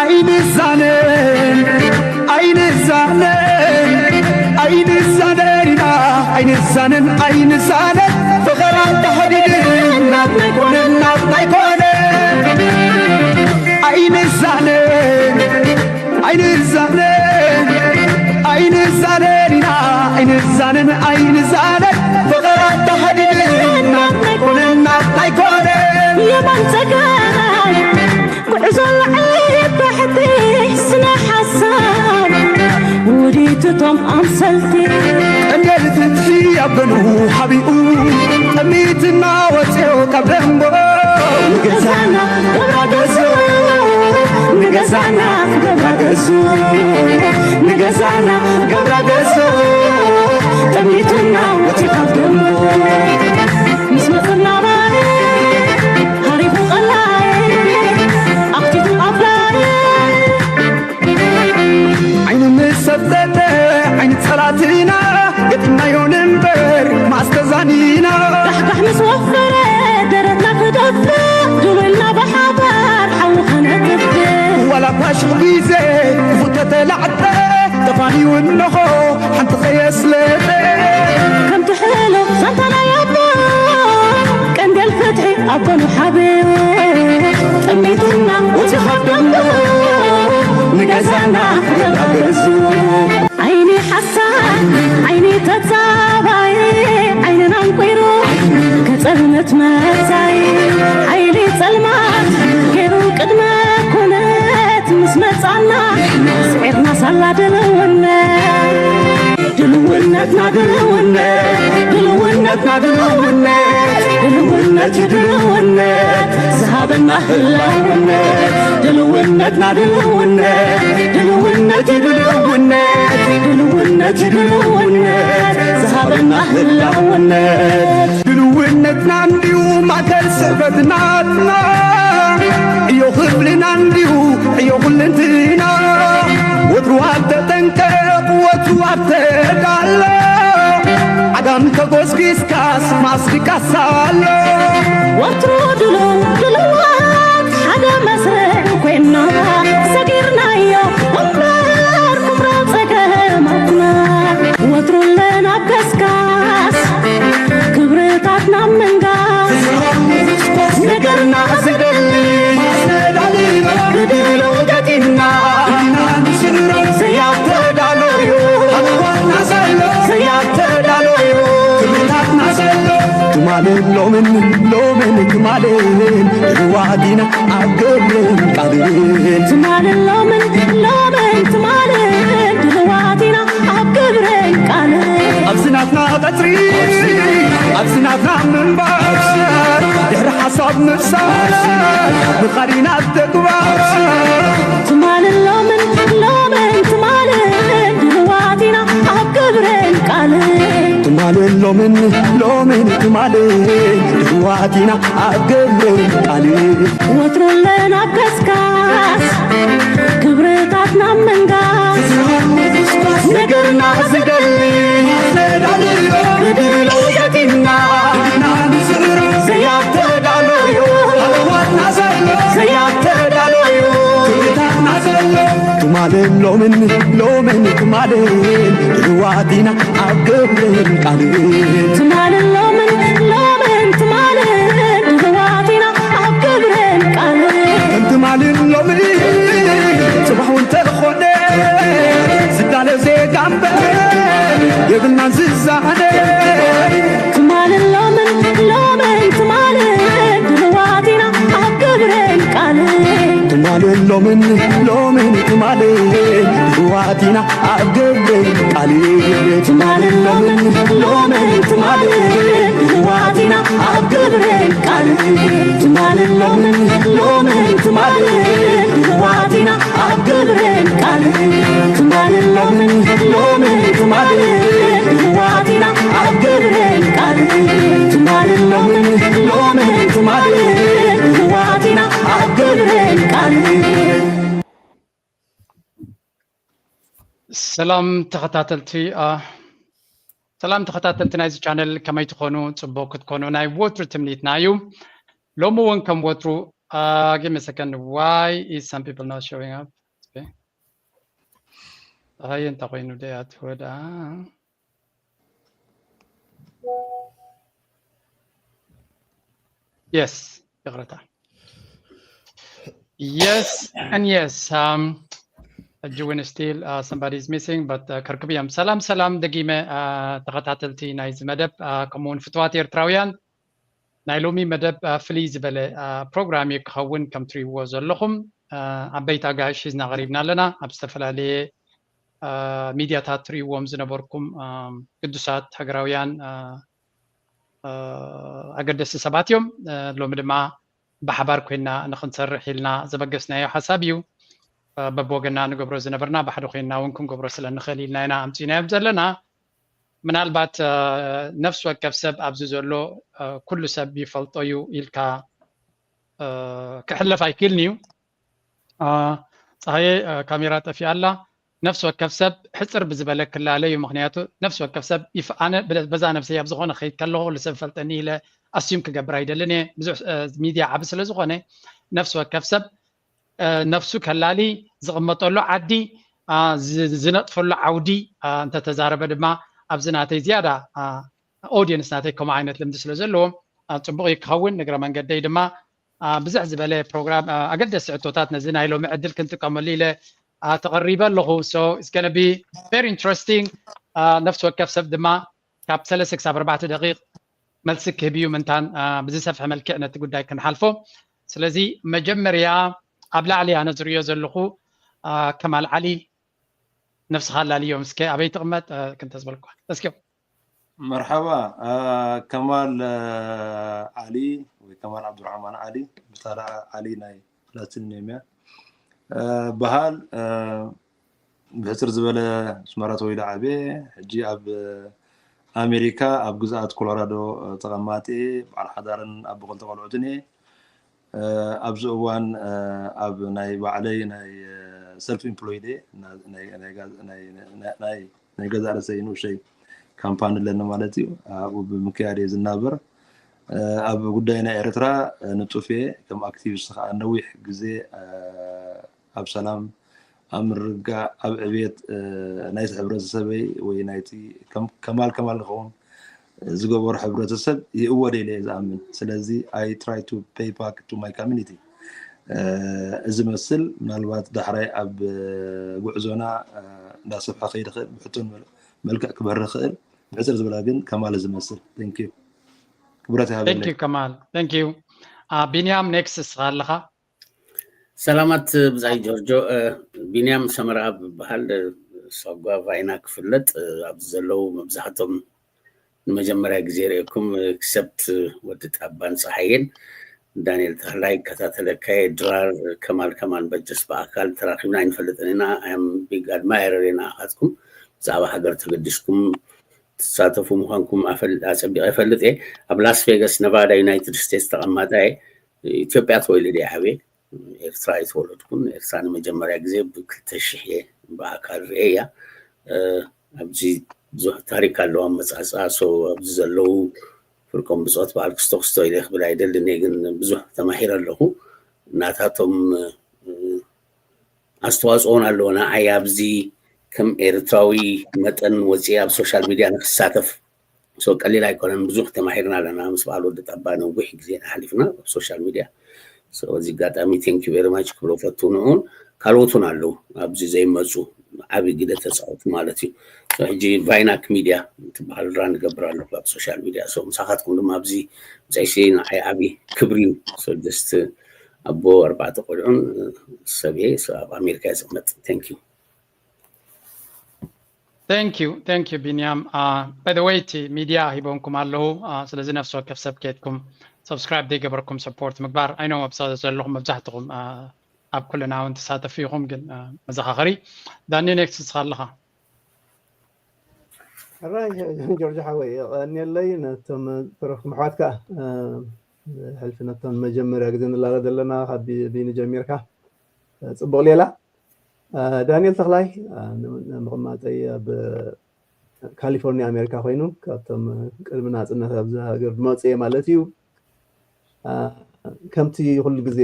ኣይንዛነን ኣይንዛነን ኣይንዛነን ኢና ኣይንዛነን ኣይንዛነን ፍቕር ኣተሓዲድን ናትና ኣይኮነን ናትና ኣይኮነን ኣይንዛነን ኣይንዛነን ኣይንዛነን ኢና ኣይንዛነን ኣይንዛነን ፍቕር ኣተሓዲድን ናትና ኣይኮነን ናትና ኣይኮነን የማን ጸጋም ጉዕዞ ልዕሊ ባሕቲ ስነ ሓሳብ ውዲት እቶም ኣምሰልቲ ቀንዴል ፍትሒ ኣብ ገኑ ሓቢኡ ጠሚትና ወፅኦ ካብ ደንቦ ንገዛና ገብራ ገዞ ንገዛና ገብራ ገዞ ንገዛና ገብራ ገዞ ጠሚትና ወፅኦ ካብ ደንቦ ምስ መፅና ባይ ሃሪፉ ቀላይ ኣኽቲቱ ኣፍላይ ዓይኑ ምስ ሰብተተ ዓይኒ ጸላትና ገጢምናዮ ንንበር ማስተዛኒና ካሕካሕ ምስ ወፈረ ደረትና ክደፍእ ድውልና ብሓባር ሓዊ ከነጥፍእ ዋላ እኳ ሽሕ ግዜ ክፉት ተተላዕጠ ተፋንዩ እንሆ ሓንቲ ከየስለጠ ከምቲ ሕሉፍ ዛንታ ናይ ኣቦ ቀንዴል ፍትሒ ኣብ ጎኑ ሓብዮ ጠሚትና ወፂ ካብ ደንጎ ንገዛና ገብራ ገዙ ዓይኒ ሓሳብ ዓይኒ ተጻባይ ዓይንና ኣንቂሩ ከጸልመት መጻይ ሓይሊ ጸልማት ገይሩ ቅድመ ኩነት ምስ መጻና ስዒርና ሳላ ድልውነት ድልውነትና ድልውነት ድልውነትና ድልውነት ድልውነት እዩ ድልውነት ዝሃበና ህላውነት ድልውነትና ድልውነት ድልውነት እዩ ድልውነት ድልውነት እዩ ድልውነት ዝሃበና ህላውነት ድልውነትና እንድዩ ማእከል ስሕበትናትና ዕዮ ክብልና እንድዩ ዕዮ ኩልንትና ወትሩ ኣብ ተጠንቀቕ ወትሩ ኣብ ተዳሎ ዓጋም ተጎስጊስካስ ማስቲካስ ኣሎ ወትሩ ድሉው ድሉዋት ሓደ መስርዕ ኮይና ሰጊርናዮ እምበር ኩምራ ጸገማትና ወትሩ ኣለና ኣብ ገስጋስ ክብርታትና ምንጋስ ነገርና ዝደሊ ማስተዳሊ ብድሎ ገጢምና ዘያተዳለዩ ኣኳና ዘሎ ዘያተዳለዩ ክብርታትና ዘሎ ትማልን ሎምን ሎምን ትማልን ርዋዲና ኣብ ግብርን ቃልን ትማልን ሎምን ሎምን ትማልን ድልዋት ኢና ኣብ ግብርን ቃልን ኣብዚ ናትና ቀጽሪ ኣብዚ ናትና ምንባር ድሕሪ ሓሳብ ምፍሳር ምኻድ ኢና ኣብ ተግባር ትማልን ሎምን ሎምን ትማልን ድልዋት ኢና ኣብ ግብርን ቃልን ትማልን ሎምን ሎምን ትማልን ድልዋት ኢና ኣብ ግብርን ቃልን ወትሩ ኣለና ኣብ ገስጋስ ክብርታትና ምንጋስ ነገርና ዝደሊ ብድብሎ ገጢምና ዘያተዳለዩ ኣዋትና ዘሎ ዘያተዳለዩ ክብርታትና ዘሎ ትማልን ሎምን ሎምን ትማልን ድልዋት ኢና ኣብ ግብርን ቃልን ትማልን ሎምን ሎምን ትማልን ድልዋት ኢና ኣብ ግብርን ቃልን ከም ትማልን ሎምን ጽባሕ እውን ተኾነ ዝዳለ ዜጋ እምበር የብልናን ዝዛነ ትማልን ሎምን ሎምን ትማልን ድልዋት ኢና ኣብ ግብርን ቃልን ትማልን ሎምን ሎምን ትማልን ድልዋት ኢና ኣብ ግብርን ቃልን ትማልን ሎምን ሎምን ትማልን ድልዋት ኢና ኣብ ግብርን ቃልን ትማልን ሎምን ሎምን ትማልን ድልዋት ኢና ኣብ ግብርን ቃልን ትማልን ሎምን ሎምን ትማልን ድልዋት ኢና ኣብ ግብርን ቃልን ትማልን ሎምን ሎምን ትማልን ድልዋት ኢና ኣብ ግብርን ቃልን ሰላም ተኸታተልቲ ሰላም ተኸታተልቲ ናይዚ ቻነል ከመይ ትኾኑ? ፅቡቅ ክትኮኑ ናይ ወትሩ ትምኒትና እዩ። ሎሚ እውን ከም ወትሩ Uh, give me a second. Why is some people not showing up? Okay. ኣይ እንታይ ኮይኑ ደኣ ትወዳ? Yes, ይቕረታ። Yes and yes. Um, ሕጂ እውን still uh, somebody is missing, but uh, ከርክብ እዮም። ሰላም ሰላም፣ ደጊመ uh, ተኸታተልቲ ናይዚ መደብ uh, ከምኡ እውን ፍትዋት ኤርትራውያን፣ ናይ ሎሚ መደብ uh, ፍልይ ዝበለ uh, ፕሮግራም እዩ ክኸውን። ከም ትሪእዎ ዘለኹም uh, ዓበይቲ ኣጋይሽ ሒዝና ቀሪብና ኣለና። ኣብ ዝተፈላለየ uh, ሚድያታት ትሪእዎም ዝነበርኩም um, ግዱሳት ሃገራውያን uh, uh, ኣገደስቲ ሰባት እዮም። Uh, ሎሚ ድማ ብሓባር ኮይና ንክንሰርሕ ኢልና ዘበገስናዮ ሓሳብ እዩ። Uh, በብወገና ንገብሮ ዝነበርና ብሓደ ኮይና እውን ክንገብሮ ስለ ንኽእል ኢልና ኢና ኣምፂናዮም ዘለና። ምናልባት uh, ነፍሲ ወከፍ ሰብ ኣብዚ ዘሎ uh, ኩሉ ሰብ ይፈልጦ እዩ ኢልካ uh, ክሕለፍ ኣይክእልን እዩ። Uh, ፀሃየ uh, ካሜራ ጠፊኣ ኣላ። ነፍሲ ወከፍ ሰብ ሕፅር ብዝበለ ክላለ እዩ። ምክንያቱ ነፍሲ ወከፍ ሰብ ይፍ- ኣነ ብ- በዛ ነብሰይ ኣብ ዝኾነ ከይድ ከለኹ ኩሉ ሰብ ፈልጠኒ ኢለ ኣስዩም ክገብር ኣይደልን እየ። ብዙሕ uh, ሚድያ ዓቢ ስለ ዝኾነ ነፍሲ ወከፍ ሰብ uh, ነፍሱ ከላሊ ዝቕመጠሉ ዓዲ uh, ዝ- ዝነጥፈሉ ዓውዲ uh, እንተተዛረበ ድማ ኣብዚ ናተይ ዝያዳ uh, ኦዲየንስ ናተይ ከምኡ ዓይነት ልምዲ ስለ ዘለዎም uh, ፅቡቕ እዩ ክኸውን። ንግረ መንገደይ ድማ uh, ብዝሕ ዝበለ ፕሮግራም uh, ኣገደስቲ ሕቶታት ነዚ ናይ ሎሚ ዕድል ክንጥቀመሉ ኢለ uh, ተቐሪበ ኣለኹ። So it's gonna be very interesting. Uh, ነፍሲ ወከፍ ሰብ ድማ ካብ ሰለስተ ክሳብ ኣርባዕተ ደቂቕ መልሲ ክህብ እዩ ምንታን uh, ብዝሰፍሐ መልክዕ ነቲ ጉዳይ ክንሓልፎ። ስለዚ መጀመርያ ኣብ ላዕሊ ኣነ ዝርእዮ ዘለኹ uh, ከማል ዓሊ ነፍስኻ ኣላልዮም እስከ ኣበይ ትቕመጥ uh, ክንተዝበልኳ እስኪ። መርሓባ ከማል ዓሊ ወይ ከማል ዓብዱራሕማን ዓሊ ብታራ ዓሊ ናይ ላቲን ኔም እያ። በሃል ብሕፅር ዝበለ ኣስመራ ተወሊደ ዓብየ። ሕጂ ኣብ ኣሜሪካ ኣብ ግዝኣት ኮሎራዶ ተቐማጢ በዓል ሓዳርን ኣቦ ክልተ ቆልዑትን እየ። ኣብዚ እዋን ኣብ ናይ ባዕለይ ናይ ሰልፍ ኢምፕሎይድ እየ። ናይ ገዛእ ርእሰይ ንኡሸይ ካምፓኒ ኣለኒ ማለት እዩ። ኣብኡ ብምክያድ እየ ዝናበር። ኣብ ጉዳይ ናይ ኤርትራ ንጡፍ እየ። ከም ኣክቲቪስት ከዓ ነዊሕ ግዜ ኣብ ሰላም፣ ኣብ ምርግጋእ፣ ኣብ ዕብየት ናይቲ ሕብረተሰበይ ወይ ናይቲ ከማል ከማል ንኸውን ዝገበሩ ሕብረተሰብ ይእወድ ኢለ እየ ዝኣምን። ስለዚ I try to pay back to my community። እዚ መስል ምናልባት ዳሕራይ ኣብ ጉዕዞና እንዳሰፍሐ ከይድ ይኽእል፣ ብሕቶን መልክዕ ክበርህ ይኽእል። ብሕፅር ዝበላ ግን ከማል ዝመስል። Thank you። ክብረት ይሃበለይ። ከማል። Thank you። ቢንያም ኔክስት እስኻ ኣለኻ? ሰላማት ብዛይ ጆርጆ። ቢንያም ሰመራ ብበሃል ሳጓ ቫይና ክፍለጥ ኣብዚ ዘለዉ መብዛሕቶም ንመጀመርያ ግዜ ርእየኩም ክሰብት ወዲ ጣባን ፀሓየን ዳንኤል ተኽላይ ይከታተለካየ ድራር ከማል ከማን በጀስ ብኣካል ተራኺብና ኣይንፈልጥን ኢና። ኣም ቢግ ኣድማየረር ንኣኻትኩም ብዛዕባ ሃገር ተገዲስኩም ትሳተፉ ምዃንኩም ኣጸቢቐ ይፈልጥ እየ። ኣብ ላስ ቬጋስ ነቫዳ ዩናይትድ ስቴትስ ተቐማጣ እየ። ኢትዮጵያ ተወሊደ እየ ዓብየ። ኤርትራ ኣይተወለድኩን። ኤርትራ ንመጀመርያ ግዜ ብክልተ ሽሕ እየ ብኣካል ርእየ እያ። ኣብዚ ብዙሕ ታሪክ ኣለዋ ኣመፃፅኣ። So ኣብዚ ዘለዉ ፍርቆም ብፆት በዓል ክስቶ ክስቶ ኢለ ክብል ኣይደልን እየ፣ ግን ብዙሕ ተማሂረ ኣለኹ። ናታቶም ኣስተዋፅኦን ኣለዎ ንዓይ። ኣብዚ ከም ኤርትራዊ መጠን ወፂአ ኣብ ሶሻል ሚድያ ንክሳተፍ so ቀሊል ኣይኮነን። ብዙሕ ተማሂርና ኣለና። ምስ በዓል ወዲ ጠባ ነዊሕ ግዜ ሓሊፍና ኣብ ሶሻል ሚድያ። So እዚ ኣጋጣሚ thank you very much ክብሎ ፈቱ። ንዑን ካልኦቱን ኣለዉ ኣብዚ ዘይመፁ ዓብዪ ግደ ተፃወቱ ማለት እዩ። So ሕጂ ቫይናክ ሚድያ ትበሃል ራን እገብር ኣለኹ ኣብ ሶሻል ሚድያ። So ምሳኻትኩም ድማ ኣብዚ ምፅኣይሲ ንዓይ ዓብዪ ክብሪ እዩ። So just ኣቦ ኣርባዕተ ቆልዑን ሰብ እየ። So ኣብ ኣሜሪካ እየ ዝቕመጥ። Thank you። Thank you, thank you ቢንያም። By the way እቲ ሚድያ ሂቦምኩም ኣለዉ። ስለዚ ነፍሲ ወከፍ ሰብ ከድኩም ሰብስክራይብ ዘይገበርኩም ሰፖርት ምግባር። I know ኣብ ዘለኹም መብዛሕትኹም ኣብ ኩልና እውን ትሳተፉ ኢኹም፣ ግን መዘኻኸሪ። ዳኒ ኔክስት እስኻ ኣለኻ። ሕራይ ጆርጆ ሓወይ የቐንየለይ ነቶም ዝተረፍኩም ኣሕዋትካ። ሕልፊ ነቶም መጀመርያ ግዜ ንላለ ዘለና ካብ ቢኒ ጀሚርካ ጽቡቕ ሌላ። ዳንኤል ተኽላይ ምቕማጠይ ኣብ ካሊፎርኒያ ኣሜሪካ ኮይኑ ካብቶም ቅድሚ ናፅነት ኣብዚ ሃገር ዝመፁ እየ ማለት እዩ። ከምቲ ኩሉ ግዜ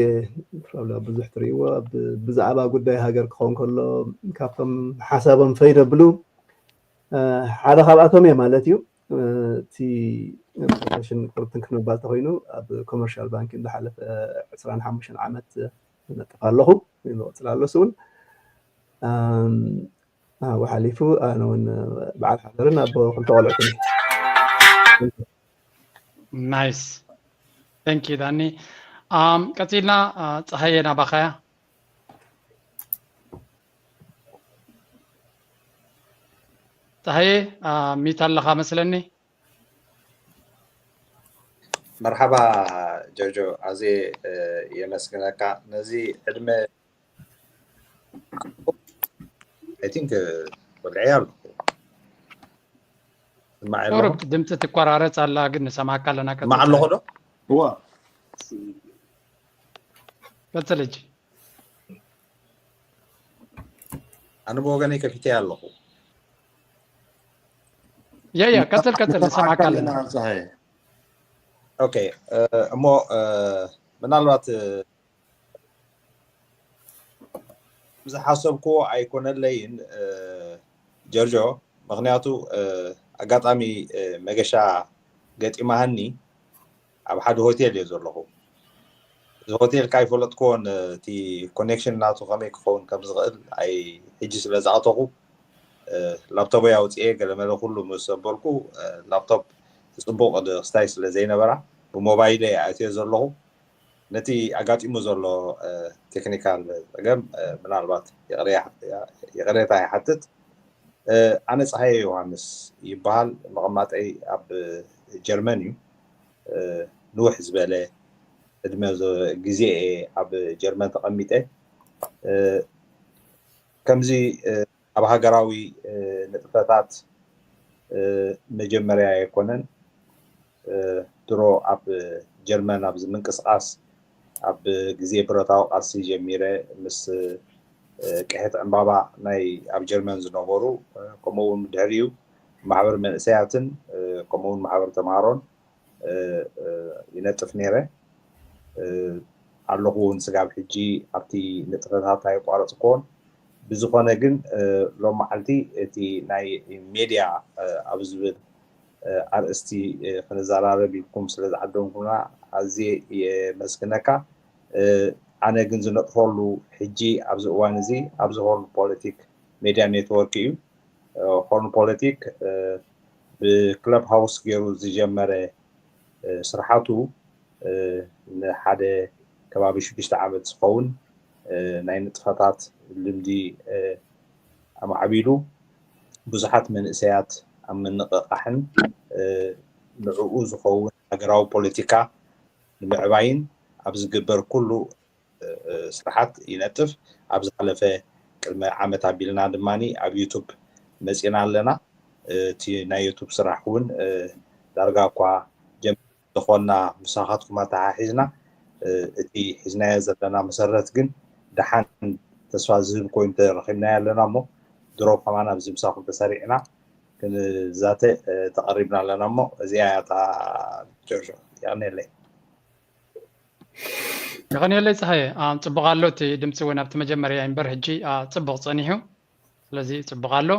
ብዙሕ ትርእይዎ ብዛዕባ ጉዳይ ሃገር ክኸውን ከሎ ካብቶም ሓሳቦም ፈይ ደብሉ ሓደ ካብኣቶም እየ ማለት እዩ። እቲ ፕሮፌሽን ቁርብትን ክንባል ተኮይኑ ኣብ ኮመርሻል ባንኪ ዝሓለፈ ዕስራን ሓሙሽተን ዓመት ነጥፍ ኣለኹ ይቕፅል ኣሎ ስውን ኣብኡ ሓሊፉ ኣነ እውን በዓል ሓደርን ኣቦ ክልተ ቆልዑትን። ናይስ። Thank you ዳኒ። ቀፂልና ፀሃየ ናባኻያ። ፀሃየ ሚት ኣለኻ መስለኒ። መርሓባ ጆርጆ ኣዜ የመስግነካ ነዚ ዕድመ I think ወድዐ ኣለኹ ቁሩብ ድምፂ ትቆራረፅ ኣላ ግን ንሰማካ ኣለና ማዕ ኣለኹ ዶ ቀፅል እጂ ኣነ ብወገነይ ከፊተ ኣለኹ ያ ያ ቀፅል ቀፅል ንሰማካ ኣለና ኦኬ እሞ ምናልባት ዝሓሰብክዎ ኣይኮነለይን ጀርጆ ምክንያቱ ኣጋጣሚ መገሻ ገጢማሃኒ ኣብ ሓደ ሆቴል እየ ዘለኹ እዚ ሆቴል ካይፈለጥክዎን እቲ ኮኔክሽን ናቱ ከመይ ክኸውን ከም ዝኽእል ኣይ ሕጂ ስለ ዝኣተኹ ላፕቶፖይ ኣውፅኤ ገለመለ ኩሉ ምስ ሰበርኩ ላፕቶፕ ፅቡቅ ክስታይ ስለ ዘይነበራ ብሞባይለይ ኣእትዮ ዘለኹ ነቲ ኣጋጢሙ ዘሎ ቴክኒካል ፀገም ምናልባት ይቕሬታ ይሓትት ኣነ ፀሃየ ዮሃንስ ይበሃል መቐማጠይ ኣብ ጀርመን እዩ ንውሕ ዝበለ እድመ ግዜ ኣብ ጀርመን ተቐሚጠ ከምዚ ኣብ ሃገራዊ ንጥፈታት መጀመርያ ኣይኮነን ድሮ ኣብ ጀርመን ኣብዚ ምንቅስቃስ ኣብ ግዜ ብረታዊ ቃልሲ ጀሚረ ምስ ቅሕት ዕምባባ ናይ ኣብ ጀርመን ዝነበሩ ከምኡ እውን ድሕሪኡ ማሕበር መንእሰያትን ከምኡ እውን ማሕበር ተምሃሮን ይነጥፍ ነይረ ኣለኹ እውን ስጋብ ሕጂ ኣብቲ ንጥፈታት ኣይቋረፅኮን ብዝኾነ ግን ሎም መዓልቲ እቲ ናይ ሜድያ ኣብ ዝብል ኣርእስቲ ክንዘራረብ ኢልኩም ስለ ዝዓደምኩምና ኣዝየ የመስግነካ ኣነ ግን ዝነጥፈሉ ሕጂ ኣብዚ እዋን እዚ ኣብዚ ሆርን ፖለቲክ ሜድያ ኔትወርክ እዩ ሆርን ፖለቲክ ብክለብ ሃውስ ገይሩ ዝጀመረ ስርሓቱ ንሓደ ከባቢ ሽዱሽተ ዓመት ዝኸውን ናይ ንጥፈታት ልምዲ ኣማዕቢሉ ብዙሓት መንእሰያት ኣብ ምንቕቓሕን ንዕኡ ዝኸውን ሃገራዊ ፖለቲካ ንምዕባይን ኣብ ዝግበር ኩሉ ስርሓት ይነጥፍ ኣብ ዝሓለፈ ቅድሚ ዓመት ኣቢልና ድማ ኣብ ዩቱብ መፂና ኣለና እቲ ናይ ዩቱብ ስራሕ እውን ዳርጋ እኳ ጀምር ዝኾንና ምሳኻትኩም ኣተሓሒዝና እቲ ሒዝናዮ ዘለና መሰረት ግን ደሓን ተስፋ ዝህብ ኮይኑ ተረኺብናዮ ኣለና እሞ ድሮ ከማን ኣብዚ ምሳኹም ተሰሪዕና ክንዛተ ተቐሪብና ኣለና እሞ እዚኣ እያ እታ ጆርጆ የቐንየለይ የቐንየለይ ፀሃየ ፅቡቕ ኣሎ እቲ ድምፂ እውን ኣብቲ መጀመርያ እምበር ሕጂ ፅቡቕ ፀኒሑ ስለዚ ፅቡቕ ኣሎ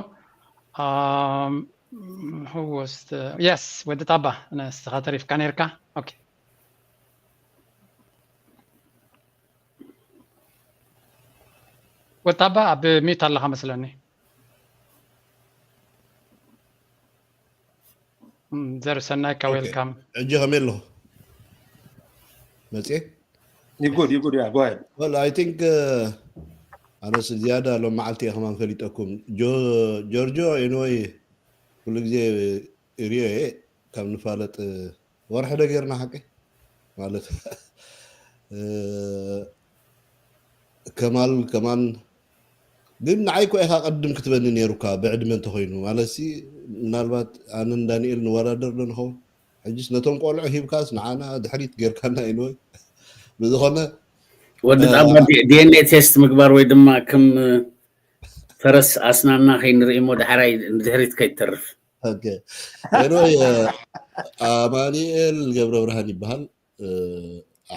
ሆስት የስ ወዲ ጣባ ንስኻ ተሪፍካ ነርካ ኦኬ ወጣባ ኣብ ሚት ኣለኻ መስለኒ ዘርሰናይካ ዌልካም ሕጂ ከመይ ኣለኹ መፅየ ይጉድ ይጉድ ያ ጓይ well I think ኣነስ ዝያዳ ሎም መዓልቲ እየ ከማን ፈሊጠኩም ጆርጆ ኤንወይ ኩሉ ግዜ ሪዮ እየ ካብ ንፋለጥ ወርሒ ዶ ገይርና ሓቂ ማለት ከማል ከማን ግን ንዓይ ኮ ኢኻ ቀድም ክትበኒ ነይሩካ ብዕድመ እንተኮይኑ ማለት ሲ ምናልባት ኣነን ዳንኤል ንወዳደር ዶ ንኸውን ሕጅስ ነቶም ቆልዑ ሂብካስ ንዓና ድሕሪት ጌርካና ኢንወይ ብዝኾነ ወዲ ጣባ ዲኤንኤ ቴስት ምግባር ወይ ድማ ከም ፈረስ ኣስናና ከይንርኢ እሞ ዳሕራይ ንድሕሪት ከይትተርፍ ኦኬ ኤንወይ ኣማኒኤል ገብረ ብርሃን ይበሃል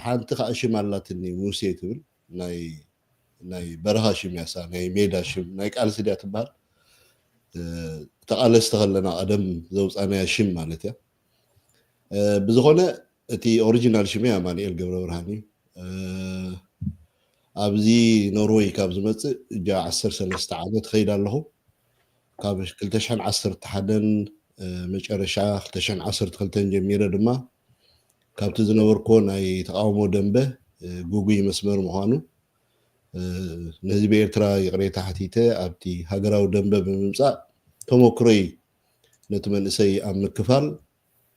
ሓንቲ ከዓ ሽም ኣላትኒ፣ ሙሴ ትብል፣ ናይ ናይ በረኻ ሽም ያሳ፣ ናይ ሜዳ ሽም፣ ናይ ቃልሲ ድያ ትበሃል። ተቃለስቲ ከለና ቀደም ዘውፃናያ ሽም ማለት እያ። ብዝኾነ እቲ ኦሪጂናል ሽመይ ኣማኑኤል ገብረ ብርሃን እዩ። ኣብዚ ኖርወይ ካብ ዝመፅእ እጃ ዓሰርተ ሰለስተ ዓመት ኸይድ ኣለኹ። ካብ ክልተ ሽሕን ዓሰርተ ሓደን መጨረሻ ክልተ ሽሕን ዓሰርተ ክልተን ጀሚረ ድማ ካብቲ ዝነበርኩዎ ናይ ተቃውሞ ደንበ ግጉይ መስመር ምዃኑ ንህዝቢ ኤርትራ ይቕሬታ ሓቲተ ኣብቲ ሃገራዊ ደንበ ብምምፃእ ተመክሮይ ነቲ መንእሰይ ኣብ ምክፋል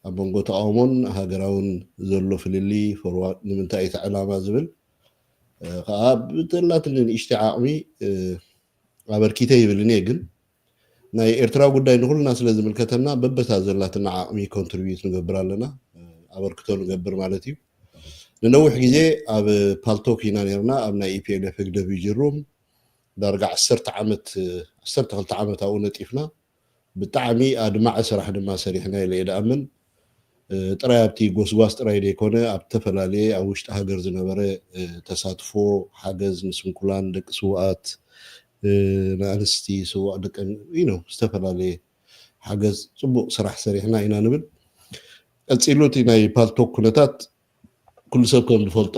ኣብ መንጎ ተቃውሞን ሃገራውን ዘሎ ፍልልይ ፈርዋ ንምንታይ እቲ ዕላማ ዝብል ከዓ ብተላትኒ ንእሽተይ ዓቕሚ ኣበርኪተ ይብልን እየ። ግን ናይ ኤርትራ ጉዳይ ንኩልና ስለ ዝምልከተና በበታ ዘላትና ዓቕሚ ኮንትሪቢዩት ንገብር ኣለና፣ ኣበርክቶ ንገብር ማለት እዩ። ንነዊሕ ግዜ ኣብ ፓልቶክ ኢና ነርና፣ ኣብ ናይ ኢፒኤልኤፍ ህግደፍ ዩጂ ሩም ዳርጋ ዓሰርተ ዓመት ዓሰርተ ክልተ ዓመት ኣብኡ ነጢፍና። ብጣዕሚ ኣድማዒ ስራሕ ድማ ሰሪሕና ኢለ እየ ድኣምን። ጥራይ ኣብቲ ጎስጓስ ጥራይ ዘይኮነ ኣብ ዝተፈላለየ ኣብ ውሽጢ ሃገር ዝነበረ ተሳትፎ ሓገዝ ንስንኩላን ደቂ ስውኣት ንኣንስቲ ስዋእ ደቂ ዝተፈላለዩ ሓገዝ ፅቡቅ ስራሕ ሰሪሕና ኢና ንብል። ቀፂሉ እቲ ናይ ፓልቶክ ኩነታት ኩሉ ሰብ ከም ዝፈልጦ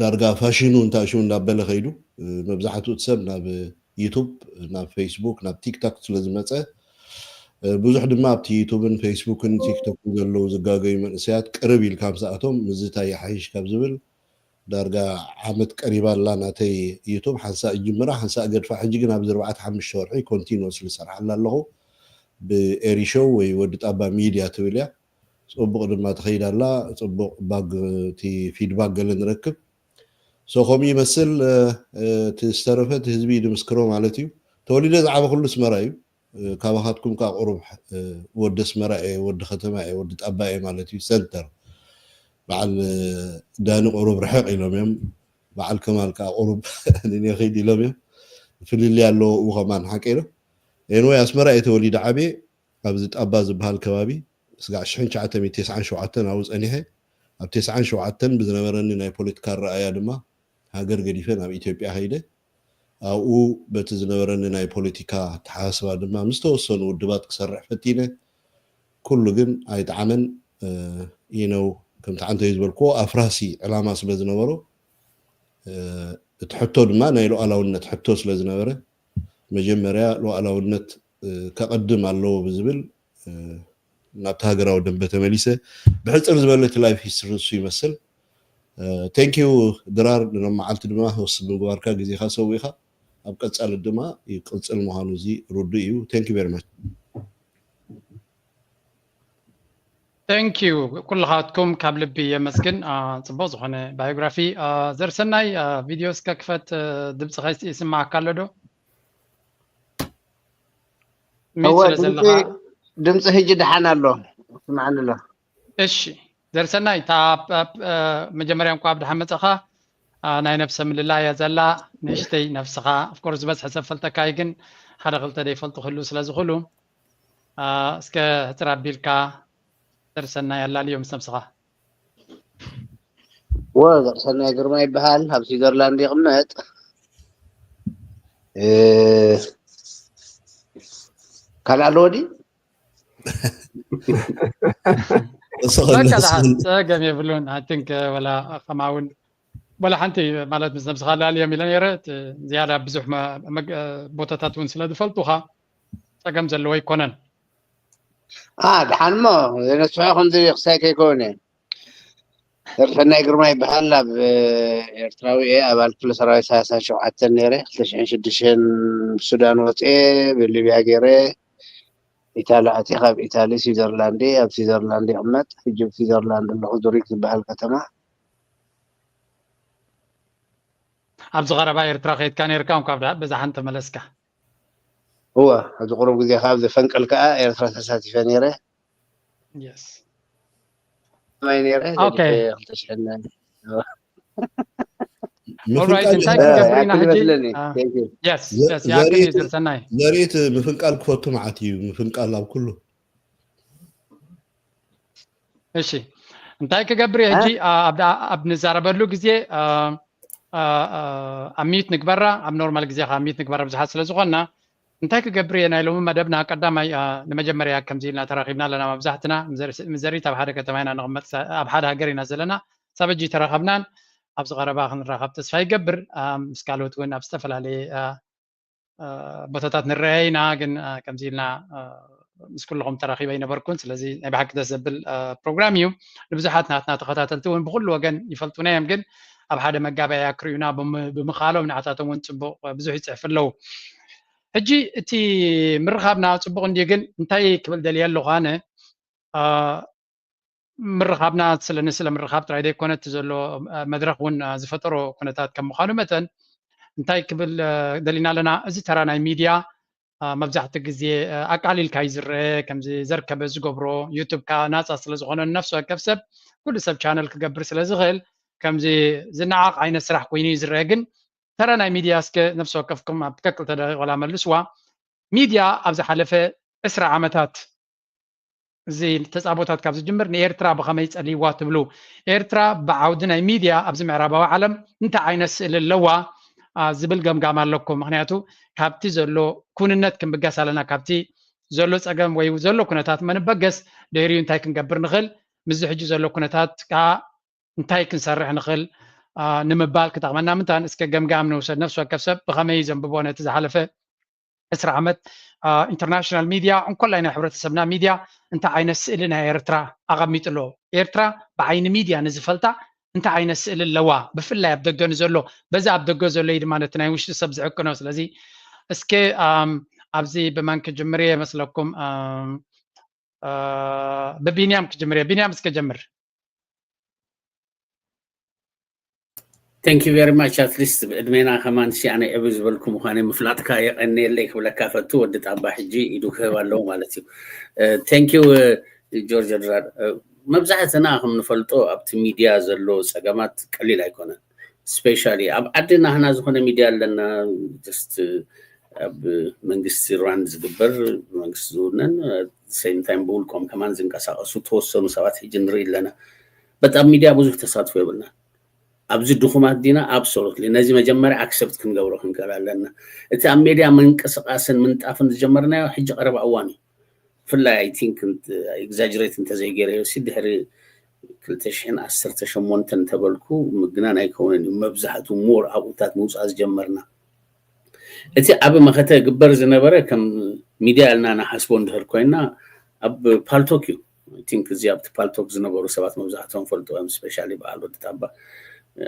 ዳርጋ ፋሽኑ እንታሽሙ እንዳበለ ከይዱ መብዛሕትኡ ሰብ ናብ ዩቱብ ናብ ፌስቡክ ናብ ቲክቶክ ስለ ዝመፀ ብዙሕ ድማ ኣብቲ ዩቱብን ፌስቡክን ቲክቶክን ዘለዉ ዝጋገዩ መንእሰያት ቅርብ ኢልካ ምስኣቶም ምዝታይ ይሓይሽ ካብ ዝብል ዳርጋ ዓመት ቀሪባ ኣላ ናተይ ዩቱብ ሓንሳእ ጅምራ ሓንሳእ ገድፋ ሕጂ ግን ኣብዚ ኣርባዕተ ሓሙሽተ ወርሒ ኮንቲኒስ ዝሰርሓላ ኣለኹ ብኤሪሾው ወይ ወዲ ጣባ ሚድያ ትብል እያ ፅቡቅ ድማ ትኸይድ ኣላ ፅቡቅ ባግ እቲ ፊድባክ ገለ ንረክብ ሶ ከምኡ ይመስል እቲ ዝተረፈ እቲ ህዝቢ ድምስክሮ ማለት እዩ ተወሊደ ዝዓበ ኩሉ ስመራ እዩ ካባኻትኩም ከዓ ቁሩብ ወዲ ኣስመራ እየ ወዲ ከተማ እየ ወዲ ጣባ እየ ማለት እዩ ሰንተር በዓል ዳኒ ቁሩብ ርሕቕ ኢሎም እዮም በዓል ከማል ከዓ ቁሩብ ንኔኺድ ኢሎም እዮም ፍልልይ ኣለዎ ኡ ከማን ሓቂ ኢሎም ኤንወይ ኣስመራ እየ ተወሊደ ዓብየ ኣብዚ ጣባ ዝበሃል ከባቢ ስጋዕ ሽሕን ትሽዓተ ሚእትን ተስዓን ሸውዓተን ኣብኡ ፀኒሐ ኣብ ተስዓን ሸውዓተን ብዝነበረኒ ናይ ፖለቲካ ኣረኣያ ድማ ሃገር ገዲፈ ናብ ኢትዮጵያ ከይደ ኣብኡ በቲ ዝነበረኒ ናይ ፖለቲካ ኣተሓሳስባ ድማ ምስ ተወሰኑ ውድባት ክሰርሕ ፈቲነ ኩሉ ግን ኣይጠዓመን you know ከምቲ ዓንተዩ ዝበልክዎ ኣፍራሲ ዕላማ ስለ ዝነበሮ እቲ ሕቶ ድማ ናይ ሉዓላውነት ሕቶ ስለ ዝነበረ መጀመርያ ሉዓላውነት ከቐድም ኣለዎ ብዝብል ናብቲ ሃገራዊ ደንበ ተመሊሰ ብሕፅር ዝበለ እቲ life history ንሱ ይመስል thank you ድራር ንሎም መዓልቲ ድማ ወስብ ምግባርካ ግዜኻ ሰዊእኻ ኣብ ቀፃሊ ድማ ይቅፅል ምዃኑ እዚ ርዱእ እዩ thank you very much thank you ኩልኻትኩም ካብ ልቢ የመስግን ፅቡቅ ዝኾነ biography ዘርሰናይ ቪድዮ እስከ ክፈት ድምፅኻ ይስማዓካ ኣሎ ዶ ሚት ስለ ዘለኻ ድምፂ ህጂ ደሓን ኣሎ ስማዓኒ ኣሎ እሺ ዘርሰናይ እታ መጀመርያ እንኳ ኣብ ደሓን መፀኻ ናይ ነብሰ ምልላ እያ ዘላ ንእሽተይ ነብስኻ of course ዝበዝሐ ሰብ ፈልጠካ እዩ ግን ሓደ ክልተ ደይፈልጡ ክህሉ ስለ ዝኽእሉ እስከ ሕፅር ኣቢልካ ዘርሰናይ ኣላልዮ ምስ ነብስኻ ወ ዘርሰናይ ግርማ ይበሃል ኣብ ስዊዘርላንድ ይቕመጥ ካልእ ኣለዎ ድዩ በቃ ደሓን ፀገም የብሉን I think ወላ ከማውን ወላ ሓንቲ ማለት ምስ ነብስኻ ላልዮም ኢለ ነይረ ዝያዳ ብዙሕ ቦታታት እውን ስለ ዝፈልጡኻ ፀገም ዘለዎ ኣይኮነን ደሓን እሞ ዘነስሖ ከምዚ ክሳይ ከይከውን እየ ዘርሰናይ ግርማ ይበሃል ኣብ ኤርትራዊ እየ ኣባል ክፍለ ሰራዊት ሰላሳ ሸውዓተ ነይረ ክልተ ሽሕን ሽዱሽተን ሱዳን ወፅኤ ብሊብያ ገይረ ኢታሊ ኣትየ ካብ ኢታሊ ስዊዘርላንድ እየ ኣብ ስዊዘርላንድ ይቕመጥ ሕጂ ኣብ ስዊዘርላንድ ኣለኹ ዙሪክ ዝበሃል ከተማ ኣብዚ ቀረባ ኤርትራ ከይድካ ነርካ ካብ ብዛሓን ተመለስካ እወ ኣብዚ ቁሩብ ግዜ ካብ ዘፈንቀል ከዓ ኤርትራ ተሳቲፈ ነይረ yes ማይ ነይረ Okay. ክልተ ሽሕን Alright እንታይ ክገብር ኢና ሕጂ yes yes ያክል እዩ ዘርሰናይ ዘርኢት ምፍንቃል ክፈቱ መዓት እዩ ምፍንቃል ኣብ ኩሉ እሺ እንታይ ክገብር እየ ሕጂ ኣብ ንዛረበሉ ግዜ ኣብ ሚዩት ንግበራ፣ ኣብ ኖርማል ግዜ ከዓ ሚዩት ንግበራ ብዙሓት ስለ ዝኾንና። እንታይ ክገብር እየ ናይ ሎሚ መደብና ቀዳማይ ንመጀመርያ ከምዚ ኢልና ተራኺብና ኣለና። መብዛሕትና ምዘሪት ኣብ ሓደ ከተማ ኢና ንቕመጥ፣ ኣብ ሓደ ሃገር ኢና ዘለና። ሳብ ሕጂ ተራኸብናን ኣብዚ ቀረባ ክንራኸብ ተስፋ ይገብር። ምስ ካልኦት እውን ኣብ ዝተፈላለየ ቦታታት ንረኣይ ኢና፣ ግን ከምዚ ኢልና ምስ ኩልኹም ተራኺበ ኣይነበርኩን። ስለዚ ናይ ብሓቂ ደስ ዘብል ፕሮግራም እዩ። ንብዙሓት ናትና ተኸታተልቲ እውን ብኩሉ ወገን ይፈልጡና እዮም፣ ግን ኣብ ሓደ መጋበያ ክርእዩና ብምኻሎም ንዓታቶም እውን ፅቡቕ ብዙሕ ይፅሕፍ ኣለዉ። ሕጂ እቲ ምርኻብና ፅቡቕ እንድዩ፣ ግን እንታይ ክብል ደልየ ኣለኹ ኣነ ምርኻብና ስለ ንስለ ምርኻብ ጥራይ ዘይኮነ እቲ ዘሎ መድረኽ እውን ዝፈጠሮ ኩነታት ከም ምዃኑ መጠን እንታይ ክብል ደሊና ኣለና፣ እዚ ተራ ናይ ሚድያ መብዛሕትኡ ግዜ ኣቃሊልካ እዩ ዝረአ። ከምዚ ዘርከበ ዝገብሮ ዩቱብ ከዓ ናፃ ስለ ዝኾነ ንነፍሲ ወከፍ ሰብ ኩሉ ሰብ ቻነል ክገብር ስለ ዝኽእል ከምዚ ዝነዓቕ ዓይነት ስራሕ ኮይኑ እዩ ዝረአ። ግን ተራ ናይ ሚድያ እስከ ነፍሲ ወከፍኩም ኣብ ከክልተ ደቂቕ ወላ መልስዋ። ሚድያ ኣብ ዝሓለፈ ዕስራ ዓመታት እዚ ተፃቦታት ካብ ዝጅምር ንኤርትራ ብኸመይ ጸልይዋ ትብሉ? ኤርትራ ብዓውዲ ናይ ሚድያ ኣብዚ ምዕራባዊ ዓለም እንታይ ዓይነት ስእሊ ኣለዋ ዝብል ገምጋም ኣለኩም? ምክንያቱ ካብቲ ዘሎ ኩንነት ክንብገስ ኣለና። ካብቲ ዘሎ ጸገም ወይ ዘሎ ኩነታት መንበገስ ድሕሪኡ እንታይ ክንገብር ንኽእል? ምስዚ ሕጂ ዘሎ ኩነታት ከዓ እንታይ ክንሰርሕ ንኽእል ንምባል ክጠቕመና ምንታን እስከ ገምጋም ንውሰድ። ነፍሲ ወከፍ ሰብ ብኸመይ ዘንብቦ ነቲ ዝሓለፈ ዕስራ ዓመት ኢንተርናሽናል ሚድያ እንኮላይ ናይ ሕብረተሰብና ሚድያ እንታይ ዓይነት ስእሊ ናይ ኤርትራ ኣቐሚጡ ኣሎ? ኤርትራ ብዓይኒ ሚድያ ንዝፈልጣ እንታይ ዓይነት ስእሊ ኣለዋ? ብፍላይ ኣብ ደገ ንዘሎ፣ በዚ ኣብ ደገ ዘሎ እዩ ድማ ነቲ ናይ ውሽጢ ሰብ ዝዕቅኖ። ስለዚ እስከ ኣብዚ ብመን ክጅምር እየ መስለኩም? ብቢንያም ክጅምር እየ። ቢንያም እስከ ጀምር። Thank you very much. At least ብዕድሜና ከማን ሲ ኣነ ዕብ ዝበልኩ ምዃነ ምፍላጥካ የቐንየለይ ክብለካ ፈቱ። ወዲ ጣባ ሕጂ ኢዱ ክህብ ኣለዎ ማለት እዩ። Thank you ጆርጆ ድራር። መብዛሕትና ከም ንፈልጦ ኣብቲ ሚድያ ዘሎ ጸገማት ቀሊል ኣይኮነን። ስፔሻሊ ኣብ ዓዲ ናህና ዝኾነ ሚድያ ኣለና፣ ጀስት ኣብ መንግስቲ ራን ዝግበር፣ መንግስቲ ዝውነን፣ ሴም ታይም ብውልቆም ከማን ዝንቀሳቀሱ ተወሰኑ ሰባት ሕጂ ንርኢ ኣለና። በጣም ሚድያ ብዙሕ ተሳትፎ የብልና። ኣብዚ ድኹማት ዲና? ኣብሶሉትሊ። ነዚ መጀመርያ ኣክሰፕት ክንገብሮ ክንክእል ኣለና። እቲ ኣብ ሜድያ ምንቅስቃስን ምንጣፍን ዝጀመርናዮ ሕጂ ቀረባ እዋን እዩ። ብፍላይ ኣይ ቲንክ ኤግዛጅሬት እንተዘይገይረዮ ሲ ድሕሪ ክልተ ሽሕን ዓሰርተ ሸሞንተን እንተበልኩ ምግናን ኣይከውንን እዩ። መብዛሕቱ ሞር ኣብኡታት ምውፃእ ዝጀመርና። እቲ ዓቢ መኸተ ግበር ዝነበረ ከም ሚድያ ኢልና ንሓስቦ እንድህር ኮይና ኣብ ፓልቶክ እዩ። ቲንክ እዚ ኣብቲ ፓልቶክ ዝነበሩ ሰባት መብዛሕቶም ፈልጡ እዮም። ስፔሻሊ በዓል ወዲ ጣባ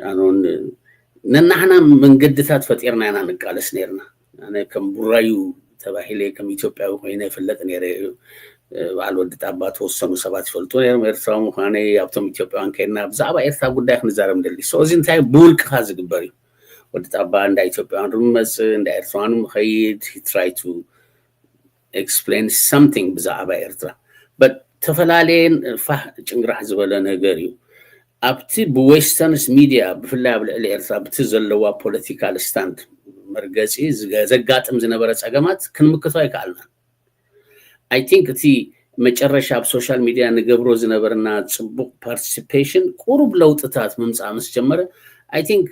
ኣነውን ነናሕና መንገድታት ፈጢርና ኢና ንቃለስ ነርና። ኣነ ከም ቡራዩ ተባሂለ ከም ኢትዮጵያዊ ኮይነ ይፍለጥ ነይረ እዩ። በዓል ወዲ ጣባ ተወሰኑ ሰባት ይፈልጡ ነይሮም ኤርትራዊ ምዃነይ። ኣብቶም ኢትዮጵያውያን ከይድና ብዛዕባ ኤርትራ ጉዳይ ክንዛረብ ንደሊ። So እዚ እንታይ ብውልቅኻ ዝግበር እዩ። ወዲ ጣባ እንዳ ኢትዮጵያውያን ርመጽ እንዳ ኤርትራውያን ምኸይድ he try to explain something ብዛዕባ ኤርትራ but ተፈላለየን ፋሕ ጭንግራሕ ዝበለ ነገር እዩ። ኣብቲ ብዌስተርንስ ሚድያ ብፍላይ ኣብ ልዕሊ ኤርትራ ብቲ ዘለዋ ፖለቲካል ስታንድ መርገፂ ዘጋጥም ዝነበረ ፀገማት ክንምክቶ ኣይከኣልናን። ኣይ ቲንክ እቲ መጨረሻ ኣብ ሶሻል ሚድያ ንገብሮ ዝነበርና ፅቡቅ ፓርቲሲፔሽን ቁሩብ ለውጥታት ምምፃእ ምስ ጀመረ ኣይ ቲንክ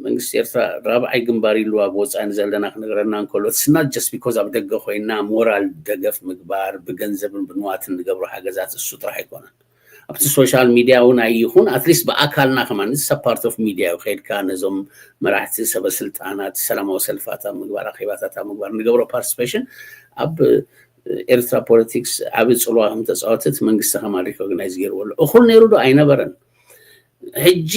መንግስቲ ኤርትራ ራብዓይ ግንባር ኢሉ ኣብ ወፃኢ ንዘለና ክነግረና እንከሎ it's not just because ኣብ ደገ ኮይና ሞራል ደገፍ ምግባር ብገንዘብን ብንዋትን ንገብሮ ሓገዛት እሱ ጥራሕ ኣይኮነን። ኣብቲ ሶሻል ሚድያ እውን ኣይኹን ኣትሊስት ብኣካልና ከማን ሰብ ፓርት ኦፍ ሚድያ እዩ ከይድካ ነዞም መራሕቲ ሰበስልጣናት ሰላማዊ ሰልፋት ኣብ ምግባር ኣኼባታት ኣብ ምግባር ንገብሮ ፓርቲስፔሽን ኣብ ኤርትራ ፖለቲክስ ዓብ ፅልዋ ከም ተፃወተት መንግስቲ ከማን ሪኮግናይዝ ገይርዎ ኣሎ። እኹል ነይሩ ዶ ኣይነበረን? ሕጂ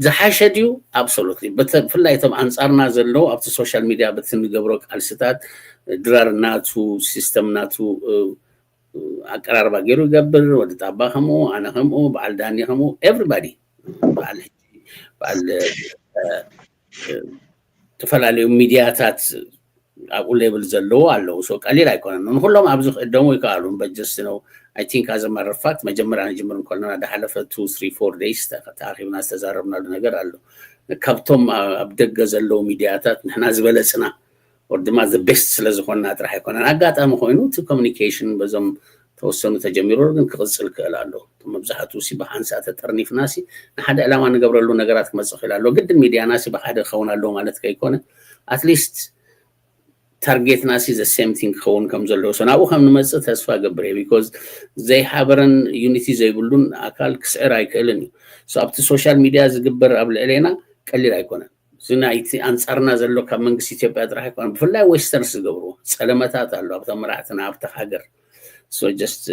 ዝሓሸ ድዩ? ኣብሶሉትሊ። ብፍላይ እቶም ኣንፃርና ዘለዉ ኣብቲ ሶሻል ሚድያ በቲ ንገብሮ ቃልስታት ድራር ናቱ ሲስተም ናቱ ኣቀራርባ ገይሩ ይገብር። ወዲ ጣባ ከምኡ፣ ኣነ ከምኡ፣ በዓል ዳኒ ከምኡ፣ ኤቭሪባዲ በዓል በዓል ዝተፈላለዩ ሚድያታት ኣብኡ ሌብል ዘለዎ ኣለዉ። So ቀሊል ኣይኮነን። ንኩሎም ኣብዚ ክእደሙ ይከኣሉ። But just you know I think as a matter of fact መጀመርያ ንጅምር እንከለና ዝሓለፈ two three four days ተኣኪብና ዝተዛረብናሉ ነገር ኣሎ። ካብቶም ኣብ ደገ ዘለዉ ሚድያታት ንሕና ዝበለፅና or ድማ the best ስለ ዝኾንና ጥራሕ ኣይኮነን። ኣጋጣሚ ኮይኑ እቲ ኮሚኒኬሽን በዞም ተወሰኑ ተጀሚሩ ግን ክቕፅል ክእል ኣሎ። መብዛሕትኡ ሲ ብሓንሳ ተጠርኒፍና ሲ ንሓደ ዕላማ ንገብረሉ ነገራት ክመፅእ ክእል ኣሎ። ግድን ሚድያና ሲ ብሓደ ክኸውን ኣለዎ ማለት ከይኮነ ኣትሊስት ታርጌትና ሲ the same thing ክኸውን ከም ዘለዎ so ናብኡ ከም ንመፅእ ተስፋ ገብር እየ። ቢኮዝ ዘይሓበረን ዩኒቲ ዘይብሉን ኣካል ክስዕር ኣይክእልን እዩ። So ኣብቲ ሶሻል ሚድያ ዝግበር ኣብ ልዕሌና ቀሊል ኣይኮነን። እዚ ናይቲ ኣንፃርና ዘሎ ካብ መንግስቲ ኢትዮጵያ ጥራሕ ኣይኮነን፣ ብፍላይ ዌስተርንስ ዝገብርዎ ፀለመታት ኣሎ ኣብታ መራሕትና ኣብታ ሃገር። So just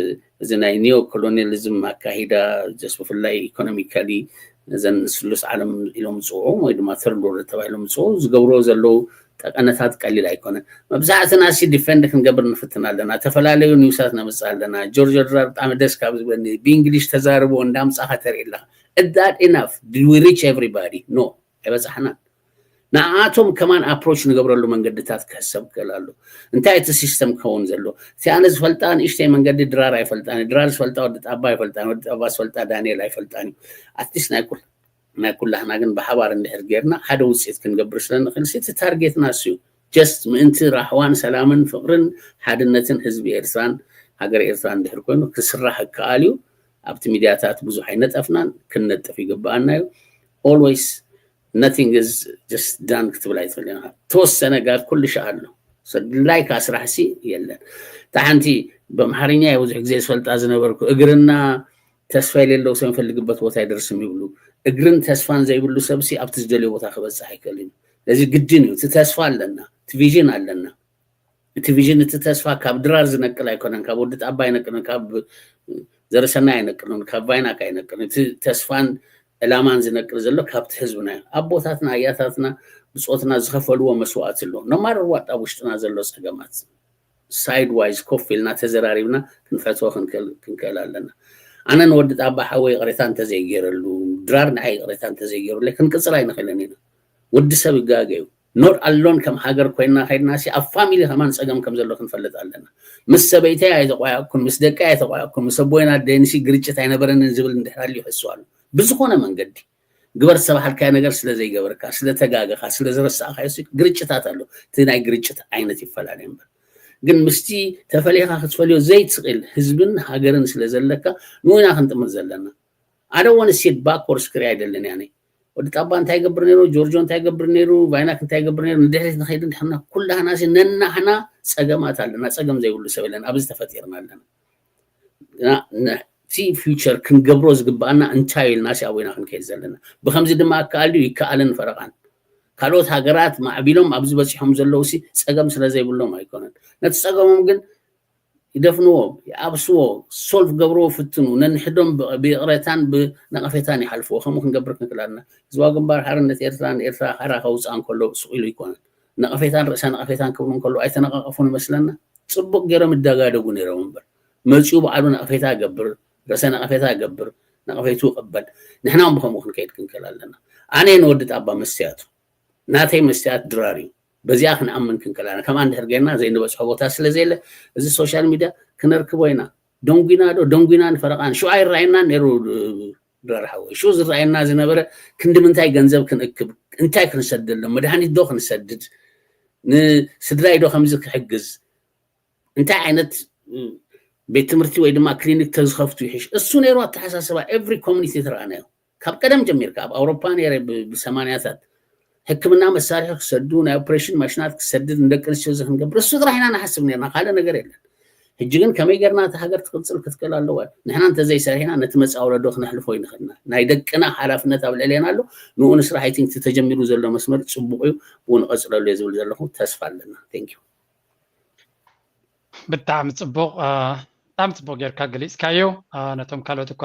እዚ ናይ ኒዮ ኮሎኒያሊዝም ኣካሂዳ just ብፍላይ ኢኮኖሚካሊ እዘን ስሉስ ዓለም ኢሎም ዝፅውዑ ወይ ድማ ተርድ ወርልድ ተባሂሎም ዝፅውዑ ዝገብርዎ ዘለዉ ጠቀነታት ቀሊል ኣይኮነን። መብዛሕትና ሲ ዲፈንድ ክንገብር ንፍትን ኣለና። ዝተፈላለዩ ኒውሳት ነምፅእ ኣለና። ጆርጆ ድራር ብጣዕሚ ደስ ካብ ዝበኒ ብእንግሊሽ ተዛርቦ እንዳምፃኻ ተርኢ ኣለኻ። እዳት ኢናፍ ሪች ኤቭሪባዲ ኖ ኣይበፃሕናን። ንኣቶም ከማን ኣፕሮች ንገብረሉ መንገድታት ክሕሰብ ክእል ኣሎ። እንታይ እቲ ሲስተም ክኸውን ዘሎ እቲ ኣነ ዝፈልጣ ንእሽተይ መንገዲ ድራር ኣይፈልጣን እዩ። ድራር ዝፈልጣ ወዲ ጣባ ኣይፈልጣን፣ ወዲ ጣባ ዝፈልጣ ዳንኤል ኣይፈልጣን እዩ። ኣትሊስት ናይ ኩል ናይ ኩላህና ግን ብሓባር እንድሕር ጌርና ሓደ ውፅኢት ክንገብር ስለ ንኽእል ሲ እቲ ታርጌትና እሱ እዩ። ጀስት ምእንቲ ራህዋን ሰላምን ፍቅርን ሓድነትን ህዝቢ ኤርትራን ሃገር ኤርትራን እንድሕር ኮይኑ ክስራሕ ይከኣል እዩ። ኣብቲ ሚድያታት ብዙሕ ኣይነጠፍናን፣ ክንነጥፍ ይግብኣና እዩ። Always nothing is just done ክትብል ኣይትኽእል ኢና። ተወሰነ ጋር ኩሉ ሻ ኣሎ። ድላይካ ስራሕ ሲ የለን። እታ ሓንቲ በምሓርኛ ብዙሕ ግዜ ዝፈልጣ ዝነበርኩ እግርና ተስፋ የሌለው ሰው የሚፈልግበት ቦታ አይደርስም ይብሉ። እግርን ተስፋን ዘይብሉ ሰብ ሲ ኣብቲ ዝደልዮ ቦታ ክበፅሕ ኣይክእልን እዩ። ስለዚ ግድን እዩ። እቲ ተስፋ ኣለና፣ እቲ ቪዥን ኣለና። እቲ ቪዥን እቲ ተስፋ ካብ ድራር ዝነቅል ኣይኮነን፣ ካብ ወዲ ጣባ ኣይነቅልን፣ ካብ ዘርሰናይ ኣይነቅልን፣ ካብ ቫይናክ ኣይነቅልን። እቲ ተስፋን ዕላማን ዝነቅል ዘሎ ካብቲ ህዝብና እዩ። ኣቦታትና ኣያታትና ብፆትና ዝኸፈልዎ መስዋእቲ ኣሎ። ኖማር ዋጣ ውሽጥና ዘሎ ፀገማት ሳይድ ዋይዝ ኮፍ ኢልና ተዘራሪብና ክንፈትዎ ክንክእል ኣለና። ኣነ ንወዲ ጣባ ሓወ ይቕሬታ እንተዘይገይረሉ ድራር ንዓይ ይቕሬታ እንተዘይገይሩለይ ክንቅፅል ኣይንኽእልን ኢና። ወዲ ሰብ ይጋገ እዩ። ኖት ኣሎን ከም ሃገር ኮይንና ከይድና ሲ ኣብ ፋሚሊ ከማን ፀገም ከም ዘሎ ክንፈልጥ ኣለና። ምስ ሰበይተይ ኣይተቋያቅኩን፣ ምስ ደቀይ ኣይተቋያቅኩን፣ ምስ ኣቦይን ኣደይን ሲ ግርጭት ኣይነበረንን ዝብል እንድሕር ኣልዩ ይሕሱ ኣሎ። ብዝኾነ መንገዲ ግበር ዝተባሃልካዮ ነገር ስለ ዘይገበርካ፣ ስለ ተጋገኻ፣ ስለ ዝረሳእካዮ ሲ ግርጭታት ኣሎ። እቲ ናይ ግርጭት ዓይነት ይፈላለ እምበር ግን ምስቲ ተፈሊኻ ክትፈልዮ ዘይትኽእል ህዝብን ሃገርን ስለ ዘለካ ንኡ ኢና ክንጥምት ዘለና። ኣደወን ሲድ ባክወርስ ክርኢ ኣይደልን እያ። ወዲ ጣባ እንታይ ይገብር ነይሩ፣ ጆርጆ እንታይ ይገብር ነይሩ፣ ቫይናክ እንታይ ይገብር ነይሩ፣ ንድሕሪት ንኸይድ እንድሕና ኩላህና ሲ ነናህና ፀገማት ኣለና። ፀገም ዘይብሉ ሰብ የለን። ኣብዚ ተፈጢርና ኣለና። እቲ ፊውቸር ክንገብሮ ዝግባኣና እንታይ ኢልና ሲ ኣብና ክንከይድ ዘለና። ብከምዚ ድማ ኣከኣል ድዩ? ይከኣልን ፈረቓን። ካልኦት ሃገራት ማዕቢሎም ኣብዚ በፂሖም ዘለዉ ሲ ፀገም ስለ ዘይብሎም ኣይኮነን። ነቲ ፀገሞም ግን ይደፍንዎ፣ ይኣብስዎ፣ ሶልቭ ገብርዎ፣ ፍትኑ። ነንሕዶም ብ- ብይቕረታን ብነቐፌታን ይሓልፍዎ። ከምኡ ክንገብር ክንክእል ኣለና። ህዝባዊ ግንባር ሓርነት ኤርትራ ንኤርትራ ሓራ ከውፅኣ እንከሎ ስቕ ኢሉ ኣይኮነን። ነቐፌታን ርእሰ ነቐፌታን ክብሉ እንከሎ ኣይተነቐቐፉን ይመስለና። ፅቡቅ ገይሮም ይደጋደጉ ነይሮም እምበር መፂኡ ባዕሉ ነቐፌታ ይገብር፣ ርእሰ ነቐፌታ ይገብር፣ ነቐፌቱ ይቕበል። ንሕና እውን ብከምኡ ክንከይድ ክንክእል ኣለና። ኣነ ንወዲ ጣባ መስትያቱ ናተይ መስትያት ድራር እዩ። በዚኣ ክንኣምን ክንክእል ኣለና። ከምኣ እንድሕር ጌርና ዘይንበፅሖ ቦታ ስለ ዘየለ እዚ ሶሻል ሚድያ ክነርክቦ ኢና። ደንጉና ዶ ደንጉና ንፈረቓን ሽዑ ኣይረኣየናን ነይሩ። ድራር ሓወይ ሽዑ ዝረኣየና ዝነበረ ክንዲ ምንታይ ገንዘብ ክንእክብ፣ እንታይ ክንሰደሎም፣ መድሃኒት ዶ ክንሰድድ፣ ንስድራይ ዶ ከምዚ ክሕግዝ፣ እንታይ ዓይነት ቤት ትምህርቲ ወይ ድማ ክሊኒክ ተዝኸፍቱ ይሕሽ። እሱ ነይሩ ኣተሓሳስባ ኤቭሪ ኮሚኒቲ ተረኣናዮ። ካብ ቀደም ጀሚርካ ኣብ ኣውሮፓ ነይረ ብሰማንያታት ሕክምና መሳርሒ ክሰዱ ናይ ኦፕሬሽን ማሽናት ክሰድድ ንደቂ ኣንስትዮ እዚ ክንገብር እሱ ጥራሕ ኢና ንሓስብ ነርና ካልእ ነገር የለን። ሕጂ ግን ከመይ ጌርና እታ ሃገር ትቅፅል ክትክእል ኣለዋ። ንሕና እንተዘይሰሪሕና ነቲ መፃ ወለዶ ክነሕልፎ ይንኽእልና። ናይ ደቅና ሓላፍነት ኣብ ልዕሌና ኣሎ። ንኡ ንስራሕ ኣይቲንክ ተጀሚሩ ዘሎ መስመር ፅቡቅ እዩ። ብኡ ንቀፅለሉ እየ ዝብል ዘለኹ። ተስፋ ኣለና። Thank you። ብጣዕሚ ፅቡቅ ብጣዕሚ ፅቡቅ ጌርካ ገሊፅካዮ። ነቶም ካልኦት እኳ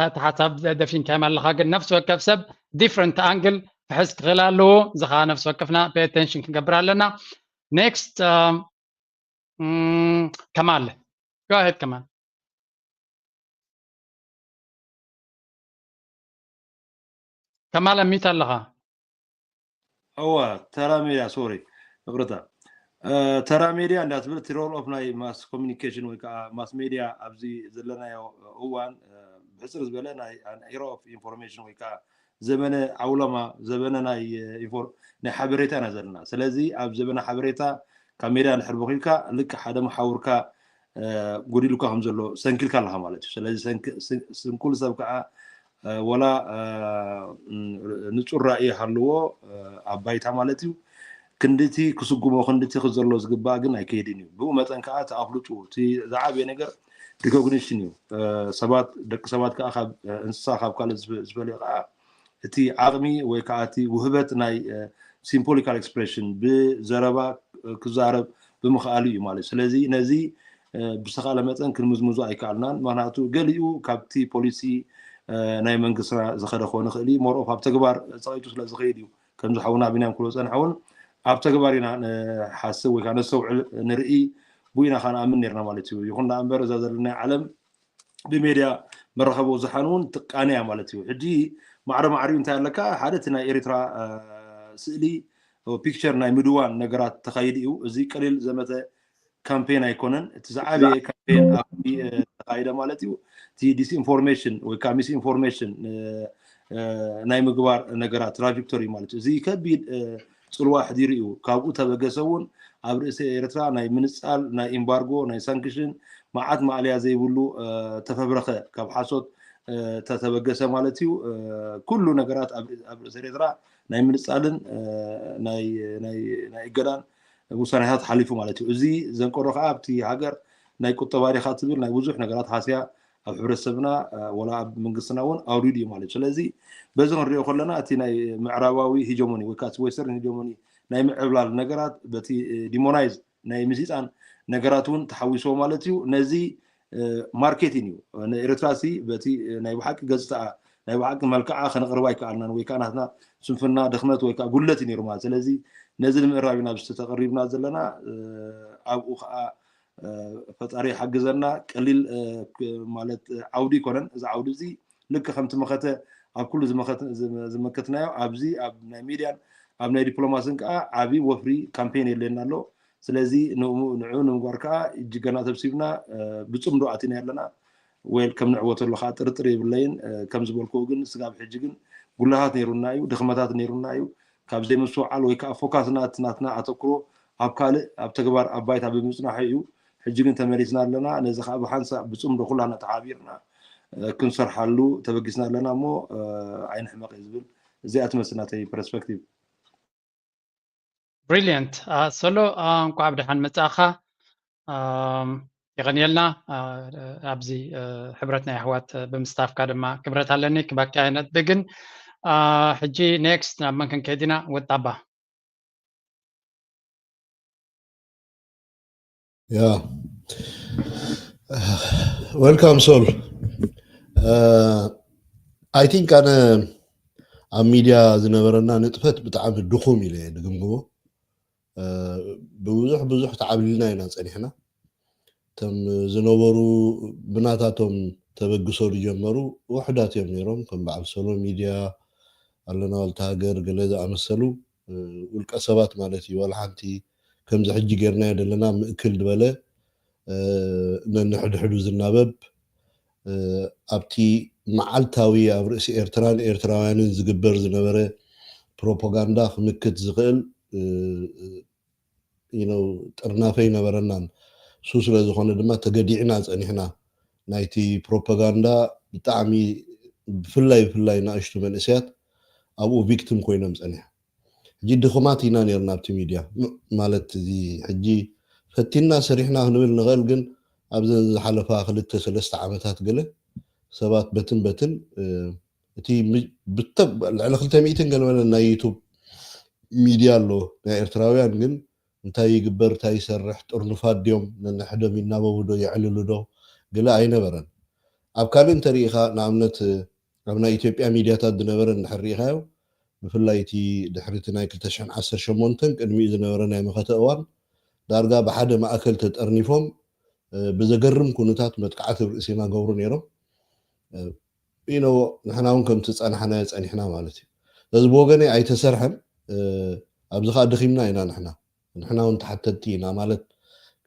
እቲ ሓሳብ ደፊንካዮም ኣለካ፣ ግን ነፍሲ ወከፍ ሰብ ዲፍረንት ኣንግል ክሕዝ ክኽእል ኣለዎ። እዚ ከዓ ነፍሲ ወከፍና ፔ ኣቴንሽን ክንገብር ኣለና። ኔክስት ከማል፣ ጎ ኣሄድ ከማል። ከማል ሚት ኣለኻ? እዋ ተራ ሜድያ ሶሪ ይቕርታ ተራ ሜድያ እንዳትብል እቲ ሮል ኦፍ ናይ ማስ ኮሚኒኬሽን ወይ ከዓ ማስ ሜድያ ኣብዚ ዘለናዮ እዋን ብሕፅር ዝበለ ናይ ኤራ ኦፍ ኢንፎርሜሽን ወይ ከዓ ዘበነ ዓውለማ ዘበነ ናይ ናይ ሓበሬታ ኢና ዘለና። ስለዚ ኣብ ዘበነ ሓበሬታ ካብ ሜድያ እንድሕር በኺልካ ልክዕ ሓደ መሓውርካ ጎዲሉካ ከም ዘሎ ሰንኪልካ ኣለካ ማለት እዩ። ስለዚ ስንኩል ሰብ ከዓ ወላ ንፁር ራእይ ሃልዎ ኣብ ባይታ ማለት እዩ፣ ክንድቲ ክስጉሞ ክንድቲ ክዘሎ ዝግባእ ግን ኣይከይድን እዩ። ብኡ መጠን ከዓ እቲ ኣፍልጡ እቲ ዝዓበየ ነገር ሪኮግኒሽን እዩ። ሰባት ደቂ ሰባት ከዓ ካብ እንስሳ ካብ ካልእ ዝፈልዮ ከዓ እቲ ዓቕሚ ወይ ከዓ እቲ ውህበት ናይ ሲምቦሊካል ኤክስፕሬሽን ብዘረባ ክዛረብ ብምኽኣሉ እዩ ማለት እዩ። ስለዚ ነዚ ብዝተኻለ መጠን ክንምዝምዞ ኣይከኣልናን። ምክንያቱ ገሊኡ ካብቲ ፖሊሲ ናይ መንግስትና ዝኸደ ክኾን ይኽእል እዩ። ሞርኦፍ ኣብ ተግባር ፀቒጡ ስለ ዝኸይድ እዩ። ከምዚ ሓውና ቢንያም ክብሎ ዝፀንሐ እውን ኣብ ተግባር ኢና ንሓስብ ወይ ከዓ ነስተውዕል ንርኢ፣ ብኡ ኢና ከዓ ንኣምን ነርና ማለት እዩ። ይኹን ደኣ እምበር እዛ ዘለና ዓለም ብሜድያ መራኸቢ ብዙሓን እውን ትቃነ እያ ማለት እዩ። ሕጂ ማዕረ ማዕሪኡ እንታይ ኣለካ? ሓደ እቲ ናይ ኤርትራ ስእሊ ፒክቸር ናይ ምድዋን ነገራት ተኻይዱ እዩ። እዚ ቀሊል ዘመተ ካምፔን ኣይኮነን። እቲ ዝዓበየ ካምፔን ኣብዚ ተኻይደ ማለት እዩ። እቲ ዲስኢንፎርሜሽን ወይ ከዓ ሚስኢንፎርሜሽን ናይ ምግባር ነገራት ትራጀክቶሪ ማለት እዩ። እዚ ከቢድ ፅልዋ ኣሕዲሩ እዩ። ካብኡ ተበገሰ እውን ኣብ ርእሲ ኤርትራ ናይ ምንፃል፣ ናይ ኤምባርጎ፣ ናይ ሳንክሽን መዓት ማእለያ ዘይብሉ ተፈብረኸ። ካብ ሓሶት ተተበገሰ ማለት እዩ። ኩሉ ነገራት ኣብ ርእሲ ኤርትራ ናይ ምንፃልን ናይ እገዳን ውሳኔታት ሓሊፉ ማለት እዩ። እዚ ዘንቀዶ ከዓ ኣብቲ ሃገር ናይ ቁጠባ ዲኻ ትብል ናይ ብዙሕ ነገራት ሃስያ ኣብ ሕብረተሰብና ወላ ኣብ መንግስትና እውን ኣውሪዱ እዩ ማለት እዩ። ስለዚ በዚ ክንሪኦ ከለና እቲ ናይ ምዕራባዊ ሂጀሞኒ ወይ ከዓ ወስተርን ሂጀሞኒ ናይ ምዕብላል ነገራት በቲ ዲሞናይዝ ናይ ምስይጣን ነገራት እውን ተሓዊስዎ ማለት እዩ። ነዚ ማርኬቲን እዩ። ንኤርትራ ሲ በቲ ናይ ብሓቂ ገጽታኣ ናይ ብሓቂ መልክዓ ከነቕርባ ኣይከኣልናን ወይ ከዓ ናትና ስንፍና ድኽመት ወይ ከዓ ጉለት እዩ ነይሩ ማለት። ስለዚ ነዚ ንምእራብ ኢና ኣብዚ ተቐሪብና ዘለና። ኣብኡ ከዓ ፈጣሪ ይሓግዘና። ቀሊል ማለት ዓውዲ ይኮነን። እዚ ዓውዲ እዚ ልክ ከምቲ መኸተ ኣብ ኩሉ ዝመከትናዮ ኣብዚ ኣብ ናይ ሚድያን ኣብ ናይ ዲፕሎማስን ከዓ ዓብዪ ወፍሪ ካምፔን የድልየና ኣሎ። ስለዚ ንዑ ንምግባር ከዓ እጅገና ተብሲብና ብፅምዶ ኣቲና ኣለና። ዌል ከም ንዕወተሉ ከዓ ጥርጥር የብለይን። ከም ዝበልክዎ ግን ስጋብ ሕጂ ግን ጉላሃት ነይሩና እዩ፣ ድኽመታት ነይሩና እዩ። ካብ ዘይምስውዓል ወይ ከዓ ፎካስ ናት ናትና ኣተክሮ ኣብ ካልእ ኣብ ተግባር ኣብ ባይታ ብምፅናሑ እዩ። ሕጂ ግን ተመሊስና ኣለና። ነዚ ከዓ ብሓንሳእ ብፅምዶ ኩላና ተሓቢርና ክንሰርሓሉ ተበጊስና ኣለና እሞ ኣይንሕመቕ እየ ዝብል። እዚኣ ትመስል ናተይ ፐርስፐክቲቭ። ብሪልየንት ሶሎ፣ እንኳዕ ብደሓን መጻእኻ። የቐንየልና ኣብዚ ሕብረት ናይ ኣሕዋት ብምስታፍካ ድማ ክብረት ኣለኒ። ክባካ ነጥቢ ግን ሕጂ ኔክስት ናብ መን ክንከይድ ኢና? ወጣባ Yeah. Welcome, Sol. Uh, I think ኣነ ኣብ ሚድያ ዝነበረና ንጥፈት ብጣዕሚ ድኹም ኢለ ድግምግሞ። ብብዙሕ ብዙሕ ተዓብሊልና ኢና ፀኒሕና። እቶም ዝነበሩ ብናታቶም ተበግሶ ዝጀመሩ ውሕዳት እዮም ነይሮም። ከም በዓል ሶሎ ሚድያ፣ ኣለና ዋልታ ሃገር፣ ገለ ዝኣመሰሉ ውልቀ ሰባት ማለት እዩ። ዋላ ሓንቲ ከምዚ ሕጂ ጌርናዮ ዘለና ምእክል ዝበለ ነንሕድሕዱ ዝናበብ ኣብቲ መዓልታዊ ኣብ ርእሲ ኤርትራን ኤርትራውያንን ዝግበር ዝነበረ ፕሮፓጋንዳ ክምክት ዝኽእል ጥርናፈ ኣይነበረናን። እሱ ስለ ዝኾነ ድማ ተገዲዕና ጸኒሕና። ናይቲ ፕሮፓጋንዳ ብጣዕሚ ብፍላይ ብፍላይ ንኣሽቱ መንእሰያት ኣብኡ ቪክቲም ኮይኖም ጸኒሖም። ሕጂ ድኹማት ኢና ነይርና ኣብቲ ሚድያ ማለት እዚ ሕጂ ፈቲና ሰሪሕና ክንብል ንኽእል፣ ግን ኣብዘን ዝሓለፋ ክልተ ሰለስተ ዓመታት ገለ ሰባት በትን በትን እቲ ልዕሊ ክልተ ሚእትን ገለ መለ ናይ ዩቱብ ሚድያ ኣሎ ናይ ኤርትራውያን፣ ግን እንታይ ይግበር እንታይ ይሰርሕ ጥርኑፋት ድዮም ነንሕዶም ይናበቡ ዶ የዕልሉ ዶ ገለ ኣይነበረን። ኣብ ካልእ እንተሪኢኻ ንኣብነት ኣብ ናይ ኢትዮጵያ ሚድያታት ዝነበረ እንድሕር ሪኢኻዮ ብፍላይ እቲ ድሕሪ እቲ ናይ ክልተ ሽሕን ዓሰርተ ሸሞንተን ቅድሚኡ ዝነበረ ናይ መኸተ እዋን ዳርጋ ብሓደ ማእከል ተጠርኒፎም ብዘገርም ኩነታት መጥቃዕቲ ኣብ ርእሲና ገብሩ ነይሮም። ኢኖ ንሕና እውን ከምቲ ጸናሕናዮ ጸኒሕና ማለት እዩ። ስለዚ ብወገነይ ኣይተሰርሐን። ኣብዚ ከዓ ደኺምና ኢና ንሕና ንሕና እውን ተሓተትቲ ኢና ማለት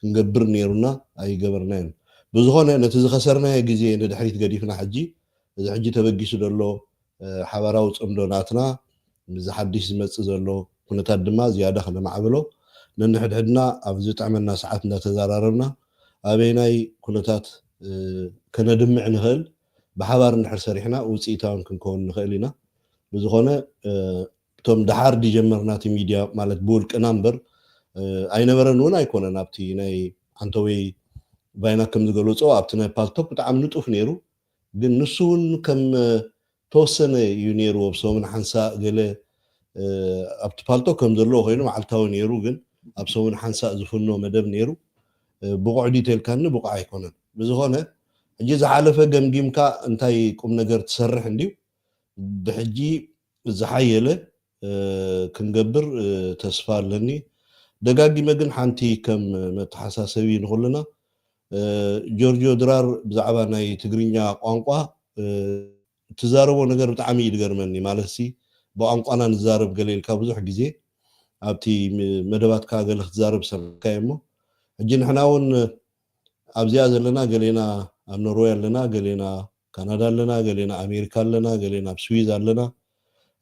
ክንገብር ነይሩና ኣይገበርናዮን። ብዝኾነ ነቲ ዝኸሰርናዮ ግዜ ንድሕሪት ገዲፍና ሕጂ እዚ ሕጂ ተበጊሱ ዘሎ ሓባራዊ ጽምዶ ናትና ምስዚ ሓድሽ ዝመጽእ ዘሎ ኩነታት ድማ ዝያዳ ከነማዕብሎ ነንሕድሕድና ኣብ ዝጥዕመና ሰዓት እንዳተዘራረብና ኣበየናይ ኩነታት ከነድምዕ ንኽእል፣ ብሓባር እንድሕር ሰሪሕና ውፅኢታውን ክንከውን ንኽእል ኢና። ብዝኾነ እቶም ደሓር ድጀመርናቲ ሚድያ ማለት ብውልቅና እምበር ኣይነበረን እውን ኣይኮነን። ኣብቲ ናይ ዓንተወይ ባይና ከም ዝገለፆ ኣብቲ ናይ ፓልቶክ ብጣዕሚ ንጡፍ ነይሩ። ግን ንሱ እውን ከም ተወሰነ እዩ ነይርዎ። ኣብ ሰሙን ሓንሳእ ገለ ኣብቲ ፓልቶክ ከም ዘለዎ ኮይኑ መዓልታዊ ነይሩ። ግን ኣብ ሰሙን ሓንሳእ ዝፍኖ መደብ ነይሩ። ብቑዕ ድዩ ተልካኒ ብቑዕ ኣይኮነን። ብዝኾነ ሕጂ ዝሓለፈ ገምጊምካ እንታይ ቁም ነገር ትሰርሕ እንድዩ ብሕጂ ዝሓየለ ክንገብር ተስፋ ኣለኒ። ደጋጊመ ግን ሓንቲ ከም መተሓሳሰቢ ንኹልና፣ ጆርጆ ድራር ብዛዕባ ናይ ትግርኛ ቋንቋ ትዛረቦ ነገር ብጣዕሚ እዩ ዝገርመኒ። ማለት ሲ ብቋንቋና ንዛረብ ገለ ኢልካ ብዙሕ ግዜ ኣብቲ መደባትካ ገለ ክትዛረብ ሰምዕካ እሞ ሕጂ ንሕና እውን ኣብዚኣ ዘለና ገሌና ኣብ ኖርወይ ኣለና፣ ገሌና ካናዳ ኣለና፣ ገሌና ኣሜሪካ ኣለና፣ ገሌና ኣብ ስዊዝ ኣለና።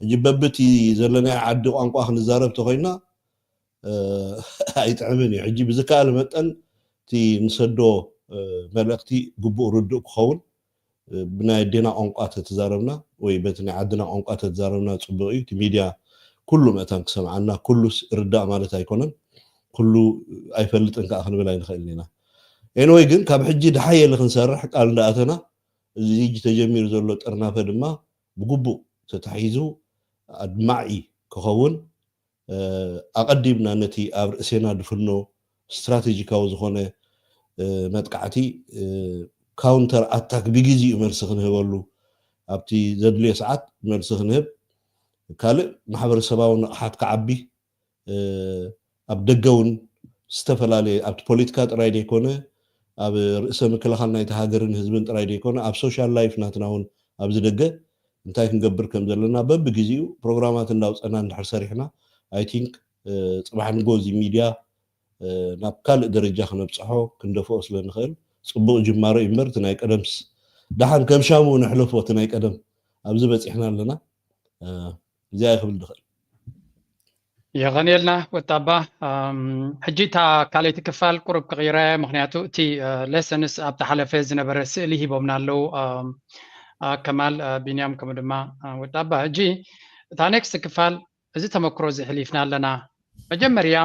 ሕጂ በብቲ ዘለናዮ ዓዲ ቋንቋ ክንዛረብ ተኮይና ኣይጥዕምን እዩ። ሕጂ ብዝከኣለ መጠን እቲ ንሰዶ መልእክቲ ግቡእ ርዱእ ክኸውን ብናይ ኣዴና ቋንቋ ተተዛረብና ወይ በቲ ናይ ዓድና ቋንቋ ተተዛረብና ፅቡቅ እዩ። እቲ ሚድያ ኩሉ መእታን ክሰምዓና ኩሉስ ርዳእ ማለት ኣይኮነን። ኩሉ ኣይፈልጥን ከዓ ክንብል ኣይንኽእልን ኢና። ኤንወይ ግን ካብ ሕጂ ድሓየለ ክንሰርሕ ቃል እንዳኣተና እዚ ሕጂ ተጀሚሩ ዘሎ ጥርናፈ ድማ ብግቡእ ተታሒዙ ኣድማዒ ክኸውን ኣቐዲምና ነቲ ኣብ ርእሴና ድፍኖ ስትራቴጂካዊ ዝኾነ መጥቃዕቲ ካውንተር ኣታክ ብግዜኡ መልሲ ክንህበሉ ኣብቲ ዘድልዮ ሰዓት መልሲ ክንህብ ካልእ ማሕበረሰባዊ ንቕሓት ክዓቢ ኣብ ደገ እውን ዝተፈላለየ ኣብቲ ፖለቲካ ጥራይ ዘይኮነ ኣብ ርእሰ ምክልኻል ናይቲ ሃገርን ህዝብን ጥራይ ዘይኮነ ኣብ ሶሻል ላይፍ ናትና እውን ኣብዚ ደገ እንታይ ክንገብር ከም ዘለና በብግዜኡ ፕሮግራማት እንዳውፀና እንድሕር ሰሪሕና ኣይ ቲንክ ፅባሕ ንጎ እዚ ሚድያ ናብ ካልእ ደረጃ ክነብፅሖ ክንደፍኦ ስለ ንኽእል ፅቡቅ ጅማሮ እዩ እምበር እቲ ናይ ቀደምስ ደሓን ከም ሻሙ ነሕለፎ እቲ ናይ ቀደም ኣብዚ በፂሕና ኣለና። እዚኣ ይኽብል ድኽእል። የቐንየልና ወጣባ። ሕጂ እታ ካልኣይቲ ክፋል ቁሩብ ክቕይራ እየ፣ ምክንያቱ እቲ ሌሰንስ ኣብቲ ሓለፈ ዝነበረ ስእሊ ሂቦምና ኣለዉ ከማል ቢንያም ከምኡ ድማ ወጣባ። ሕጂ እታ ኔክስት ክፋል እዚ ተመክሮ እዚ ሕሊፍና ኣለና። መጀመርያ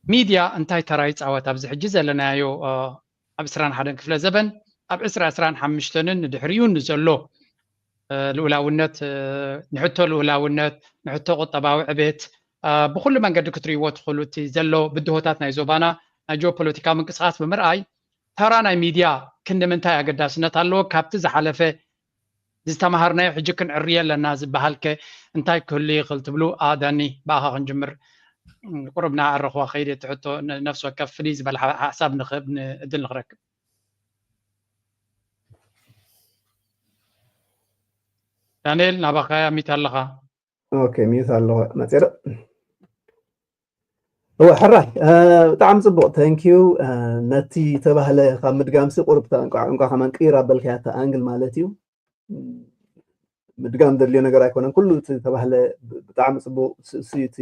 ሚድያ እንታይ ተራ ይፃወት ኣብዚ ሕጂ ዘለናዮ ኣብ ዕስራን ሓደን ክፍለ ዘበን ኣብ ዕስራ ዕስራን ሓሙሽተን ንድሕሪኡ ንዘሎ ልኡላውነት ንሕቶ ልኡላውነት ንሕቶ ቁጠባዊ ዕቤት ብኩሉ መንገዲ ክትርእይዎ ትኽእሉ እቲ ዘሎ ብድሆታት ናይ ዞባና ናይ ጂኦፖለቲካዊ ምንቅስቃስ ብምርኣይ ተራ ናይ ሚድያ ክንዲ ምንታይ ኣገዳስነት ኣለዎ ካብቲ ዝሓለፈ ዝተማሃርናዮ ሕጂ ክንዕርዮ ኣለና ዝበሃል ከ እንታይ ክህሉ ይኽእል ትብሉ? ኣዳኒ ብኣኻ ክንጅምር። ቁሩብ ንዓ ኣረኽዋ ከይደ እቲ ሕቶ ነፍሲ ወከፍ ፍልይ ዝበለ ሓሳብ ንክህብ እድል ንክረክብ። ዳንኤል ናባኻ ሚት ኣለኻ። ኦኬ ሚት ኣለኹ መፂረ። እወ ሕራይ ብጣዕሚ ፅቡቅ ተንኪዩ። ነቲ ተባህለ ካብ ምድጋምሲ ቁሩብ እንኳ ከማን ቅይር ኣበልካያ ኣንግል ማለት እዩ። ምድጋም ዘድልዮ ነገር ኣይኮነን። ኩሉ እቲ ተባህለ ብጣዕሚ ፅቡቅ ስእሲ እቲ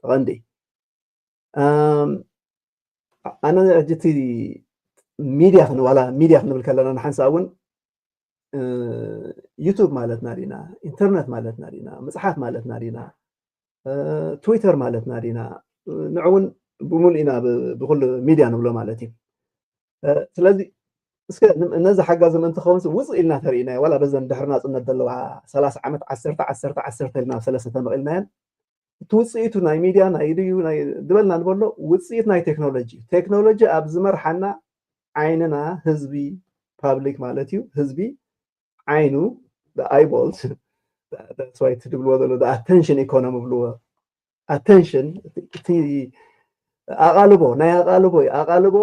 ተቐንዲ። ኣነ ሕጂ እቲ ሚድያ ዋላ ሚድያ ክንብል ከለና ንሓንሳእ እውን ዩቱብ ማለትና ዲና፣ ኢንተርነት ማለትና ዲና፣ መፅሓፍ ማለትና ዲና፣ ትዊተር ማለትና ዲና፣ ንዑ እውን ብሙሉእ ኢና ብኩሉ ሚድያ ንብሎ ማለት እዩ። ስለዚ እስከ ነዚ ሓጋዚ ምእንቲ ክኸውን ውፅእ ኢልና ተርእናዮ ዋላ በዘን ድሕሪ ናፅነት ዘለዋ ሰላሳ ዓመት ዓሰርተ ዓሰርተ ዓሰርተ ኢልና ኣብ ሰለስተ ተመቒልናየን እቲ ውፅኢቱ ናይ ሚድያ ናይ ድዩ ዝበልና ንበሎ ውፅኢት ናይ ቴክኖሎጂ ቴክኖሎጂ ኣብ ዝመርሓና ዓይንና ህዝቢ ፓብሊክ ማለት እዩ ህዝቢ ዓይኑ ኣይቦልስ ስዋይ ትድብልዎ ዘሎ ኣቴንሽን ኢኮኖሚ ብልዎ ኣቴንሽን እቲ ኣቓልቦ ናይ ኣቓልቦ ኣቓልቦ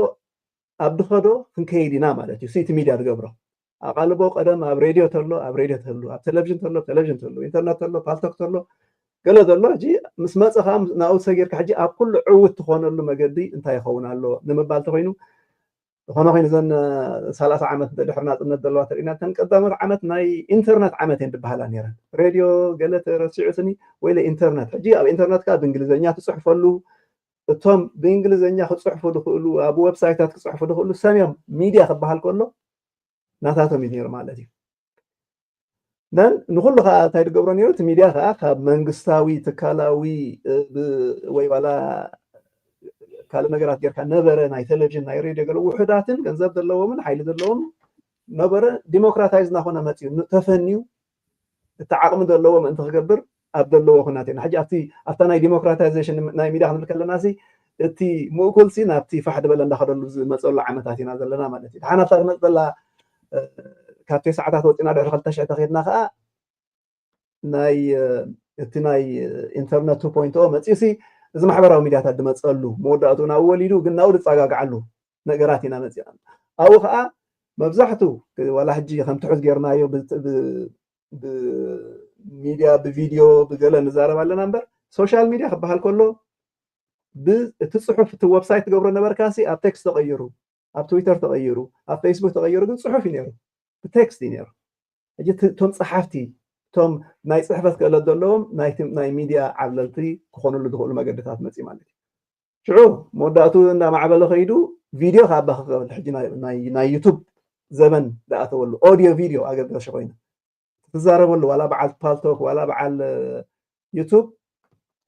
ኣብ ድኸዶ ክንከይድ ኢና ማለት እዩ እቲ ሚድያ ዝገብሮ ኣቓልቦ ቀደም ኣብ ሬድዮ ተሎ ኣብ ሬድዮ ተሉ ኣብ ቴሌቪዥን ተሎ ቴሌቪዥን ተሉ ኢንተርነት ተሎ ፓልቶክ ተሎ ገለ ዘሎ ሕጂ ምስ መፀ ከዓ ናብኡ ሰጊርካ ሕጂ ኣብ ኩሉ ዕውት ትኾነሉ መገዲ እንታይ ይኸውን ኣሎ ንምባል ተኮይኑ ዝኾነ ኮይኑ ዘን ሰላሳ ዓመት ድሕሪ ናፅነት ዘለዋ ተርእና ተን ቀዳሞት ዓመት ናይ ኢንተርነት ዓመት እየን ዝበሃላ ነረን ሬድዮ ገለ ተረሲዑ ስኒ ወይለ ኢንተርነት ሕጂ ኣብ ኢንተርነት ከዓ ብእንግሊዝኛ ትፅሕፈሉ እቶም ብእንግሊዝኛ ክፅሕፉ ዝኽእሉ፣ ኣብ ዌብሳይታት ክፅሕፉ ዝኽእሉ ሰም እዮም። ሚድያ ክበሃል ከሎ ናታቶም እዩ ነይሩ ማለት እዩ። ነን ንኩሉ ከዓ እንታይ ዝገብሮ ነይሩ? እቲ ሚድያ ከዓ ካብ መንግስታዊ ትካላዊ ወይ ዋላ ካልእ ነገራት ጌርካ ነበረ፣ ናይ ቴሌቪዥን ናይ ሬድዮ ገለ ውሑዳትን ገንዘብ ዘለዎምን ሓይሊ ዘለዎም ነበረ። ዲሞክራታይዝ እናኾነ መፅዩ፣ ተፈንዩ፣ እቲ ዓቕሚ ዘለዎ ምእንቲ ክገብር ኣብ ዘለዎ ኩናት ኢና። ሕጂ ኣብቲ ኣብታ ናይ ዲሞክራታይዜሽን ናይ ሚድያ ክንብል ከለና ሲ እቲ ምእኩል ሲ ናብቲ ፋሕ ዝበለ እንዳኸደሉ ዝመፀሉ ዓመታት ኢና ዘለና ማለት እዩ። ድሓን ኣብታ ትመፅ ዘላ ካብ ተስዓታት ወፂና ድሕሪ ክልተ ሽሕ ተኸድና ከዓ ናይ እቲ ናይ ኢንተርነት ቱ ፖይንት ኦ መፅዩ ሲ እዚ ማሕበራዊ ሚድያታት ዝመፀሉ መወዳእቱ ናብኡ ወሊዱ ግን ናብኡ ዝፀጋግዓሉ ነገራት ኢና መፂና። ኣብኡ ከዓ መብዛሕቱ ዋላ ሕጂ ከም ትሑት ጌርናዮ ብሚድያ ብቪድዮ ብገለ ንዛረብ ኣለና እምበር ሶሻል ሚድያ ክበሃል ከሎ እቲ ፅሑፍ እቲ ዌብሳይት ትገብሮ ነበርካ ሲ ኣብ ቴክስት ተቐይሩ፣ ኣብ ትዊተር ተቐይሩ፣ ኣብ ፌስቡክ ተቐይሩ ግን ፅሑፍ እዩ ነይሩ፣ ብቴክስት እዩ ነይሩ። ሕጂ እቶም ፀሓፍቲ እቶም ናይ ፅሕፈት ክእለት ዘለዎም ናይ ሚድያ ዓብለልቲ ክኾኑሉ ዝኽእሉ መገድታት መፅእ ማለት እዩ። ሽዑ መወዳእቱ እንዳማዕበለ ከይዱ ቪድዮ ካብ ክኸብል ሕጂ ናይ ዩቱብ ዘበን ዝኣተወሉ ኦዲዮ ቪድዮ ኣገዳሲ ኮይኑ ትዛረበሉ ዋላ በዓል ፓልቶክ ዋላ በዓል ዩቱብ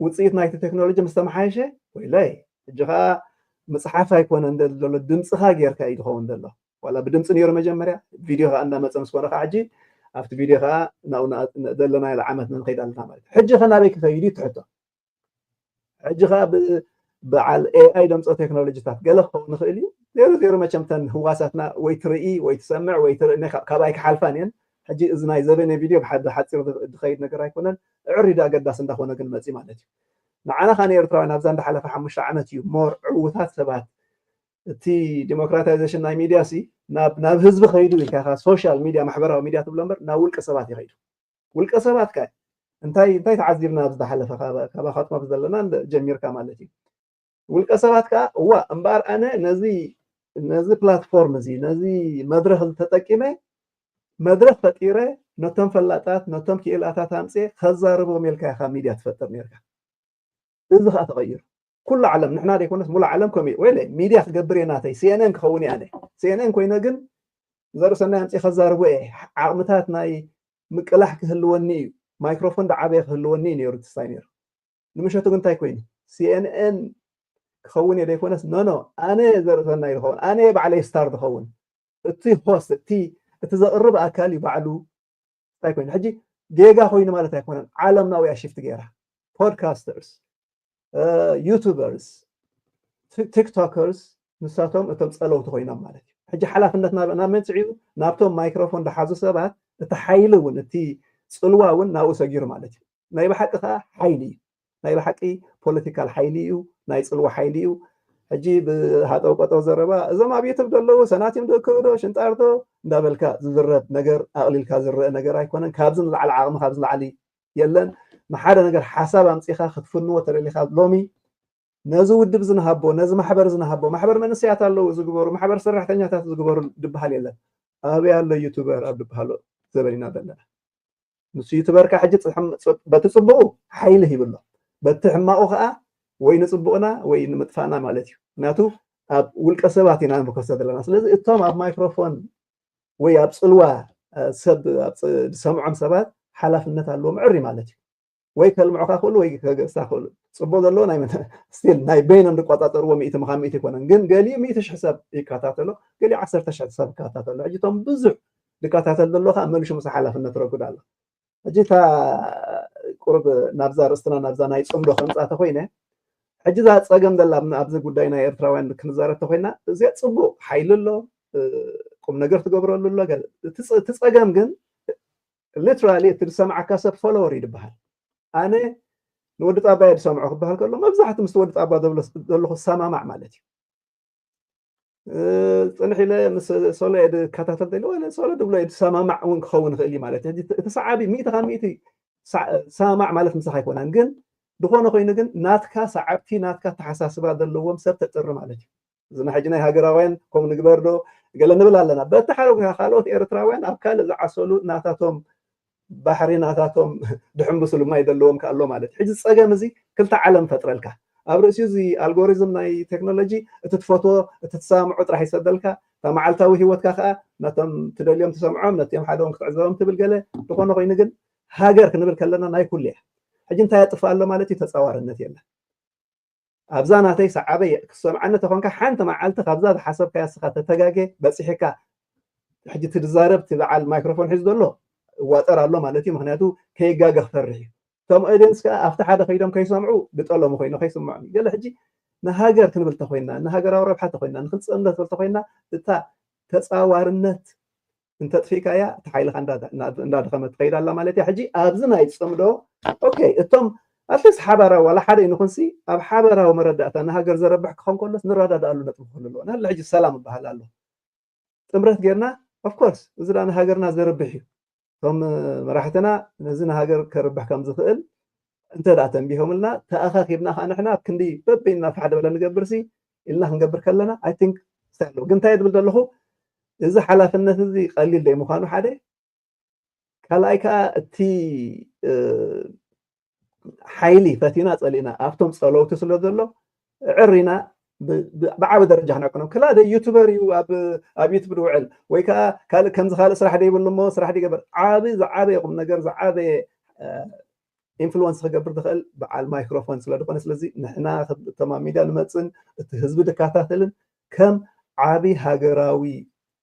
ውፅኢት ናይቲ ቴክኖሎጂ ምስ ተመሓየሸ ወይለይ ሕጂ ከዓ ምፅሓፍ ኣይኮነን ዘሎ ድምፅኻ ጌርካ እዩ ዝኸውን ዘሎ። ዋላ ብድምፂ ነይሩ መጀመርያ ቪድዮ ከዓ እንዳመፀ ምስ ኮነ ከዓ ሕጂ ኣብቲ ቪድዮ ከዓ ናብኡ ዘለናዮ ዓመት ንኸይድ ኣለና ማለት እዩ። ሕጂ ከ ናበይ ክኸይድ እዩ ትሕቶ። ሕጂ ከዓ በዓል ኤኣይ ደምፆ ቴክኖሎጂታት ገለ ክኸውን ይኽእል እዩ። ዜሮ ዜሮ መቸም ተን ህዋሳትና ወይ ትርኢ ወይ ትሰምዕ ወይ ትርኢ ካባይ ክሓልፋን እየን። ሕጂ እዚ ናይ ዘበነ ቪድዮ ብሓደ ሓፂር ዝኸይድ ነገር ኣይኮነን። ዕሪ ዳ ኣገዳሲ እንዳኾነ ግን መፂ ማለት እዩ። ንዓና ካ ንኤርትራውያን ኣብዛ እንዳሓለፈ ሓሙሽተ ዓመት እዩ ሞር ዕውታት ሰባት እቲ ዲሞክራታይዜሽን ናይ ሚድያ ሲ ናብ ናብ ህዝቢ ከይዱ ኢልካ ሶሻል ሚድያ ማሕበራዊ ሚድያ ትብሎ እምበር ናብ ውልቀ ሰባት ይኸይዱ። ውልቀ ሰባት ከ እንታይ እንታይ ተዓዚብና ኣብ ዝሓለፈ ካባኻትኩም ኣብ ዘለና ጀሚርካ ማለት እዩ። ውልቀ ሰባት ከዓ እዋ እምበኣር ኣነ ነዚ ነዚ ፕላትፎርም እዚ ነዚ መድረክ ተጠቂመ መድረክ ፈጢረ ነቶም ፈላጣት ነቶም ክኢላታት ኣምፅኤ ከዛርቦም ኢልካ ኢኻ ሚድያ ትፈጥር ነርካ። እዚ ከዓ ተቐይሩ። ኩሉ ዓለም ንሕና ዘይኮነስ ሙሉ ዓለም ከምኡ እዩ። ወይለ ሚድያ ክገብር እየ ናተይ ሲኤንኤን ክኸውን እየ ኣነ ሲኤንኤን ኮይነ ግን ዘርእሰናይ ኣምፅኤ ከዛርቦ እየ። ዓቕምታት ናይ ምቅላሕ ክህልወኒ እዩ። ማይክሮፎን ዳዓበየ ክህልወኒ እዩ ነይሩ ትስታይ ነይሩ። ንምሸቱ ግን እንታይ ኮይኑ ሲኤንኤን ክኸውን እየ ዘይኮነስ ኖኖ ኣነ ዘርእሰናይ ዝኸውን ኣነ ባዕለይ ስታር ዝኸውን እቲ ሆስት እቲ እቲ ዘቕርብ ኣካል እዩ ባዕሉ እንታይ ኮይኑ ሕጂ ጌጋ ኮይኑ ማለት ኣይኮነን። ዓለም ናብኡ እያ ሽፍት ገይራ ፖድካስተርስ ዩቱበርስ ቲክቶከርስ ንሳቶም እቶም ፀለውቲ ኮይኖም ማለት እዩ። ሕጂ ሓላፍነት ናብ መን ፅዒቡ ናብቶም ማይክሮፎን ዝሓዙ ሰባት እቲ ሓይሊ እውን እቲ ፅልዋ እውን ናብኡ ሰጊሩ ማለት እዩ። ናይ ብሓቂ ከዓ ሓይሊ እዩ። ናይ ብሓቂ ፖለቲካል ሓይሊ እዩ፣ ናይ ፅልዋ ሓይሊ እዩ። ሕጂ ብሃጠው ቀጠው ዘረባ እዞም ኣብ ዩቱብ ዘለዉ ሰናቲም ዝእክቡ ዶ ሽንጣር ዶ እንዳበልካ ዝዝረብ ነገር ኣቕሊልካ ዝረአ ነገር ኣይኮነን። ካብዚ ንላዕሊ ዓቕሚ ካብዚ ላዕሊ የለን። ንሓደ ነገር ሓሳብ ኣምፂኻ ክትፍንዎ ተደሊኻ ሎሚ ነዚ ውድብ ዝንሃቦ ነዚ ማሕበር ዝንሃቦ ማሕበር መንእሰያት ኣለዉ ዝግበሩ ማሕበር ሰራሕተኛታት ዝግበሩ ዝበሃል የለን። ኣበይ ኣሎ ዩቱበር ኣብ ዝበሃሎ ዘበን ኢና ዘለና። ምስ ዩቱበርካ ሕጂ በቲ ፅቡቁ ሓይሊ ሂብሎ በቲ ሕማቁ ከዓ ወይ ንፅቡቅና ወይ ንምጥፋእና ማለት እዩ። ምክንያቱ ኣብ ውልቀ ሰባት ኢና ንከሶ ዘለና። ስለዚ እቶም ኣብ ማይክሮፎን ወይ ኣብ ፅልዋ ሰብ ዝሰምዖም ሰባት ሓላፍነት ኣለዎም ዕሪ ማለት እዩ። ወይ ከልምዑካ ክእሉ ወይ ከገስታ ክእሉ ፅቡቅ ዘለዎ ናይ ስቲል ናይ በይኖም ዝቆፃፀርዎ ሚእቲ ምኻን ሚእቲ ይኮነን ግን ገሊኡ ሚእቲ ሽሕ ሰብ ይከታተሎ ገሊኡ ዓሰርተ ሽሕ ሰብ ይከታተሎ ሕጂ እቶም ብዙሕ ዝከታተል ዘሎ ከዓ መልሹ ምስ ሓላፍነት ረጉድ ኣሎ። ሕጂ እታ ቁሩብ ናብዛ ርእስትና ናብዛ ናይ ፅምዶ ከምፃ ተኮይነ ሕጂ እዛ ፀገም ዘላ ኣብዚ ጉዳይ ናይ ኤርትራውያን ክንዛረብ ተኮይና እዚኣ ፅቡቅ ሓይሊ ኣሎ ቁም ነገር ትገብረሉ ኣሎ። እቲ ፀገም ግን ሊትራሊ እቲ ዝሰምዓካ ሰብ ፎሎወር እዩ ዝበሃል። ኣነ ንወዲ ጣባ እየ ዝሰምዖ ክበሃል ከሎ መብዛሕቲ ምስ ወዲ ጣባ ዘለኹ ሰማማዕ ማለት እዩ። ፅንሕ ኢለ ምስ ሶሎ እየ ዝከታተል ለ ሶሎ ዝብሎ እየ ዝሰማማዕ እውን ክኸውን ይኽእል እዩ ማለት እዩ። እቲ ሰዓቢ ሚእቲ ካብ ሚእቲ ሰማማዕ ማለት ምሳኻ ኣይኮነን ግን ዝኾነ ኮይኑ ግን ናትካ ሰዓብቲ ናትካ ተሓሳስባ ዘለዎም ሰብ ተጥሪ ማለት እዩ። እዚ ሕጂ ናይ ሃገራውያን ከምኡ ንግበር ዶ ገለ ንብል ኣለና በቲ ሓደ ካልኦት ኤርትራውያን ኣብ ካልእ ዝዓሰሉ ናታቶም ባሕሪ ናታቶም ድሕምብስሉ ማይ ዘለዎም ከ ኣሎ ማለት እዩ። ሕጂ ፀገም እዚ ክልተ ዓለም ፈጥረልካ ኣብ ርእሲኡ እዚ ኣልጎሪዝም ናይ ቴክኖሎጂ እቲ ትፈትዎ እቲ ትሰማምዖ ጥራሕ ይሰደልካ። እታ መዓልታዊ ህይወትካ ከዓ ነቶም ትደልዮም ትሰምዖም፣ ነቲኦም ሓደ እውን ክትዕዘቦም ትብል ገለ ዝኾነ ኮይኑ ግን ሃገር ክንብል ከለና ናይ ኩሉ እያ። ሕጂ እንታይ የጥፍእ ኣሎ ማለት እዩ? ተፃዋርነት የለን። ኣብዛ ናተይ ሰዓበ ክሰምዓኒ ተኾንካ ሓንቲ መዓልቲ ካብዛ ዝሓሰብካያ ስኻ ተተጋጌ በፂሕካ ሕጂ ትዛረብ እቲ በዓል ማይክሮፎን ሒዙ ዘሎ እዋጠር ኣሎ ማለት እዩ። ምክንያቱ ከይጋገ ክፈርሕ እዩ። እቶም ኦዲየንስ ከዓ ኣብቲ ሓደ ከይዶም ከይሰምዑ ብጠለሙ ኮይኑ ከይስምዖም እዩ። ገለ ሕጂ ንሃገር ክንብል ተኮይና ንሃገራዊ ረብሓ ተኮይና ንክልፀ እንተትብል ተኮይና እታ ተፃዋርነት እንተጥፊእካያ እቲ ሓይልካ እንዳደኸመት ትኸይድ ኣላ ማለት እያ። ሕጂ ኣብዚ ናይ ፅምዶ ኦኬ እቶም ኣትሊስት ሓባራዊ ዋላ ሓደ ይንኹንሲ ኣብ ሓባራዊ መረዳእታ ንሃገር ዘረብሕ ክኸውን ከሎስ ንረዳድኣሉ ነጥቢ ክህሉ ኣለዎ። ንሕለ ሕጂ ሰላም ይበሃል ኣሎ። ጥምረት ጌርና ኦፍኮርስ እዚ ዳ ንሃገርና ዘርብሕ እዩ። እቶም መራሕትና ነዚ ንሃገር ከርብሕ ከም ዝኽእል እንተ ደኣ ተንቢሆምልና ተኣኻኺብና ከዓ ንሕና ኣብ ክንዲ በበይንና ፋሕ ደበለ ንገብርሲ ኢልና ክንገብር ከለና ኣይ ቲንክ ኣለዉ። ግን እንታይ ድብል ዘለኹ እዚ ሓላፍነት እዚ ቀሊል ደይ ምዃኑ ሓደ ካልኣይ ከዓ እቲ ሓይሊ ፈቲና ፀሊእና ኣብቶም ፀለውቲ ስለ ዘሎ ዕር ኢና ብዓቢ ደረጃ ክነዕቅኖም ክላ ደ ዩቱበር እዩ ኣብ ዩቱብ ድውዕል ወይ ከዓ ካልእ ከምዚ ካልእ ስራሕ ደይብሉ እሞ ስራሕ ደይገበር ዓቢ ዝዓበየ ቁም ነገር ዝዓበየ ኢንፍሉወንስ ክገብር ዝኽእል በዓል ማይክሮፎን ስለ ዝኾነ ስለዚ ንሕና እቶም ኣብ ሚድያ ንመፅን እቲ ህዝቢ ድከታተልን ከም ዓቢ ሃገራዊ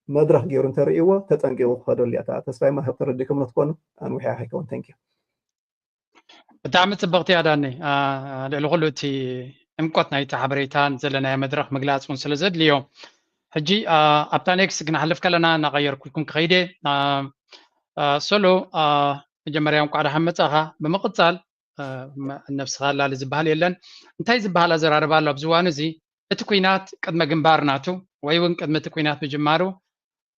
መድረኽ ገይሩ እንተርእይዎ ተጠንቂቑ ክኸደሉ እያ ተስፋይ ማህብ ተረዲእኩም ንትኮኑ ኣንዊሕ ኣይከውን ተንኪ ብጣዕሚ ፅብቕቲ እያ ዳኒ። ልዕሊ ኩሉ እቲ ዕምቆት ናይቲ ሓበሬታን ዘለናዮ መድረኽ ምግላፅ እውን ስለ ዘድልዮ ሕጂ ኣብታ ኔክስት ክንሓልፍ ከለና እናቐየርኩልኩም ክኸይደ ሶሎ መጀመርያ እንኳዕ ደሓን መፃኻ። ብምቕፃል ነብስኻ ኣላሊ ዝበሃል የለን። እንታይ ዝበሃል ኣዘራርባ ኣሎ ኣብዚ እዋን እዚ እቲ ኩናት ቅድመ ግንባር ናቱ ወይ እውን ቅድሚ እቲ ኩናት ምጅማሩ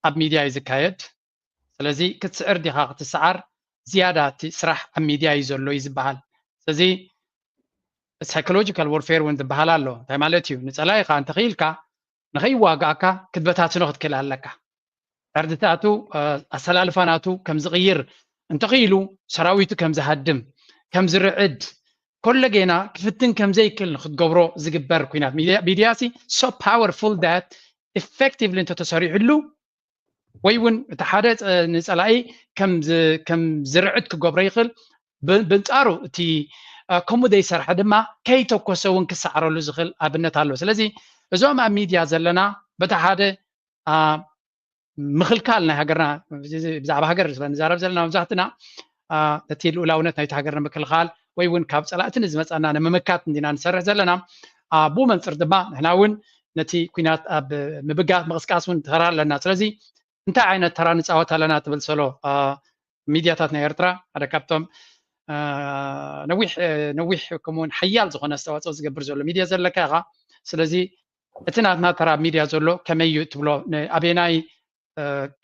ኣብ ሚድያ እዩ ዝካየድ። ስለዚ ክትስዕር ዲኻ ክትሰዓር ዝያዳ እቲ ስራሕ ኣብ ሚድያ እዩ ዘሎ እዩ ዝበሃል። ስለዚ ሳይኮሎጂካል ወርፌር እውን ዝበሃል ኣሎ። እንታይ ማለት እዩ? ንፀላኢኻ እንተኽኢልካ ንኸይዋጋእካ ክትበታትኖ ክትክእል ኣለካ። ዕርድታቱ ኣሰላልፋ ናቱ ከም ዝቕይር እንተኽኢሉ ሰራዊቱ ከም ዝሃድም ከም ዝርዕድ ኮለጌና ክፍትን ከም ዘይክእል ንክትገብሮ ዝግበር ኩናት ሚድያ ሲ so powerful that effectively እንተተሰሪሕሉ ወይ እውን እቲ ሓደ ንፀላኢ ከም ዝርዕድ ክገብሮ ይኽእል። ብንፃሩ እቲ ከምኡ ዘይሰርሐ ድማ ከይተኮሰ እውን ክሰዕረሉ ዝኽእል ኣብነት ኣሎ። ስለዚ እዞም ኣብ ሚድያ ዘለና በቲ ሓደ ምኽልካል ናይ ሃገርና ብዛዕባ ሃገር ስለ ንዛረብ ዘለና መብዛሕትና ነቲ ልኡላውነት ናይቲ ሃገር ንምክልኻል ወይ እውን ካብ ፀላእቲ ንዝመፀና ንምምካት እንዲና ንሰርሕ ዘለና። ብኡ መንፅር ድማ ንሕና እውን ነቲ ኩናት ኣብ ምብጋስ ምቕስቃስ እውን ተራ ኣለና። ስለዚ እንታይ ዓይነት ተራ ንፃወት ኣለና ትብል ሰሎ? ሚድያታት ናይ ኤርትራ ሓደ ካብቶም ነዊሕ ነዊሕ ከምኡውን ሓያል ዝኾነ ኣስተዋፅኦ ዝገብር ዘሎ ሚድያ ዘለካ ኢኻ። ስለዚ እቲ ናትና ተራ ኣብ ሚድያ ዘሎ ከመይ እዩ ትብሎ? ኣበየናይ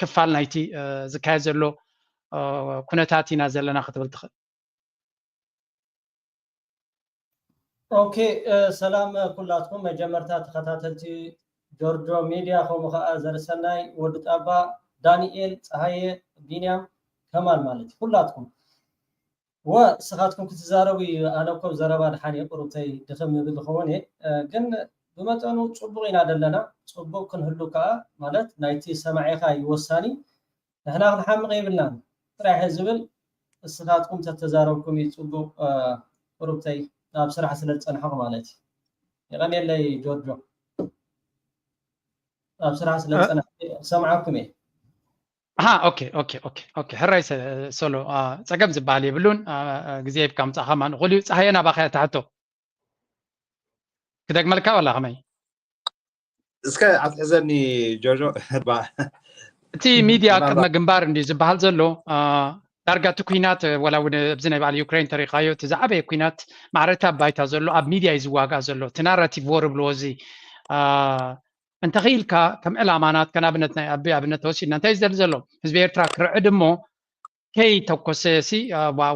ክፋል ናይቲ ዝካየድ ዘሎ ኩነታት ኢና ዘለና ክትብል ትኽእል? ኦኬ ሰላም ኩላትኩም መጀመርታ ተኸታተልቲ ጆርጆ ሚድያ ከምኡ ከዓ ዘርሰናይ ወዲ ጣባ ዳንኤል ፀሃየ ቢንያም ከማል ማለት እዩ ኩላትኩም ወ እስኻትኩም ክትዛረቡ እዩ ኣነ እኮ ዘረባ ድሓን እየ ቁሩብተይ ድኽም ይብል ዝኸውን እየ ግን ብመጠኑ ፅቡቅ ኢና ዘለና ፅቡቅ ክንህሉ ከዓ ማለት ናይቲ ሰማዒኻ እዩ ወሳኒ ንሕና ክንሓምቕ የብልናን ጥራሕ ዝብል እስኻትኩም ተተዛረብኩም እዩ ፅቡቅ ቁሩብተይ ኣብ ስራሕ ስለ ዝፀናሕኹ ማለት እዩ የቀንየለይ ጆርጆ ኣብ ስራሕ ስለ ዝፀናሕ ሰምዓኩም እየ ኣሃ ኦኬ ኦኬ ኦኬ ኦኬ ሕራይ ሰሎ ፀገም ዝበሃል የብሉን ግዜ ሂብካ ምፃእካ ማን እኹል እዩ ፀሃየ ናባካ እያ ትሕቶ ክደግመልካ ወላ ከመይ እስከ ኣትሕዘኒ ጆርጆ እቲ ሚድያ ቅድመ ግንባር እንዲ ዝበሃል ዘሎ ዳርጋ እቲ ኩናት ወላ እውን ኣብዚ ናይ በዓል ዩክሬን ተሪኻዮ እቲ ዝዓበየ ኩናት ማዕረታ ባይታ ዘሎ ኣብ ሚድያ እዩ ዝዋጋእ ዘሎ እቲ ናራቲቭ ወር ብልዎ እዚ እንተኽኢልካ ከም ዕላማ ናትካ ንኣብነት ናይ ኣቢ ኣብነት ተወሲድና እንታይ ዝደሊ ዘሎ ህዝቢ ኤርትራ ክርዕድ እሞ ከይተኮሰ ሲ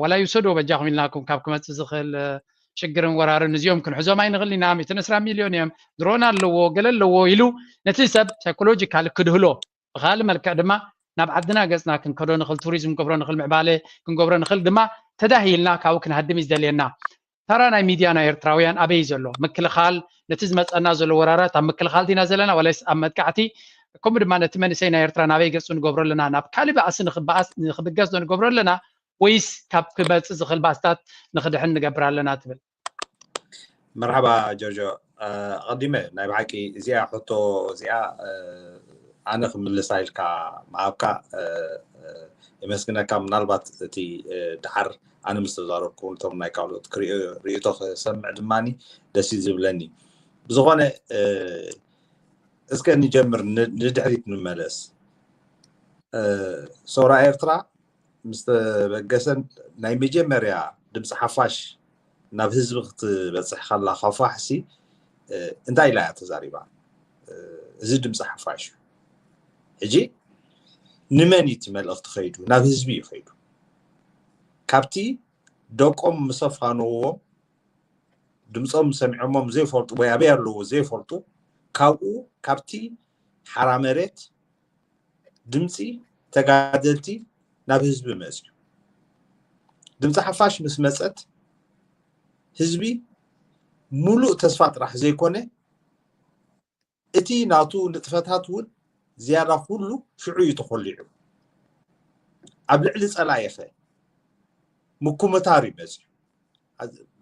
ዋላ ይውሰድዎ በጃኹም ኢልናኩም ካብ ክመፅእ ዝኽእል ሽግርን ወራርን እዚኦም ክንሕዞም ኣይንኽእል ኢና ሚእትን ዕስራ ሚልዮን እዮም ድሮን ኣለዎ ገለ ኣለዎ ኢሉ ነቲ ሰብ ሳይኮሎጂካል ክድህሎ ብካል መልክዕ ድማ ናብ ዓድና ገፅና ክንከዶ ንኽእል ቱሪዝም ክንገብሮ ንኽእል ምዕባለ ክንገብሮ ንኽእል ድማ ተዳሂልና ካብኡ ክንሃድም እዩ ዝደልየና ተራ ናይ ሚድያ ናይ ኤርትራውያን ኣበይ ዘሎ? ምክልኻል፣ ነቲ ዝመፀና ዘሎ ወራራት ኣብ ምክልኻል ዲና ዘለና ዋላይስ ኣብ መጥቃዕቲ? ከምኡ ድማ ነቲ መንእሰይ ናይ ኤርትራ ናበይ ገፁ ንገብሮ ኣለና? ናብ ካልእ ባእሲ ንኽበኣስ ንኽብገስ ዶ ንገብሮ ኣለና? ወይስ ካብ ክመፅእ ዝኽእል ባእስታት ንኽድሕን ንገብር ኣለና ትብል? መርሓባ ጆርጆ። ኣቐዲመ ናይ ብሓቂ እዚኣ ሕቶ እዚኣ ኣነ ክምልሳ ኢልካ ምሃብካ የመስግነካ። ምናልባት እቲ ድሓር ኣነ ምስ ተዛረብኩ ነቶም ናይ ካልኦት ክሪኦ ርእይቶ ክሰምዕ ድማ ደስ እዩ ዝብለኒ። ብዝኾነ እስከ ንጀምር፣ ንድሕሪት ንመለስ። ሰውራ ኤርትራ ምስ ተበገሰን ናይ መጀመርያ ድምፂ ሓፋሽ ናብ ህዝቢ ክትበፅሕ ከላ ካብ ፋሕሲ እንታይ ኢላ እያ ተዛሪባ? እዚ ድምፂ ሓፋሽ እዩ። ሕጂ ንመን እዩ እቲ መልእኽቲ ከይዱ? ናብ ህዝቢ እዩ ከይዱ። ካብቲ ደቆም ምስ ኣፋነውዎም፣ ድምፆም ሰሚዖሞም ዘይፈልጡ ወይ ኣበይ ኣለዉ ዘይፈልጡ፣ ካብኡ ካብቲ ሓራ መሬት ድምፂ ተጋደልቲ ናብ ህዝቢ መፅዩ። ድምፂ ሓፋሽ ምስ መፀት ህዝቢ ሙሉእ ተስፋ ጥራሕ ዘይኮነ እቲ ናቱ ንጥፈታት እውን ዝያዳ ኩሉ ሽዑ እዩ ተኾሊዑ። ኣብ ልዕሊ ፀላኢኸ ምኩምታር እዩ መፅዩ።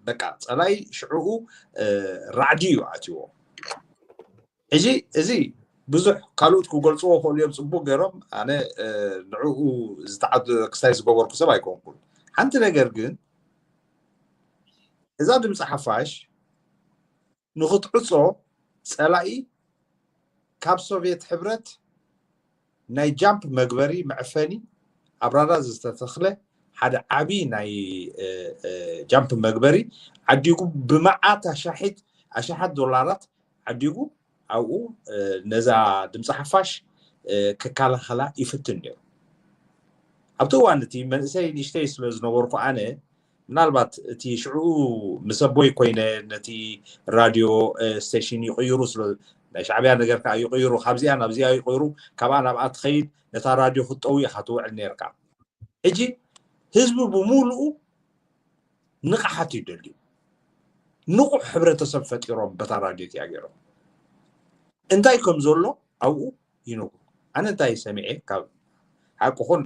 በቃ ፀላኢ ሽዕኡ ራዕዲ እዩ ኣትዎ። ሕጂ እዚ ብዙሕ ካልኦት ክገልፅዎ ክእሉ እዮም ፅቡቅ ገይሮም፣ ኣነ ንዕኡ ዝተዓድ ክሳይ ዝገበርኩ ሰብ ኣይኮንኩን። ሓንቲ ነገር ግን እዛ ድምፂ ሓፋሽ ንክትዕፆ ፀላኢ ካብ ሶቪየት ሕብረት ናይ ጃምፕ መግበሪ መዕፈኒ ኣብ ራዳ ዝተተኽለ ሓደ ዓቢ ናይ ጃምፕ መግበሪ ዓዲጉ ብመዓት ኣሻሒት ኣሻሓት ዶላራት ዓዲጉ ኣብኡ ነዛ ድምፂ ሓፋሽ ክከላኸላ ይፍትን ነይሩ። ኣብቲ እዋን እቲ መንእሰይ ንእሽተይ ስለ ዝነበርኩ ኣነ ምናልባት እቲ ሽዑ ምስ ኣቦይ ኮይነ ነቲ ራድዮ ስቴሽን ይቕይሩ ስለ ናይ ሻዕብያ ነገር ከዓ ይቕይሩ፣ ካብዚኣ ናብዚኣ ይቕይሩ፣ ካብኣ ናብኣ ትኸይድ፣ ነታ ራድዮ ክትጠዊ ኢኻ ትውዕል ነርካ። ሕጂ ህዝቢ ብምሉኡ ንቕሓት እዩ ደልዩ። ንቑሕ ሕብረተሰብ ፈጢሮም በታ ራድዮ እቲኣ ገይሮም እንታይ ከም ዘሎ ኣብኡ ይነግሩ። ኣነ እንታይ ሰሚዐ ካብ ሓቂ ኹን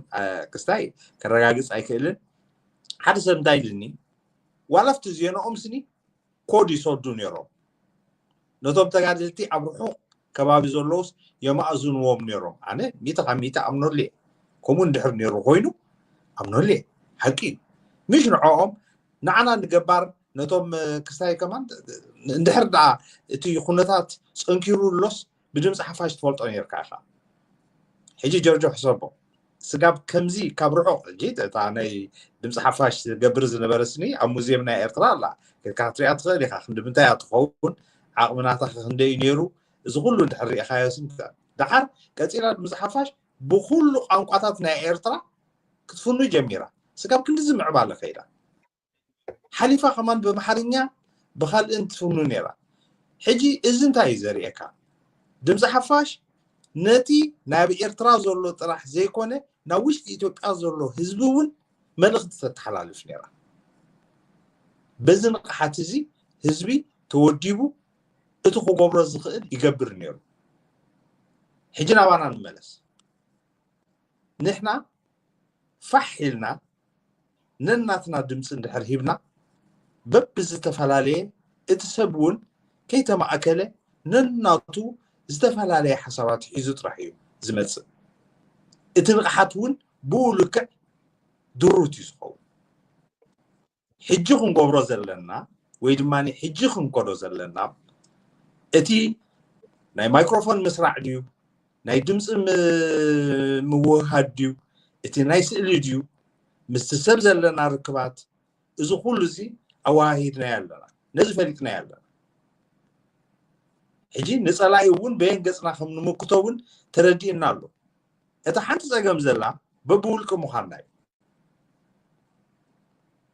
ክስታይ ከረጋግፅ ኣይክእልን። ሓደ ሰብ እንታይ ኢልኒ፣ ዋላ ኣብቲ ዜናኦም ስኒ ኮድ ይሰዱ ነይሮም። ነቶም ተጋደልቲ ኣብ ርሑቕ ከባቢ ዘለውስ የማእዝንዎም ነይሮም። ኣነ ሚእቲ ካብ ሚእቲ ኣምነሉ እየ። ከምኡ እንድሕር ነይሩ ኮይኑ ኣምነሉ እየ። ሓቂ እዩ። ምሽ ንዕኦም ንዓና ንገባር ነቶም ክስታይ ከማን እንድሕር ደኣ እቲ ኩነታት ፀንኪሩ ኣሎስ ብድምፂ ሓፋሽ ትፈልጦ ነርካ ኢኻ። ሕጂ ጀርጆ ሕሰቦ፣ ስጋብ ከምዚ ካብ ርሑቕ ሕጂ እታ ናይ ድምፂ ሓፋሽ ዝገብር ዝነበረ ስኒ ኣብ ሙዚየም ናይ ኤርትራ ኣላ፣ ከድካ ክትሪኣ ትኽእል ኢኻ። ክንዲ ምንታይ እያ ትኸውን፣ ዓቕሚ ናታ ክንደይ እዩ ነይሩ፣ እዚ ኩሉ እንድሕር ሪኢኻዮ ስኒ። ደሓር ቀፂላ ድምፂ ሓፋሽ ብኩሉ ቋንቋታት ናይ ኤርትራ ክትፍኑ ጀሚራ። ስጋብ ክንድዚ ምዕባለ ከይዳ። ሓሊፋ ከማን ብኣምሓርኛ ብኻልእን ትፍኑ ነይራ። ሕጂ እዚ እንታይ እዩ ዘርእየካ? ድምፂ ሓፋሽ ነቲ ናብ ኤርትራ ዘሎ ጥራሕ ዘይኮነ ናብ ውሽጢ ኢትዮጵያ ዘሎ ህዝቢ እውን መልእኽቲ ተተሓላልፍ ነይራ። በዚ ንቕሓት እዚ ህዝቢ ተወዲቡ እቲ ክገብሮ ዝኽእል ይገብር ነይሩ። ሕጂ ናባና ንመለስ። ንሕና ፋሕ ኢልና ነናትና ድምፂ እንድሕር ሂብና በብዝተፈላለየ እቲ ሰብ እውን ከይተማእከለ ነናቱ ዝተፈላለየ ሓሳባት ሒዙ ጥራሕ እዩ ዝመፅእ። እቲ ንቕሓት እውን ብኡ ልክዕ ድሩት እዩ ዝኸውን። ሕጂ ክንገብሮ ዘለና ወይ ድማ ሕጂ ክንከዶ ዘለና እቲ ናይ ማይክሮፎን ምስራዕ ድዩ፣ ናይ ድምፂ ምውህሃድ ድዩ፣ እቲ ናይ ስእሊ ድዩ፣ ምስቲ ሰብ ዘለና ርክባት፣ እዚ ኩሉ እዚ ኣወሃሂድናዮ ኣለና፣ ነዚ ፈሊጥናዮ ኣለና። ሕጂ ንፀላኢ እውን በየን ገፅና ከም ንምክቶ እውን ተረዲእና ኣሎ። እታ ሓንቲ ፀገም ዘላ በብውልቂ ምዃንና እዩ።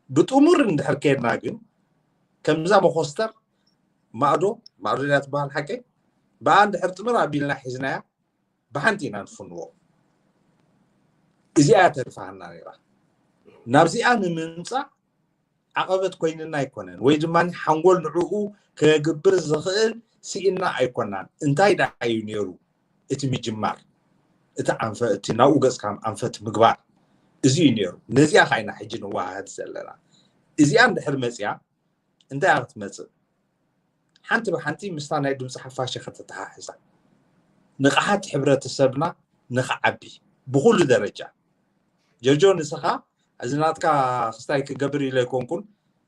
ብጥሙር እንድሕር ከድና ግን ከምዛ መኾስተር ማእዶ ማእዶ ድያ ትበሃል ሓቀይ ብኣ እንድሕር ጥምር ኣቢልና ሒዝናያ ብሓንቲ ኢና ንፍንዎ። እዚኣ እያ ተርፋሃና ነይራ። ናብዚኣ ንምምፃእ ዓቐበት ኮይንና ኣይኮነን፣ ወይ ድማ ሓንጎል ንዕኡ ከግብር ዝኽእል ስኢና ኣይኮናን። እንታይ ደኣ እዩ ነይሩ እቲ ምጅማር? እቲ ኣንፈ እቲ ናብኡ ገጽካ ኣንፈት ምግባር፣ እዚ እዩ ነይሩ። ነዚኣ ኸዓ ኢና ሕጂ ንወሃሃድ ዘለና። እዚኣ እንድሕር መጽያ እንታይ እያ ክትመጽእ? ሓንቲ ብሓንቲ ምስታ ናይ ድምፂ ሓፋሽ ከተተሓሕዛ፣ ንቕሓት ሕብረተሰብና ንኽዓቢ ብኩሉ ደረጃ። ጀርጆ፣ ንስኻ እዚ ናትካ ክስታይ ክገብር ኢለ ኣይኮንኩን፣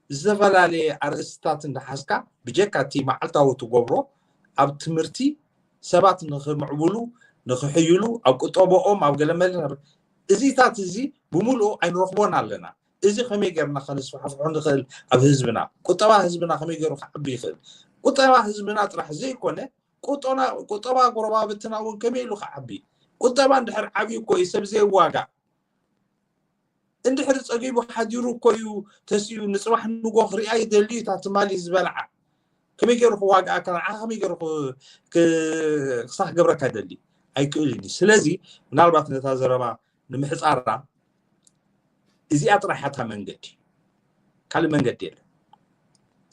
ዝተፈላለየ ኣርእስትታት እንዳሓዝካ ብጀካ እቲ መዓልታዊ ትገብሮ ኣብ ትምህርቲ ሰባት ንኽምዕብሉ ንኽሕይሉ ኣብ ቁጠበኦም ኣብ ገለመለ እዚታት እዚ ብምልኡ ኣይንረኽቦን ኣለና። እዚ ከመይ ጌርና ከነስፋሕፍሖ ንኽእል ኣብ ህዝብና፣ ቁጠባ ህዝብና ከመይ ገይሩ ክዓቢ ይኽእል? ቁጠባ ህዝብና ጥራሕ ዘይኮነ ቁጠባ ጎረባብትና እውን ከመይ ኢሉ ክዓቢ? ቁጠባ እንድሕር ዓብዩ እኮ እዩ ሰብ ዘይዋጋእ። እንድሕር ጸጊቡ ሓዲሩ እኮ እዩ ተሲኡ፣ ንጽባሕ ንጎ ክሪኣ ይደሊ እዩ። እታ ትማሊ ዝበልዓ ከመይ ገይሩ ክዋግኣካ፣ ንዓኻ ከመይ ገይሩ ክሳኽ ገብረካ ይደሊ? ኣይክእልን እዩ። ስለዚ ምናልባት ነታ ዘረባ ንምሕፃራ እዚኣ ጥራሕ እታ መንገዲ፣ ካልእ መንገዲ የለን።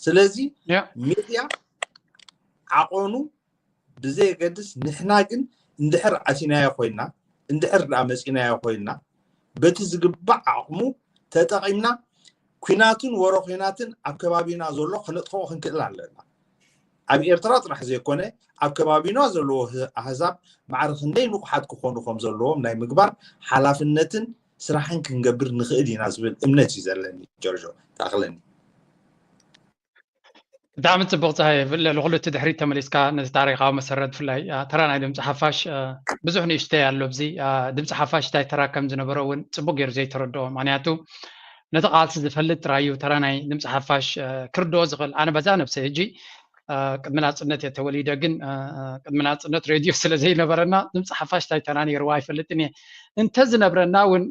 ስለዚ ሚድያ ዓቐኑ ብዘየገድስ፣ ንሕና ግን እንድሕር ኣቲናዮ ኮይና፣ እንድሕር ደኣ መፂናዮ ኮይና፣ በቲ ዝግባእ ዓቕሙ ተጠቒምና ኩናትን ወረ ኩናትን ኣብ ከባቢና ዘሎ ከነጥፍኦ ክንክእል ኣለና። ኣብ ኤርትራ ጥራሕ ዘይኮነ ኣብ ከባቢና ዘለዎ ኣህዛብ ማዕረ ክንደይ ንቑሓት ክኾኑ ከም ዘለዎም ናይ ምግባር ሓላፍነትን ስራሕን ክንገብር ንኽእል ኢና ዝብል እምነት እዩ ዘለኒ። ጆርጆ፣ ተኣኽለኒ። ብጣዕሚ ፅቡቕ ፀሃየ። ልዕሊ ኩሉ እቲ ድሕሪት ተመሊስካ ነዚ ታሪካዊ መሰረት ብፍላይ ተራ ናይ ድምፂ ሓፋሽ ብዙሕ ንእሽተይ ኣሎ። ኣብዚ ድምፂ ሓፋሽ እንታይ ተራ ከም ዝነበሮ እውን ፅቡቕ ገይሩ ዘይተረድኦ፣ ምክንያቱ ነቲ ቃልሲ ዝፈልጥ ጥራይ እዩ ተራ ናይ ድምፂ ሓፋሽ ክርድኦ ዝኽእል። ኣነ በዛ ነብሰይ ሕጂ ቅድሚ ናፅነት እየ ተወሊደ፣ ግን ቅድሚ ናፅነት ሬድዮ ስለ ዘይነበረና ድምፂ ሓፋሽ እንታይ ተራ ነይርዋ ኣይፈልጥን እየ። እንተ ዝነብረና እውን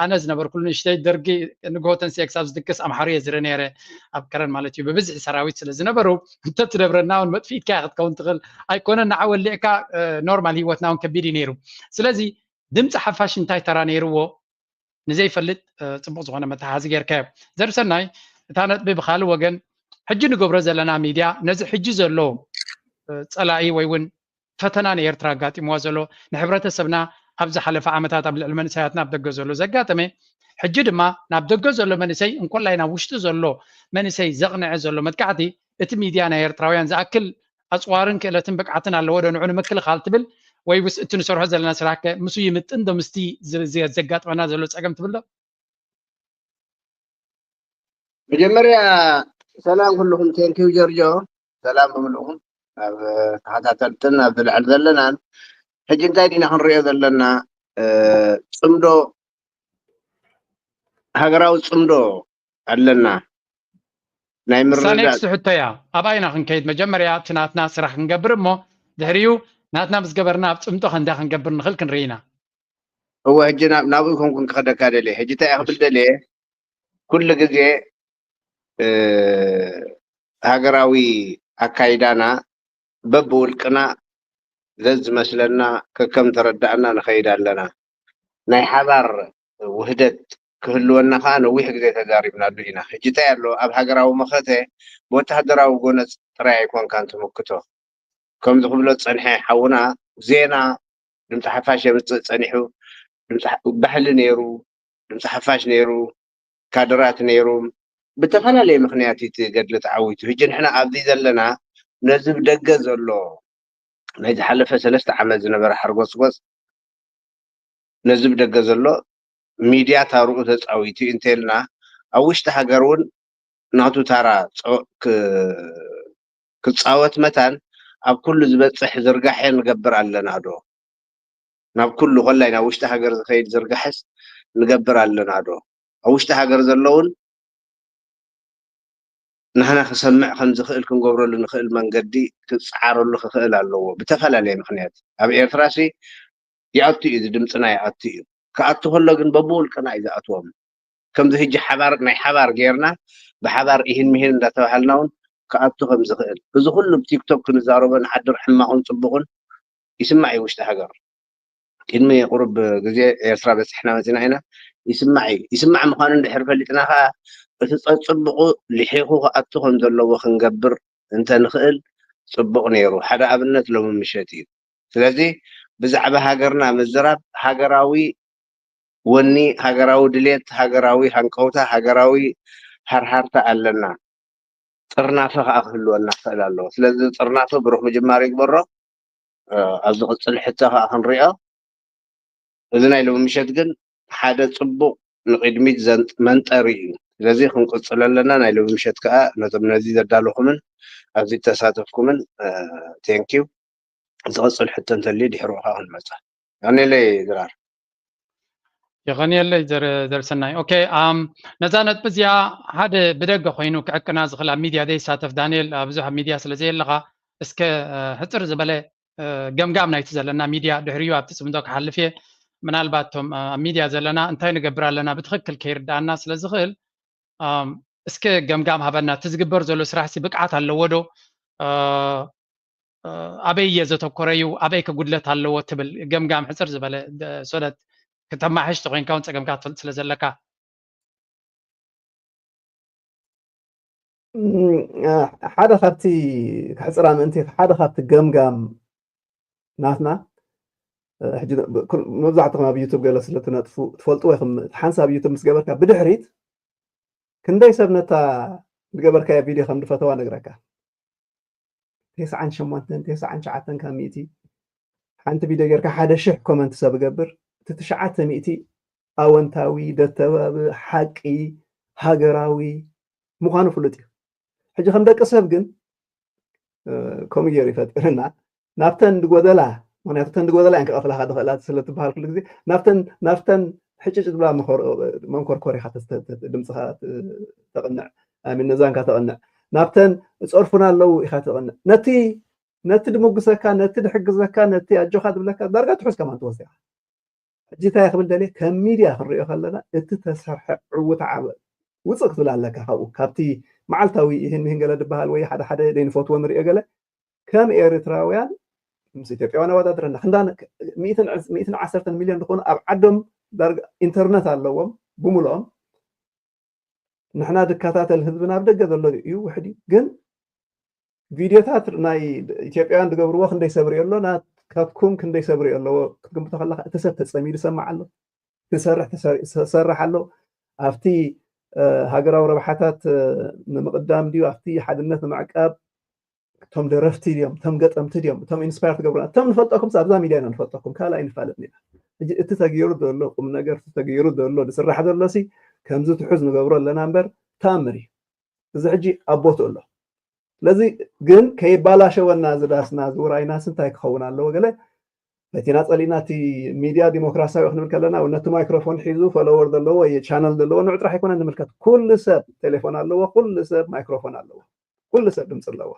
ኣነ ዝነበርኩሉ ንእሽተይ ደርጊ ንግሆ ተንሲኤ ክሳብ ዝድቅስ ኣምሓሩ እየ ዝርኢ ነይረ፣ ኣብ ከረን ማለት እዩ። ብብዝሒ ሰራዊት ስለ ዝነበሩ እንተ ትነብረና እውን መጥፊኢትካ እያ ክትከውን ትኽእል ኣይኮነን። ንዓ ወሊዕካ ኖርማል ህይወትና እውን ከቢድ እዩ ነይሩ። ስለዚ ድምፂ ሓፋሽ እንታይ ተራ ነይርዎ ንዘይፈልጥ ፅቡቕ ዝኾነ መተሓዚ ጌርካዮ። ዘርሰናይ፣ እታ ነጥቢ ብኻልእ ወገን ሕጂ ንገብሮ ዘለና ሚድያ ነዚ ሕጂ ዘሎ ፀላኢ ወይ እውን ፈተና ንኤርትራ ኣጋጢምዋ ዘሎ ንሕብረተሰብና ኣብ ዝሓለፈ ዓመታት ኣብ ልዕሊ መንእሰያትና ኣብ ደገ ዘሎ ዘጋጠመ ሕጂ ድማ ናብ ደገ ዘሎ መንእሰይ እንኮላይ ናብ ውሽጢ ዘሎ መንእሰይ ዘቕንዐ ዘሎ መጥቃዕቲ እቲ ሚድያ ናይ ኤርትራውያን ዝኣክል ኣፅዋርን ክእለትን ብቅዓትን ኣለዎ ዶ ንዑ ንምክልኻል ትብል ወይ ውስ እቲ ንሰርሖ ዘለና ስራሕ ከ ምሱ ይምጥን ዶ ምስቲ ዘጋጥመና ዘሎ ፀገም ትብል ዶ? መጀመርያ ሰላም ኩልኹም፣ ቴንኪው ጀርጆ፣ ሰላም ብምልእኹም ኣብ ተኸታተልትን ኣብ ዝልዕል ዘለናን። ሕጂ እንታይ ዲና ክንሪኦ ዘለና? ፅምዶ፣ ሃገራዊ ፅምዶ ኣለና ናይ ምርዳእ። ሳኔክስ ሕቶያ ኣብኣ ኢና ክንከይድ። መጀመርያ እቲ ናትና ስራሕ ክንገብር እሞ ድሕሪኡ ናትና ምስ ገበርና ኣብ ፅምዶ ከንዳ ክንገብር ንኽእል ክንርኢ ኢና። እወ፣ ሕጂ ናብኡ ኮንኩን ክኸደካ ደልየ። ሕጂ እንታይ ክብል ደልየ፣ ኩሉ ግዜ ሃገራዊ ኣካይዳና በብውልቅና ዘዝመስለና ከከም ተረዳእና ንኸይድ ኣለና። ናይ ሓባር ውህደት ክህልወና ከዓ ነዊሕ ግዜ ተዛሪብናሉ ኢና። ሕጂ እንታይ ኣሎ፣ ኣብ ሃገራዊ መኸተ ብወታሃደራዊ ጎነፅ ጥራይ ኣይኮንካን ትምክቶ። ከምዚ ክብሎ ዝፀንሐ ሓውና ዜና ድምፂ ሓፋሽ የምፅእ ፀኒሑ። ድምፂ ሓ- ባህሊ ነይሩ፣ ድምፂ ሓፋሽ ነይሩ፣ ካድራት ነይሩ፣ ብተፈላለየ ምክንያት እዩ እቲ ገድሊ ተዓዊቱ። ሕጂ ንሕና ኣብዚ ዘለና ነዚ ብደገ ዘሎ ናይ ዝሓለፈ ሰለስተ ዓመት ዝነበረ ሓርጎፅጎፅ ነዚ ብደገ ዘሎ ሚድያ ታርኡ ተፃዊቱ እዩ እንተልና ኣብ ውሽጢ ሃገር እውን ናቱ ታራ ክፃወት መታን ኣብ ኩሉ ዝበፅሕ ዝርጋሐ ንገብር ኣለና ዶ? ናብ ኩሉ ኮላይ ናብ ውሽጢ ሃገር ዝኸይድ ዝርጋሐስ ንገብር ኣለና ዶ? ኣብ ውሽጢ ሃገር ዘለውን ንሕና ክሰምዕ ከም ዝኽእል ክንገብረሉ ንኽእል መንገዲ ክፀዓረሉ ክኽእል ኣለዎ ብተፈላለየ ምክንያት። ኣብ ኤርትራ ሲ ይኣቱ እዩ፣ እዚ ድምፅና ይኣቱ እዩ። ክኣቱ ከሎ ግን በብውልቅና እዩ ዝኣትዎም። ከምዚ ሕጂ ሓባር ናይ ሓባር ጌርና ብሓባር ኢህን ምሂን እንዳተባሃልና እውን ክኣቱ ከም ዝኽእል፣ እዚ ኩሉ ብቲክቶክ ክንዛረቦ ንሓድር ሕማቑን ፅቡቕን ይስማዕ እዩ ውሽጢ ሃገር። ቅድሚ ቁሩብ ግዜ ኤርትራ በጺሕና መጺና ኢና። ይስማዕ እዩ። ይስማዕ ምዃኑ እንድሕር ፈሊጥና ከኣ፣ እቲ ጸጽብቑ ልሒኹ ክኣቱ ከም ዘለዎ ክንገብር እንተ ንኽእል ጽቡቕ ነይሩ። ሓደ ኣብነት ሎሚ ምሸት እዩ። ስለዚ ብዛዕባ ሃገርና ምዝራብ ሃገራዊ ወኒ፣ ሃገራዊ ድሌት፣ ሃገራዊ ሃንቀውታ፣ ሃገራዊ ሃርሃርታ ኣለና። ጥርናፈ ከኣ ክህልወና ክኽእል ኣለዎ። ስለዚ ጥርናፈ ብሩኽ ምጅማር ይግበሮ። እ፣ ኣብ ዝቕጽል ሕቶ ከኣ ክንሪኦ። እዚ ናይ ሎሚ ምሸት ግን ሓደ ጽቡቕ ንቕድሚት ዘንጥ-፣ መንጠሪ እዩ። ስለዚ ክንቅጽሎ ኣለና። ናይ ሎሚ ምሸት ከኣ ነቶም ነዚ ዘዳለኹምን ኣብዚ እተሳተፍኩምን፣ እ፣ ቴንኪው። ዝቕጽል ሕቶ እንተልዩ ድሕሩ ከኣ ክንመጻ። የቐንየለይ ድራር። የቐንየለይ ዘር-፣ ዘርሰናይ። ኦኬ፣ ኣም፣ ነዛ ነጥቢ እዚኣ ሓደ ብደገ ኮይኑ ክዕቅና ዝኽእል ኣብ ሚድያ ዘይሳተፍ ዳንኤል፣ ኣብ ብዙሕ ሚድያ ስለ ዘየለኻ፣ እስከ፣ እ፣ ሕጽር ዝበለ፣ እ፣ ገምጋም ናይቲ ዘለና ሚድያ ድሕሪኡ ኣብቲ ጽምዶ ክሓልፍ እየ። ምናልባት እቶም፣ እ፣ ኣብ ሚድያ ዘለና እንታይ ንገብር ኣለና ብትኽክል ከይርድኣና ስለ ዝኽእል፣ ኣም፣ እስከ ገምጋም ሃበና። እቲ ዝግበር ዘሎ ስራሕሲ ብቅዓት ኣለዎ ዶ? እ፣ እ፣ ኣበይ እየ ዘተኮረ እዩ? ኣበይ ከ ጉድለት ኣለዎ ትብል? ገምጋም ሕጽር ዝበለ፣ ደ-፣ so that ክተማሕሽ ተኮይንካ እውን ጸገምካ ትፈልጥ ስለ ዘለካ። እም፣ እ፣ ሓደ ካብቲ ክሕጽራ ምእንቲ፣ ሓደ ካብቲ ገምጋም ናትና፣ እ፣ ሕጂ ብ-፣ ኩል-፣ መብዛሕትኹም ኣብ ዩቱብ ገለ ስለ ትነጥፉ ትፈልጥዎ ኢኹም። ሓንሳብ ዩቱብ ምስ ገበርካ ብድሕሪት ክንደይ ሰብ ነታ ዝገበርካዮ ቪድዮ ከም ዝፈተዋ ነግረካ። ተስዓን ሸሞንተን፣ ተስዓን ትሽዓተን ካብ ሚእቲ። ሓንቲ ቪድዮ ጌርካ ሓደ ሽሕ ኮመንት ሰብ ገብር፣ እቲ ትሽዓተ ሚእቲ ኣወንታዊ፣ ደተባብእ፣ ሓቂ፣ ሃገራዊ ምዃኑ ፍሉጥ እዩ። ሕጂ ከም ደቂ ሰብ ግን፣ እ፣ ከምኡ ገይሩ ይፈጥርና። ናብተን ዝጎደላ፣ ምኽንያቱ እተን ዝጎደላ እየን ክቐፍላኻ ዝኽእላ ስለ ትበሃል ኩሉ ግዜ፣ ናብተን፣ ናብተን ሕጭጭ ዝብላ መኮር-፣ መንኮርኮር ኢኻ ተስ-፣ ተ-፣ ተ-፣ ድምፅኻ ት-፣ ተቕንዕ፣ ኣይ ሚን፣ ነዛንካ ተቕንዕ። ናብተን ዝፀርፉና ኣለዉ ኢኻ ተቕንዕ። ነቲ፣ ነቲ ድምጉሰካ፣ ነቲ ድሕግዘካ፣ ነቲ ኣጆኻ ዝብለካ ዳርጋ ትሑዝ ከማን ትወስድ ኢኻ። ሕጂ እንታይ ክብል ደልየ፣ ከም ሚድያ ክንሪኦ ከለና፣ እቲ ተሰርሐ ዕውት ዓበ-፣ ውፅእ ክትብል ኣለካ። ካብኡ፣ ካብቲ መዓልታዊ ይህን ምሂን ገለ ዝበሃል ወይ ሓደ ሓደ ዘይንፈትዎ ንሪኦ ገለ፣ ከም ኤርትራውያን ምስ ኢትዮጵያውያን ኣወዳድረና፣ ክንዳ ሚእትን ዓሰርተን ሚልዮን ዝኾኑ ኣብ ዓዶም ዳርጋ ኢንተርነት ኣለዎም ብምልኦም። ንሕና ዝከታተል ህዝቢ ናብ ደገ ዘሎ እዩ፣ ውሕድ እዩ። ግን ቪድዮታት ናይ ኢትዮጵያውያን ዝገብርዎ ክንደይ ሰብ ሪኦ ኣሎ፣ ናትካትኩም ክንደይ ሰብ ሪኦ ኣለዎ ክትግምቶ ከለኻ፣ እቲ ሰብ ተጸሚዱ ይሰማዕ ኣሎ፣ ክሰርሕ ተሰር-፣ ዝሰርሕ ኣሎ። ኣብቲ፣ እ፣ ሃገራዊ ረብሓታት፣ እ፣ ንምቕዳም ድዩ፣ ኣብቲ ሓድነት ንምዕቃብ፣ እቶም ደረፍቲ ድዮም፣ እቶም ገጠምቲ ድዮም፣ እቶም ኢንስፓየር ትገብሩና፣ እቶም ንፈልጠኩም ኣብዛ ሚድያ ኢና ንፈልጠኩም፣ ካልእ ኣይንፋለጥን ኢና። ሕጂ እቲ ተገይሩ ዘሎ ቁም ነገር፣ እቲ ተገይሩ ዘሎ ዝስራሕ ዘሎሲ ከምዚ ትሑዝ ንገብሮ ኣለና እምበር ተኣምር እዩ። እዚ ሕጂ ኣብ ቦትኡ ኣሎ። ስለዚ ግን ከይባላሸወና እዚ ዳስና፣ እዚ ውራይናስ እንታይ ክኸውን ኣለዎ? ገለ ፈቲና ጸሊእና፣ እቲ ሚድያ ዲሞክራሲያዊ ክንብል ከለና፣ ነቲ ማይክሮፎን ሒዙ ፎሎወር ዘለዎ ወይ ቻነል ዘለዎ ንዑ ጥራሕ ኣይኮነን ንምልከት። ኩሉ ሰብ ቴሌፎን ኣለዎ፣ ኩሉ ሰብ ማይክሮፎን ኣለዎ፣ ኩሉ ሰብ ድምፂ ኣለዎ።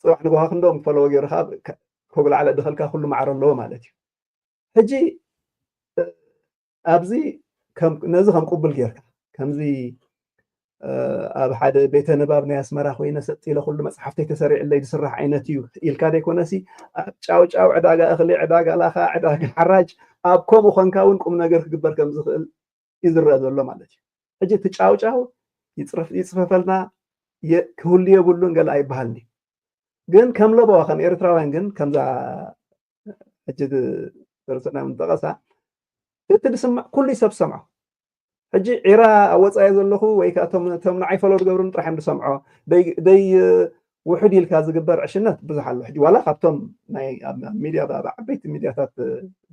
ጽባሕ ንግሆ ክንዶም ፎሎወር ገይሩ ከዓ ከ-፣ ከጉላዕለ ድኸልካ ኩሉ ማዕረ ኣለዎ ማለት እዩ። ሕጂ፣ እ፣ ኣብዚ ከም፣ ነዚ ከም ቅቡል ጌርካ፣ ከምዚ፣ እ፣ ኣብ ሓደ ቤተ ንባብ ናይ ኣስመራ ኮይነ ሰጥ ኢለ ኩሉ መጽሓፍተይ ተሰሪዕለይ ዝስራሕ ዓይነት እዩ ኢልካ ዘይኮነሲ፣ ኣብ ጫው ጫው፣ ዕዳጋ እኽሊ፣ ዕዳጋ ላኻ፣ ዕዳጋ ሓራጅ፣ ኣብ ከምኡ ኾንካ እውን ቁም ነገር ክግበር ከም ዝኽእል እዩ ዝረአ ዘሎ ማለት እዩ። ሕጂ እቲ ጫው ጫው ይጽረፍ-፣ ይጽፈፈልና፣ የ-፣ ክህሉ የብሉን ገለ ኣይበሃልን እዩ። ግን ከም ለበዋ፣ ከም ኤርትራውያን ግን ከምዛ ሕጂ ድ-፣ ርእስና ምጠቐሳ፣ እቲ ዝስማዕ ኩሉ ሰብ ዝሰምዖ። ሕጂ ዒራ ኣብ ወጻኢ ዘለኹ ወይ ከኣ እቶም፣ እቶም ንዓይ ፎሎ ዝገብሩኒ ጥራሕ እዮም ዝሰምዖ። ደይ-፣ ደይ-፣ ውሑድ ኢልካ ዝግበር ዕሽነት ብዙሕ ኣሎ። ሕጂ ዋላ ካብቶም ናይ ኣብ፣ ኣብ ሚድያ፣ ኣብ ዓበይቲ ሚድያታት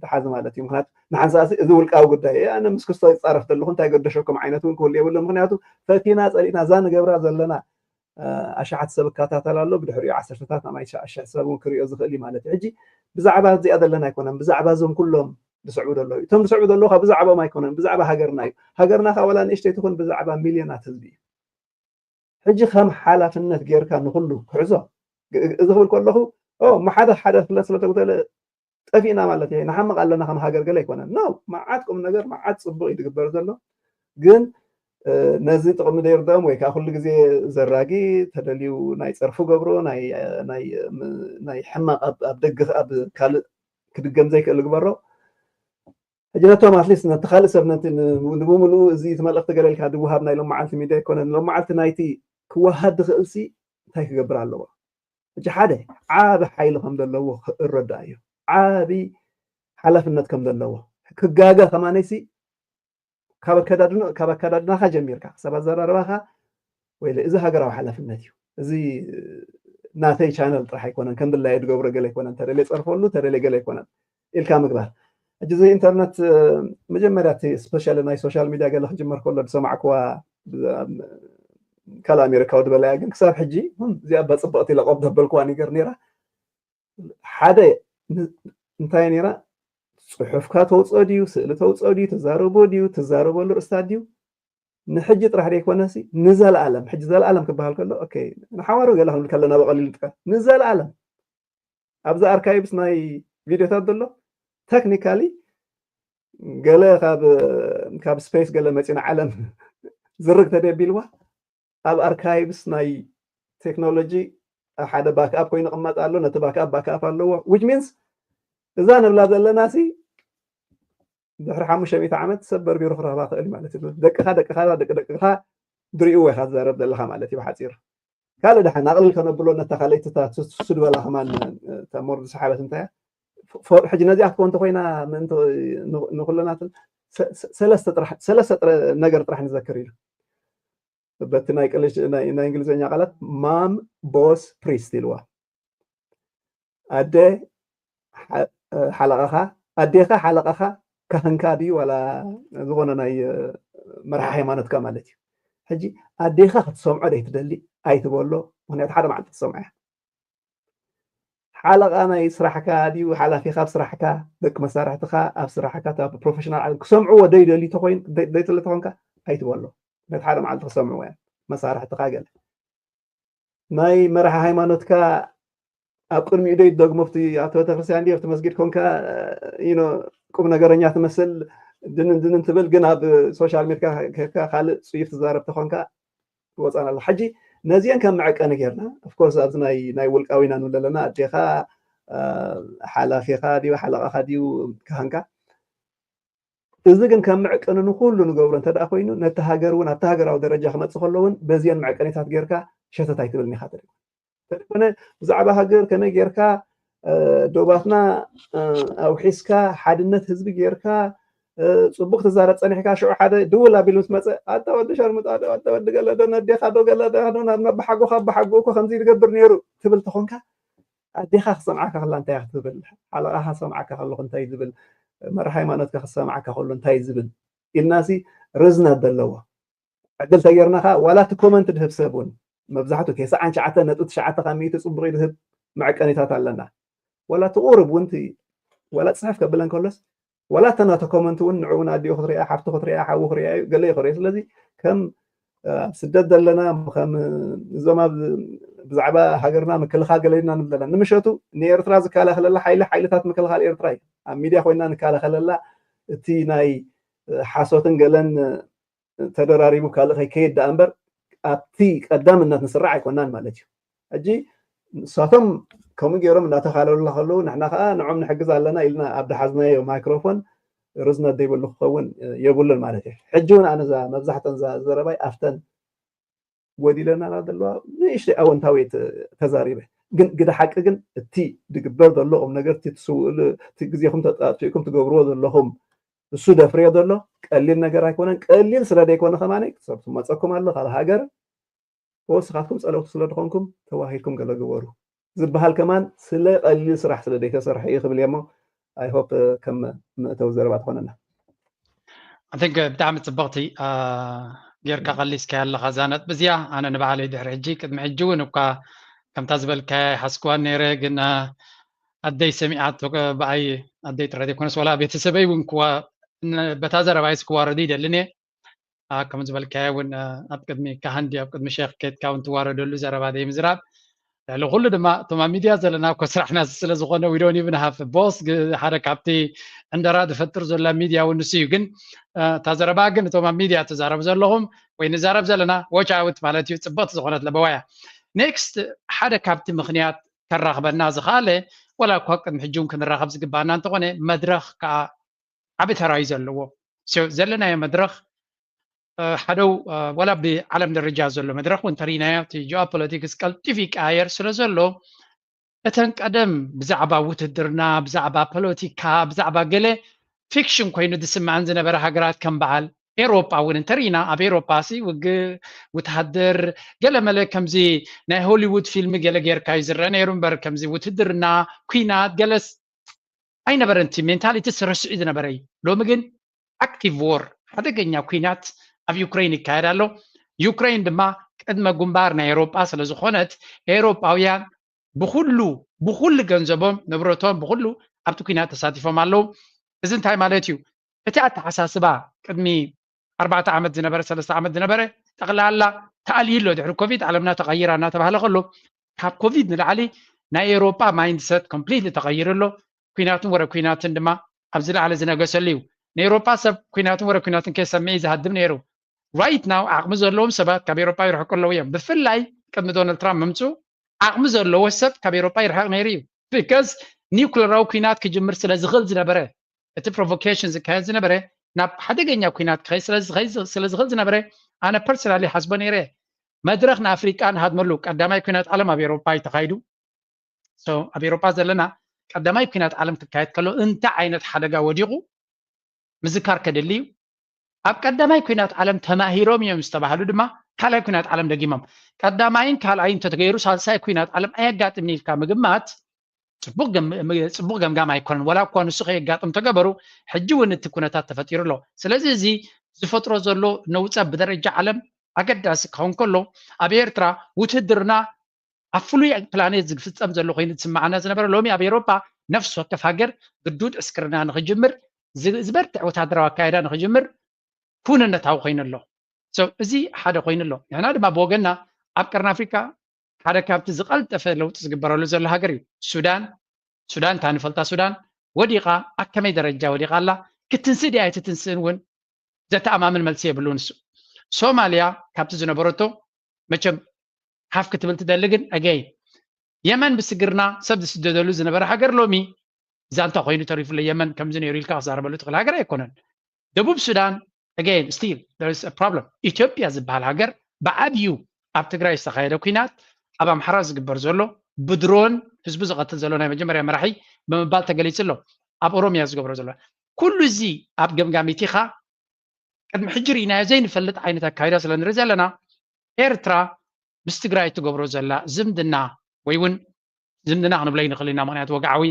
ዝሓዝ ማለት እዩ። ምኽንያቱ ንሓንሳእሲ እዚ ውልቃዊ ጉዳይ እየ፣ ኣነ ምስ ክስቶ ይጻረፍ ዘለኹ እንታይ ገደሸኩም ዓይነት እውን ክህሉ የብሉን። ምኽንያቱ ፈቲና ጸሊእና እዛ ንገብራ ዘለና፣ እ፣ ኣሽሓት ሰብ ይከታተል ኣሎ፣ ብድሕሪኡ ዓሰርተታት ኣማኢት ሽሕ ሰብ እውን ክርእዮ ዝኽእል እዩ ማለት እዩ። ሕጂ ብዛዕባ እዚኣ ዘለና ኣይኮነን፣ ብዛዕባ እዞም ኩሎም ዝስዕቡ ዘለዉ እዩ። እቶም ዝስዕቡ ዘለዉ ካብ ብዛዕባኦም ኣይኮነን፣ ብዛዕባ ሃገርና እዩ። ሃገርና ካብ ዋላ ንእሽተይ ትኹን ብዛዕባ ሚልዮናት ህዝቢ እዩ። ሕጂ ከም ሓላፍነት ጌርካ ንኹሉ ክሕዞ፣ ግ-፣ እዚ ክብል ከለኹ፣ ኦ፣ እሞ ሓደ፣ ሓደ ፍለ-፣ ስለ ተጉደለ ጠፊእና ማለት እዩ፣ ንሓምቕ ኣለና ከም ሃገር ገለ ኣይኮነን። ኖ፣ መዓት ቁም ነገር፣ መዓት ጽቡቕ እዩ ዝግበር ዘሎ። ግን፣ እ፣ ነዚ ጥቕሚ ዘይርድኦም ወይ ከዓ ኩሉ ግዜ ዘራጊ ተደልዩ ናይ ጸርፊ ገብሮ፣ ናይ፣ ናይ፣ ም-፣ ናይ ሕማቕ ኣብ፣ ኣብ ደገ፣ ኣብ ካልእ ክድገም ዘይክእል ግበሮ። ሕጂ ነቶም ኣትሊስት ነቲ ካልእ ሰብ ነቲ ን- ንብምሉኡ እዚ እቲ መልእኽቲ ገለ ኢልካ ድወሃብ ናይ ሎመዓልቲ ሚድያ ኣይኮነን። ሎመዓልቲ ናይቲ ክወሃድ ዝኽእል ሲ እንታይ ክገብር ኣለዎ? ሕጂ ሓደ ዓቢ ሓይሊ ከም ዘለዎ ክረዳእ እዩ። ዓቢ ሓላፍነት ከም ዘለዎ ክጋገ ከማነይሲ ካብ ኣከዳድና ካብ ኣከዳድናኻ ጀሚርካ ክሳብ ኣዘራርባኻ ወይ እዚ ሃገራዊ ሓላፍነት እዩ። እዚ ናተይ ቻነል ጥራሕ ኣይኮነን ከም ድላየ ድገብሮ ገለ ኣይኮነን ተደልየ ፀርፈሉ ተደልየ ገለ ኣይኮነን ኢልካ ምግባር። ሕጂ እዚ ኢንተርነት መጀመርያ እቲ ስፔሻሊ ናይ ሶሻል ሚድያ ገለ ክጅመር ከሎ ዝሰማዕክዋ ካልእ ኣሜሪካዊ ዝበለያ ግን ክሳብ ሕጂ እዚኣ እባ ፅብቕቲ ኢለ ቆብ ዘበልክዋ ነገር ነይራ ሓደ እንታይ ነይራ ፅሑፍካ ተውፅኦ ድዩ ስእሊ ተውፅኦ ድዩ ትዛረቦ ድዩ ትዛረበሉ ርእስታት ድዩ ንሕጂ ጥራሕ ዘይኮነሲ ንዘለኣለም ሕጂ ዘለኣለም ክበሃል ከሎ ንሓዋሩ ገለ ክንብል ከለና ብቐሊሉ ጥቀ ንዘለኣለም ኣብዚ ኣርካይቭስ ናይ ቪድዮታት ዘሎ ተክኒካሊ ገለ ካብ ስፔስ ገለ መፂና ዓለም ዝርግ ተደቢልዋ ኣብ ኣርካይቭስ ናይ ቴክኖሎጂ ሓደ ባክኣፕ ኮይኑ ይቕመጥ ኣሎ ነቲ ባክኣፕ ባክኣፕ ኣለዎ which means እዛ ንብላ ዘለና ሲ ድሕሪ ሓሙሽተ ሚእቲ ዓመት ሰብ በርቢሩ ክረኽባ ክእል ማለት እዩ ደቅኻ ደቅኻ ደቂ ደቅኻ ድሪእዎ ኢኻ ትዛረብ ዘለኻ ማለት እዩ ብሓፂር ካልእ ደሓን ኣቕልል ከነብሎ ነታ ካልኣይቲ እታ ትስድ በላ ከማን እታ ሞር ዝሰሓበት እንታይ ሕጂ ነዚኣ ክትኮን እንተኮይና ምእንቲ ንኩለናትን ሰለስተ ነገር ጥራሕ ንዘክር ኢሉ በቲ ናይ ቅልሽ ናይ እንግሊዝኛ ቃላት ማም ቦስ ፕሪስት ኢልዋ ኣደ ሓለቓኻ ኣዴኻ ሓለቓኻ ካህንካ ድዩ ዋላ ዝኾነ ናይ መርሓ ሃይማኖትካ ማለት እዩ ሕጂ ኣዴኻ ክትሰምዖ ደይትደሊ ኣይትበሎ ምክንያቱ ሓደ መዓልቲ ትሰምዖ እያ ሓለቓ ናይ ስራሕካ ድዩ ሓላፊኻ ኣብ ስራሕካ ደቂ መሳርሕትኻ ኣብ ስራሕካ ፕሮፌሽናል ዓለም ክሰምዕዎ ደይደሊ ደይትለ ተኾንካ ኣይትበሎ ነቲ ሓደ መዓልቲ ክሰምዕዎ እያ መሳርሕትኻ ገለ ናይ መራሒ ሃይማኖትካ ኣብ ቅድሚኡ ዶ ይደግሞ ኣብቲ ኣብቲ ቤተክርስትያን ድዩ ኣብቲ መስጊድ ኮንካ ቁም ነገረኛ ትመስል ድንን ድንን ትብል ግን ኣብ ሶሻል ሚድካ ከካ ካልእ ፅዩፍ ትዛረብ ተኾንካ ይወፃና ኣሎ ሕጂ ነዚአን ከም መዐቀኒ ጌርና ኦፍኮርስ ኣብዚ ናይ ናይ ውልቃዊ ኢና ንብል ኣለና ኣዴኻ ሓላፊኻ ድዩ ሓለቓኻ ድዩ ካህንካ እዚ ግን ከም መዐቀኒ ንኩሉ ንገብሮ እንተ ኮይኑ ነቲ ሃገር እውን ኣብቲ ሃገራዊ ደረጃ ክመፅእ ከሎ እውን በዚአን መዐቀኒታት ጌርካ ሸተት ኣይትብልን ኢኻ ተደኮነ ብዛዕባ ሃገር ከመይ ጌርካ ዶባትና ኣውሒስካ ሓድነት ህዝቢ ጌርካ ፅቡቅ ትዛረብ ፀኒሕካ ሽዑ ሓደ ድውል ኣቢሉ ምስ መፀ ኣታ ወዲ ሸርሙጣ ዶ ኣታ ወዲ ገለ ዶ ነዴኻ ዶ ገለ ዶ ናብ ነባሓጎኻ ኣባሓጎ እኮ ከምዚ ዝገብር ነይሩ ትብል ተኾንካ ኣዴኻ ክሰምዓካ ከላ እንታይ ክትብል ሓለቓኻ ክሰምዓካ ከለኹ እንታይ ዝብል መራሒ ሃይማኖትካ ክሰምዓካ ከሎ እንታይ ዝብል ኢልናሲ ርዝነት ዘለዎ ዕድል ተጌርናኻ ዋላ እቲ ኮመንት ድህብ ሰብ እውን መብዛሕቱ ተስዓን ትሽዓተ ነጥቢ ትሽዓተ ካብ ሚእቲ ፅቡቅ ድህብ መዕቀኒታት ኣለና ዋላ እቲ ቁሩብ እውን ዋላ ፅሕፍ ከብለን ከሎስ ዋላ እተን ናቶ ኮመንት እውን ንዕኡ እውን ኣዲኡ ክትሪኣ ሓፍቱ ክትሪኣ ሓዉ ክሪኣ እዩ ገለ ይኽሪኦ ስለዚ ከም ኣብ ስደት ዘለና ከም እዞም ኣብ ብዛዕባ ሃገርና ምክልኻል ገለ ኢልና ንብል ዘለና ንምሸቱ ንኤርትራ ዝከላኸለላ ሓይሊ ሓይልታት ምክልኻል ኤርትራ እዩ ኣብ ሚድያ ኮይና ንከላኸለላ እቲ ናይ ሓሶትን ገለን ተደራሪቡ ካልእ ከይከይድ ደኣ እምበር ኣብቲ ቀዳምነት ንስራዕ ኣይኮናን ማለት እዩ ሕጂ ንሳቶም ከምኡ ገይሮም እናተኻለሉና ከለዉ ንሕና ከዓ ንዖም ንሕግዝ ኣለና ኢልና ኣብ ደሓዝናዮ ማይክሮፎን ርዝነት ዘይብሉ ክኸውን የብሉን ማለት እዩ ሕጂ እውን ኣነ መብዛሕተን ዘረባይ ኣብተን ጎዲለና ዘለዋ ንእሽተይ ኣወንታዊ ተዛሪበ ግን ግደ ሓቂ ግን እቲ ድግበር ዘሎ ቁም ነገር እቲ ትስውእሉ እቲ ግዜኹም ተጣጥፊእኩም ትገብርዎ ዘለኹም እሱ ደፍርዮ ዘሎ ቀሊል ነገር ኣይኮነን ቀሊል ስለ ዘይኮነ ከማኒ ክሰብ ትመፀኩም ኣሎ ካብ ሃገር ወስኻትኩም ፀለውቲ ስለ ዝኾንኩም ተዋሂድኩም ገለ ግበሩ ዝበሃል ከማን ስለ ቀሊል ስራሕ ስለ ዘይተሰርሐ እዩ ክብል እሞ ኣይሆፕ ከም መእተዊ ዘረባ ትኾነና I think ብጣዕሚ ፅብቕቲ ጌርካ ቀሊስካ ኣለኻ እዛ ነጥቢ እዚኣ ኣነ ንባዕለይ ድሕሪ ሕጂ ቅድሚ ሕጂ እውን እኳ ከምታ ዝበልካያ ይሓስክዋን ነይረ ግን ኣደይ ሰሚዓቶ ብኣይ ኣደይ ጥራይ ዘይኮነስ ዋላ ቤተሰበይ እውን ክዋ በታ ዘረባይስ ክዋረዱ ይደልን እየ ከም ዝበልካዮ እውን ኣብ ቅድሚ ካህን ድዩ ኣብ ቅድሚ ሸክ ኬድካ እውን ትዋረደሉ ዘረባ ዘይምዝራብ ልዕሊ ኩሉ ድማ እቶም ኣብ ሚድያ ዘለና እኮ ስራሕና ስለ ዝኾነ we don't even have boss ሓደ ካብቲ ዕንደራ ዝፈጥር ዘሎ ሚድያ እውን ንሱ እዩ ግን እታ ዘረባ ግን እቶም ኣብ ሚድያ ትዛረቡ ዘለኹም ወይ ንዛረብ ዘለና watch out ማለት እዩ ፅብቕቲ ዝኾነት ለበዋ እያ next ሓደ ካብቲ ምኽንያት ከራኽበና ዝኽኣለ ወላ እኳ ቅድሚ ሕጂ እውን ክንራኸብ ዝግባኣና እንተኾነ መድረኽ ከዓ ዓቢ ተራ እዩ ዘለዎ። So ዘለናዮ መድረኽ፣ እ፣ ሓደው፣ እ፣ ወላ ብዓለም ደረጃ ዘሎ መድረኽ እውን እንተሪእናዮ፣ እቲ ጂኦፖለቲክስ ቀልጢፉ ይቀያየር ስለ ዘሎ፣ እተን ቀደም ብዛዕባ ውትድርና፣ ብዛዕባ ፖለቲካ፣ ብዛዕባ ገለ ፊክሽን ኮይኑ ዝስምዐን ዝነበረ ሃገራት ከም በዓል ኤሮጳ እውን እንተሪእና፣ ኣብ ኤሮጳ ሲ ውግእ፣ ወተሃደር፣ ገለ መለ ከምዚ ናይ ሆሊውድ ፊልም ገለ ጌርካ እዩ ዝረአ ነይሩ እምበር፣ ከምዚ ውትድርና፣ ኲናት፣ ገለስ ኣይነበረን። እቲ ሜንታሊቲ ተረሲዑ ዝነበረ እዩ። ሎሚ ግን ኣክቲቭ ዎር፣ ሓደገኛ ኲናት ኣብ ዩክሬን ይካየድ ኣሎ። ዩክሬን ድማ ቅድመ ግንባር ናይ ኤሮጳ ስለ ዝኾነት፣ ኤሮጳውያን ብኹሉ፣ ብኹሉ ገንዘቦም፣ ንብረቶም፣ ብኹሉ ኣብቲ ኲናት ተሳቲፎም ኣለዉ። እዚ እንታይ ማለት እዩ? እቲ ኣተሓሳስባ ቅድሚ ኣርባዕተ ዓመት ዝነበረ፣ ሰለስተ ዓመት ዝነበረ፣ ጠቕላላ ተኣልዩ ኣሎ። ድሕሪ ኮቪድ ዓለምና ተቐይራ እናተባህለ ከሎ፣ ካብ ኮቪድ ንላዕሊ ናይ ኤሮጳ ማይንድሰት ኮምፕሊትሊ ተቐይሩ ኣሎ። ኲናትን ወረ ኲናትን ድማ ኣብ ዝለዓለ ዝነገሰሉ እዩ። ንኤሮጳ ሰብ ኲናትን ወረ ኲናትን ከይሰምዕ እዩ ዝሃድም ነይሩ። ራይት ናው ዓቕሚ ዘለዎም ሰባት ካብ ኤሮጳ ይርሕቁ ኣለዉ እዮም። ብፍላይ ቅድሚ ዶናልድ ትራምፕ ምምፅኡ ዓቕሚ ዘለዎ ሰብ ካብ ኤሮጳ ይርሕቕ ነይሩ እዩ። ቢካዝ ኒውክለራዊ ኲናት ክጅምር ስለ ዝኽእል ዝነበረ፣ እቲ ፕሮቮኬሽን ዝካየድ ዝነበረ ናብ ሓደገኛ ኲናት ክኸይድ ስለ ዝኸይድ፣ ስለ ዝኽእል ዝነበረ፣ ኣነ ፐርሰናሊ ሓስቦ ነይረ። መድረኽ ንኣፍሪቃ ንሃድመሉ። ቀዳማይ ኲናት ዓለም ኣብ ኤሮጳ እዩ ተኻይዱ። So ኣብ ኤሮጳ ዘለና ቀዳማይ ኲናት ዓለም ክካየድ ከሎ እንታይ ዓይነት ሓደጋ ወዲቑ ምዝካር ከድሊ እዩ። ኣብ ቀዳማይ ኲናት ዓለም ተማሂሮም እዮም ዝተባህሉ ድማ ካልኣይ ኲናት ዓለም ደጊሞም። ቀዳማይን ካልኣይን እንተተገይሩ ሳልሳይ ኲናት ዓለም ኣየጋጥምን ኢልካ ምግማት ጽቡቕ ገም-፣ ጽቡቕ ገምጋም ኣይኮነን። ወላ እኳ ንሱ ከየጋጥም ተገበሩ፣ ሕጂ እውን እቲ ኩነታት ተፈጢሩ ኣሎ። ስለዚ እዚ ዝፈጥሮ ዘሎ ነውጸ ብደረጃ ዓለም ኣገዳሲ ክኸውን ከሎ፣ ኣብ ኤርትራ ውትድርና ኣብ ፍሉይ ፕላኔት ዝፍጸም ዘሎ ኮይኑ ዝስምዓና ዝነበረ፣ ሎሚ ኣብ ኤሮጳ ነፍሲ ወከፍ ሃገር ግዱድ ዕስክርና ንኽጅምር፣ ዝ-፣ ዝበርትዕ ወታደራዊ ኣካይዳ ንኽጅምር ኩነነታዊ ኮይኑ ኣሎ። So እዚ ሓደ ኮይኑ ኣሎ። ንሕና ድማ ብወገንና ኣብ ቀርኒ ኣፍሪካ ሓደ ካብቲ ዝቐልጠፈ ለውጢ ዝግበረሉ ዘሎ ሃገር እዩ። ሱዳን፣ ሱዳን እታ ንፈልጣ ሱዳን ወዲቓ፣ ኣብ ከመይ ደረጃ ወዲቓ ኣላ? ክትንስእ ድያ ኣይትትንስእን እውን ዘተኣማምን መልሲ የብሉን። እሱ ሶማልያ ካብቲ ዝነበረቶ መቸም ሓፍ ክትብል ትደሊ፣ ግን ኣገይ የመን ብስግርና ሰብ ዝስደደሉ ዝነበረ ሃገር ሎሚ ዛንታ ኮይኑ ተሪፉ ኣሎ። የመን ከምዚ ነይሩ ኢልካ ክዛረበሉ ትኽእል ሃገር ኣይኮነን። ደቡብ ሱዳን ኣገይን ስቲል there is a problem። ኢትዮጵያ ዝበሃል ሃገር ብዓብዩ ኣብ ትግራይ ዝተኻየደ ኲናት፣ ኣብ ኣምሓራ ዝግበር ዘሎ ብድሮን ህዝቡ ዝቐትል ዘሎ ናይ መጀመርያ መራሒ ብምባል ተገሊጹ ኣሎ። ኣብ ኦሮምያ ዝገብሮ ዘሎ ኩሉ እዚ ኣብ ገምጋሚቲኻ ቅድሚ ሕጂ ርኢናዮ ዘይንፈልጥ ዓይነት ኣካይዳ ስለ ንርኢ ዘለና፣ ኤርትራ ምስ ትግራይ ትገብሮ ዘላ ዝምድና ወይ እውን ዝምድና ክንብሎ ይንኽእል ኢና፣ ምኽንያቱ ወግዓዊ፣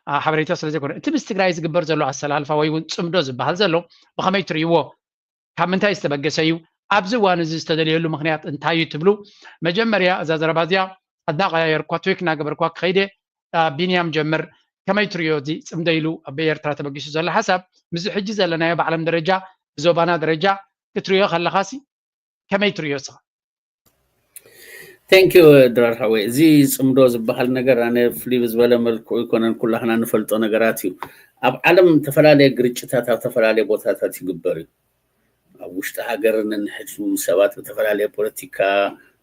አ፣ ሓበሬታ ስለ ዘይኮነ፣ እቲ ምስ ትግራይ ዝግበር ዘሎ ኣሰላልፋ ወይ እውን ጽምዶ ዝበሃል ዘሎ ብኸመይ ትርእይዎ? ካብ ምንታይ ዝተበገሰ እዩ? ኣብዚ እዋን እዚ ዝተደልየሉ ምኽንያት እንታይ እዩ ትብሉ? መጀመርያ እዛ ዘረባ እዚኣ ኣዳቐያየርኳ፣ ትዊክ እናገበርኳ ክኸይደ፣ አ፣ ቢንያም ጀምር፣ ከመይ ትርእዮ እዚ ጽምዶ ኢሉ ኣብ ኤርትራ ተበጊሱ ዘሎ ሓሳብ? ምስዚ ሕጂ ዘለናዮ ብዓለም ደረጃ፣ ብዞባና ደረጃ ክትርእዮ ከለኻሲ ከመይ ትርእዮ ንስኻ? Thank you ድራር ሓወይ። እዚ ጽምዶ ዝበሃል ነገር ኣነ ፍልይ ብዝበለ መልክዑ ይኮነን ኩላህና ንፈልጦ ነገራት እዩ። ኣብ ዓለም ዝተፈላለየ ግርጭታት ኣብ ዝተፈላለየ ቦታታት ይግበር እዩ። ኣብ ውሽጢ ሃገር ነንሕድሩ ሰባት ብተፈላለየ ፖለቲካ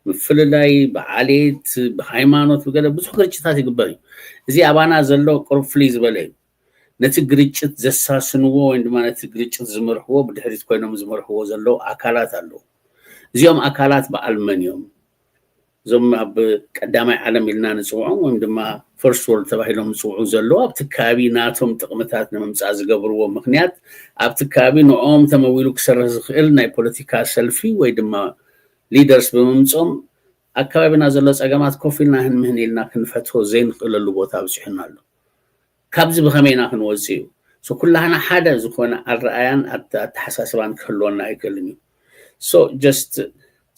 ምፍልላይ፣ ብዓሌት፣ ብሃይማኖት፣ ብገለ ብዙሕ ግርጭታት ይግበር እዩ። እዚ ኣባና ዘሎ ቁሩብ ፍልይ ዝበለ እዩ። ነቲ ግርጭት ዘሳስንዎ ወይ ድማ ነቲ ግርጭት ዝመርሕዎ ብድሕሪት ኮይኖም ዝመርሕዎ ዘለዉ ኣካላት ኣለዉ። እዚኦም ኣካላት በዓል መን እዮም? እዞም ኣብ ቀዳማይ ዓለም ኢልና ንጽውዖም ወይም ድማ ፈርስት ወርልድ ተባሂሎም ዝጽውዑ ዘለዉ ኣብቲ ከባቢ ናቶም ጥቕምታት ንምምጻእ ዝገብርዎ ምኽንያት ኣብቲ ከባቢ ንዕኦም ተመዊሉ ክሰርሕ ዝኽእል ናይ ፖለቲካ ሰልፊ ወይ ድማ ሊደርስ ብምምጾም ኣብ ከባቢና ዘሎ ጸገማት ኮፍ ኢልና ህንምህን ኢልና ክንፈትሖ ዘይንኽእለሉ ቦታ ኣብጺሑና ኣሎ። ካብዚ ብኸመይ ኢና ክንወጽእ እዩ? So ኩላህና ሓደ ዝኾነ ኣረኣያን ኣተ-፣ ኣተሓሳስባን ክህልወና ኣይክእልን እዩ። So just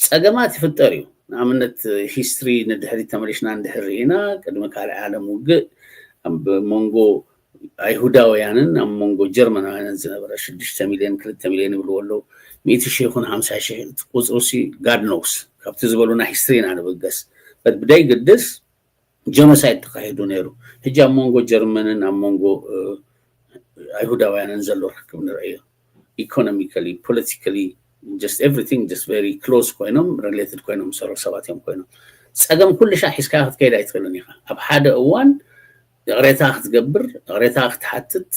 ጸገማት ይፍጠር እዩ። ንኣብነት ሂስትሪ ንድሕሪት ተመሊሽና እንድሕር ርኢና ቅድሚ ካልኣይ ዓለም ውግእ ኣብ መንጎ ኣይሁዳውያንን ኣብ መንጎ ጀርመናውያንን ዝነበረ ሽዱሽተ ሚልዮን ክልተ ሚልዮን ይብልዎ ኣለዉ። ሚእቲ ሺሕ ይኹን ሓምሳ ሺሕ እቲ ቁጽሩሲ God knows። ካብቲ ዝበሉና ሂስትሪ ኢና ንብገስ። But ብደይ ግድስ ጀኖሳይድ ተኻሂዱ ነይሩ። ሕጂ ኣብ መንጎ ጀርመንን ኣብ መንጎ፣ እ፣ ኣይሁዳውያንን ዘሎ ርክብ ንርእዮ። ኢኮኖሚካሊ፣ ፖለቲካሊ፣ just everything just very close ኮይኖም፣ ሪሌትድ ኮይኖም ዝሰርሑ ሰባት እዮም ኮይኖም። ጸገም ኩሉ ሻዕ ሒዝካ ክትከይድ ኣይትኽእልን ኢኻ። ኣብ ሓደ እዋን ይቕሬታ ክትገብር፣ ይቕሬታ ክትሓትት፣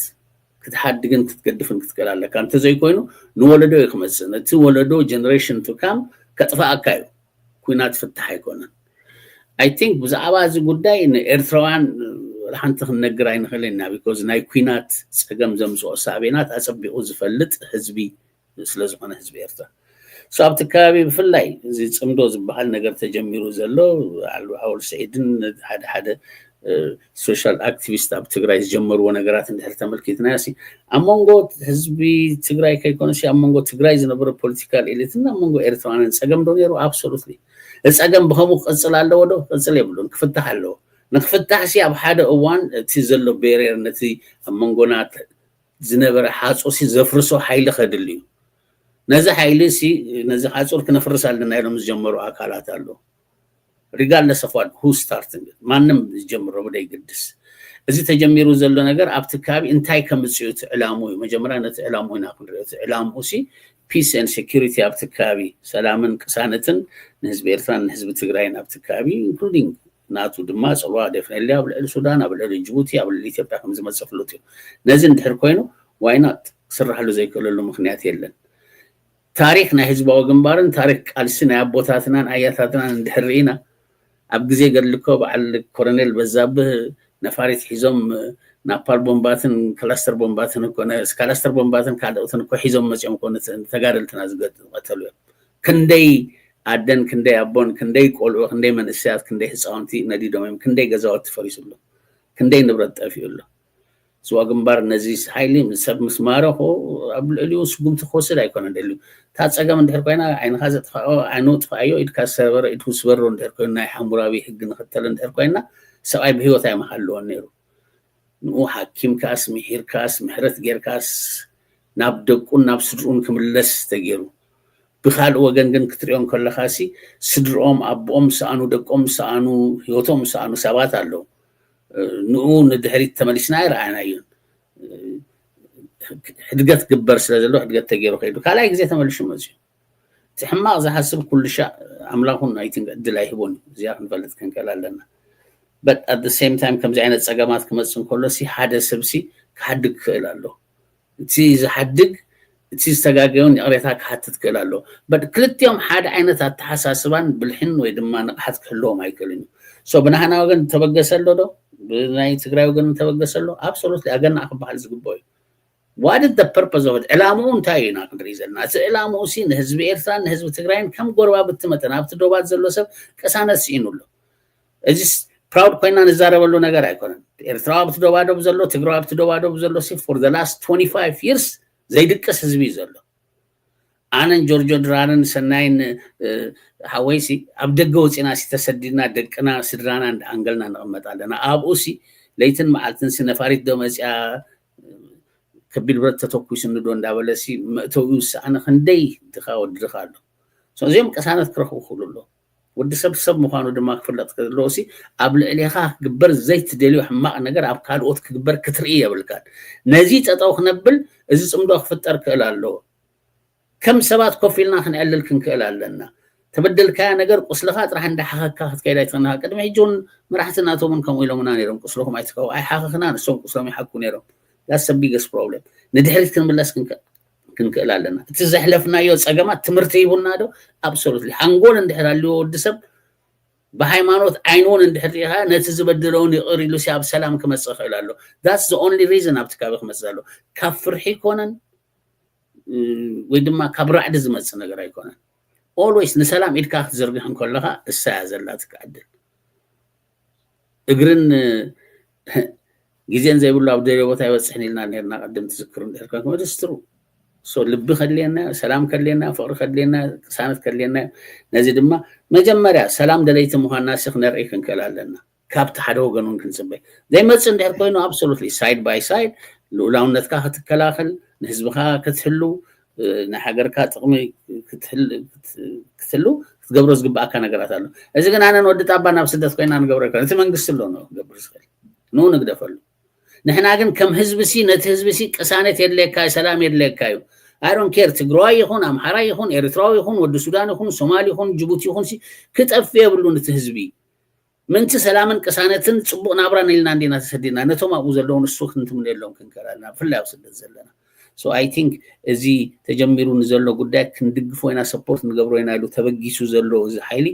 ክትሓድግን ክትገድፍን ክትክእል ኣለካ። እንተዘይኮይኑ ንወለዶ እዩ ክመፅእ። ነቲ ወለዶ generation to come ከጥፍኣካ እዩ። ኩናት ፍታሕ ኣይኮነን። I think ብዛዕባ እዚ ጉዳይ ንኤርትራውያን ሓንቲ ክንነግር ኣይንኽእልን ኢና። Because ናይ ኩናት ፀገም ዘምፅኦ ሳቤናት ኣፀቢቑ ዝፈልጥ ህዝቢ ስለ ዝኾነ ህዝቢ ኤርትራ። So ኣብቲ ከባቢ ብፍላይ እዚ ፅምዶ ዝበሃል ነገር ተጀሚሩ ዘሎ ኣሉ ሓወል ሰዒድን ሓደ ሓደ social activist ኣብ ትግራይ ዝጀመርዎ ነገራት እንድሕር ተመልኪትና ሲ ኣብ መንጎ ህዝቢ ትግራይ ከይኮነ ሲ ኣብ መንጎ ትግራይ ዝነበረ political elite ን ኣብ መንጎ ኤርትራውያንን ፀገም ዶ ነይሩ? Absolutely። እዚ ፀገም ብኸምኡ ክቕፅል ኣለዎ ዶ? ክቕፅል የብሉን። ክፍታሕ ኣለዎ። ንክፍታሕ ሲ ኣብ ሓደ እዋን እቲ ዘሎ barrier ነቲ ኣብ መንጎና ዝነበረ ሓፁር ሲ ዘፍርሶ ሓይሊ ከድሊ እዩ። ነዚ ሓይሊ ሲ ነዚ ሓፁር ክነፍርስ ኣለና ኢሎም ዝጀመሩ ኣካላት ኣለዉ። Regardless of what, who started it፣ ማንም ዝጀምሮ ብደይ ግድስ። እዚ ተጀሚሩ ዘሎ ነገር ኣብቲ ከባቢ እንታይ ከምፅኡ እቲ ዕላሙ እዩ። መጀመርያ ነቲ ዕላሙ ኢና ክንሪኦ። እቲ ዕላሙ ሲ peace and security ኣብቲ ከባቢ፣ ሰላምን ቅሳነትን ንህዝቢ ኤርትራን ንህዝቢ ትግራይን ኣብቲ ከባቢ፣ including ናቱ ድማ ፅልዋ definitely ኣብ ልዕሊ ሱዳን፣ ኣብ ልዕሊ ጅቡቲ፣ ኣብ ልዕሊ ኢትዮጵያ ከም ዝመፅእ ፍሉጥ እዩ። ነዚ እንድሕር ኮይኑ why not ክስራሕሉ ዘይክእለሉ ምክንያት የለን። ታሪክ ናይ ህዝባዊ ግንባርን ታሪክ ቃልሲ ናይ ኣቦታትናን ኣያታትናን እንድሕር ርኢና ኣብ ግዜ ገድሊ እኮ በዓል ኮሎኔል በዛብህ ነፋሪት ሒዞም ናፓል ቦምባትን ክላስተር ቦምባትን እኮ ክላስተር ቦምባትን ካልኦትን እኮ ሒዞም መፂኦም እኮ ተጋደልትና ዝቀተሉ እዮም። ክንደይ ኣደን ክንደይ ኣቦን ክንደይ ቆልዑ ክንደይ መንእሰያት ክንደይ ህፃውንቲ ነዲዶም እዮም። ክንደይ ገዛውቲ ፈሪሱ ኣሎ። ክንደይ ንብረት ጠፊኡ ኣሎ። ስዋ ግንባር ነዚ ሓይሊ ሰብ ምስ ማረኹ ኣብ ልዕሊኡ ስጉምቲ ክወስድ ኣይኮነን ደልዩ። እታ ፀገም እንድሕር ኮይና ዓይንኻ ዘጥፋኦ ዓይኑ ጥፋኣዮ ኢድካ ሰበረ ኢድኩ ስበሮ እንድሕር ኮይኑ ናይ ሓሙራዊ ህግ ንኽተል እንድሕር ኮይና ሰብኣይ ብህይወት ኣይምሃለዎን ነይሩ። ንኡ ሓኪምካስ ምሒርካስ ምሕረት ጌርካስ ናብ ደቁን ናብ ስድርኡን ክምለስ ተገይሩ። ብካልእ ወገን ግን ክትሪኦ እንከለኻ ሲ ስድርኦም ኣቦኦም ሰኣኑ ደቆም ሰኣኑ ህይወቶም ሰኣኑ ሰባት ኣለዉ። ንኡ ንድሕሪት ተመሊስና ኣይረኣናዮን። ሕድገት ግበር ስለ ዘሎ ሕድገት ተገይሩ ከይዱ ካልኣይ ግዜ ተመሊሹ መፅዩ። እቲ ሕማቕ ዝሓስብ ኩሉ ሻዕ ኣምላኹን ኣይትን ዕድል ኣይህቦን እዩ። እዚኣ ክንፈልጥ ክንክእል ኣለና። But at the same time ከምዚ ዓይነት ፀገማት ክመፅእ እንከሎ ሲ ሓደ ሰብ ሲ ክሓድግ ክኽእል ኣሎ። እቲ ዝሓድግ እቲ ዝተጋገዮን ይቕሬታ ክሓትት ክእል ኣሎ። But ክልቲኦም ሓደ ዓይነት ኣተሓሳስባን ብልሕን ወይ ድማ ንቕሓት ክህልዎም ኣይክእልን እዩ። So ብናህና ወገን ተበገሰ ኣሎ ዶ? ብናይ ትግራይ ወገን ተበገሰ ኣሎ? Absolutely ኣገናዕ ክበሃል ዝግብኦ እዩ። What is the purpose of it? ዕላምኡ እንታይ እዩ ኢና ክንርኢ ዘለና? እቲ ዕላምኡ ሲ ንህዝቢ ኤርትራን ንህዝቢ ትግራይን ከም ጎረባብቲ መጠን ኣብቲ ዶባት ዘሎ ሰብ ቅሳነት ስኢኑ ኣሎ። እዚ proud ኮይና ንዛረበሉ ነገር ኣይኮነን። ኤርትራዊ ኣብቲ ዶባዶብ ዘሎ ትግራዊ ኣብቲ ዶባዶብ ዘሎ ሲ for the last twenty five years ዘይድቅስ ህዝቢ እዩ ዘሎ። ኣነን ጆርጆ ድራርን ሰናይን ሓወይሲ ኣብ ደገ ወፂና ሲ ተሰዲድና ደቅና ስድራና እንዳኣንገልና ንቕመጥ ኣለና። ኣብኡ ሲ ለይትን መዓልትን ሲ ነፋሪት ዶ መፅያ ከቢድ ብረት ተተኩስኒ ዶ እንዳበለ ሲ መእተዊ ዝሰኣነ ክንደይ ድኻ ወዲ ድኻ ኣሎ። እዚኦም ቅሳነት ክረኽቡ ክኽእሉ ኣለዎም። ወዲ ሰብ ሰብ ምዃኑ ድማ ክፍለጥ ከለዎ ሲ ኣብ ልዕሌኻ ክግበር ዘይትደልዮ ሕማቕ ነገር ኣብ ካልኦት ክግበር ክትርኢ የብልካን። ነዚ ጠጠው ክነብል እዚ ፅምዶ ክፍጠር ክእል ኣለዎ። ከም ሰባት ኮፍ ኢልና ክንዕልል ክንክእል ኣለና። ተበደልካያ ነገር ቁስልኻ ጥራሕ እንዳሓኸካ ክትከይድ ኣይትኽእልኻ። ቅድሚ ሕጂ እውን መራሕቲ ናቶም እውን ከምኡ ኢሎምና ነይሮም። ቁስልኹም ኣይትከው ኣይሓኸኽና ንሶም ቁስሎም ይሓኩ ነይሮም። That's the biggest problem። ንድሕሪት ክንምለስ ክንክእል ኣለና። እቲ ዘሕለፍናዮ ፀገማት ትምህርቲ ሂቡና ዶ? Absolutely። ሓንጎል እንድሕር ኣልዎ ወዲ ሰብ ብሃይማኖት ዓይንውን እንድሕር ሪኢኻ ነቲ ዝበደለውን ይቕር ኢሉ ሲ ኣብ ሰላም ክመፅእ ይኽእል ኣሎ። That's the only reason ኣብቲ ከባቢ ክመፅእ ኣሎ። ካብ ፍርሒ ይኮነን ወይ ድማ ካብ ራዕዲ ዝመፅእ ነገር ኣይኮነን። Always ንሰላም ኢድካ ክትዝርግሕ እንከለኻ እሳ እያ ዘላትካ ዕድል። እግርን ግዜን ዘይብሉ ኣብ ደልዮ ቦታ ይበፅሕን ኢልና ነርና ቅድም ትዝክሩ እንድሕር ኮንኩም። It is true። So ልቢ ከድልየና ሰላም ከድልየና ፍቅሪ ከድልየና ቅሳነት ከድልየና። ነዚ ድማ መጀመርያ ሰላም ደለይቲ ምኳንና ሲ ክነርኢ ክንክእል ኣለና። ካብቲ ሓደ ወገን እውን ክንፅበይ ዘይመፅእ እንድሕር ኮይኑ absolutely side by side ልኡላውነትካ ክትከላኸል ንህዝብኻ ክትህሉ ናይ ሃገርካ ጥቕሚ ክትህሉ ክትገብሮ ዝግብኣካ ነገራት ኣሎ። እዚ ግን ኣነን ወዲ ጣባ ናብ ስደት ኮይና ንገብሮ ይኮነ እቲ መንግስቲ ኣሎ ክገብር ዝኽእል ንኡ ንግደፈሉ። ንሕና ግን ከም ህዝቢ ሲ ነቲ ህዝቢ ሲ ቅሳነት የድልየካ እዩ ሰላም የድልየካ እዩ። I don't care ትግራዋይ ይኹን ኣምሓራይ ይኹን ኤርትራዊ ይኹን ወዲ ሱዳን ይኹን ሶማል ይኹን ጅቡቲ ይኹን ሲ ክጠፍ የብሉን እቲ ህዝቢ። ምእንቲ ሰላምን ቅሳነትን ጽቡቕ ናብራን ኢልና እንዲና ተሰዲድና፣ ነቶም ኣብኡ ዘለዉ ንሱ ክንትምነየሎም ክንከላልና፣ ብፍላይ ኣብ ስደት ዘለና። So I think እዚ ተጀሚሩ ንዘሎ ጉዳይ ክንድግፎ ኢና፣ ሰፖርት ንገብሮ ኢና ኢሉ ተበጊሱ ዘሎ እዚ ሓይሊ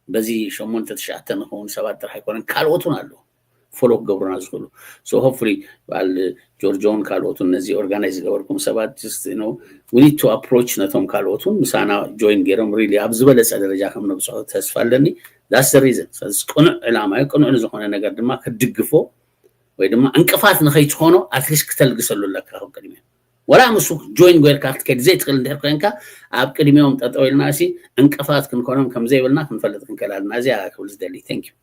በዚ ሸሞንተ ትሽዓተ ንኸውን ሰባት ጥራሕ ኣይኮነን፣ ካልኦት እውን ኣለዉ ፎሎ ክገብሩና ዝኽእሉ። So hopefully በዓል ጆርጆን ካልኦቱን ነዚ ኦርጋናይዝ ዝገበርኩም ሰባት just you know we need to approach ነቶም ካልኦቱን ምሳና ጆይን ገይሮም really ኣብ ዝበለጸ ደረጃ ከም ነብጽሖ ተስፋ ኣለኒ። That's the reason። ስለዚ ቅኑዕ ዕላማ እዩ። ቅኑዕ ንዝኾነ ነገር ድማ ክትድግፎ ወይ ድማ ዕንቅፋት ንኸይትኾኖ ኣትሊስት ክተልግሰሉ ኣለካ ካብ ቅድሚያ። ወላ ምስ ጆይን ጎይርካ ክትከይድ ዘይትኽእል እንድሕር ኮይንካ ኣብ ቅድሚኦም ጠጠው ኢልና ሲ ዕንቅፋት ክንኮኖም ከም ዘይብልና ክንፈልጥ ክንክእል ኣለና። እዚኣ ክብል ዝደሊ። Thank you።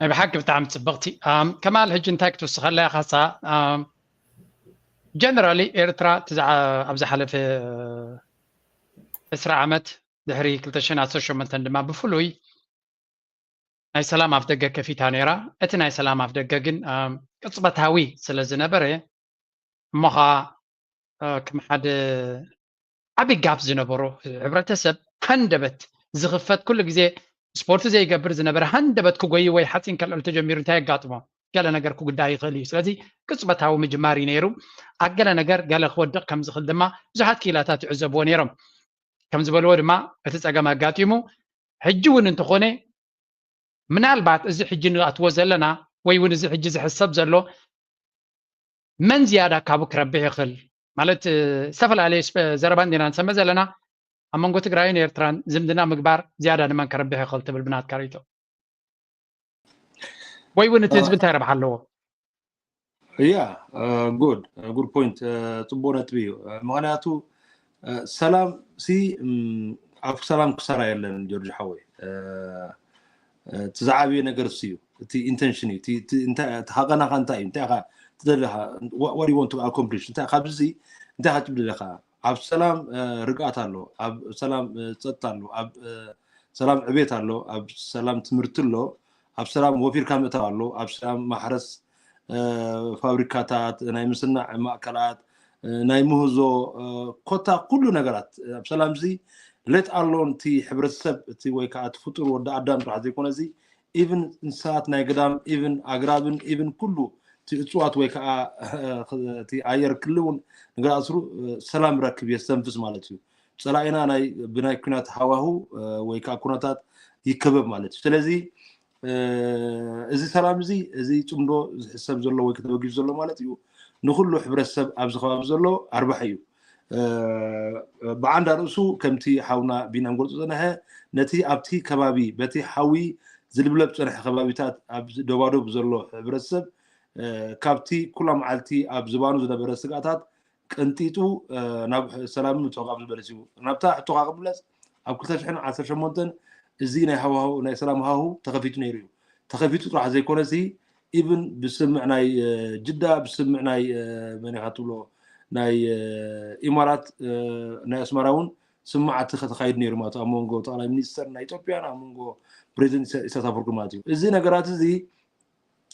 ናይ ብሓቂ ብጣዕሚ ፅብቕቲ። ኣም፣ ከማል ሕጂ እንታይ ክትውስኸላ ኢኻ? ሳ ጀነራሊ ኤርትራ እቲ ዝዓ- ኣብ ዝሓለፈ ዕስራ ዓመት ድሕሪ ክልተ ሽሕን ዓሰርተ ሸሞንተን ድማ ብፍሉይ ናይ ሰላም ኣፍደገ ከፊታ ነይራ። እቲ ናይ ሰላም ኣፍደገ ግን ኣም፣ ቅጽበታዊ ስለ ዝነበረ እሞ ኸዓ እ፣ ከም ሓደ ዓቢ ጋፕ ዝነበሮ ሕብረተሰብ ሃንደበት ዝኽፈት ኩሉ ግዜ ስፖርት ዘይገብር ዝነበረ ሃንደበት ክጎይ ወይ ሓፂን ከልዕል ተጀሚሩ እንታይ የጋጥሞ? ገለ ነገር ክጉዳይ ይኽእል እዩ። ስለዚ ቅጽበታዊ ምጅማር እዩ ነይሩ። ኣብ ገለ ነገር ገለ ክወድቕ ከም ዝኽእል ድማ ብዙሓት ክኢላታት ይዕዘብዎ ነይሮም። ከም ዝበልዎ ድማ እቲ ጸገም ኣጋጢሙ ሕጂ እውን እንተኾነ ምናልባት እዚ ሕጂ ንኣትዎ ዘለና ወይ እውን እዚ ሕጂ ዝሕሰብ ዘሎ መን ዝያዳ ካብኡ ክረብሕ ይኽእል ማለት እ፣ ዝተፈላለየ ስፐ- ዘረባ እንዲና ንሰምዕ ዘለና ኣብ መንጎ ትግራይን ኤርትራን ዝምድና ምግባር ዝያዳ ንመን ከረብሕ ይኽእል ትብል ብናትካ ርእይቶ? ወይ እውን እቲ ህዝቢ እንታይ ረብሓ ኣለዎ? ያ ጉድ ጉድ ፖይንት፣ ፅቡቅ ነጥቢ እዩ። ምክንያቱ ሰላም ሲ ኣብ ሰላም ክሳራ የለን ጆርጅ ሓወይ። እቲ ዝዓበየ ነገር እሱ እዩ። እቲ ኢንተንሽን እዩ። እቲ ሃቀናካ እንታይ እዩ? እንታይ ኢኻ ትደለኻ? What you want to accomplish? እንታይ ካብዚ እንታይ ኢኻ ትብል ዘለኻ? ኣብ ሰላም ርግኣት ኣሎ፣ ኣብ ሰላም ፀጥታ ኣሎ፣ ኣብ ሰላም ዕቤት ኣሎ፣ ኣብ ሰላም ትምህርቲ ኣሎ፣ ኣብ ሰላም ወፊርካ ምእታው ኣሎ፣ ኣብ ሰላም ማሕረስ ፋብሪካታት፣ ናይ ምስናዕ ማእከላት፣ ናይ ምህዞ ኮታ ኩሉ ነገራት ኣብ ሰላም እዚ ሌት ኣሎን እቲ ሕብረተሰብ እቲ ወይ ከዓ እቲ ፍጡር ወዲ ኣዳም ጥራሕ ዘይኮነ እዚ ኢቭን እንስሳት ናይ ገዳም ኢቭን ኣግራብን ኢቭን ኩሉ እቲ እፅዋት ወይ ከዓ እቲ ኣየር ክሊ እውን ንግራ ስሩ ሰላም ይረክብ የስተንፍስ ማለት እዩ። ፀላኢና ናይ ብናይ ኩናት ሃዋሁ ወይ ከዓ ኩነታት ይከበብ ማለት እዩ። ስለዚ እዚ ሰላም እዚ እዚ ፅምዶ ዝሕሰብ ዘሎ ወይ ከተበጊሱ ዘሎ ማለት እዩ ንኩሉ ሕብረተሰብ ኣብዚ ከባቢ ዘሎ ኣርባሒ እዩ። ብዓንዳ ርእሱ ከምቲ ሓውና ቢናም ገልፁ ዝፀነሐ ነቲ ኣብቲ ከባቢ በቲ ሓዊ ዝልብለብ ዝፀንሐ ከባቢታት ኣብ ደባዶብ ዘሎ ሕብረተሰብ ካብቲ ኩላ መዓልቲ ኣብ ዝባኑ ዝነበረ ስጋታት ቀንጢጡ ናብ ሰላምን ምትሕቑቓፍን ዝመለስ እዩ። ናብታ ሕቶኻ ክምለስ ኣብ ክልተ ሽሕን ዓሰርተ ሸሞንተን እዚ ናይ ሃዋሁ ናይ ሰላም ሃሁ ተኸፊቱ ነይሩ እዩ። ተኸፊቱ ጥራሕ ዘይኮነሲ ኢቭን ብስምዕ ናይ ጅዳ ብስምዕ ናይ መን ኢኻ ትብሎ ናይ ኢማራት ናይ ኣስመራ እውን ስምዓት ተኻይዱ ነይሩ ማለት ኣብ መንጎ ጠቕላይ ሚኒስተር ናይ ኢትዮጵያን ኣብ መንጎ ፕሬዚደንት ኢሳያስ ኣፈወርቂ ማለት እዩ። እዚ ነገራት እዚ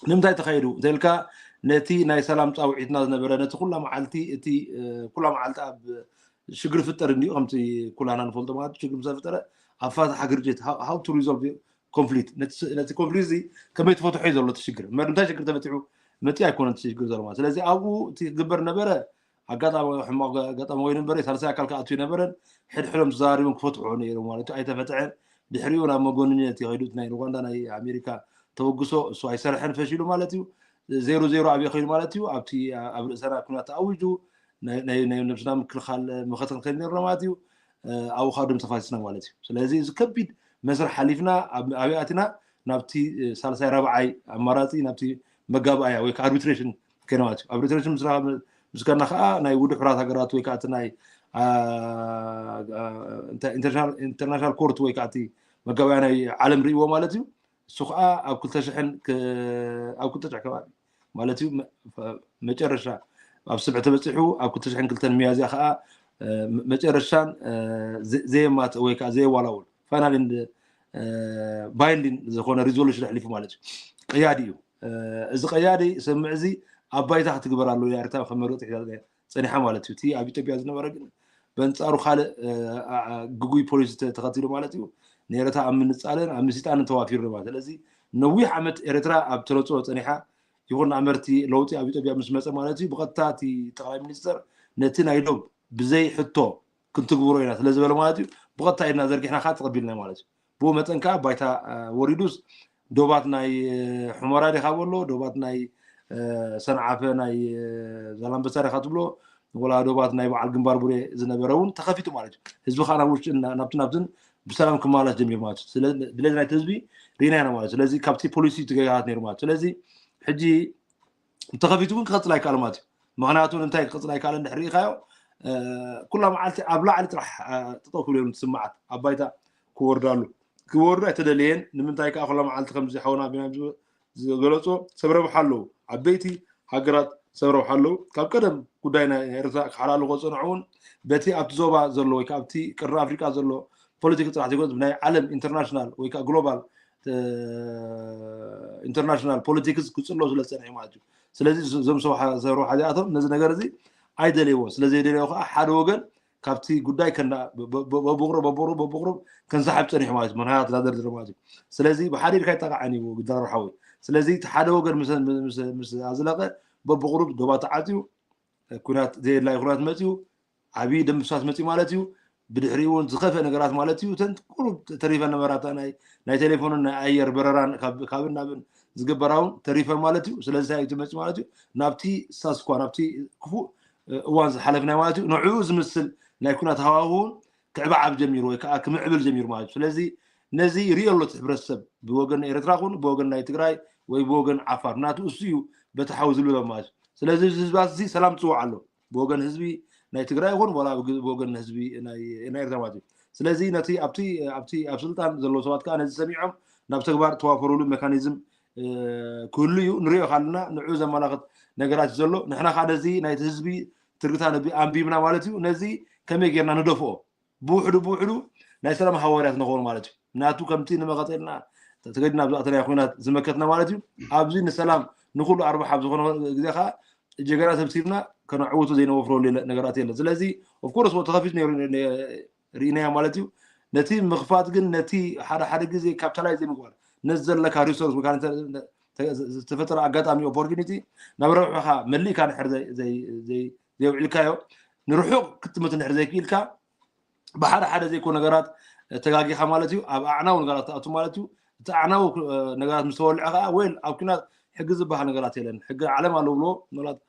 ንምንታይ ተኻይዱ እንተልካ ነቲ ናይ ሰላም ፃውዒትና ዝነበረ ነቲ ኩላ መዓልቲ እቲ ኩላ መዓልቲ ኣብ ሽግር ፍጠር እንዲዩ ከምቲ ኩላና ንፈልጦ ማለት ሽግር ምስ ተፈጠረ ኣፋታሓ ግርጭት how to resolve conflict ነቲ ኮንፍሊክት እዚ ከመይ ትፈትሖ እዩ ዘሎ እቲ ሽግር እምበር እንታይ ሽግር ተፈቲሑ መፂ ኣይኮነን እቲ ሽግር ዘሎ ማለት ስለዚ ኣብኡ እቲ ክግበር ነበረ ኣጋጣሚ ሕማቕ ኣጋጣሚ ኮይኑ ነበረ ሳልሳይ ኣካል ክኣቱ ይነበረን ሕድሕዶም ተዛራሪቦም ክፈትሕዎ ነይሮም ማለት እዩ ኣይተፈትሐን ድሕሪኡ ናብ መጎንነት ይኸይዱ ናይ ሩዋንዳ ናይ ኣሜሪካ ተበግሶ እሱ ኣይሰርሐን ፈሺሉ ማለት እዩ ዜሮ ዜሮ ኣበይ ከይዱ ማለት እዩ ኣብቲ ኣብ ርእሰና ኩናት ተኣዊጁ ናይ ነብስና ምክልኻል መኸተ ክንከይድ ነርና ማለት እዩ ኣብኡ ከዓ ደም ተፋሲስና ማለት እዩ ስለዚ እዚ ከቢድ መስርሕ ሓሊፍና ኣበይ ኣቲና ናብቲ ሳልሳይ ራብዓይ ኣማራፂ ናብቲ መጋባእያ ወይ ከዓ ኣርቢትሬሽን ከይና ማለት እዩ ኣርቢትሬሽን ምስ ከና ከዓ ናይ ውድብ ሕራት ሃገራት ወይ ከዓ እቲ ናይ ኢንተርናሽናል ኮርት ወይ ከዓ እቲ መጋባእያ ናይ ዓለም ርእይዎ ማለት እዩ እሱ ከዓ ኣብ ክልተ ሽሕን ኣብ ክልተ ሽሕ ከባቢ ማለት እዩ መጨረሻ ኣብ ስብዕ ተበፂሑ ኣብ ክልተ ሽሕን ክልተን ሚያዝያ ከዓ መጨረሻን ዘየማትእ ወይ ከዓ ዘየዋላውል ፋይናል ባይንዲን ዝኾነ ሪዞሉሽን ኣሕሊፉ ማለት እዩ ቀያዲ እዩ እዚ ቀያዲ ስምዕ እዚ ኣብ ባይታ ክትግበር ኣለዎ ኤርትራ ከም መርገፂ ሒዛ ፀኒሓ ማለት እዩ እቲ ኣብ ኢትዮጵያ ዝነበረ ግን በንፃሩ ካልእ ግጉይ ፖሊሲ ተኸቲሉ ማለት እዩ ንኤረትራ ኣብ ምንጻልን ኣብ ምስይጣንን ተዋፊሩ ማለት። ስለዚ ነዊሕ ዓመት ኤረትራ ኣብ ተረጽኦ ጸኒሓ፣ ይኹን ኣመርቲ ለውጢ ኣብ ኢትዮጵያ ምስ መጸ ማለት እዩ፣ ብቐጥታ እቲ ጠቕላይ ሚኒስተር ነቲ ናይ ዶብ ብዘይ ሕቶ ክንትግብሮ ኢና ስለ ዝበለ ማለት እዩ፣ ብቐጥታ ኢድና ዘርጊሕና ከዓ ተቐቢልና ማለት እዩ። ብኡ መጠን ከዓ ባይታ ወሪዱስ ዶባት ናይ ሑመራ ዲኻ በሎ፣ ዶባት ናይ ሰንዓፈ፣ ናይ ዛላምበሳ ዲኻ ትብሎ፣ ወላ ዶባት ናይ በዓል ግንባር ቡሬ ዝነበረ እውን ተኸፊቱ ማለት እዩ። ህዝቢ ከዓ ናብ ውሽጢ ናብቲ ናብትን ብሰላም ክመላለስ ጀሚሩ ማለት እዩ። ስለዚ ድሌት ናይቲ ህዝቢ ርኢና ኢና ማለት እዩ። ስለዚ ካብቲ ፖሊሲ ትገጋታት ነይሩ ማለት እዩ። ስለዚ ሕጂ ተኸፊቱ እውን ክቐፅል ኣይከኣል ማለት እዩ። ምክንያቱ እንታይ ክቐፅል ኣይከኣል እንድሕር ርኢኻዮ፣ ኩላ መዓልቲ ኣብ ላዕሊ ጥራሕ ጠጠው ክብል እዮም ትስማዓት ኣብ ባይታ ክወርዳሉ ክወርዱ ኣይተደለየን። ንምንታይ ከዓ ኩላ መዓልቲ ከምዚ ሓውና ቢና ዝገለፆ ሰብ ረብሓ ኣለዉ፣ ዓበይቲ ሃገራት ሰብ ረብሓ ኣለዉ። ካብ ቀደም ጉዳይ ናይ ኤርትራ ክሓላልኾ ዝፀንሑ እውን በቲ ኣብቲ ዞባ ዘሎ ወይ ከዓ ኣብቲ ቅርኒ ኣፍሪቃ ዘሎ ፖለቲክ ጥራሕ ዘይኮነስ ብናይ ዓለም ኢንተርናሽናል ወይ ከዓ ግሎባል ኢንተርናሽናል ፖለቲክስ ክፅሎ ስለ ዝፀንሐ ማለት እዩ። ስለዚ እዞም ሰብ ረብሓ እዚኣቶም ነዚ ነገር እዚ ኣይደለይዎ። ስለ ዘይደለይዎ ከዓ ሓደ ወገን ካብቲ ጉዳይ ከና በብቑሩብ በብቑሩብ በብቑሩብ ከንሳሓብ ፀኒሑ ማለት እዩ። ምክንያት ላደርድር ማለት እዩ። ስለዚ ብሓደ ኢድካ ይጠቃዓን እዩ ግዳር ሓወይ። ስለዚ እቲ ሓደ ወገን ምስ ኣዝለቀ በብቑሩብ ዶባ ተዓፅዩ፣ ኩናት ዘየድላይ ኩናት መፅዩ፣ ዓብዪ ደምሳት መፅዩ ማለት እዩ። ብድሕሪኡ እውን ዝኸፍአ ነገራት ማለት እዩ። እተን ቁሩብ ተሪፈን ነበራታ ናይ ቴሌፎንን ናይ ኣየር በረራን ካብን ናብን ዝግበራ እውን ተሪፈን ማለት እዩ። ስለዚ እንታይ እዩ መፅዩ ማለት እዩ? ናብቲ ሳስኳ ናብቲ ክፉእ እዋን ዝሓለፍናይ ማለት እዩ። ንዕኡ ዝምስል ናይ ኩናት ሃዋህውን ክዕባዓብ ጀሚሩ ወይ ከዓ ክምዕብል ጀሚሩ ማለት እዩ። ስለዚ ነዚ ይሪኦ ኣሎ እቲ ሕብረተሰብ ብወገን ኤርትራ ኹን ብወገን ናይ ትግራይ ወይ ብወገን ዓፋር ናቱ እሱ እዩ በቲ ሓዊ ዝብልበ ማለት እዩ። ስለዚ ህዝባት እዚ ሰላም ትፅውዕ ኣሎ ብወገን ህዝቢ ናይ ትግራይ ይኹን ዋላ ብወገን ህዝቢ ናይ ኤርትራ ማለት እዩ። ስለዚ ነቲ ኣብቲ ኣብቲ ኣብ ስልጣን ዘለዉ ሰባት ከዓ ነዚ ሰሚዖም ናብ ተግባር ተዋፈሩሉ ሜካኒዝም ክህሉ እዩ ንሪኦ ካለና ንዑ ዘመላኽት ነገራት እዩ ዘሎ። ንሕና ከዓ ነዚ ናይቲ ህዝቢ ትርግታ ኣንቢብና ማለት እዩ። ነዚ ከመይ ጌርና ንደፍኦ ብውሕዱ ብውሕዱ ናይ ሰላም ሃዋርያት ንኸውን ማለት እዩ። ናቱ ከምቲ ንመቐፀልና ተገድና ብዛእተናይ ኩናት ዝመከትና ማለት እዩ። ኣብዚ ንሰላም ንኩሉ ኣርባሓ ኣብ ዝኾነ ግዜ ከዓ ጀገና ሰብሲብና ከነዕውቱ ዘይነወፍረሉ ነገራት የለን። ስለዚ ኦፍኮርስ ተኸፊቱ ነይሩ ርኢናዮ ማለት እዩ። ነቲ ምኽፋት ግን ነቲ ሓደ ሓደ ግዜ ካፒታላይዝ ዘይምግባር ነዚ ዘለካ ሪሶርስ ወይ ዝተፈጠረ ኣጋጣሚ ኦፖርቹኒቲ ናብ ረብሕኻ መሊእካ ንሕር ዘየውዕልካዮ ንርሑቕ ክትምት ንሕር ዘይክኢልካ ብሓደ ሓደ ዘይኮ ነገራት ተጋጊኻ ማለት እዩ። ኣብ ኣዕናዊ ነገራት ትኣቱ ማለት እዩ። እቲ ኣዕናዊ ነገራት ምስ ተወልዐ ከዓ ወይ ኣብ ኩናት ሕጊ ዝበሃል ነገራት የለን። ሕጊ ዓለም ኣሎ ብሎ ምናልባት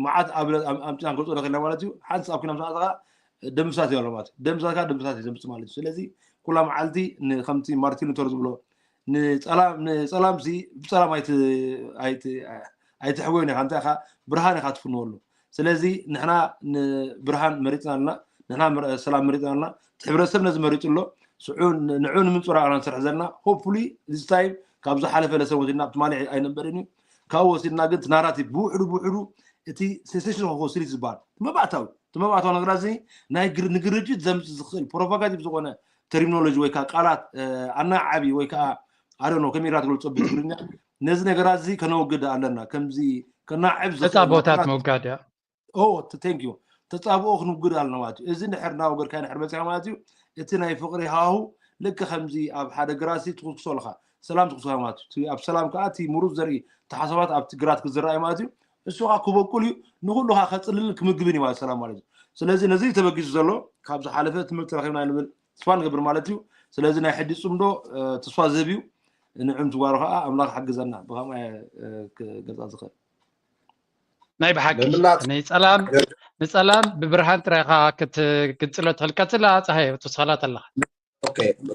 መዓት ኣብረት ኣምፅና ክንገልፆ ንኽእል ማለት እዩ። ሓንስ ኣብ ኩናት ምስ ኣተኻ ደምሳት እዩ ኣሎ ማለት እዩ። ደምሳት ከዓ ደምሳት እዩ ዘምፅእ ማለት እዩ። ስለዚ ኩላ መዓልቲ ንከምቲ ማርቲን ሉተር ዝብሎ ንፀላም ንፀላምሲ ብፀላም ኣይትሕወይን ኢኻ እንታይ ኢኻ ብርሃን ኢኻ ትፍንወሉ። ስለዚ ንሕና ንብርሃን መሪፅና ኣለና፣ ንሕና ሰላም መሪፅና ኣለና። እቲ ሕብረተሰብ ነዚ መሪፁ ኣሎ። ንዑ ንምንፅራቕ ኢና ንሰርሕ ዘለና። ሆፕፉሊ ዚስ ታይም ካብ ዝሓለፈ ለሰን ወሲድና ብትማሊ ኣይነበርን እዩ። ካብኡ ወሲድና ግን እቲ ናራቲቭ ብውሕዱ ብውሕዱ እቲ ሴሴሽን ኦፍ ሆስቲሊቲ ዝበሃል እቲ መባእታዊ እቲ መባእታዊ ነገራት እዚ ናይ ንግርጭት ዘምፅእ ዝኽእል ፕሮቮካቲቭ ዝኾነ ተርሚኖሎጂ ወይ ከዓ ቃላት ኣናዓቢ ወይ ከዓ ኣደኖ ከመይ ኢልካ ትገልፆ ብትግርኛ ነዚ ነገራት እዚ ከነወግድ ኣለና። ከምዚ ከናዕብ ዝኽእል ተፃቦታት ምውጋድ እያ። ቴንክ ዩ ተፃብኦ ክንውግድ ኣለና ማለት እዩ። እዚ እንድሕር እናወገድካ እንድሕር መፂኻ ማለት እዩ እቲ ናይ ፍቅሪ ሃሁ ልክ ከምዚ ኣብ ሓደ ግራሲ ትኩስኩሶ ኣለካ ሰላም ትኩስካ ማለት እዩ። ኣብ ሰላም ከዓ እቲ ምሩፅ ዘርኢ ተሓሳባት ኣብቲ ግራት ክዝረኣይ ማለት እዩ። እሱ ከዓ ክበቁል እዩ ንኩሉ ከዓ ከፅልልን ክምግብን እዩ ማለት ሰላም ማለት እዩ። ስለዚ ነዚ ተበጊሱ ዘሎ ካብ ዝሓለፈ ትምህርቲ ረኪብና ንብል ተስፋ ንገብር ማለት እዩ። ስለዚ ናይ ሕጂ ፅምዶ ተስፋ ዝህብ እዩ። ንዕም ትጓሩ ከዓ ኣምላኽ ሓግዘና ብከምኣ ክገልፃ ዝኽእል ናይ ብሓቂ ንፀላም ንፀላም ብብርሃን ጥራይካ ክትግንፅሎ ትኽእል። ቀፅላ ፀሃየ ትወስኻላት ኣለካ።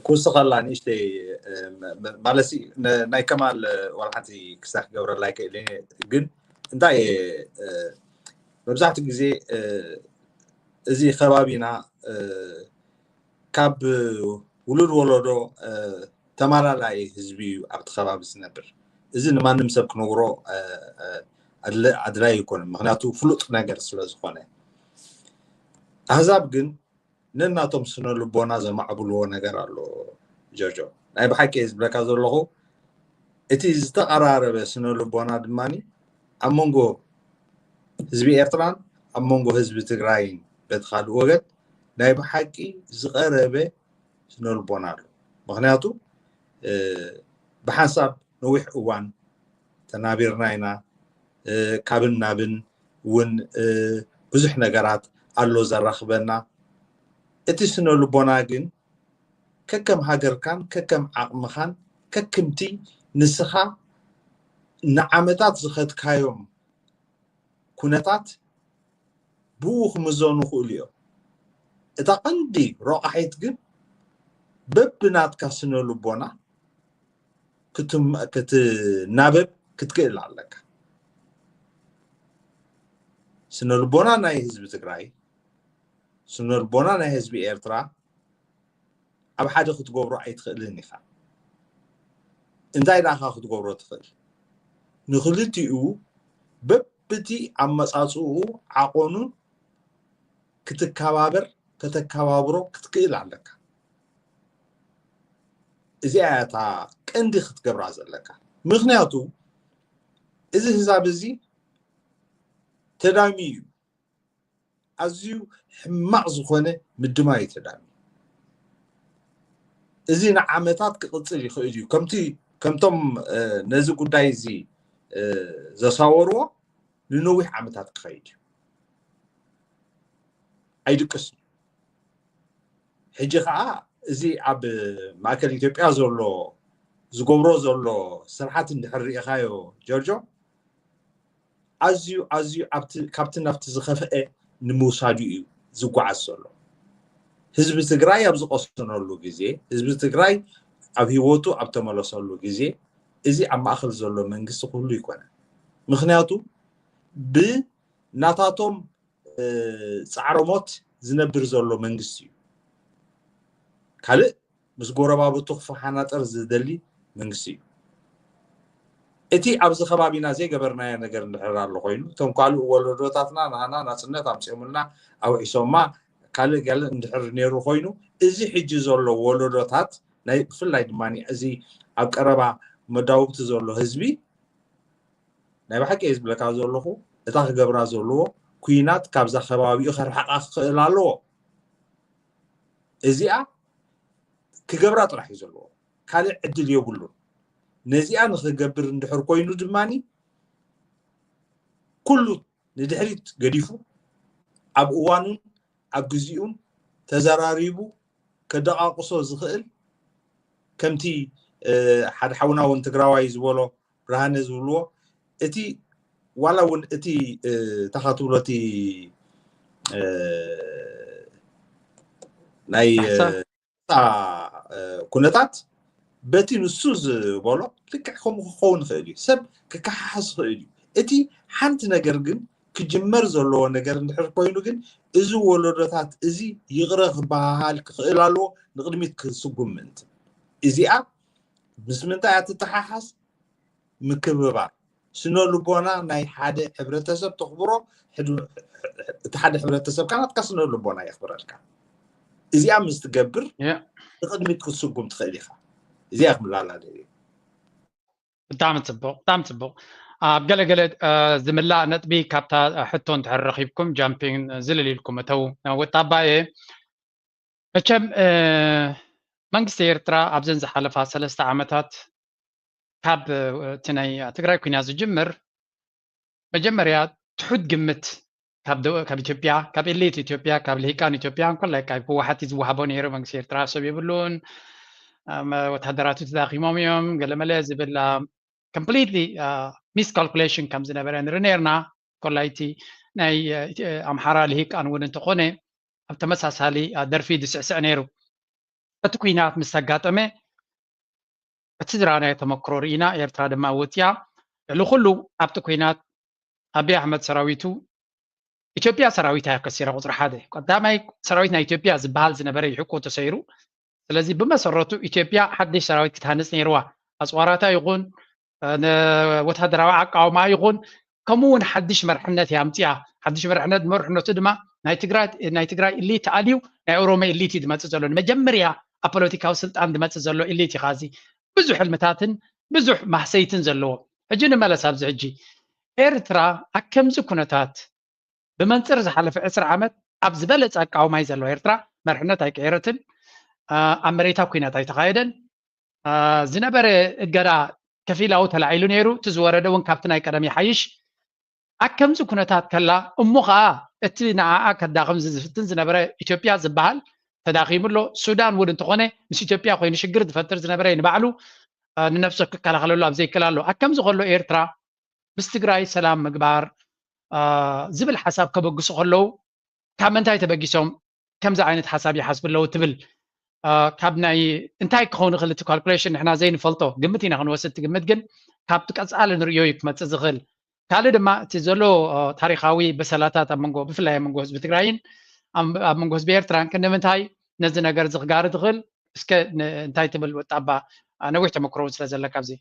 ክውስኸላ ንእሽተይ ማለት ናይ ከማል ዋላ ሓንቲ ክሳ ክገብረላ ይክእል ግን እንታይ መብዛሕትኡ ግዜ እዚ ከባቢና ካብ ውሉድ ወለዶ ተማላላይ ህዝቢ እዩ ኣብቲ ከባቢ ዝነብር። እዚ ንማንም ሰብ ክነግሮ ኣድላይ ኣይኮነን፣ ምክንያቱ ፍሉጥ ነገር ስለ ዝኾነ። ኣህዛብ ግን ነናቶም ስነ ልቦና ዘማዕብልዎ ነገር ኣሎ። ጆርጆ፣ ናይ ብሓቂ እየ ዝብለካ ዘለኹ። እቲ ዝተቐራረበ ስነ ልቦና ድማ ኣብ መንጎ ህዝቢ ኤርትራን ኣብ መንጎ ህዝቢ ትግራይን በቲ ካልእ ወገን ናይ ብሓቂ ዝቐረበ ስነ ልቦና ኣሎ። ምክንያቱ ብሓንሳብ ነዊሕ እዋን ተናቢርና ኢና። ካብን ናብን እውን ብዙሕ ነገራት ኣሎ ዘራኽበና። እቲ ስነ ልቦና ግን ከከም ሃገርካን ከከም ዓቕምኻን ከክምቲ ንስኻ ንዓመታት ዝኸድካዮም ኩነታት ብኡ ክምዘኑ ይኽእሉ እዮም። እታ ቀንዲ ረቋሒት ግን በብናትካ ስነ ልቦና ክትናበብ ክትክእል ኣለካ። ስነ ልቦና ናይ ህዝቢ ትግራይ፣ ስነ ልቦና ናይ ህዝቢ ኤርትራ ኣብ ሓደ ክትገብሮ ኣይትኽእልን ኢኻ። እንታይ ደኣ ክትገብሮ ትኽእል? ንክልቲኡ በብቲ ኣመፃፅኡ ዓቐኑን ክትከባበር ከተከባብሮ ክትክእል ኣለካ። እዚኣ እያ እታ ቀንዲ ክትገብራ ዘለካ። ምክንያቱ እዚ ህዛብ እዚ ተዳሚ እዩ። ኣዝዩ ሕማቕ ዝኾነ ምድማይ እዩ ተዳሚ። እዚ ንዓመታት ክቕፅል ይኽእል እዩ። ከምቲ ከምቶም ነዚ ጉዳይ እዚ ዘሳወርዎ ንነዊሕ ዓመታት ክኸይድ እዩ። ኣይድቅስ እዩ። ሕጂ ከዓ እዚ ኣብ ማእከል ኢትዮጵያ ዘሎ ዝገብሮ ዘሎ ስርሓት እንድሕር ሪኢኻዮ ጆርጆ፣ ኣዝዩ ኣዝዩ ኣብቲ ካብቲ ናብቲ ዝኸፍአ ንምውሳዱ እዩ ዝጓዓዝ ዘሎ። ህዝቢ ትግራይ ኣብ ዝቐሰነሉ ግዜ፣ ህዝቢ ትግራይ ኣብ ህይወቱ ኣብ ተመለሰሉ ግዜ፣ እዚ ኣብ ማእኸል ዘሎ መንግስቲ ክህሉ ኣይኮነን። ምክንያቱ ብናታቶም ፃዕረ ሞት ዝነብር ዘሎ መንግስቲ እዩ። ካልእ ምስ ጎረባብቱ ክፈሓናጠር ዝደሊ መንግስቲ እዩ። እቲ ኣብዚ ከባቢና ዘይገበርናዮ ነገር እንድሕር ኣሎ ኮይኑ፣ እቶም ካልእ ወለዶታትና ንሃና ናፅነት ኣምፅኦምልና ኣውዒሶማ ካልእ ገለ እንድሕር ነይሩ ኮይኑ፣ እዚ ሕጂ ዘሎ ወለዶታት ናይ ብፍላይ ድማ እዚ ኣብ ቀረባ መዳውብቲ ዘሎ ህዝቢ ናይ ብሓቂ እየ ዝብለካ ዘለኹ፣ እታ ክገብራ ዘለዎ ኩናት ካብዛ ከባቢኡ ከርሕቓ ክኽእል ኣለዎ። እዚኣ ክገብራ ጥራሕ እዩ ዘለዎ፣ ካልእ ዕድል የብሉን። ነዚኣ ንክገብር እንድሕር ኮይኑ ድማ ኩሉ ንድሕሪት ገዲፉ ኣብ እዋኑን ኣብ ግዚኡን ተዘራሪቡ ከደቓቕሶ ዝኽእል ከምቲ ሓደ ሓውና እውን ትግራዋይ ዝበሎ ብርሃነ ዝብልዎ እቲ ዋላ እውን እቲ ታኻ ትብሎ እቲ ናይ ኩነታት በቲ ንሱ ዝበሎ ልክዕ ከምኡ ክኸውን ይኽእል እዩ። ሰብ ክከሓሓስ ይኽእል እዩ። እቲ ሓንቲ ነገር ግን ክጅመር ዘለዎ ነገር እንድሕር ኮይኑ ግን እዚ ወለዶታት እዚ ይቕረ ክበሃሃል ክኽእል ኣለዎ፣ ንቕድሚት ክስጉም ምእንቲ። እዚኣ ምስ ምንታይ እያ ትተሓሓዝ? ምክብባር። ስነ ልቦና ናይ ሓደ ሕብረተሰብ ተኽብሮ፣ እቲ ሓደ ሕብረተሰብ ካናትካ ስነ ልቦና የኽብረልካ። እዚኣ ምስ ትገብር ንቕድሚት ክትስጉም ትኽእል ኢኻ። እዚኣ ክምላላ ደልየ። ብጣዕሚ ፅቡቕ፣ ብጣዕሚ ፅቡቕ። ኣብ ገለገለ ዝምላእ ነጥቢ ካብታ ሕቶ እንድሕር ረኺብኩም ጃምፒን ዝልል ኢልኩም እተው። ወጣባየ መቸም መንግስቲ ኤርትራ ኣብዘን ዝሓለፋ ሰለስተ ዓመታት ካብ እቲ ናይ ትግራይ ኩናት ዝጅምር መጀመርያ ትሑት ግምት ካብ ኢትዮጵያ፣ ካብ ኤሊት ኢትዮጵያ፣ ካብ ልሂቃን ኢትዮጵያ እንኮላይ ካብ ህወሓት ዝወሃቦ ነይሩ። መንግስቲ ኤርትራ ሰብ የብሉን፣ ወታደራቱ ተዳኺሞም እዮም ገለመለ ዝብል ኮምፕሊትሊ ሚስ ካልኩሌሽን ከም ዝነበረ ንርኢ ነርና። ኮላይቲ ናይ ኣምሓራ ልሂቃን እውን እንተኾነ ኣብ ተመሳሳሊ ደርፊ ዝስዕስዕ ነይሩ። እቲ ኩናት ምስ ተጋጠመ እቲ ዝረኣናዮ ተመክሮ ርኢና፣ ኤርትራ ድማ ወፂኣ። ልዕሊ ኩሉ ኣብቲ ኩናት ኣብይ ኣሕመድ ሰራዊቱ ኢትዮጵያ ሰራዊት ኣያ ከሲራ። ቁፅሪ ሓደ ቀዳማይ ሰራዊት ናይ ኢትዮጵያ ዝበሃል ዝነበረ ይሕቆ ተሰይሩ። ስለዚ ብመሰረቱ ኢትዮጵያ ሓድሽ ሰራዊት ክትሃንፅ ነይርዋ። ኣፅዋራታ ይኹን ወታደራዊ ኣቃውማ ይኹን ከምኡ እውን ሓድሽ መርሕነት እያ ኣምፅኣ። ሓድሽ መርሕነት መርሕነቱ ድማ ናይ ትግራይ ኢሊት ኣልዩ ናይ ኦሮሞ ኢሊት እዩ ዝመፅእ ዘሎ። ንመጀመርያ ኣብ ፖለቲካዊ ስልጣን ዝመፅእ ዘሎ ኢሊት እዩ። ካዚ ብዙሕ ሕልምታትን ብዙሕ ማህሰይትን ዘለዎ። ሕጂ ንመለስ ኣብዚ ሕጂ ኤርትራ ኣብ ከምዚ ኩነታት ብመንፅር ዝሓለፈ ዕስራ ዓመት ኣብ ዝበለፀ ኣቃውማ እዩ ዘለዋ። ኤርትራ መርሕነት ኣይቀየረትን። ኣብ መሬታ ኩናት ኣይተኻየደን። ዝነበረ እገዳ ከፊላዊ ተላዒሉ ነይሩ። እቲ ዝወረደ እውን ካብቲ ናይ ቀደም ይሓይሽ። ኣብ ከምዚ ኩነታት ከላ እሞ ከዓ እቲ ንዓኣ ከዳኽም ዝፍትን ዝነበረ ኢትዮጵያ ዝበሃል ተዳኺሙ ኣሎ። ሱዳን እውን እንተኾነ ምስ ኢትዮጵያ ኮይኑ ሽግር ዝፈጥር ዝነበረ ንባዕሉ ንነብሶ ክከላኸለሉ ኣብ ዘይክላሉ ኣብ ከምዚ ከሎ ኤርትራ ምስ ትግራይ ሰላም ምግባር ዝብል ሓሳብ ከበግሱ ከለዉ ካብ ምንታይ ተበጊሶም ከምዚ ዓይነት ሓሳብ ይሓስቡ ኣለዉ ትብል? ካብ ናይ እንታይ ክኸውን ይኽእል እቲ ካልኩሌሽን ንሕና ዘይንፈልጦ ግምት ኢና ክንወስድ ትግምት፣ ግን ካብቲ ቀፃሊ ንርእዮ እዩ ክመፅእ ዝኽእል። ካልእ ድማ እቲ ዘሎ ታሪኻዊ በሰላታት ኣብ መንጎ ብፍላይ ኣብ መንጎ ህዝቢ ትግራይን ኣብ መንጎ ህዝቢ ኤርትራን ክንዲ ምንታይ ነዚ ነገር እዚ ክጋርድ ይኽእል? እስከ እንታይ ትብል ወጣባ? ነዊሕ ተመክሮ እውን ስለ ዘለካ ኣብዚ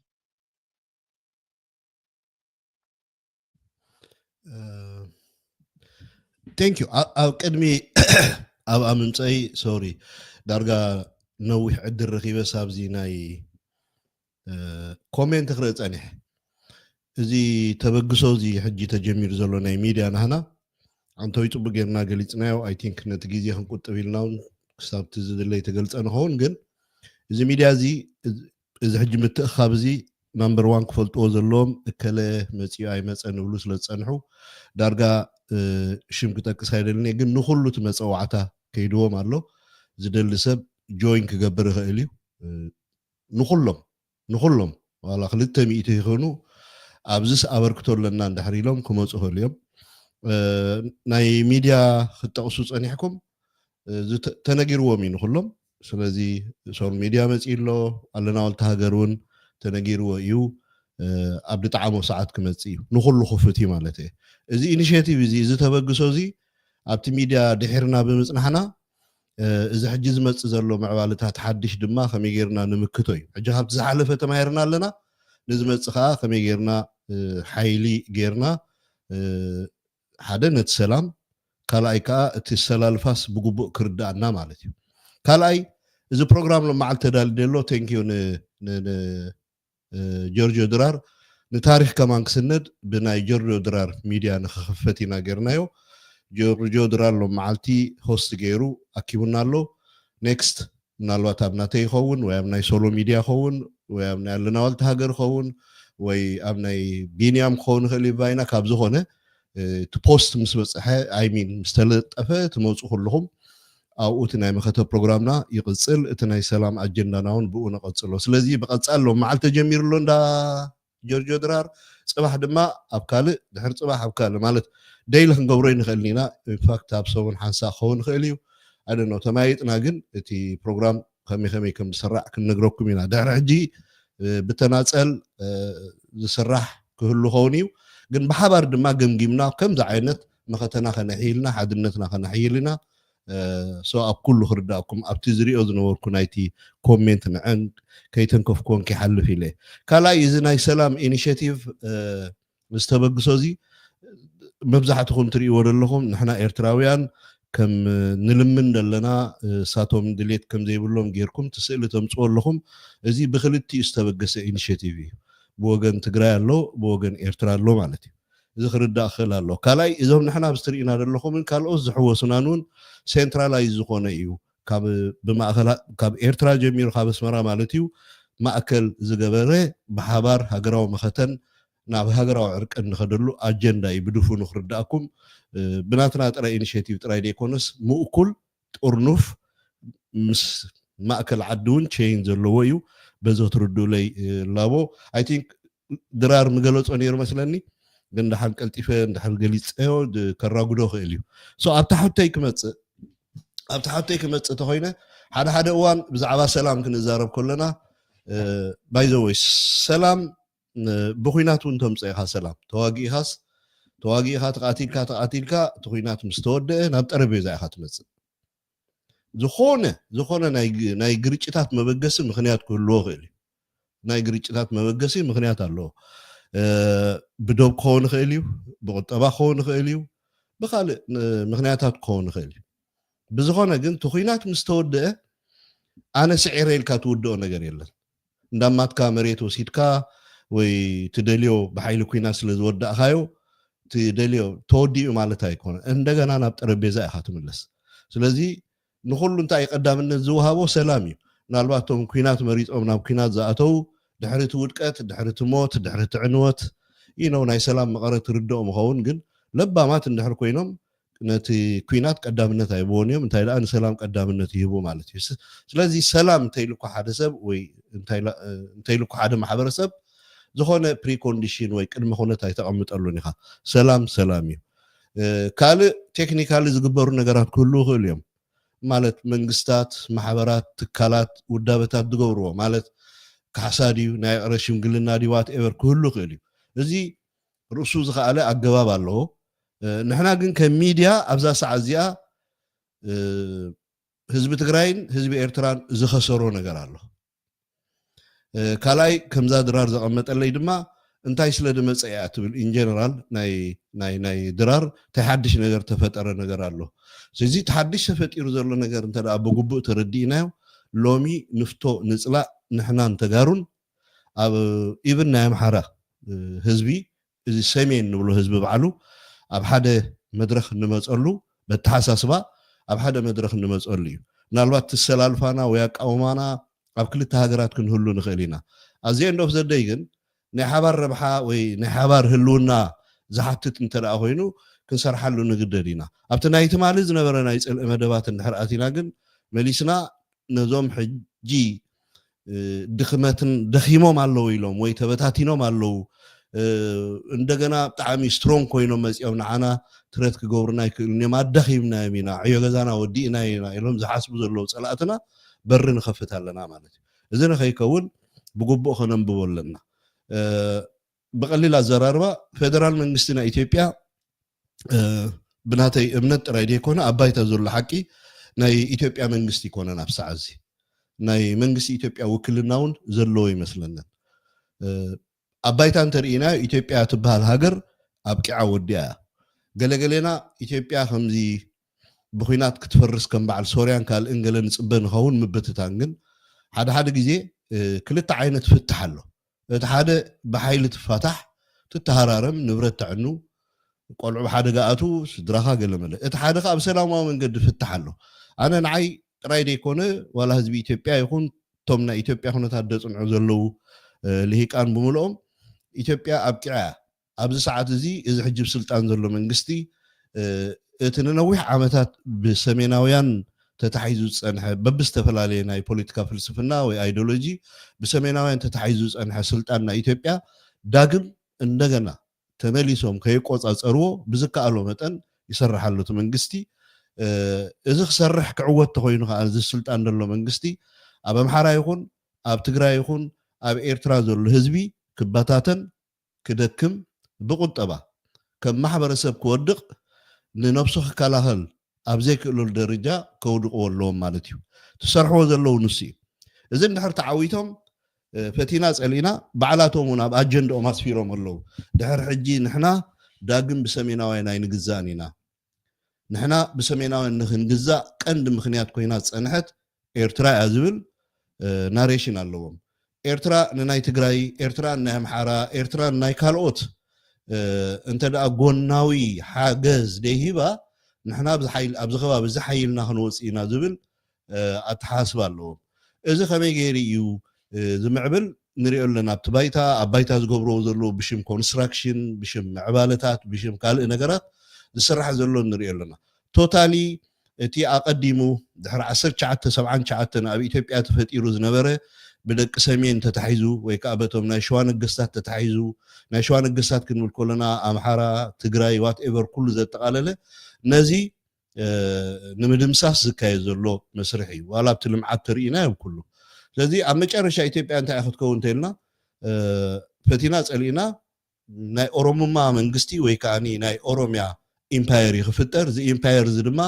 thank you ኣብ ቅድሚ ኣብኣ ምምፀይ ሶሪ ዳርጋ ነዊሕ ዕድል ረኪበ ሳብዚ ናይ ኮሜንት ክርኢ ፀኒሐ። እዚ ተበግሶ እዚ ሕጂ ተጀሚሩ ዘሎ ናይ ሚድያ ናህና ኣንተወይ ፅቡቅ ጌርና ገሊፅናዮ። I think ነቲ ግዜ ክንቁጥብ ኢልና እውን ክሳብ እቲ ዝድለ ይተገልፀ ንኸውን፣ ግን እዚ ሚድያ እዚ እዚ ሕጂ ምትእኻብ እዚ ናምበር ዋን ክፈልጥዎ ዘለዎም እከለ መፂኡ ኣይመፀ ንብሉ ስለ ዝፀንሑ ዳርጋ ሽም ክጠቅስ ኣይደልን፣ ግን ንኩሉ እቲ መፀዋዕታ ከይድዎም ኣሎ። ዝደሊ ሰብ ጆይን ክገብር ይኽእል እዩ። ንኩሎም ንኩሎም ዋላ ክልተ ሚእቲ ይኹኑ ኣብዚስ ኣበርክቶ ኣለና እንድሕር ኢሎም ክመፁ ይኽእሉ እዮም። ናይ ሚድያ ክትጠቕሱ ፀኒሕኩም ተነጊርዎም እዩ ንኩሎም። ስለዚ ሶል ሚድያ መፂኡ ኣሎ፣ ኣለና ዋልታ ሃገር እውን ተነጊርዎ እዩ። ኣብ ድጠዓሞ ሰዓት ክመፅእ እዩ፣ ንኩሉ ክፉት እዩ ማለት እየ። እዚ ኢኒሽቲቭ እዚ እዚ ተበግሶ እዚ ኣብቲ ሚድያ ድሒርና ብምፅናሕና እዚ ሕጂ ዝመፅእ ዘሎ ምዕባለታት ሓድሽ ድማ ከመይ ጌርና ንምክቶ እዩ። ሕጂ ካብቲ ዝሓለፈ ተማሂርና ኣለና፣ ንዝመፅእ ከዓ ከመይ ጌርና ሓይሊ ጌርና ሓደ ነቲ ሰላም፣ ካልኣይ ከዓ እቲ ሰላልፋስ ብግቡእ ክርዳኣና ማለት እዩ። ካልኣይ እዚ ፕሮግራም ሎም መዓልቲ ተዳልዩ ዘሎ ቴንኪዩ ጆርጆ ድራር ንታሪክ ከማን ክስነድ ብናይ ጆርጆ ድራር ሚድያ ንክክፈት ኢና ጌርናዮ። ጆርጆ ድራር ሎም መዓልቲ ሆስት ገይሩ ኣኪቡና ኣሎ። ኔክስት ምናልባት ኣብ ናተይ ይኸውን ወይ ኣብ ናይ ሶሎ ሚድያ ይኸውን ወይ ኣብ ናይ ኣለና ዋልታ ሃገር ይኸውን ወይ ኣብ ናይ ቢንያም ክኸውን ይኽእል እዩ ባይና። ካብ ዝኾነ እቲ ፖስት ምስ በፅሐ ኣይሚን ምስ ተለጠፈ ትመፁ ኩልኹም ኣብኡ እቲ ናይ መኸተ ፕሮግራምና ይቕፅል። እቲ ናይ ሰላም ኣጀንዳና እውን ብኡ ነቐፅሎ። ስለዚ ብቐፃል ሎም መዓልቲ ተጀሚሩ ኣሎ እንዳ ጆርጆ ድራር፣ ፅባሕ ድማ ኣብ ካልእ፣ ድሕር ፅባሕ ኣብ ካልእ ማለት ደይሊ ክንገብሮ ይንኽእል ኢና። ኢንፋክት ኣብ ሰሙን ሓንሳ ክኸውን ይኽእል እዩ። ኣደኖ ተማይጥና ግን እቲ ፕሮግራም ከመይ ከመይ ከም ዝስራዕ ክንነግረኩም ኢና። ድሕሪ ሕጂ ብተናፀል ዝስራሕ ክህሉ ኸውን እዩ። ግን ብሓባር ድማ ገምጊምና ከምዚ ዓይነት መኸተና ከነሕይልና ሓድነትና ከነሕይል ኢና። ሶ ኣብ ኩሉ ክርዳእኩም ኣብቲ ዝሪኦ ዝነበርኩ ናይቲ ኮሜንት ንዐን ከይተንከፍኩዎን ከይሓልፍ ኢለ። ካልኣይ እዚ ናይ ሰላም ኢኒሽቲቭ ዝተበግሶ እዚ መብዛሕትኹም ትርእይዎ ዘለኹም ንሕና ኤርትራውያን ከም ንልምን ዘለና እሳቶም ድሌት ከም ዘይብሎም ጌርኩም እቲ ስእሊ ተምፅዎ ኣለኹም። እዚ ብክልቲኡ ዝተበገሰ ኢኒሽቲቭ እዩ። ብወገን ትግራይ ኣሎ፣ ብወገን ኤርትራ ኣሎ ማለት እዩ። እዚ ክርዳእ ክኽእል ኣሎ። ካልኣይ እዞም ንሕና ኣብዚ ትርእዩና ዘለኹምን ካልኦት ዝሕወሱናን እውን ሴንትራላይዝ ዝኾነ እዩ። ካብ ብማእከላ ካብ ኤርትራ ጀሚሩ ካብ ኣስመራ ማለት እዩ ማእከል ዝገበረ ብሓባር ሃገራዊ መኸተን ናብ ሃገራዊ ዕርቂ እንኸደሉ ኣጀንዳ እዩ። ብድፉኑ ክርዳእኩም ብናትና ጥራይ ኢኒሽቲቭ ጥራይ ዘይኮነስ ምእኩል ጥርኑፍ ምስ ማእከል ዓዲ እውን ቼን ዘለዎ እዩ። በዚ ክትርድኡለይ ላቦ። I think ድራር ምገለጾ ነይሩ መስለኒ፣ ግን ደሓን ቀልጢፈ እንድሕር ገሊፀዮ ከራጉዶ ክእል እዩ። ሶ ኣብታ ሕቶይ ክመፅእ ኣብታ ሕቶይ ክመፅእ ተኮይነ ሓደ ሓደ እዋን ብዛዕባ ሰላም ክንዛረብ ከለና ባይዘወይ ሰላም ብኩናት እውን ተምፀ ኢኻ ሰላም ተዋጊእኻስ ተዋጊእኻ ተቃቲልካ ተቃቲልካ እቲ ኩናት ምስ ተወደአ ናብ ጠረጴዛ ኢኻ ትመፅእ። ዝኾነ ዝኾነ ናይ ግርጭታት መበገሲ ምክንያት ክህልዎ ይኽእል እዩ። ናይ ግርጭታት መበገሲ ምክንያት ኣለዎ። ብዶብ ክኸውን ይኽእል እዩ፣ ብቁጠባ ክኸውን ይኽእል እዩ፣ ብካልእ ምክንያታት ክኸውን ይኽእል እዩ። ብዝኾነ ግን እቲ ኩናት ምስ ተወደአ ኣነ ስዒረ ኢልካ ትውድኦ ነገር የለን። እንዳማትካ መሬት ወሲድካ ወይ ትደልዮ ብሓይሊ ኩናት ስለ ዝወዳእካዮ ትደልዮ ተወዲኡ ማለት ኣይኮነ። እንደገና ናብ ጠረጴዛ ኢኻ ትምለስ። ስለዚ ንኹሉ እንታይ ቀዳምነት ዝወሃቦ ሰላም እዩ። ምናልባት እቶም ኲናት መሪጾም ናብ ኲናት ዝኣተው ድሕሪ እቲ ውድቀት፣ ድሕሪ እቲ ሞት፣ ድሕሪ እቲ ዕንወት ኢነው ናይ ሰላም መቐረት ርድኦም ይኸውን። ግን ለባማት እንድሕር ኮይኖም ነቲ ኲናት ቀዳምነት ኣይብዎን እዮም፣ እንታይ ደኣ ንሰላም ቀዳምነት ይህቡ ማለት እዩ። ስ- ስለዚ ሰላም እንተይልኩ ሓደ ሰብ ወይ እንታይ ላ- እንተይልኩ ሓደ ማሕበረሰብ ዝኾነ ፕሪኮንዲሽን ወይ ቅድመ ኩነት ኣይተቐምጠሉን ኢኻ። ሰላም ሰላም እዩ። ካልእ ቴክኒካሊ ዝግበሩ ነገራት ክህሉ ይኽእሉ እዮም። ማለት መንግስታት፣ ማሕበራት፣ ትካላት፣ ውዳበታት ዝገብርዎ ማለት ካሕሳ ድዩ ናይ ዕረ ሽምግልና ድዩ ዋት ኤቨር ክህሉ ይኽእል እዩ። እዚ ርእሱ ዝኸኣለ ኣገባብ ኣለዎ። ንሕና ግን ከም ሚድያ ኣብዛ ሰዓት እዚኣ ህዝቢ ትግራይን ህዝቢ ኤርትራን ዝኸሰሮ ነገር ኣሎ። ካልኣይ ከምዛ ድራር ዘቐመጠለይ ድማ እንታይ ስለ ዝመፀ እያ ትብል ኢንጀነራል ናይ ናይ ናይ ድራር እንታይ ሓድሽ ነገር ተፈጠረ ነገር ኣሎ። ስለዚ እቲ ሓድሽ ተፈጢሩ ዘሎ ነገር እንተ ብግቡእ ተረዲእናዮ ሎሚ ንፍቶ ንፅላእ ንሕናን ተጋሩን ኣብ ኢብን ናይ ኣምሓራ ህዝቢ እዚ ሰሜን ንብሎ ህዝቢ ባዕሉ ኣብ ሓደ መድረኽ እንመፀሉ በተሓሳስባ ኣብ ሓደ መድረኽ እንመፀሉ እዩ። ምናልባት ትሰላልፋና ወይ ኣቃውማና ኣብ ክልተ ሃገራት ክንህሉ ንኽእል ኢና። ኣዚ ኤንድ ኦፍ ዘደይ ግን ናይ ሓባር ረብሓ ወይ ናይ ሓባር ህልውና ዝሓትት እንተ ደኣ ኮይኑ ክንሰርሓሉ ንግደድ ኢና። ኣብቲ ናይ ትማሊ ዝነበረ ናይ ፅልኢ መደባት እንድሕር ኣቲና ግን መሊስና ነዞም ሕጂ ድኽመትን ደኺሞም ኣለዉ ኢሎም ወይ ተበታቲኖም ኣለዉ እንደገና ብጣዕሚ ስትሮንግ ኮይኖም መፂኦም ንዓና ትረት ክገብሩና ኣይክእሉን እዮም ኣዳኺምናዮም ኢና ዕዮ ገዛና ወዲእና ኢና ኢሎም ዝሓስቡ ዘለዉ ፀላእትና በሪ ንኸፍት ኣለና ማለት እዩ። እዚ ንኸይከውን ብግቡእ ከነንብቦ ኣለና። ብቐሊል ኣዘራርባ ፌደራል መንግስቲ ናይ ኢትዮጵያ ብናተይ እምነት ጥራይ ዘይኮነ ኣብ ባይታ ዘሎ ሓቂ ናይ ኢትዮጵያ መንግስቲ ይኮነን ኣብ ሰዓት እዚ ናይ መንግስቲ ኢትዮጵያ ውክልና እውን ዘለዎ ይመስለንን። ኣብ ባይታ እንተርኢና ኢትዮጵያ ትበሃል ሃገር ኣብቂዓ ወዲኣ እያ። ገለገሌና ኢትዮጵያ ከምዚ ብኩናት ክትፈርስ ከም በዓል ሶርያን ካልእን ገለ ንፅበ ንኸውን ምብትታን ግን ሓደ ሓደ ግዜ ክልተ ዓይነት ፍትሕ ኣሎ። እቲ ሓደ ብሓይሊ ትፋታሕ ትተሃራረም ንብረት ተዕኑ ቆልዑ ብሓደጋ ኣቱ ስድራኻ ገለመለ እቲ ሓደ ከዓ ብሰላማዊ መንገዲ ፍትሕ ኣሎ። ኣነ ንዓይ ጥራይ ዘይኮነ ዋላ ህዝቢ ኢትዮጵያ ይኹን እቶም ናይ ኢትዮጵያ ኩነታት ደፅንዑ ዘለዉ ልሂቃን ብምልኦም ኢትዮጵያ ኣብቂዓ እያ። ኣብዚ ሰዓት እዚ እዚ ሕጂ ብስልጣን ዘሎ መንግስቲ እቲ ንነዊሕ ዓመታት ብሰሜናውያን ተታሒዙ ዝፀንሐ በብዝተፈላለየ ናይ ፖለቲካ ፍልስፍና ወይ ኣይዲዮሎጂ ብሰሜናውያን ተታሒዙ ዝፀንሐ ስልጣን ናይ ኢትዮጵያ ዳግም እንደገና ተመሊሶም ከይቆፃፀርዎ ብዝከኣሎ መጠን ይሰርሕ ኣሎ እቲ መንግስቲ። እዚ ክሰርሕ ክዕወት ተኮይኑ ከዓ እዚ ስልጣን ዘሎ መንግስቲ ኣብ ኣምሓራ ይኹን ኣብ ትግራይ ይኹን ኣብ ኤርትራ ዘሎ ህዝቢ ክበታተን ክደክም ብቁጠባ ከም ማሕበረሰብ ክወድቕ ንነብሱ ክከላኸል ኣብ ዘይክእለሉ ደረጃ ከውድቕዎ ኣለዎም ማለት እዩ። ትሰርሕዎ ዘለዉ ንሱ እዩ። እዚ እንድሕር ተዓዊቶም ፈቲና ፀሊእና ባዕላቶም እውን ኣብ ኣጀንዳኦም ኣስፊሮም ኣለዉ። ድሕር ሕጂ ንሕና ዳግም ብሰሜናውያን ኣይንግዛእን ኢና። ንሕና ብሰሜናውያን ንክንግዛእ ቀንዲ ምክንያት ኮይና ዝፀንሐት ኤርትራ እያ ዝብል ናሬሽን ኣለዎም። ኤርትራ ንናይ ትግራይ፣ ኤርትራ ንናይ ኣምሓራ፣ ኤርትራ ንናይ ካልኦት እንተ ደኣ ጎናዊ ሓገዝ ደይሂባ ንሕና ኣብዚ ከባቢ እዚ ሓይልና ክንወፅእ ኢና ዝብል ኣተሓሳስባ ኣለዎም። እዚ ከመይ ገይሩ እዩ ዝምዕብል ንሪኦ ኣለና ኣብቲ ባይታ ኣብ ባይታ ዝገብርዎ ዘለዉ ብሽም ኮንስትራክሽን ብሽም ምዕባለታት ብሽም ካልእ ነገራት ዝስራሕ ዘሎ ንሪኦ ኣለና። ቶታሊ እቲ ኣቐዲሙ ድሕሪ ዓሰርተ ትሽዓተ ሰብዓን ትሽዓተን ኣብ ኢትዮጵያ ተፈጢሩ ዝነበረ ብደቂ ሰሜን ተታሒዙ ወይ ከዓ በቶም ናይ ሸዋ ነገስታት ተታሒዙ ናይ ሸዋ ነገስታት ክንብል ከለና ኣምሓራ ትግራይ ዋት ኤቨር ኩሉ ዘጠቓለለ ነዚ ንምድምሳስ ዝካየድ ዘሎ መስርሕ እዩ ዋላ ኣብቲ ልምዓት ተርኢና ዮም ኩሉ። ስለዚ ኣብ መጨረሻ ኢትዮጵያ እንታይ ክትከውን እንተልና ፈቲና ፀሊእና ናይ ኦሮሙማ መንግስቲ ወይ ከዓ ናይ ኦሮሚያ ኢምፓየር እዩ ክፍጠር። እዚ ኢምፓየር እዚ ድማ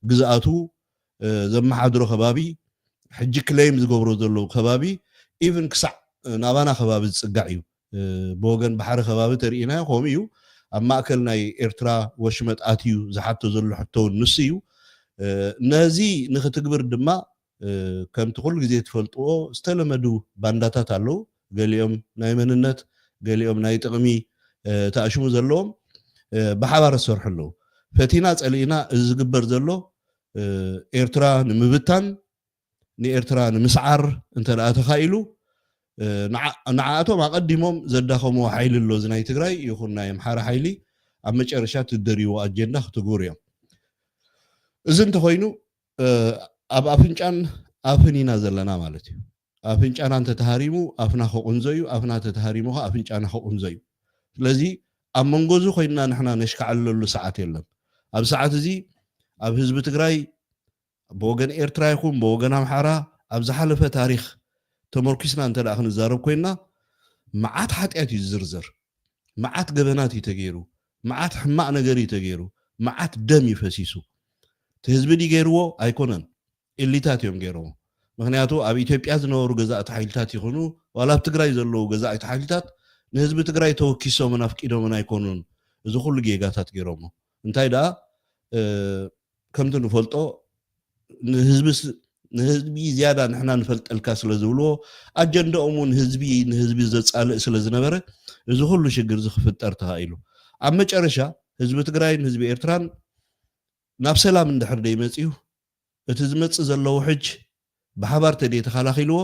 ግዝኣቱ ዘመሓድሮ ከባቢ ሕጂ ክለይም ዝገብሮ ዘለዉ ከባቢ ኢቭን ክሳዕ ናባና ከባቢ ዝፅጋዕ እዩ። ብወገን ባሕሪ ከባቢ ተርኢናዮ ከምኡ እዩ። ኣብ ማእከል ናይ ኤርትራ ወሽመጥ ኣትዩ ዝሓቶ ዘሎ ሕቶ እውን ንሱ እዩ። ነዚ ንክትግብር ድማ ከምቲ ኩሉ ግዜ ትፈልጥዎ ዝተለመዱ ባንዳታት ኣለዉ። ገሊኦም ናይ መንነት ገሊኦም ናይ ጥቕሚ ተኣሽሙ ዘለዎም ብሓባር ዝሰርሑ ኣለዉ። ፈቲና ፀሊእና እዚ ዝግበር ዘሎ ኤርትራ ንምብታን፣ ንኤርትራ ንምስዓር እንተ ደኣ ተኻኢሉ፣ ንዓኣቶም ኣቐዲሞም ዘዳኸምዎ ሓይሊ ኣሎ፣ እዚ ናይ ትግራይ ይኹን ናይ ኣምሓራ ሓይሊ። ኣብ መጨረሻ ትደርይዎ ኣጀንዳ ክትግብሩ እዮም። እዚ እንተኾይኑ ኣብ ኣፍንጫን ኣፍን ኢና ዘለና ማለት እዩ። ኣፍንጫና እንተተሃሪሙ ኣፍና ክቕንዞ እዩ፣ ኣፍና እንተተሃሪሙ ከዓ ኣፍንጫና ክቕንዞ እዩ። ስለዚ ኣብ መንጎ እዚ ኮይንና ንሕና ነሽካዕለሉ ሰዓት የለን። ኣብ ሰዓት እዚ ኣብ ህዝቢ ትግራይ ብወገን ኤርትራ ይኹን ብወገን ኣምሓራ ኣብ ዝሓለፈ ታሪኽ ተመርኪስና እንተ ደኣ ክንዛረብ ኮይንና፣ መዓት ሓጢኣት እዩ ዝዝርዘር፣ መዓት ገበናት እዩ ተገይሩ፣ መዓት ሕማቕ ነገር እዩ ተገይሩ፣ መዓት ደም እዩ ፈሲሱ። እቲ ህዝቢ ድዩ ገይርዎ? ኣይኮነን፣ ኤሊታት እዮም ገይርዎ። ምክንያቱ ኣብ ኢትዮጵያ ዝነበሩ ገዛእቲ ሓይልታት ይኹኑ ዋላ ኣብ ትግራይ ዘለዉ ገዛእቲ ሓይልታት ንህዝቢ ትግራይ ተወኪሶምን ኣፍቂዶምን ኣይኮኑን እዚ ኩሉ ጌጋታት ገይሮሞ። እንታይ ደኣ ከምቲ ንፈልጦ ንህዝቢ ዝያዳ ንሕና ንፈልጠልካ ስለ ዝብልዎ ኣጀንዳኦም እውን ህዝቢ ንህዝቢ ዘፃልእ ስለ ዝነበረ እዚ ኩሉ ሽግር እዚ ክፍጠር ተኻኢሉ። ኣብ መጨረሻ ህዝቢ ትግራይን ህዝቢ ኤርትራን ናብ ሰላም እንድሕር ደይመፅዩ እቲ ዝመፅእ ዘሎ ውሕጅ ብሓባር ተደይ ተኸላኺልዎ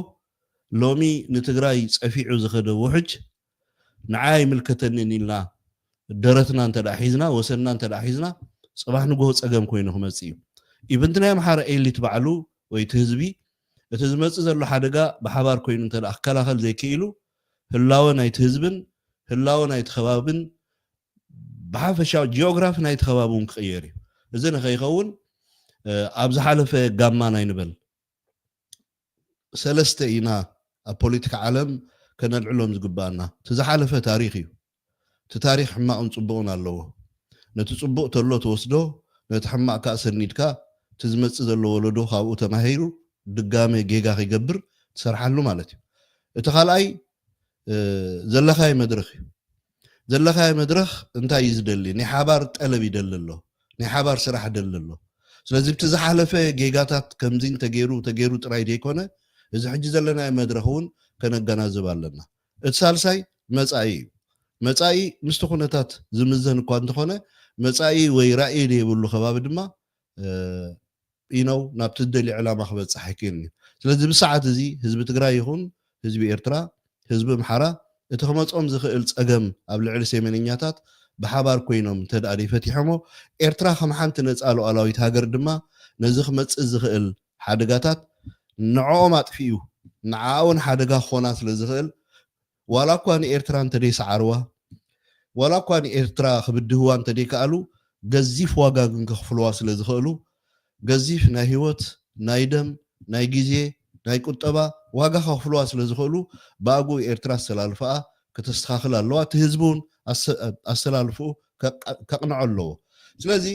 ሎሚ ንትግራይ ፀፊዑ ዝኸደ ውሕጅ ንዓይ ኣይምልከተንን ኢልና ደረትና እንተ ደኣ ሒዝና ወሰንና እንተ ደኣ ሒዝና ፅባሕ ንግሆ ፀገም ኮይኑ ክመፅእ እዩ። ኢቨንቲ ናይ ኣምሓራ ኤሊት ባዕሉ ወይ እቲ ህዝቢ እቲ ዝመፅእ ዘሎ ሓደጋ ብሓባር ኮይኑ እንተ ደኣ ክከላኸል ዘይክኢሉ ህላወ ናይቲ ህዝብን ህላወ ናይቲ ከባብን ብሓፈሻ ጂኦግራፊ ናይቲ ከባቢ እውን ክቕየር እዩ። እዚ ንኸይኸውን ኣብ ዝሓለፈ ጋማ ናይ ንበል ሰለስተ ኢና ኣብ ፖለቲካ ዓለም ከነልዕሎም ዝግባኣና። እቲ ዝሓለፈ ታሪኽ እዩ። እቲ ታሪኽ ሕማቕን ፅቡቕን ኣለዎ። ነቲ ፅቡቕ ተሎ ትወስዶ፣ ነቲ ሕማቕ ከዓ ሰኒድካ እቲ ዝመፅእ ዘሎ ወለዶ ካብኡ ተማሂሩ ድጋመ ጌጋ ከይገብር ትሰርሓሉ ማለት እዩ። እቲ ካልኣይ ዘለኻዮ መድረኽ እዩ። ዘለኻዮ መድረኽ እንታይ እዩ ዝደሊ? ናይ ሓባር ጠለብ ይደሊ ኣሎ፣ ናይ ሓባር ስራሕ ደሊ ኣሎ። ስለዚ እቲ ዝሓለፈ ጌጋታት ከምዚ እንተገይሩ ተገይሩ ጥራይ ዘይኮነ እዚ ሕጂ ዘለናዮ መድረኽ እውን ከነገናዝብ ኣለና። እቲ ሳልሳይ መፃኢ እዩ። መፃኢ ምስቲ ኩነታት ዝምዘን እኳ እንተኾነ መፃኢ ወይ ራእይ ዘይብሉ ከባቢ ድማ ኢነው ናብቲ ዝደልዮ ዕላማ ክበፅሕ ኣይክእልን እዩ። ስለዚ ብሰዓት እዚ ህዝቢ ትግራይ ይኹን ህዝቢ ኤርትራ፣ ህዝቢ ኣምሓራ እቲ ክመፆም ዝኽእል ፀገም ኣብ ልዕሊ ሰሜነኛታት ብሓባር ኮይኖም እንተ ደኣ ደይፈቲሖሞ ኤርትራ ከም ሓንቲ ነፃ ሉዓላዊት ሃገር ድማ ነዚ ክመፅእ ዝኽእል ሓደጋታት ንዕኦም ኣጥፊኡ ንዓኣ እውን ሓደጋ ክኾና ስለ ዝኽእል ዋላ እኳ ንኤርትራ እንተደይሰዓርዋ ዋላ እኳ ንኤርትራ ክብድህዋ እንተደይከኣሉ ገዚፍ ዋጋ ግን ከኽፍልዋ ስለ ዝኽእሉ ገዚፍ ናይ ህይወት ናይ ደም ናይ ግዜ ናይ ቁጠባ ዋጋ ከኽፍልዋ ስለ ዝኽእሉ ብኣግኡ ኤርትራ ኣሰላልፋኣ ከተስተኻኽል ኣለዋ። እቲ ህዝቢ እውን ኣሰላልፍኡ ከቕንዖ ኣለዎ። ስለዚ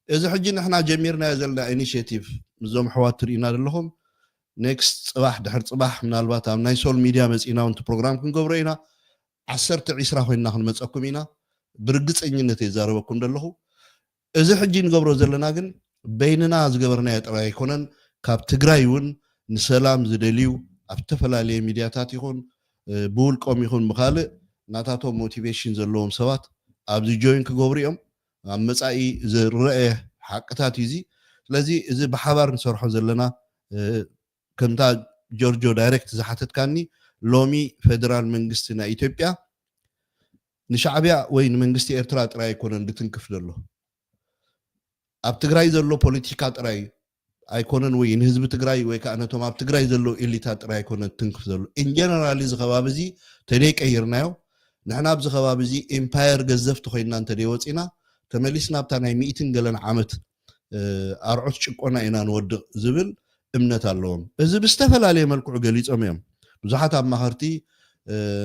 እዚ ሕጂ ንሕና ጀሚርናዮ ዘለና ኢኒሽቲቭ ምስዞም ኣሕዋት ትርእዩና ዘለኹም ኔክስት ፅባሕ ድሕር ፅባሕ ምናልባት ኣብ ናይ ሶል ሚድያ መፂእና እውን እቲ ፕሮግራም ክንገብሮ ኢና። ዓሰርተ ዒስራ ኮይንና ክንመፀኩም ኢና። ብርግፀኝነት የዛረበኩም ዘለኹ። እዚ ሕጂ ንገብሮ ዘለና ግን በይንና ዝገበርናዮ ጥራይ ኣይኮነን። ካብ ትግራይ እውን ንሰላም ዝደልዩ ኣብ ዝተፈላለየ ሚድያታት ይኹን ብውልቆም ይኹን ብካልእ ናታቶም ሞቲቬሽን ዘለዎም ሰባት ኣብዚ ጆይን ክገብሩ እዮም። ኣብ መፃኢ ዝረአ ሓቅታት እዩ እዚ። ስለዚ እዚ ብሓባር ንሰርሖ ዘለና ከምታ ጆርጆ ዳይሬክት ዝሓተትካኒ ሎሚ ፌደራል መንግስቲ ናይ ኢትዮጵያ ንሻዕቢያ ወይ ንመንግስቲ ኤርትራ ጥራይ ኣይኮነን ድትንክፍ ዘሎ ኣብ ትግራይ ዘሎ ፖለቲካ ጥራይ ኣይኮነን ወይ ንህዝቢ ትግራይ ወይ ከዓ ነቶም ኣብ ትግራይ ዘለዉ ኤሊታት ጥራይ ኣይኮነን ትንክፍ ዘሎ ኢንጀነራል እዚ ከባቢ እዚ ተደይ ቀይርናዮ ንሕና ኣብዚ ከባቢ እዚ ኤምፓየር ገዘፍቲ ኮይንና እንተደይ ወፂና ተመሊስና ኣብታ ናይ ሚእትን ገለን ዓመት ኣርዑት ጭቆና ኢና ንወድቕ ዝብል እምነት ኣለዎም። እዚ ብዝተፈላለየ መልክዑ ገሊፆም እዮም። ብዙሓት ኣማኸርቲ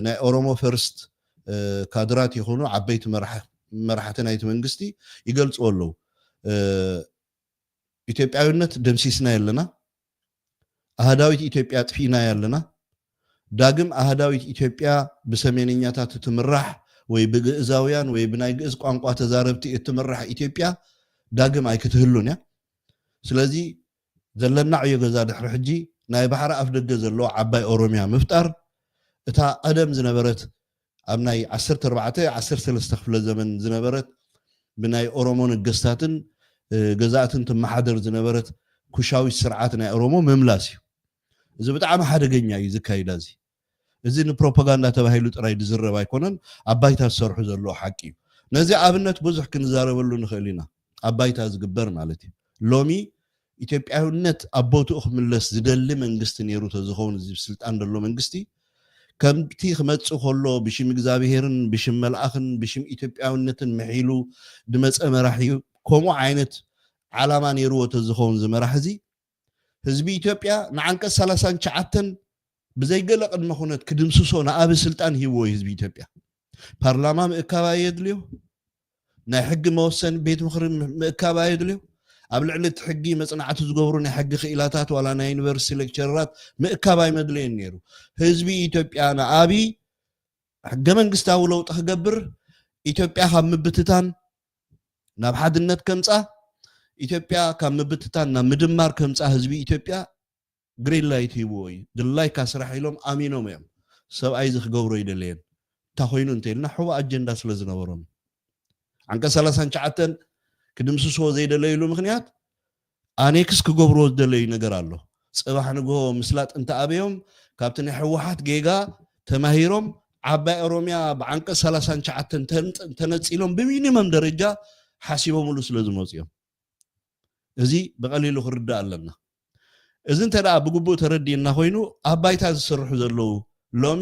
ናይ ኦሮሞ ፈርስት ካድራት ይኹኑ ዓበይቲ መራሕቲ ናይቲ መንግስቲ ይገልፅዎ ኣለዉ። ኢትዮጵያዊነት ደምሲስና ኣለና፣ ኣህዳዊት ኢትዮጵያ ኣጥፊእና ኣለና። ዳግም ኣህዳዊት ኢትዮጵያ ብሰሜንኛታት እትምራሕ ወይ ብግእዛውያን ወይ ብናይ ግእዝ ቋንቋ ተዛረብቲ እትምራሕ ኢትዮጵያ ዳግም ኣይክትህሉን እያ። ስለዚ ዘለና ዕዮ ገዛ ድሕሪ ሕጂ ናይ ባሕሪ ኣፍ ደገ ዘለዎ ዓባይ ኦሮሚያ ምፍጣር እታ ቀደም ዝነበረት ኣብ ናይ ዓሰርተ ኣርባዕተ ዓሰርተ ሰለስተ ክፍለ ዘመን ዝነበረት ብናይ ኦሮሞ ነገስታትን ገዛእትን ትመሓደር ዝነበረት ኩሻዊት ስርዓት ናይ ኦሮሞ ምምላስ እዩ። እዚ ብጣዕሚ ሓደገኛ እዩ ዝካይዳ። እዚ እዚ ንፕሮፓጋንዳ ተባሂሉ ጥራይ ዝዝረብ ኣይኮነን፣ ኣብ ባይታ ዝሰርሑ ዘለዎ ሓቂ እዩ። ነዚ ኣብነት ብዙሕ ክንዛረበሉ ንኽእል ኢና፣ ኣብ ባይታ ዝግበር ማለት እዩ። ሎሚ ኢትዮጵያውነት ኣብ ቦትኡ ክምለስ ዝደሊ መንግስቲ ነይሩ ተዝኸውን፣ እዚ ስልጣን ዘሎ መንግስቲ ከምቲ ክመጽእ ከሎ ብሽም እግዚኣብሄርን ብሽም መልኣኽን ብሽም ኢትዮጵያውነትን ምሒሉ ዝመጸ መራሒ ከምኡ ዓይነት ዓላማ ነይርዎ ተዝኸውን፣ እዚ መራሒ እዚ ህዝቢ ኢትዮጵያ ንዓንቀጽ ሰላሳን ትሽዓተን ብዘይገለ ቅድመ ኩነት ክድምስሶ ንኣቢ ስልጣን ሂብዎ እዩ። ህዝቢ ኢትዮጵያ ፓርላማ ምእካብ ኣየድልዮ፣ ናይ ሕጊ መወሰኒ ቤት ምኽሪ ምእካብ ኣየድልዮ። ኣብ ልዕሊ እቲ ሕጊ መጽናዕቲ ዝገብሩ ናይ ሕጊ ክኢላታት ዋላ ናይ ዩኒቨርሲቲ ሌክቸረራት ምእካብ ኣይመድለየን ነይሩ። ህዝቢ ኢትዮጵያ ንኣቢ ሕገ መንግስታዊ ለውጢ ክገብር፣ ኢትዮጵያ ካብ ምብትታን ናብ ሓድነት ከምጻ፣ ኢትዮጵያ ካብ ምብትታን ናብ ምድማር ከምጻ ህዝቢ ኢትዮጵያ ግሪን ላይት ሂብዎ እዩ። ድላይካ ስራሕ ኢሎም ኣሚኖም እዮም። ሰብኣይ እዚ ክገብሮ ይደለየን። እንታይ ኮይኑ እንተኢልና፣ ሕቦ ኣጀንዳ ስለ ዝነበሮም። ዓንቀጽ ሰላሳን ትሽዓተን ክድምስስዎ ዘይደለይሉ ምኽንያት፣ ኣኔክስ ክገብርዎ ዝደለዩ ነገር ኣሎ። ጽባሕ ንግሆ ምስላጥ እንተኣበዮም፣ ካብቲ ናይ ህወሓት ጌጋ ተማሂሮም፣ ዓባይ ኦሮምያ ብዓንቀጽ ሰላሳን ትሽዓተን ተን-፣ ተነጺሎም ብሚኒመም ደረጃ ሓሲቦምሉ ስለ ዝመጹ እዮም። እዚ ብቐሊሉ ክርዳእ ኣለና። እዚ እንተ ደኣ ብግቡእ ተረዲእና ኮይኑ፣ ኣብ ባይታ ዝሰርሑ ዘለዉ፣ ሎሚ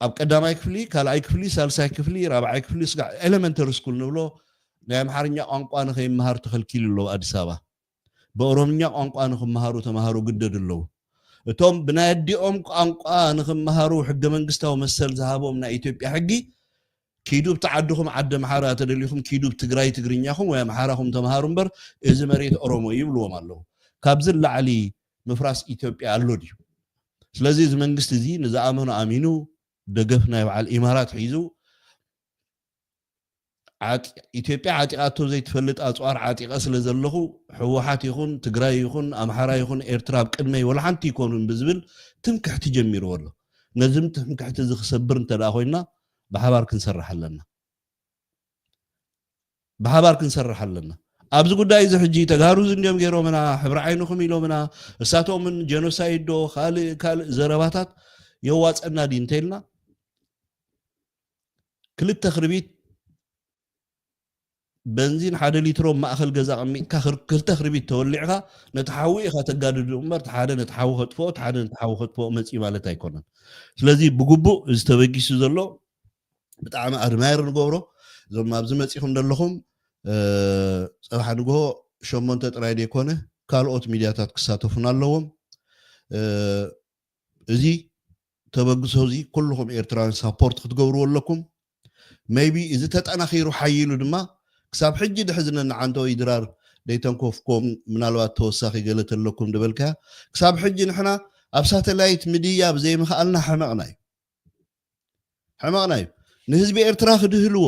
ኣብ ቀዳማይ ክፍሊ፣ ካልኣይ ክፍሊ፣ ሳልሳይ ክፍሊ፣ ራብዓይ ክፍሊ፣ ስጋዕ ኤሌመንተሪ ስኩል ንብሎ፣ ናይ ኣምሓርኛ ቋንቋ ንኸይመሃር ተኸልኪሉ ኣለዉ ኣዲስ ኣበባ። ብኦሮምኛ ቋንቋ ንኽመሃሩ ተምሃሮ ግደዱ ኣለዉ። እቶም ብናይ ኣዲኦም ቋንቋ ንኽመሃሩ ሕገ መንግስታዊ መሰል ዝሃቦም ናይ ኢትዮጵያ ሕጊ፣ ኪዱ ብቲ ዓድኹም ዓዲ ኣምሓራ ተደሊኹም፣ ኪዱ ብትግራይ ትግርኛኹም ወይ ኣምሓራኹም ተምሃሩ እምበር፣ እዚ መሬት ኦሮሞ እዩ ይብልዎም ኣለዉ። ካብዚ ላዕሊ ምፍራስ ኢትዮጵያ ኣሎ ድዩ? ስለዚ እዚ መንግስቲ እዚ ንዝኣመኖ ኣሚኑ፣ ደገፍ ናይ በዓል ኢማራት ሒዙ፣ ዓጢ-፣ ኢትዮጵያ ዓጢቓቶ ዘይትፈልጥ ኣፅዋር ዓጢቐ ስለ ዘለኹ፣ ህወሓት ይኹን ትግራይ ይኹን ኣምሓራ ይኹን ኤርትራ ኣብ ቅድመይ ወላ ሓንቲ ይኮኑን ብዝብል ትምክሕቲ ጀሚርዎ ኣሎ። ነዚ ትምክሕቲ እዚ ክሰብር እንተ ደኣ ኮይንና፣ ብሓባር ክንሰርሕ ኣለና። ብሓባር ክንሰርሕ ኣለና። ኣብዚ ጉዳይ እዚ ሕጂ ተጋሩ እዚ እንዲዮም ገይሮምና፣ ሕብሪ ዓይንኹም ኢሎምና፣ እሳቶምን ጀኖሳይድ ዶ ካልእ ካልእ ዘረባታት የዋፀና ድዩ እንተኢልና፣ ክልተ ክርቢት በንዚን ሓደ ሊትሮ ማእኸል ገዛ ኣቐሚጥካ ክር-፣ ክልተ ክርቢት ተወሊዕካ ነቲ ሓዊ ኢኻ ተጋድዶ እምበር፣ እቲ ሓደ ነቲ ሓዊ ከጥፍኦ፣ እቲ ሓደ ነቲ ሓዊ ከጥፍኦ መፂኡ ማለት ኣይኮነን። ስለዚ ብግቡእ እዚ ተበጊሱ ዘሎ ብጣዕሚ ኣድማየር ንገብሮ። እዞም ኣብዚ መፂኹም ዘለኹም፣ እ፣ ፅባሕ ንግሆ ሸሞንተ ጥራይ ዘይኮነ ካልኦት ሚድያታት ክሳተፉን ኣለዎም። እ፣ እዚ ተበግሶ እዚ ኩልኹም ኤርትራውያን ሳፖርት ክትገብርዎ ኣለኩም። ሜይቢ እዚ ተጠናኺሩ ሓይሉ ድማ ክሳብ ሕጂ ድሕዝነኒ ዓንተወይ ድራር ደይተንኮፍኩም፣ ምናልባት ተወሳኺ ገለ ተለኩም ድበልካያ፣ ክሳብ ሕጂ ንሕና ኣብ ሳተላይት ምድያብ ዘይምኽኣልና ሕመቕና እዩ። ሕመቕና እዩ። ንህዝቢ ኤርትራ ክድህልዎ፣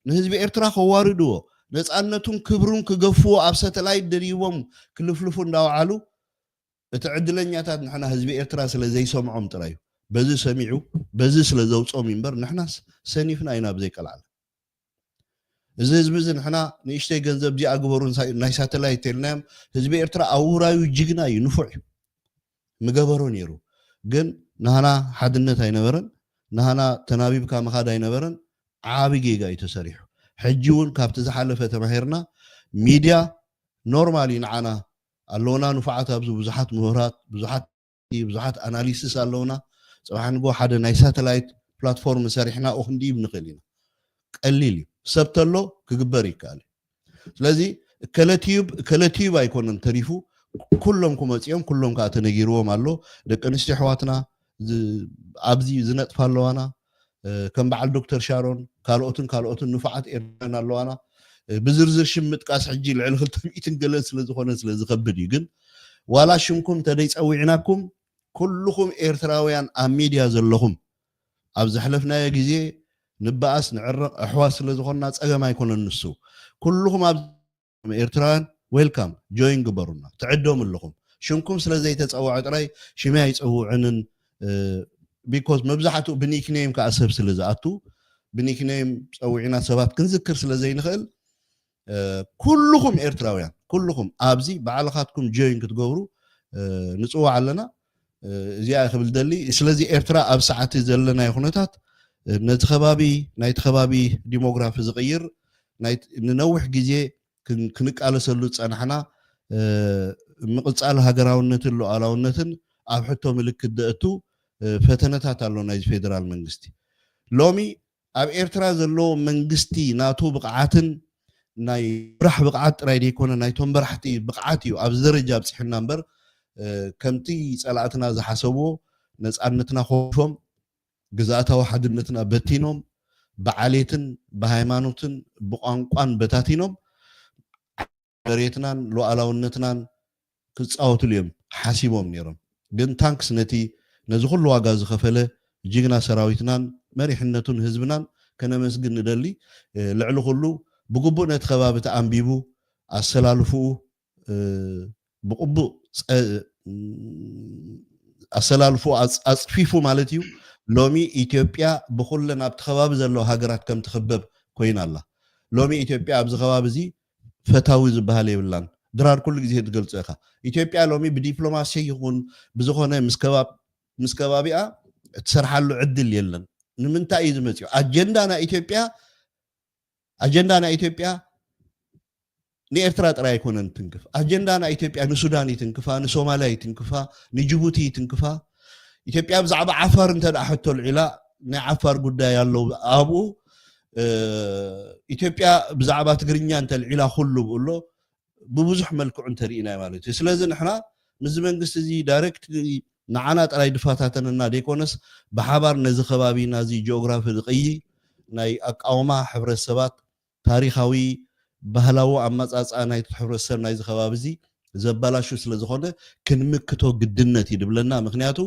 ንህዝቢ ኤርትራ ከዋርድዎ፣ ነፃነቱን ክብሩን ክገፍዎ ኣብ ሳተላይት ደይቦም ክልፍልፉ እንዳወዓሉ፣ እቲ ዕድለኛታት ንሕና ህዝቢ ኤርትራ ስለ ዘይሰምዖም ጥራይ እዩ። በዚ ሰሚዑ፣ በዚ ስለ ዘውጾም እዩ እምበር፣ ንሕናስ ሰኒፍና ኢና ብዘይቀልዓለም። እዚ ህዝቢ እዚ ንሕና ንእሽተይ ገንዘብ እዚኣ ግበሩ፣ ናይ ሳተላይት ተልናዮም፣ ህዝቢ ኤርትራ ኣብ ውራዩ ጅግና እዩ፣ ንፉዕ እዩ። ምገበሮ ነይሩ። ግን ናህና ሓድነት ኣይነበረን፣ ናህና ተናቢብካ ምኻድ ኣይነበረን። ዓቢ ጌጋ እዩ ተሰሪሑ። ሕጂ እውን ካብቲ ዝሓለፈ ተማሂርና፣ ሚድያ ኖርማል እዩ ንዓና፣ ኣለውና ንፉዓት ኣብዚ ብዙሓት ምሁራት፣ ብዙሓት፣ ብዙሓት ኣናሊስስ ኣለውና። ጽባሕ ንግሆ ሓደ ናይ ሳተላይት ፕላትፎርም ሰሪሕና እኹ ክንድይብ ንኽእል ኢና። ቀሊል እዩ። ሰብ ተሎ ክግበር ይከኣል እዩ። ስለዚ እከለ ቲዩብ፣ እከለ ቲዩብ ኣይኮነን ተሪፉ፣ ኩሎም ክመጽኦም፣ ኩሎም ከዓ ተነጊርዎም ኣሎ። ደቂ ኣንስትዮ ኣሕዋትና ዝ-፣ ኣብዚ ዝነጥፋ ኣለዋና። እ፣ ከም በዓል ዶክተር ሻሮን፣ ካልኦትን ካልኦትን ንፉዓት ኤርትራውያን ኣለዋና። እ፣ ብዝርዝር ሽም ምጥቃስ ሕጂ ልዕሊ ክልተ ሚእትን ገለን ስለ ዝኾነ ስለ ዝኸብድ እዩ። ግን ዋላ ሽምኩም እንተደይ ጸዊዕናኩም፣ ኩልኹም ኤርትራውያን ኣብ ሚድያ ዘለኹም፣ ኣብ ዘሕለፍናዮ ግዜ ንበኣስ ንዕረቕ፣ ኣሕዋት ስለ ዝኾንና ጸገም ኣይኮነን ንሱ። ኩልኹም ኣብ ኤርትራውያን ዌልካም፣ ጆይን ግበሩና፣ ትዕደሙ ኣለኹም። ሽምኩም ስለ ዘይተጸውዐ ጥራይ ሽመይ ኣይጸውዕንን፣ እ፣ ቢኮዝ መብዛሕትኡ ብኒክኔም ከኣ ሰብ ስለ ዝኣቱ፣ ብኒክኔም ጸዊዕና ሰባት ክንዝክር ስለ ዘይንኽእል፣ ኩልኹም ኤርትራውያን፣ ኩልኹም ኣብዚ ባዕልኻትኩም ጆይን ክትገብሩ ንፅዋዕ ኣለና። እዚኣ ክብል ደሊ። ስለዚ ኤርትራ ኣብ ሰዓት ዘለናዮ ኩነታት ነቲ ከባቢ፣ ናይቲ ከባቢ ዲሞግራፊ ዝቕይር፣ ንነዊሕ ግዜ ክንቃለሰሉ ዝፀናሕና ምቕፃል ሃገራውነትን ሉዓላውነትን ኣብ ሕቶ ምልክት ዘእቱ ፈተነታት ኣሎ ናይዚ ፌደራል መንግስቲ። ሎሚ ኣብ ኤርትራ ዘሎ መንግስቲ ናቱ ብቕዓትን ናይ ምራሕ ብቕዓት ጥራይ ዘይኮነ ናይቶም መራሕቲ ብቕዓት እዩ ኣብዚ ደረጃ ኣብፅሕና እምበር ከምቲ ፀላእትና ዝሓሰብዎ ነፃነትና ኮሾም ግዝኣታዊ ሓድነትና በቲኖም ብዓሌትን ብሃይማኖትን ብቋንቋን በታቲኖም መሬትናን ሉዓላውነትናን ክፃወትሉ እዮም ሓሲቦም ነይሮም። ግን ታንክስ ነቲ ነዚ ኩሉ ዋጋ ዝኸፈለ ጅግና ሰራዊትናን መሪሕነቱን ህዝብናን ከነመስግን ንደሊ። ልዕሊ ኩሉ ብግቡእ ነቲ ከባቢ ተኣንቢቡ ኣሰላልፍኡ ብቕቡእ ኣሰላልፍኡ ኣፅፊፉ ማለት እዩ። ሎሚ ኢትዮጵያ ብኩለን ኣብቲ ከባቢ ዘለዋ ሃገራት ከም ትኽበብ ኮይና ኣላ። ሎሚ ኢትዮጵያ ኣብዚ ከባቢ እዚ ፈታዊ ዝበሃል የብላን። ድራር ኩሉ ግዜ ትገልፆ ኢኻ። ኢትዮጵያ ሎሚ ብዲፕሎማሲ ይኹን ብዝኾነ ምስ ከባቢኣ እትሰርሓሉ ዕድል የለን። ንምንታይ እዩ ዝመፅኡ? ኣጀንዳ ናይ ኢትዮጵያ ኣጀንዳ ናይ ኢትዮጵያ ንኤርትራ ጥራይ ኣይኮነን ትንክፍ። ኣጀንዳ ናይ ኢትዮጵያ ንሱዳን ይትንክፋ፣ ንሶማልያ ይትንክፋ፣ ንጅቡቲ ይትንክፋ። ኢትዮጵያ ብዛዕባ ዓፋር እንተ ደኣ ሕቶ ልዒላ ናይ ዓፋር ጉዳይ ኣሎ ኣብኡ። ኢትዮጵያ ብዛዕባ ትግርኛ እንተ ልዒላ ኩሉ ብእሎ ብብዙሕ መልክዑ እንተርኢናይ ማለት እዩ። ስለዚ ንሕና ምስዚ መንግስቲ እዚ ዳይሬክት ንዓና ጥራይ ድፈታተነና ዘይኮነስ ብሓባር ነዚ ከባቢ ናዚ ጂኦግራፊ ዝቕይ ናይ ኣቃውማ ሕብረተሰባት ታሪኻዊ ባህላዊ ኣመፃፅኣ ናይቲ ሕብረተሰብ ናይዚ ከባቢ እዚ ዘበላሹ ስለ ዝኾነ ክንምክቶ ግድነት እዩ ድብለና። ምክንያቱ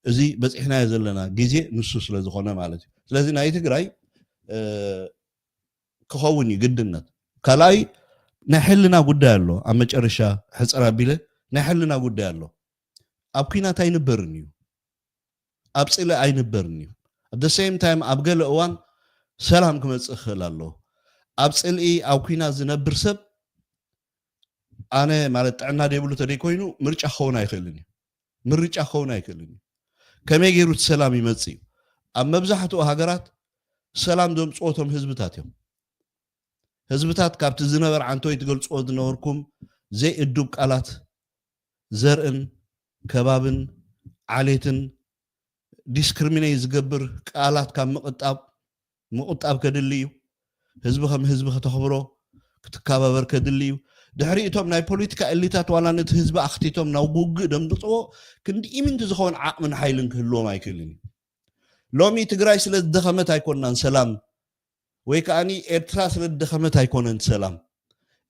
እዚ በፂሕናዮ ዘለና ግዜ ንሱ ስለ ዝኾነ ማለት እዩ። ስለዚ ናይ ትግራይ ክኸውን እዩ ግድነት። ካልኣይ ናይ ሕልና ጉዳይ ኣሎ። ኣብ መጨረሻ ሕፅር ኣቢለ ናይ ሕልና ጉዳይ ኣሎ። ኣብ ኲናት ኣይንበርን እዩ፣ ኣብ ፅልኢ ኣይንበርን እዩ። At the same time ኣብ ገለ እዋን ሰላም ክመፅእ ክኽእል ኣለዎ። ኣብ ፅልኢ ኣብ ኲናት ዝነብር ሰብ ኣነ ማለት ጥዕና ዘይብሉ ተደይኮይኑ ምርጫ ክኸውን ኣይኽእልን እዩ። ምርጫ ክኸውን ኣይክእልን እዩ። ከመይ ገይሩ እቲ ሰላም ይመፅእ እዩ? ኣብ መብዛሕትኡ ሃገራት ሰላም ዘምፅዎ እቶም ህዝብታት እዮም። ህዝብታት ካብቲ ዝነበር ዓንቶይ ትገልፅዎ ዝነበርኩም ዘይእዱብ ቃላት ዘርእን ከባብን ዓሌትን ዲስክሪሚኔት ዝገብር ቃላት ካብ ምቕጣብ ምቑጣብ ከድሊ እዩ። ህዝቢ ከም ህዝቢ ከተኽብሮ ክትከባበር ከድሊ እዩ። ድሕሪ እቶም ናይ ፖለቲካ ኤሊታት ዋላ ነቲ ህዝቢ ኣኽቲቶም ናብ ውግእ ደምፅፅዎ ክንዲ ኢምንቲ ዝኸውን ዓቕምን ሓይልን ክህልዎም ኣይክእልን እዩ። ሎሚ ትግራይ ስለ ዝደኸመት ኣይኮናን ሰላም ወይ ከዓኒ ኤርትራ ስለ ዝደኸመት ኣይኮነን ሰላም።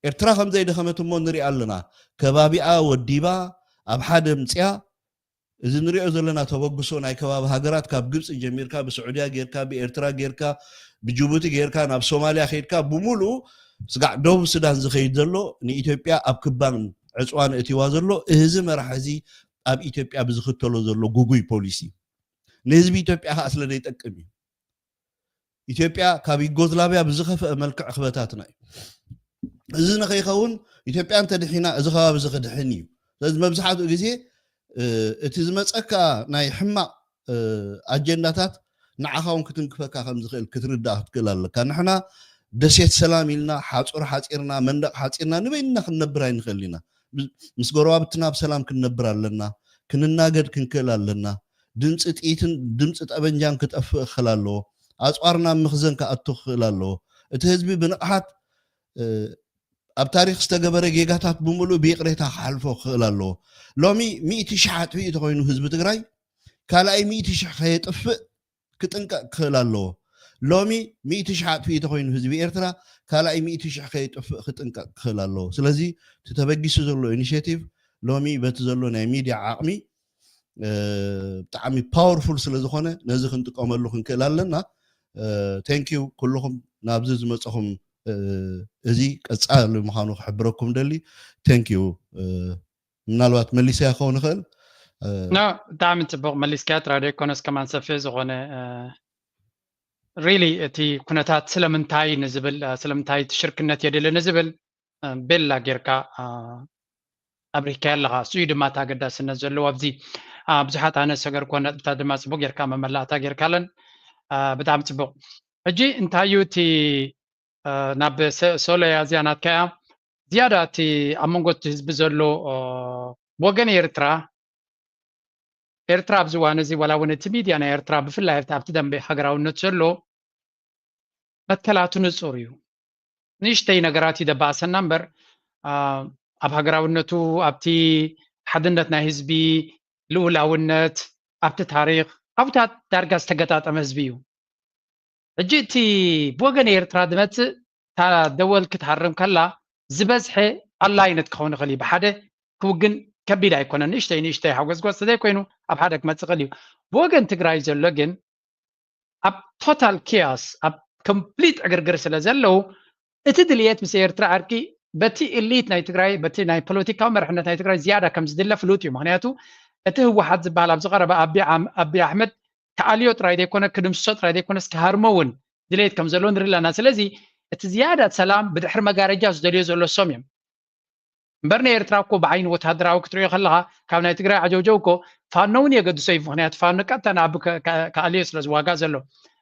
ኤርትራ ከም ዘይደኸመት እሞ ንሪኣ ኣለና። ከባቢኣ ወዲባ ኣብ ሓደ ምፅያ እዚ ንሪኦ ዘለና ተበግሶ ናይ ከባቢ ሃገራት ካብ ግብፂ ጀሚርካ ብስዑድያ ጌርካ ብኤርትራ ጌርካ ብጅቡቲ ጌርካ ናብ ሶማልያ ከይድካ ብምሉኡ ስጋዕ ደቡብ ሱዳን ዝኸይድ ዘሎ ንኢትዮጵያ ኣብ ክባን ዕፅዋን እቲዋ ዘሎ እዚ መራሕ እዚ ኣብ ኢትዮጵያ ብዝኽተሎ ዘሎ ጉጉይ ፖሊሲ ንህዝቢ ኢትዮጵያ ከዓ ስለ ዘይጠቅም እዩ። ኢትዮጵያ ካብ ዩጎዝላቪያ ብዝኸፍአ መልክዕ ክበታትና እዩ። እዚ ንኸይኸውን ኢትዮጵያ እንተድሒና እዚ ከባቢ እዚ ክድሕን እዩ። ስለዚ መብዛሕትኡ ግዜ እቲ ዝመፀካ ናይ ሕማቕ ኣጀንዳታት ንዓኻ እውን ክትንክፈካ ከም ዝኽእል ክትርዳእ ክትክእል ኣለካ። ንሕና ደሴት ሰላም ኢልና ሓፁር ሓፂርና መንደቕ ሓፂርና ንበይንና ክንነብር ኣይንኽእል ኢና። ምስ ጎረባብትና ብሰላም ክንነብር ኣለና። ክንናገድ ክንክእል ኣለና። ድምፂ ጥይትን ድምፂ ጠበንጃን ክጠፍእ ክኽእል ኣለዎ። ኣፅዋርና ኣብ ምኽዘን ክኣቱ ክኽእል ኣለዎ። እቲ ህዝቢ ብንቕሓት ኣብ ታሪክ ዝተገበረ ጌጋታት ብምሉእ ብይቕሬታ ክሓልፎ ክኽእል ኣለዎ። ሎሚ ሚእቲ ሽሕ ኣጥፊኡ ተኮይኑ ህዝቢ ትግራይ ካልኣይ ሚእቲ ሽሕ ከየጥፍእ ክጥንቀቕ ክኽእል ኣለዎ። ሎሚ ሚእቲ ሽሕ ኣጥፊኡ ተኮይኑ ህዝቢ ኤርትራ ካልኣይ ሚእቲ ሽሕ ከየጥፍእ ክጥንቀቕ ክኽእል ኣለዎ። ስለዚ እቲ ተበጊሱ ዘሎ ኢኒሽቲቭ ሎሚ በቲ ዘሎ ናይ ሚድያ ዓቕሚ ብጣዕሚ ፓወርፉል ስለ ዝኾነ ነዚ ክንጥቀመሉ ክንክእል ኣለና። ቴንኪዩ ኩልኹም ናብዚ ዝመፀኹም እዚ ቀፃሊ ምዃኑ ክሕብረኩም ደሊ። ቴንኪዩ። ምናልባት መሊሰያ ክኸውን ይኽእል። ኖ ብጣዕሚ ፅቡቅ መሊስካያ ትራዶ ይኮነስ ከማን ሰፊሕ ዝኾነ ሪሊ እቲ ኩነታት ስለምንታይ ንዝብል ስለምንታይ እቲ ሽርክነት የድሊ ንዝብል ቤላ ጌርካ ኣብሪካ ኣለኻ። እሱ እዩ ድማ እቲ ኣገዳስነት ዘለዎ ኣብዚ። ብዙሓት ኣነ ሰገርኮ ነጥብታት ድማ ፅቡቅ ጌርካ መመላእታ ጌርካለን። ብጣዕሚ ፅቡቅ። ሕጂ እንታይ እዩ እቲ ናብ ሶሎያ እዚኣ ናትካ እያ ዝያዳ እቲ ኣብ መንጎ እቲ ህዝቢ ዘሎ ወገን ኤርትራ ኤርትራ ኣብዚ እዋን እዚ ዋላ እውን እቲ ሚድያ ናይ ኤርትራ ብፍላይ ኣብቲ ደንበ ሃገራውነት ዘሎ መትከላቱ ንፁር እዩ። ንእሽተይ ነገራት ይደባእሰና እምበር ኣብ ሃገራውነቱ ኣብቲ ሓድነት ናይ ህዝቢ ልኡላውነት ኣብቲ ታሪክ ኣብታት ዳርጋ ዝተገጣጠመ ህዝቢ እዩ። ሕጂ እቲ ብወገን ኤርትራ ዝመፅእ እታ ደወል ክትሃርም ከላ ዝበዝሐ ኣላይነት ክኸውን ይኽእል እዩ። ብሓደ ክውግን ከቢድ ኣይኮነን። ንእሽተይ ንእሽተይ ሓጎስጎስ ዘይኮይኑ ኣብ ሓደ ክመፅእ ይኽእል እዩ። ብወገን ትግራይ ዘሎ ግን ኣብ ቶታል ኪያስ ኣብ ኮምፕሊት ዕግርግር ስለ ዘለዉ እቲ ድልየት ምስ ኤርትራ ዕርቂ በቲ ኢሊት ናይ ትግራይ በቲ ናይ ፖለቲካዊ መርሕነት ናይ ትግራይ ዝያዳ ከም ዝድለ ፍሉጥ እዩ። ምክንያቱ እቲ ህወሓት ዝበሃል ኣብዚ ቀረባ ኣቢ ኣሕመድ ክኣልዮ ጥራይ ዘይኮነ ክድምስሶ ጥራይ ዘይኮነስ ክሃርሞ እውን ድሌት ከም ዘለዎ ንርኢ ኣለና። ስለዚ እቲ ዝያዳ ሰላም ብድሕሪ መጋረጃ ዝደልዮ ዘሎ እሶም እዮም እምበር ንኤርትራ እኮ ብዓይኒ ወታደራዊ ክትሪኦ ከለካ ካብ ናይ ትግራይ ዓጀውጀው እኮ ፋኖ እውን የገድሶ እዩ። ምክንያቱ ፋኖ ቀጥታ ንኣቢ ክኣልዮ ስለ ዝዋጋ ዘሎ።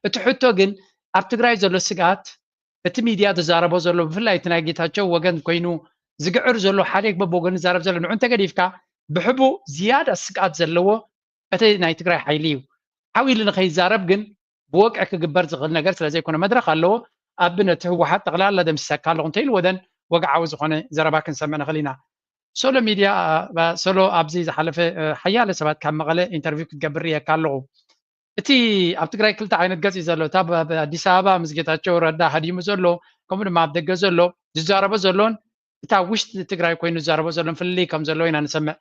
እቲ ሕቶ ግን ኣብ ትግራይ ዘሎ ስግኣት እቲ ሚድያ ዝዛረቦ ዘሎ ብፍላይ እቲ ናይ ጌታቸው ወገን ኮይኑ ዝግዕር ዘሎ ሓደ በብወገኑ ዝዛረብ ዘሎ ንዑ እንተገዲፍካ ብሕቡእ ዝያዳ ስግኣት ዘለዎ እቲ ናይ ትግራይ ሓይሊ እዩ። ሓው ኢሉ ንኸይዛረብ ግን ብወግዒ ክግበር ዝኽእል ነገር ስለ ዘይኮነ መድረኽ ኣለዎ። ኣቢ ነቲ ህወሓት ጠቕላላ ደምሲሰካ ኣለኹ እንተኢሉ ወደን ወግዓዊ ዝኾነ ዘረባ ክንሰምዕ ንኽእል ኢና። ሶሎ ሚድያ ሶሎ ኣብዚ ዝሓለፈ ሓያለ ሰባት ካብ መቐለ ኢንተርቪው ክትገብር ርኢየካ ኣለኹ። እቲ ኣብ ትግራይ ክልተ ዓይነት ገፅ እዩ ዘሎ። እታ ኣብ ኣዲስ ኣበባ ምስ ጌታቸው ረዳ ሃዲሙ ዘሎ ከምኡ ድማ ኣብ ደገ ዘሎ ዝዛረቦ ዘሎን እታ ውሽጢ ትግራይ ኮይኑ ዝዛረቦ ዘሎን ፍልልይ ከም ዘለዎ ኢና ንሰምዕ።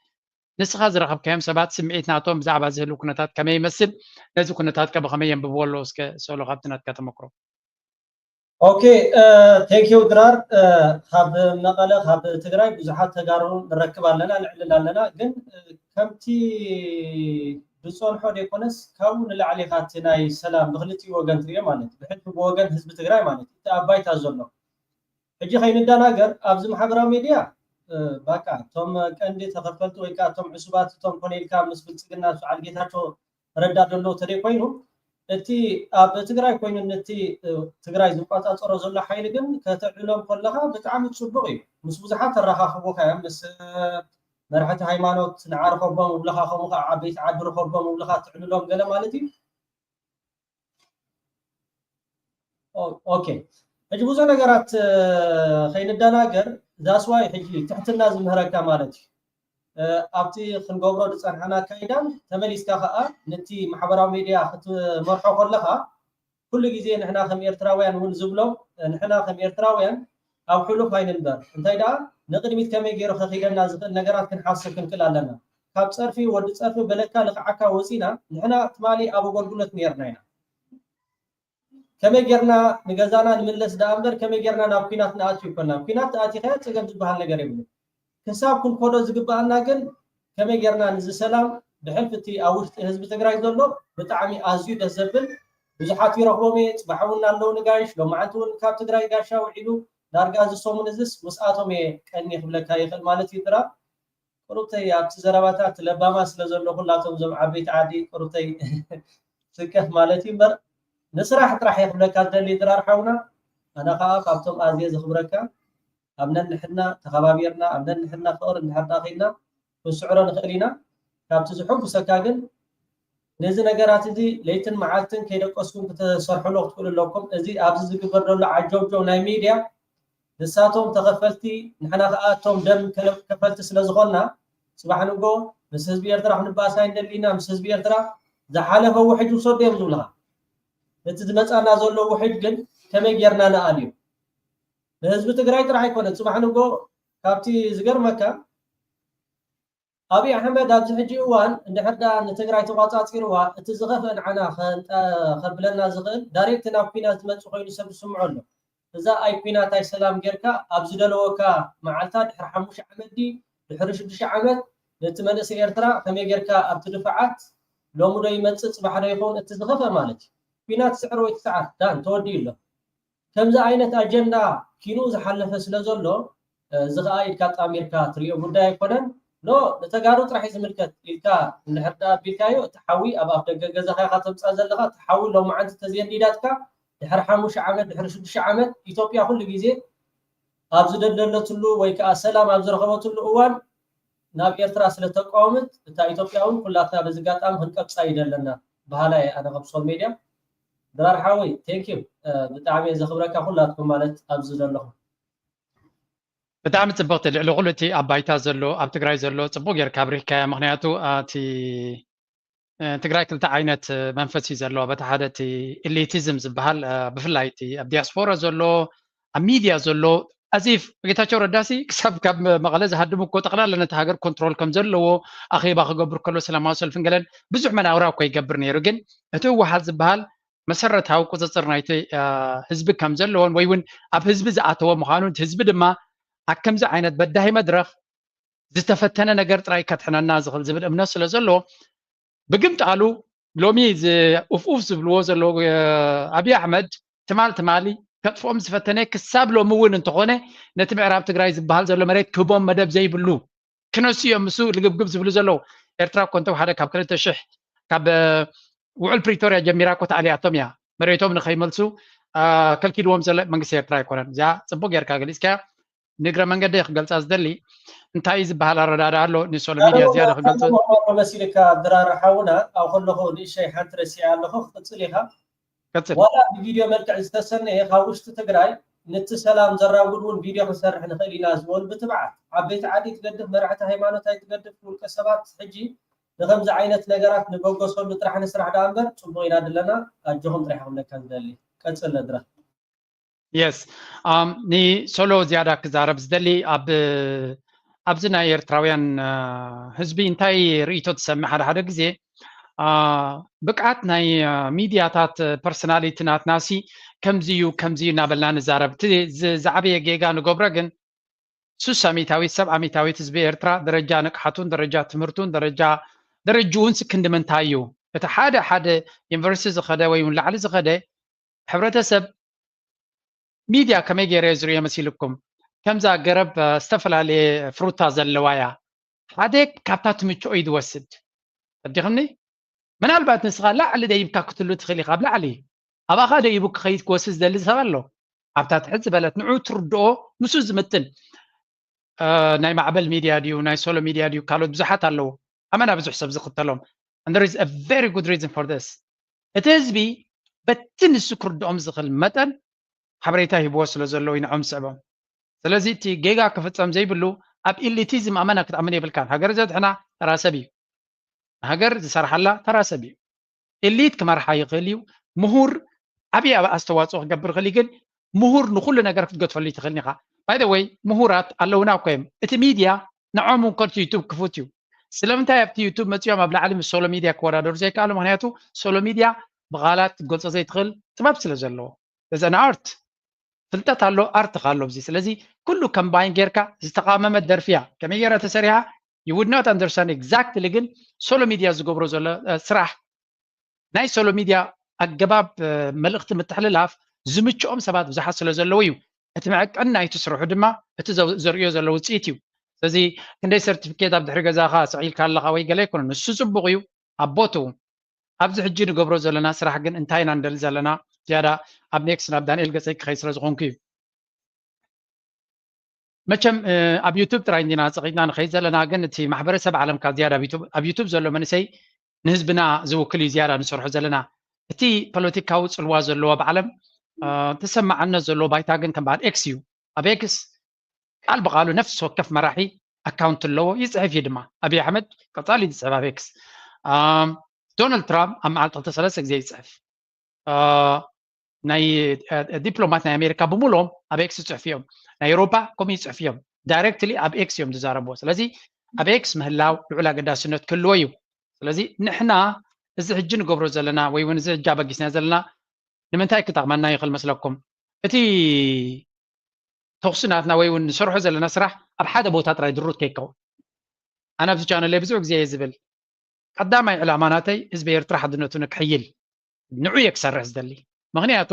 ንስኻ ዝረኸብካዮም ሰባት ስምዒት ናቶም ብዛዕባ ዝህሉ ኩነታት ከመይ ይመስል? ነዚ ኩነታት ከ ብኸመይ የንብብዎ ኣለዉ? እስከ ሶሎ ካብቲ ናትካ ተመክሮ። ኦኬ፣ ቴንክ ዩ ድራር። ካብ መቐለ ካብ ትግራይ ብዙሓት ተጋሩ ንረክብ ኣለና ንዕልል ኣለና፣ ግን ከምቲ ዝፀንሖ ዘይኮነስ ካብኡ ንላዕሊ ኢኻ እቲ ናይ ሰላም ብክልቲኡ ወገን ትሪኦ ማለት እዩ። ብሕጂ ብወገን ህዝቢ ትግራይ ማለት እዩ እቲ ኣብ ባይታ ዘሎ ሕጂ ከይንደናገር ኣብዚ ማሕበራዊ ሚድያ ባቃ እቶም ቀንዲ ተኸፈልቲ ወይ ከዓ እቶም ዕሱባት እቶም ኮነ ኢልካ ምስ ብልፅግና በዓል ጌታቸው ረዳ ዘሎ ተደይ ኮይኑ እቲ ኣብ ትግራይ ኮይኑ ነቲ ትግራይ ዝቆፃፀሮ ዘሎ ሓይሊ ግን ከተዕልሎም ከለካ ብጣዕሚ ፅቡቅ እዩ። ምስ ብዙሓት ተረካክቦካ እዮም ምስ መራሕቲ ሃይማኖት ንዓ ርኸቦም እብለካ ከምኡ ከዓ ዓበይቲ ዓዲ ርኸቦም እብለካ ትዕልሎም ገለ ማለት እዩ። ኦኬ ሕጂ ብዙሕ ነገራት ከይንደናገር that's why ሕጂ ትሕትና ዝምህረካ ማለት እዩ። ኣብቲ ክንገብሮ ዝፀንሐና ኣካይዳን ተመሊስካ ከዓ ነቲ ማሕበራዊ ሚድያ ክትመርሖ ከለካ ኩሉ ግዜ ንሕና ከም ኤርትራውያን እውን ዝብሎ ንሕና ከም ኤርትራውያን ኣብ ሕሉፍ ኣይንንበር እንታይ ደኣ ንቅድሚት ከመይ ገይሩ ከኪደና ዝኽእል ነገራት ክንሓስብ ክንክእል ኣለና። ካብ ፀርፊ ወዲ ፀርፊ በለካ ልኽዓካ ወፂና ንሕና ትማሊ ኣብ ኣገልግሎት ነይርና ኢና። ከመይ ጌርና ንገዛና ንምለስ ደኣ እምበር ከመይ ጌርና ናብ ኲናት ንኣቱ ይኮና። ኲናት ኣቲኸያ ፀገም ዝበሃል ነገር የብሉ። ክሳብ ክንኮዶ ዝግበኣና ግን ከመይ ጌርና ንዚ ሰላም ብሕልፊ እቲ ኣብ ውሽጢ ህዝቢ ትግራይ ዘሎ ብጣዕሚ ኣዝዩ ደስ ዘብል ብዙሓት ይረኽቦም እየ። ፅባሕ እውን ኣለዉ ንጋይሽ ሎማዓንቲ እውን ካብ ትግራይ ጋሻ ውዒሉ ዳርጋ እዚ ሰሙን እዝስ ምስኣቶም እየ ቀኒ ክብለካ ይኽእል ማለት እዩ። ድራ ቁሩብተይ ኣብቲ ዘረባታት ለባማ ስለ ዘሎ ኩላቶም እዞም ዓበይቲ ዓዲ ቁሩብተይ ስከፍ ማለት እዩ እምበር ንስራሕ ጥራሕ እየ ክብለካ ዝደሊ ድራር ሓውና። ኣነ ከዓ ካብቶም ኣዝየ ዘኽብረካ ኣብ ነንሕና ተኸባቢርና ኣብ ነንሕና ፍቕሪ እንድሕር ደኣ ኸይድና ክንስዕሮ ንኽእል ኢና። ካብቲ ዝሕጉሰካ ግን ነዚ ነገራት እዚ ለይትን መዓልትን ከይደቀስኩም ክትሰርሕሉ ክትኽእሉ ኣለኩም። እዚ ኣብዚ ዝግበር ዘሎ ዓጀውጀው ናይ ሚድያ ንሳቶም ተኸፈልቲ ንሕና ከዓ እቶም ደም ከፈልቲ ስለ ዝኾንና ፅባሕ ንጎ ምስ ህዝቢ ኤርትራ ክንበኣስ ኣይንደሊ ኢና። ምስ ህዝቢ ኤርትራ ዝሓለፈ ውሕጅ ውሰዱ እዮም ዝብልኻ። እቲ ዝመፃና ዘሎ ውሕጅ ግን ከመይ ጌርና ንኣልዮ? ንህዝቢ ትግራይ ጥራሕ ኣይኮነን። ፅባሕ ንጎ ካብቲ ዝገርመካ ኣብይ ኣሕመድ ኣብዚ ሕጂ እዋን እንድሕር ደኣ ንትግራይ ተቋፃፂርዋ እቲ ዝኸፍአ ንዓና ከብለና ዝኽእል ዳይሬክት ናብ ኲናት ዝመፅእ ኮይኑ ሰብ ዝስምዖ ኣሎ። እዛ ኣይ ኲናት ኣይ ሰላም ጌርካ ኣብ ዝደለወካ መዓልታ ድሕሪ ሓሙሽተ ዓመት ድዩ ድሕሪ ሽዱሽተ ዓመት ነቲ መንእሰይ ኤርትራ ከመይ ጌርካ ኣብቲ ድፋዓት ሎሚ ዶ ይመፅእ ፅባሕ ዶ ይኸውን እቲ ዝኸፍአ ማለት እዩ። ኲናት ስዕር ወይ ትስዓር ዳን ተወዲኡ ኣሎ። ከምዚ ዓይነት ኣጀንዳ ኪንኡ ዝሓለፈ ስለ ዘሎ፣ እዚ ከዓ ኢድካ ጣሚርካ ትሪኦ ጉዳይ ኣይኮነን። ኖ፣ ንተጋሩ ጥራሕ እዩ ዝምልከት ኢልካ እንድሕር ደኣ ኣቢልካዮ፣ እቲ ሓዊ ኣብ ኣፍ ደገ ገዛኻ ኢኻ ተምፅኣ ዘለኻ። እቲ ሓዊ ሎማዓንቲ ተዘየንዲዳትካ፣ ድሕሪ ሓሙሽተ ዓመት፣ ድሕሪ ሽዱሽተ ዓመት፣ ኢትዮጵያ ኩሉ ግዜ ኣብ ዝደለለትሉ ወይ ከዓ ሰላም ኣብ ዝረኸበትሉ እዋን ናብ ኤርትራ ስለ ተቃወመት፣ እታ ኢትዮጵያ እውን ኩላትና በዚ ኣጋጣሚ ክንቀብፃ እዩ ዘለና በሃላይ ኣነ ከም ሶል ሜድያ። ድራር ሓወይ፣ ቴንክ ዩ። ብጣዕሚ እየ ዘኽብረካ ኩላትኩም ማለት ኣብዚ ዘለኹም። ብጣዕሚ ፅብቕቲ። ልዕሊ ኩሉ እቲ ኣብ ባይታ ዘሎ፣ ኣብ ትግራይ ዘሎ ፅቡቅ ጌርካ ኣብሪህካያ። ምክንያቱ እቲ ትግራይ ክልተ ዓይነት መንፈስ እዩ ዘለዎ። በቲ ሓደ እቲ ኢሊቲዝም ዝበሃል፣ ብፍላይ እቲ ኣብ ዲያስፖራ ዘሎ፣ ኣብ ሚድያ ዘሎ፣ ኣዚፍ ጌታቸው ረዳሲ ክሳብ ካብ መቐለ ዝሃድሙ እኮ ጠቕላላ ነቲ ሃገር ኮንትሮል ከም ዘለዎ ኣኼባ ክገብር ከሎ ሰላማዊ ሰልፍን ገለን ብዙሕ መናውራ እኮ ይገብር ነይሩ። ግን እቲ ህወሓት ዝበሃል መሰረታዊ ቁፅፅር ናይቲ ህዝቢ ከም ዘለዎን ወይ እውን ኣብ ህዝቢ ዝኣተወ ምዃኑን እቲ ህዝቢ ድማ ኣብ ከምዚ ዓይነት በዳሂ መድረኽ ዝተፈተነ ነገር ጥራይ ከድሕነና ዝኽእል ዝብል እምነት ስለ ዘለዎ ብግምጣሉ ሎሚ እዚ ኡፍ ኡፍ ዝብልዎ ዘለዉ ኣብይ ኣሕመድ ትማል ትማሊ ከጥፍኦም ዝፈተነ ክሳብ ሎሚ እውን እንተኾነ ነቲ ምዕራብ ትግራይ ዝበሃል ዘሎ መሬት ክህቦም መደብ ዘይብሉ ክነሱ እዮም ምስ ልግብግብ ዝብሉ ዘለዉ። ኤርትራ እኮ እንተወሓደ ካብ ክልተ ሽሕ ካብ ውዕል ፕሪቶርያ ጀሚራ እኮ ተኣልያቶም እያ። መሬቶም ንኸይመልሱ ከልኪልዎም ዘሎ መንግስቲ ኤርትራ ኣይኮነን። እዚኣ ፅቡቅ ጌርካ ገሊፅካያ። ንእግረ መንገደይ ክገልፃ ዝደሊ እንታይ ዝበሃል ኣረዳድኣ ኣሎ ንሶሎ ሚድያ ዝያዳ ክገልፆ መሲልካ ድራር ሓውና ኣብ ከለኹ ንእሸይ ሓንቲ ረሲዐ ኣለኹ ክቅፅል ኢኻ። ዋላ ብቪድዮ መልክዕ ዝተሰነየ ካብ ውሽጢ ትግራይ ንቲ ሰላም ዘራጉድ እውን ቪድዮ ክንሰርሕ ንኽእል ኢና ዝበሉ ብትብዓት ዓበይቲ ዓዲ ትገድፍ መራሕቲ ሃይማኖት ኣይትገድፍ ውልቀ ሰባት ሕጂ ንከምዚ ዓይነት ነገራት ንበገሰሉ ጥራሕ ንስራሕ ደኣ እምበር ፅቡቅ ኢና ድለና ኣጆኹም ጥራሕ ክብለካ ዝደሊ ቀፅል ድረ የስ ንሶሎ ዝያዳ ክዛረብ ዝደሊ ኣብ ኣብዚ ናይ ኤርትራውያን ህዝቢ እንታይ ርእይቶ ትሰምዕ ሓደ ሓደ ግዜ ብቅዓት ናይ ሚድያታት ፐርሶናሊቲ ናትናሲ ከምዚ እዩ ከምዚ እዩ እናበልና ንዛረብ እቲ ዝዓበየ ጌጋ ንገብሮ ግን ሱሳ ሚታዊት ሰብ ኣሚታዊት ህዝቢ ኤርትራ ደረጃ ንቅሓቱን ደረጃ ትምህርቱን ደረጃ ደረጅኡን ስክንዲ ምንታይ እዩ እቲ ሓደ ሓደ ዩኒቨርሲቲ ዝኸደ ወይ እውን ላዕሊ ዝኸደ ሕብረተሰብ ሚድያ ከመይ ገይረ ዝርዮ መሲልኩም ከምዛ ገረብ ዝተፈላለየ ፍሩታ ዘለዋ እያ ሓደ ካብታ ትምችኦ እዩ ዝወስድ ኣዲኽምኒ ምናልባት ንስኻ ላዕሊ ደይብካ ክትሉ ትኽእል ኢኻ ኣብ ላዕሊ ኣባኻ ደይቡ ክኸይድ ክወስድ ዝደሊ ሰብ ኣሎ ኣብታ ትሕት ዝበለት ንዑ ትርድኦ ንሱ ዝምጥን ናይ ማዕበል ሚድያ ድዩ ናይ ሶሎ ሚድያ ድዩ ካልኦት ብዙሓት ኣለዉ ኣመና ብዙሕ ሰብ ዝኽተሎም and there is a very good reason for this እቲ ህዝቢ በቲ ንሱ ክርድኦም ዝኽእል መጠን ሓበሬታ ሂብዎ ስለ ዘለዉ ንዖም ዝስዕቦም ስለዚ እቲ ጌጋ ክፍፀም ዘይብሉ ኣብ ኢሊቲዝም ኣመና ክትኣምን የብልካን ሃገር ዘድሕና ተራሰብ እዩ ንሃገር ዝሰርሓላ ተራሰብ እዩ ኢሊት ክመርሓ ይኽእል እዩ ምሁር ዓብዪ ኣብ ኣስተዋፅኦ ክገብር ይኽእል ግን ምሁር ንኩሉ ነገር ክትገድፈሉ ትኽእል ኢኻ ባይ ወይ ምሁራት ኣለውና እኮ እዮም እቲ ሚድያ ንዖም እንከልቲ ዩቱብ ክፉት እዩ ስለምንታይ ኣብቲ ዩቱብ መፅኦም ኣብ ላዕሊ ምስ ሶሎ ሚድያ ክወዳደሩ ዘይከኣሉ ምክንያቱ ሶሎ ሚድያ ብቃላት ክትገልፆ ዘይትኽእል ጥበብ ስለ ዘለዎ እዘን ኣርት ፍልጠት ኣሎ ኣርት ኣሎ እዚ ስለዚ ኩሉ ከምባይን ጌርካ ዝተቃመመት ደርፊ እያ ከመይ ጌራ ተሰሪሓ you would not understand exactly ግን ሶሎ ሚድያ ዝገብሮ ዘሎ ስራሕ ናይ ሶሎ ሚድያ ኣገባብ መልእኽቲ ምትሕልላፍ ዝምችኦም ሰባት ብዙሓት ስለ ዘለዉ እዩ እቲ መዐቀኒ ናይቲ ስርሑ ድማ እቲ ዘርእዮ ዘሎ ውፅኢት እዩ ስለዚ ክንደይ ሰርቲፊኬት ኣብ ድሕሪ ገዛኻ ስዒልካ ኣለኻ ወይ ገለ ኣይኮነ ንሱ ፅቡቅ እዩ ኣብ ቦትኡ ኣብዚ ሕጂ ንገብሮ ዘለና ስራሕ ግን እንታይ ኢና ንደሊ ዘለና ዝያዳ ኣብ ኔክስት ናብ ዳንኤል ገፀይ ክኸይ ስለ ዝኾንኩ እዩ መቸም ኣብ ዩቱብ ጥራይ እንዲና ፀቂጥና ንኸይድ ዘለና ግን እቲ ማሕበረሰብ ዓለምካ ዝያዳ ኣብ ዩቱብ ዘሎ መንእሰይ ንህዝብና ዝውክል እዩ ዝያዳ ንሰርሖ ዘለና እቲ ፖለቲካዊ ፅልዋ ዘለዎ ብዓለም ተሰማዓነት ዘለዎ ባይታ ግን ከም በዓል ኤክስ እዩ ኣብ ኤክስ ቃል ብቃሉ ነፍሲ ወከፍ መራሒ ኣካውንት ኣለዎ ይፅሕፍ እዩ ድማ ኣብይ ኣሕመድ ቀፃሊ ዝፅሕፍ ኣብ ኤክስ ዶናልድ ትራምፕ ኣብ መዓልቲ ክልተ ሰለስተ ግዜ ይፅሕፍ ናይ ዲፕሎማት ናይ ኣሜሪካ ብምሎም ኣብ ኤክስ ይፅሕፍ እዮም ናይ ኤሮፓ ከምኡ ይፅሕፍ እዮም ዳይሬክትሊ ኣብ ኤክስ እዮም ዝዛረብዎ ስለዚ ኣብ ኤክስ ምህላው ልዑል ኣገዳስነት ክህልዎ እዩ ስለዚ ንሕና እዚ ሕጂ ንገብሮ ዘለና ወይ እውን እዚ ሕጂ ኣበጊስና ዘለና ንምንታይ ክጠቕመና ይኽእል መስለኩም እቲ ተኽሲ ናትና ወይ እውን ንሰርሖ ዘለና ስራሕ ኣብ ሓደ ቦታ ጥራይ ድሩት ከይከውን ኣነ ኣብዚ ቻነለይ ብዙሕ ግዜ እየ ዝብል ቀዳማይ ዕላማ ናተይ ህዝቢ ኤርትራ ሓድነቱ ንክሕይል ንዑ እየ ክሰርሕ ዝደሊ። ምክንያቱ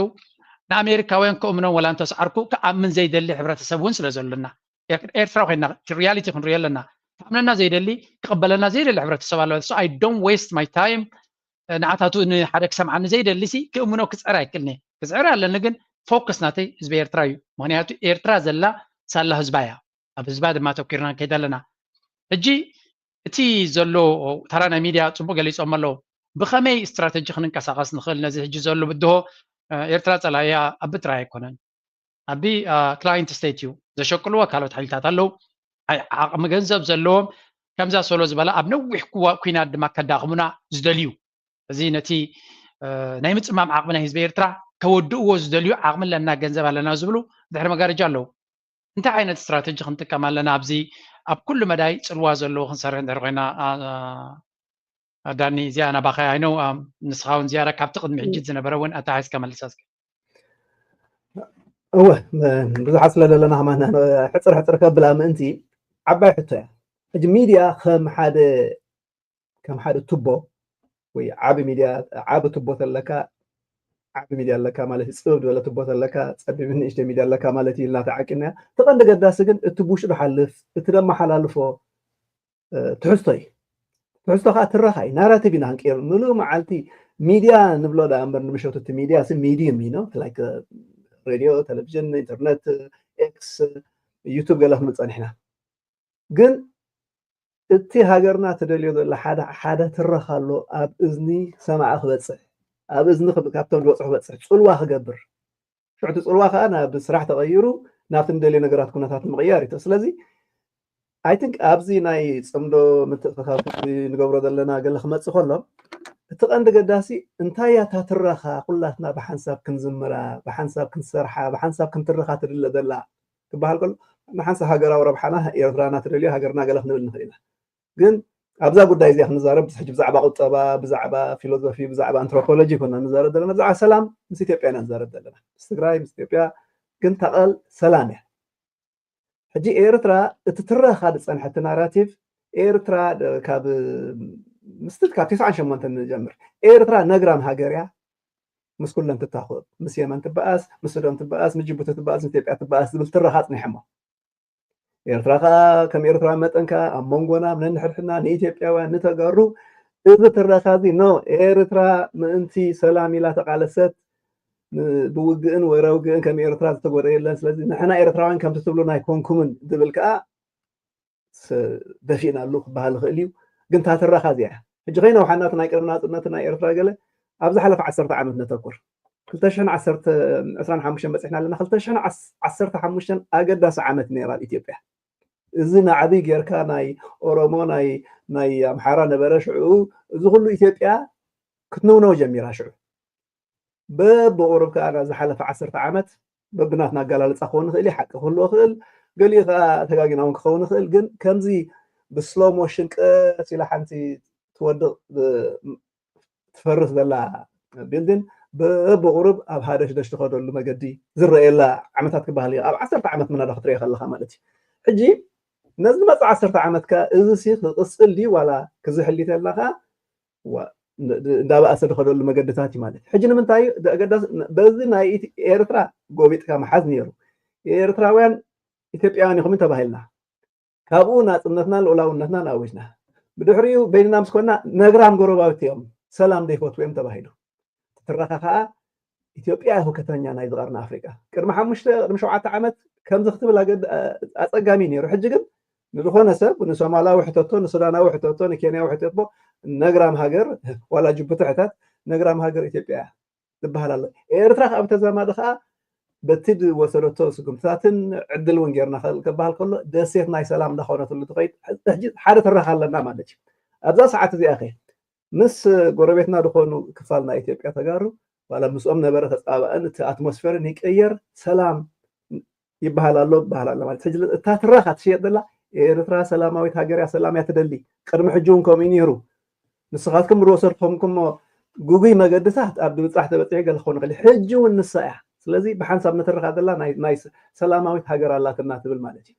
ንኣሜሪካውያን ክእምኖም ወላ እንተስዓርኩ ክኣምን ዘይደሊ ሕብረተሰብ እውን ስለ ዘሎና፣ ኤርትራ ኮይና ሪያሊቲ ክንሪኦ ኣለና። ክኣምነና ዘይደሊ፣ ክቕበለና ዘይደሊ ሕብረተሰብ ኣሎ። So I don't waste my time። ንዓታቱ ንሓደ ክሰምዓኒ ዘይደሊ ሲ ክእምኖ ክፅዕር ኣይክልኒ። ክፅዕር ኣለኒ፣ ግን ፎከስ ናተይ ህዝቢ ኤርትራ እዩ። ምክንያቱ ኤርትራ ዘላ ሳላ ህዝባ እያ። ኣብ ህዝባ ድማ ተኪርና ንከይድ ኣለና። ሕጂ እቲ ዘሎ ተራ ናይ ሚድያ ፅቡቅ ገሊፆም ኣለዉ። ብከመይ ስትራተጂ ክንንቀሳቀስ ንኽእል? ነዚ ሕጂ ዘሎ ብድሆ ኤርትራ ፀላኢያ ኣቢ ጥራይ ኣይኮነን። ኣቢ ክላይንት ስቴት እዩ። ዘሸቅልዎ ካልኦት ሓይልታት ኣለዉ። ዓቅሚ ገንዘብ ዘለዎም ከምዛ ሶሎ ዝበላ ኣብ ነዊሕ ኩናት ድማ ከዳኽሙና ዝደልዩ፣ እዚ ነቲ ናይ ምፅማም ዓቅሚ ናይ ህዝቢ ኤርትራ ከወድእዎ ዝደልዩ ዓቅሚ ኣለና፣ ገንዘብ ኣለና ዝብሉ ድሕሪ መጋረጃ ኣለዉ። እንታይ ዓይነት ስትራተጂ ክንጥቀም ኣለና? ኣብዚ ኣብ ኩሉ መዳይ ፅልዋ ዘለዎ ክንሰርሕ እንድሕር ኮይና፣ ዳኒ፣ እዚኣ ናባኸ ኣይነው። ንስኻ እውን ዝያዳ ካብቲ ቅድሚ ሕጂ ዝነበረ እውን ኣተሓሒዝካ መልሳ እስኪ። እወ፣ ብዙሓት ስለ ዘለና ከማና ሕፅር ሕፅር ከብላ ምእንቲ ዓባይ ሕቶ እያ። ሕጂ ሚድያ ከም ሓደ ከም ሓደ ቱቦ ወይ ዓቢ ሚድያ፣ ዓቢ ቱቦ ተለካ፣ ዓቢ ሚድያ ኣለካ ማለት እዩ። ፅብብ ዝበለ ቱቦ ተለካ፣ ፀቢብን ንእሽተይ ሚድያ ኣለካ ማለት እዩ ኢልና ተዓቂብና። እቲ ቀንዲ ገዳሲ ግን እቲ ብውሽጡ ሓልፍ፣ እቲ ደመሓላልፎ ትሕዝቶ እዩ። ትሕዝቶ ከዓ ትረኻ እዩ፣ ናራቲቭ ኢና ክንቀይር። ምሉእ መዓልቲ ሚድያ ንብሎ ደኣ እምበር ንምሸቱ እቲ ሚድያ ሲ ሚድዩም እዩ፣ ላይክ ሬድዮ፣ ቴሌቪዥን፣ ኢንተርነት፣ ኤክስ፣ ዩቱብ ገለ ክንብል ፀኒሕና። ግን እቲ ሃገርና ትደልዮ ዘላ ሓደ ሓደ ትረኻ ኣሎ ኣብ እዝኒ ሰማዒ ክበፅሕ፣ ኣብ እዝኒ ክብ- ካብቶም ዝበፅሑ ክበፅሕ፣ ፅልዋ ክገብር። ሽዑ እቲ ፅልዋ ከዓ ናብ ስራሕ ተቐይሩ ናብቲ ንደልዮ ነገራት ኩነታት ንምቕያር እዩ። ስለዚ ኣይ ቲንክ ኣብዚ ናይ ፅምዶ ምትእኽኻብ ንገብሮ ዘለና ገለ ክመፅእ ከሎ እቲ ቀንዲ ገዳሲ እንታይ እያ እታ ትረኻ ኩላትና ብሓንሳብ ክንዝምራ፣ ብሓንሳብ ክንሰርሓ፣ ብሓንሳብ ክንትርኻ ትድለ ዘላ ክበሃል ከሎ ንሓንሳብ ሃገራዊ ረብሓና ኤርትራና ትደልዮ ሃገርና ገለ ክንብል ንኽእል ኢና። ግን ኣብዛ ጉዳይ እዚኣ ክንዛረብ ሕጂ ብዛዕባ ቁጠባ፣ ብዛዕባ ፊሎዞፊ፣ ብዛዕባ ኣንትሮፖሎጂ ኮና ንዛረብ ዘለና፣ ብዛዕባ ሰላም ምስ ኢትዮጵያ ኢና ንዛረብ ዘለና። ምስ ትግራይ፣ ምስ ኢትዮጵያ ግን ታቐል ሰላም እያ። ሕጂ ኤርትራ እቲ ትረኻ ዝፀንሐት ናራቲቭ ኤርትራ ካብ ምስቲ ካብ ተስዓን ሸሞንተን ንጀምር። ኤርትራ ነግራም ሃገር እያ። ምስ ኩለን ትታኸብ፣ ምስ የመን ትበኣስ፣ ምስ ሱዳን ትበኣስ፣ ምስ ጅቡቲ ትበኣስ፣ ምስ ኢትዮጵያ ትበኣስ ዝብል ትረኻ ኣፅኒሖሞ። ኤርትራ ከዓ ከም ኤርትራ መጠን ከዓ ኣብ መንጎና ኣብ ነንሕድሕድና ንኢትዮጵያውያን ንተጋሩ እዚ ትረኻ እዚ ኖ፣ ኤርትራ ምእንቲ ሰላም ኢላ ተቃለሰት፣ ብውግእን ወረ ውግእን ከም ኤርትራ ዝተጎደ የለን። ስለዚ ንሕና ኤርትራውያን ከምቲ ትብሉና ኣይኮንኩምን ዝብል ከዓ ደፊእናሉ ክበሃል ይኽእል እዩ። ግን እታ ትረኻ እዚኣ ሕጂ ከይነውሓና እቲ ናይ ቅድሚ ናፅነት ናይ ኤርትራ ገለ ኣብ ዝሓለፈ ዓሰርተ ዓመት ነተኩር። ክልተ ሽሕን ዓሰርተ ዕስራን ሓሙሽተን በፂሕና ኣለና። ክልተ ሽሕን ዓሰርተ ሓሙሽተን ኣገዳሲ ዓመት ነይራ ኣብ ኢትዮጵያ። እዚ ናዕቢ ጌርካ ናይ ኦሮሞ፣ ናይ ናይ ኣምሓራ ነበረ ሽዑ። እዚ ኩሉ ኢትዮጵያ ክትንውነው ጀሚራ ሽዑ። በብቁሩብ ከዓ ናብ ዝሓለፈ ዓሰርተ ዓመት በብናትና ኣገላልፃ ክኸውን ይኽእል እዩ፣ ሓቂ ክህልዎ ይኽእል፣ ገሊኡ ከዓ ተጋጊና እውን ክኸውን ይኽእል። ግን ከምዚ ብስሎ ሞሽን ቀስ ኢላ ሓንቲ ትወድቕ ትፈርስ ዘላ ቢልዲን በብቁሩብ ኣብ ሃደሽደሽ ትኸደሉ መገዲ ዝረኣየላ ዓመታት ክበሃል እዩ። ኣብ ዓሰርተ ዓመት ምናዳ ክትሪኦ ከለካ ማለት እዩ። ሕጂ ነዚ ዝመፅእ ዓሰርተ ዓመት ከ እዚ ሲ ክቕፅል ድዩ ዋላ ክዝሕል ድዩ ተለካ እንዳበኣሰ ዝኸደሉ መገድታት እዩ ማለት እዩ። ሕጂ ንምንታይ እዩ ኣገዳሲ? በዚ ናይ ኤርትራ ጎቢጥካ ምሓዝ ነይሩ። ኤርትራውያን ኢትዮጵያውያን ኢኹም ተባሂልና። ካብኡ ናፅነትና ልኡላውነትና ንኣዊጅና። ብድሕሪኡ በይንና ምስ ኮና ነግራም ጎረባብቲ እዮም፣ ሰላም ዘይፈትዉ እዮም ተባሂሉ። ትረኻ ከዓ ኢትዮጵያ እያ ሁከተኛ ናይዚ ቀርኒ ኣፍሪቃ። ቅድሚ ሓሙሽተ ቅድሚ ሸውዓተ ዓመት ከምዚ ክትብል ኣጸጋሚ ነይሩ። ሕጂ ግን ንዝኾነ ሰብ ንሶማላዊ ሕተቶ፣ ንሱዳናዊ ሕተቶ፣ ንኬንያዊ ሕተቶ፣ ነግራም ሃገር ዋላ ጅቡቲ ሕተት፣ ነግራም ሃገር ኢትዮጵያ እያ ዝበሃል ኣሎ። ኤርትራ ካብ ተዛማዲ ከዓ በቲ ዝወሰደቶ ስጉምትታትን ዕድል እውን ጌርና ክበሃል ከሎ ደሴት ናይ ሰላም እንዳኾነትሉ ትኸይድ ሕጂ ሓደ ትረኻ ኣለና ማለት እዩ። ኣብዛ ሰዓት እዚኣ ከ ምስ ጎረቤትና ዝኾኑ ክፋል ናይ ኢትዮጵያ ተጋሩ ዋላ ምስኦም ነበረ ተፃባእን እቲ ኣትሞስፌርን ይቀየር ሰላም ይበሃል ኣሎ ይበሃል ኣሎ ማለት ሕጂ እታ ትረኻ ትሽየጥ ዘላ ኤርትራ ሰላማዊት ሃገር እያ፣ ሰላም እያ ትደሊ። ቅድሚ ሕጂ እውን ከምኡ ነይሩ። ንስኻትኩም ዝወሰድኩምኩሞ ግጉይ መገድታት ኣብ ምብጻሕ ተበጺሑ ገለ ክኸውን ይኽእል። ሕጂ እውን ንሳ እያ። ስለዚ ብሓንሳብ ንትረኻ ዘላ ናይ ሰላማዊት ሃገር ኣላትና ትብል ማለት እዩ።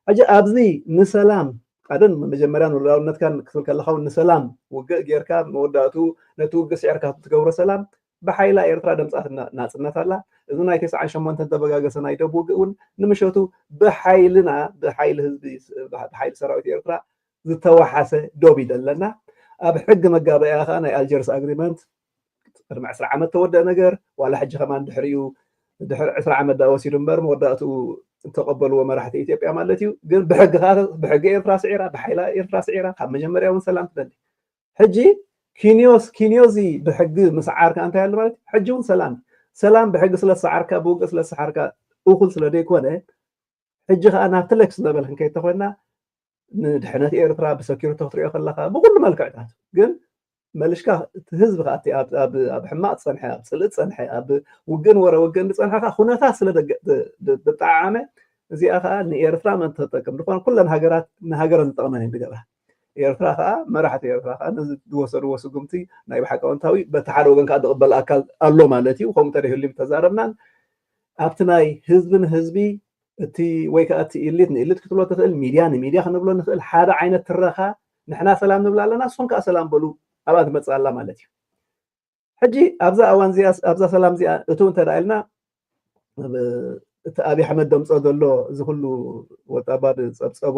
ሕጂ ኣብዚ ንሰላም ቀደም መጀመርያ ንሉዓላውነትካን ክትብል ከለኻ እውን ንሰላም ውግእ ጌርካ መወዳእቱ ነቲ ውግእ ስዒርካ ትገብሮ ሰላም ብሓይላ ኤርትራ ደምፃት ናፅነት ኣላ። እዚ ናይ ተስዓን ሸሞንተን ተበጋገሰ ናይ ደቡብ ውግእ እውን ንምሸቱ ብሓይልና ብሓይሊ ህዝቢ ብሓይሊ ሰራዊት ኤርትራ ዝተወሓሰ ዶብ እዩ ዘለና። ኣብ ሕጊ መጋበእያ ከዓ ናይ ኣልጀርስ ኣግሪመንት ቅድሚ ዕስራ ዓመት ተወደአ ነገር ዋላ ሕጂ ከማን ድሕሪኡ ድሕሪ ዕስራ ዓመት ዳ ወሲዱ እምበር መወዳእትኡ ዝተቐበልዎ መራሕቲ ኢትዮጵያ ማለት እዩ። ግን ብሕጊ ከዓ ብሕጊ ኤርትራ ስዒራ ብሓይላ ኤርትራ ስዒራ ካብ መጀመርያ እውን ሰላም ትደሊ። ሕጂ ኪንዮስ ኪንዮዚ ብሕጊ ምስዓር ከዓ እንታይ ኣሎ ማለት ሕጂ እውን ሰላም ሰላም ብሕጊ ስለ ዝሰዓርካ ብውግእ ስለ ዝሰዓርካ እኹል ስለ ዘይኮነ ሕጂ ከዓ ናብቲ ለክስ ነበል ክንከይድ ተኮይና ንድሕነት ኤርትራ ብሰኪሪቲ ክትሪኦ ከለካ ብኩሉ መልክዕታት ግን መልሽካ እቲ ህዝቢ ከዓ እቲ ኣብ ሕማቅ ዝፀንሐ ኣብ ፅልእ ዝፀንሐ ኣብ ውግእን ወረ ውግእን ዝፀንሐ ከዓ ኩነታት ስለ ብጣዓመ እዚኣ ከዓ ንኤርትራ መን ተጠቅም ዝኾነ ኩለን ሃገራት ንሃገረን ዝጠቅመን እዮም ዝገብራ። ኤርትራ ከዓ መራሕቲ ኤርትራ ከዓ ነዚ ዝወሰድዎ ስጉምቲ ናይ ብሓቂ ኣወንታዊ በቲ ሓደ ወገን ከዓ ዝቕበል ኣካል ኣሎ ማለት እዩ። ከምኡ ተደይህሉ ተዛረብናን ኣብቲ ናይ ህዝቢ ንህዝቢ እቲ ወይ ከዓ እቲ ኢሊት ንኢሊት ክትብሎ ትኽእል፣ ሚድያ ንሚድያ ክንብሎ ንኽእል። ሓደ ዓይነት ትረኻ ንሕና ሰላም ንብል ኣለና፣ ንስኹም ከዓ ሰላም በሉ ኣብኣ ትመፅእ ኣላ ማለት እዩ። ሕጂ ኣብዛ እዋን እዚኣ ኣብዛ ሰላም እዚኣ እቱ እንተ ኢልና እቲ ኣብይ ኣሕመድ ደምፆ ዘሎ እዚ ኩሉ ወጣባ ዝፀብፀቦ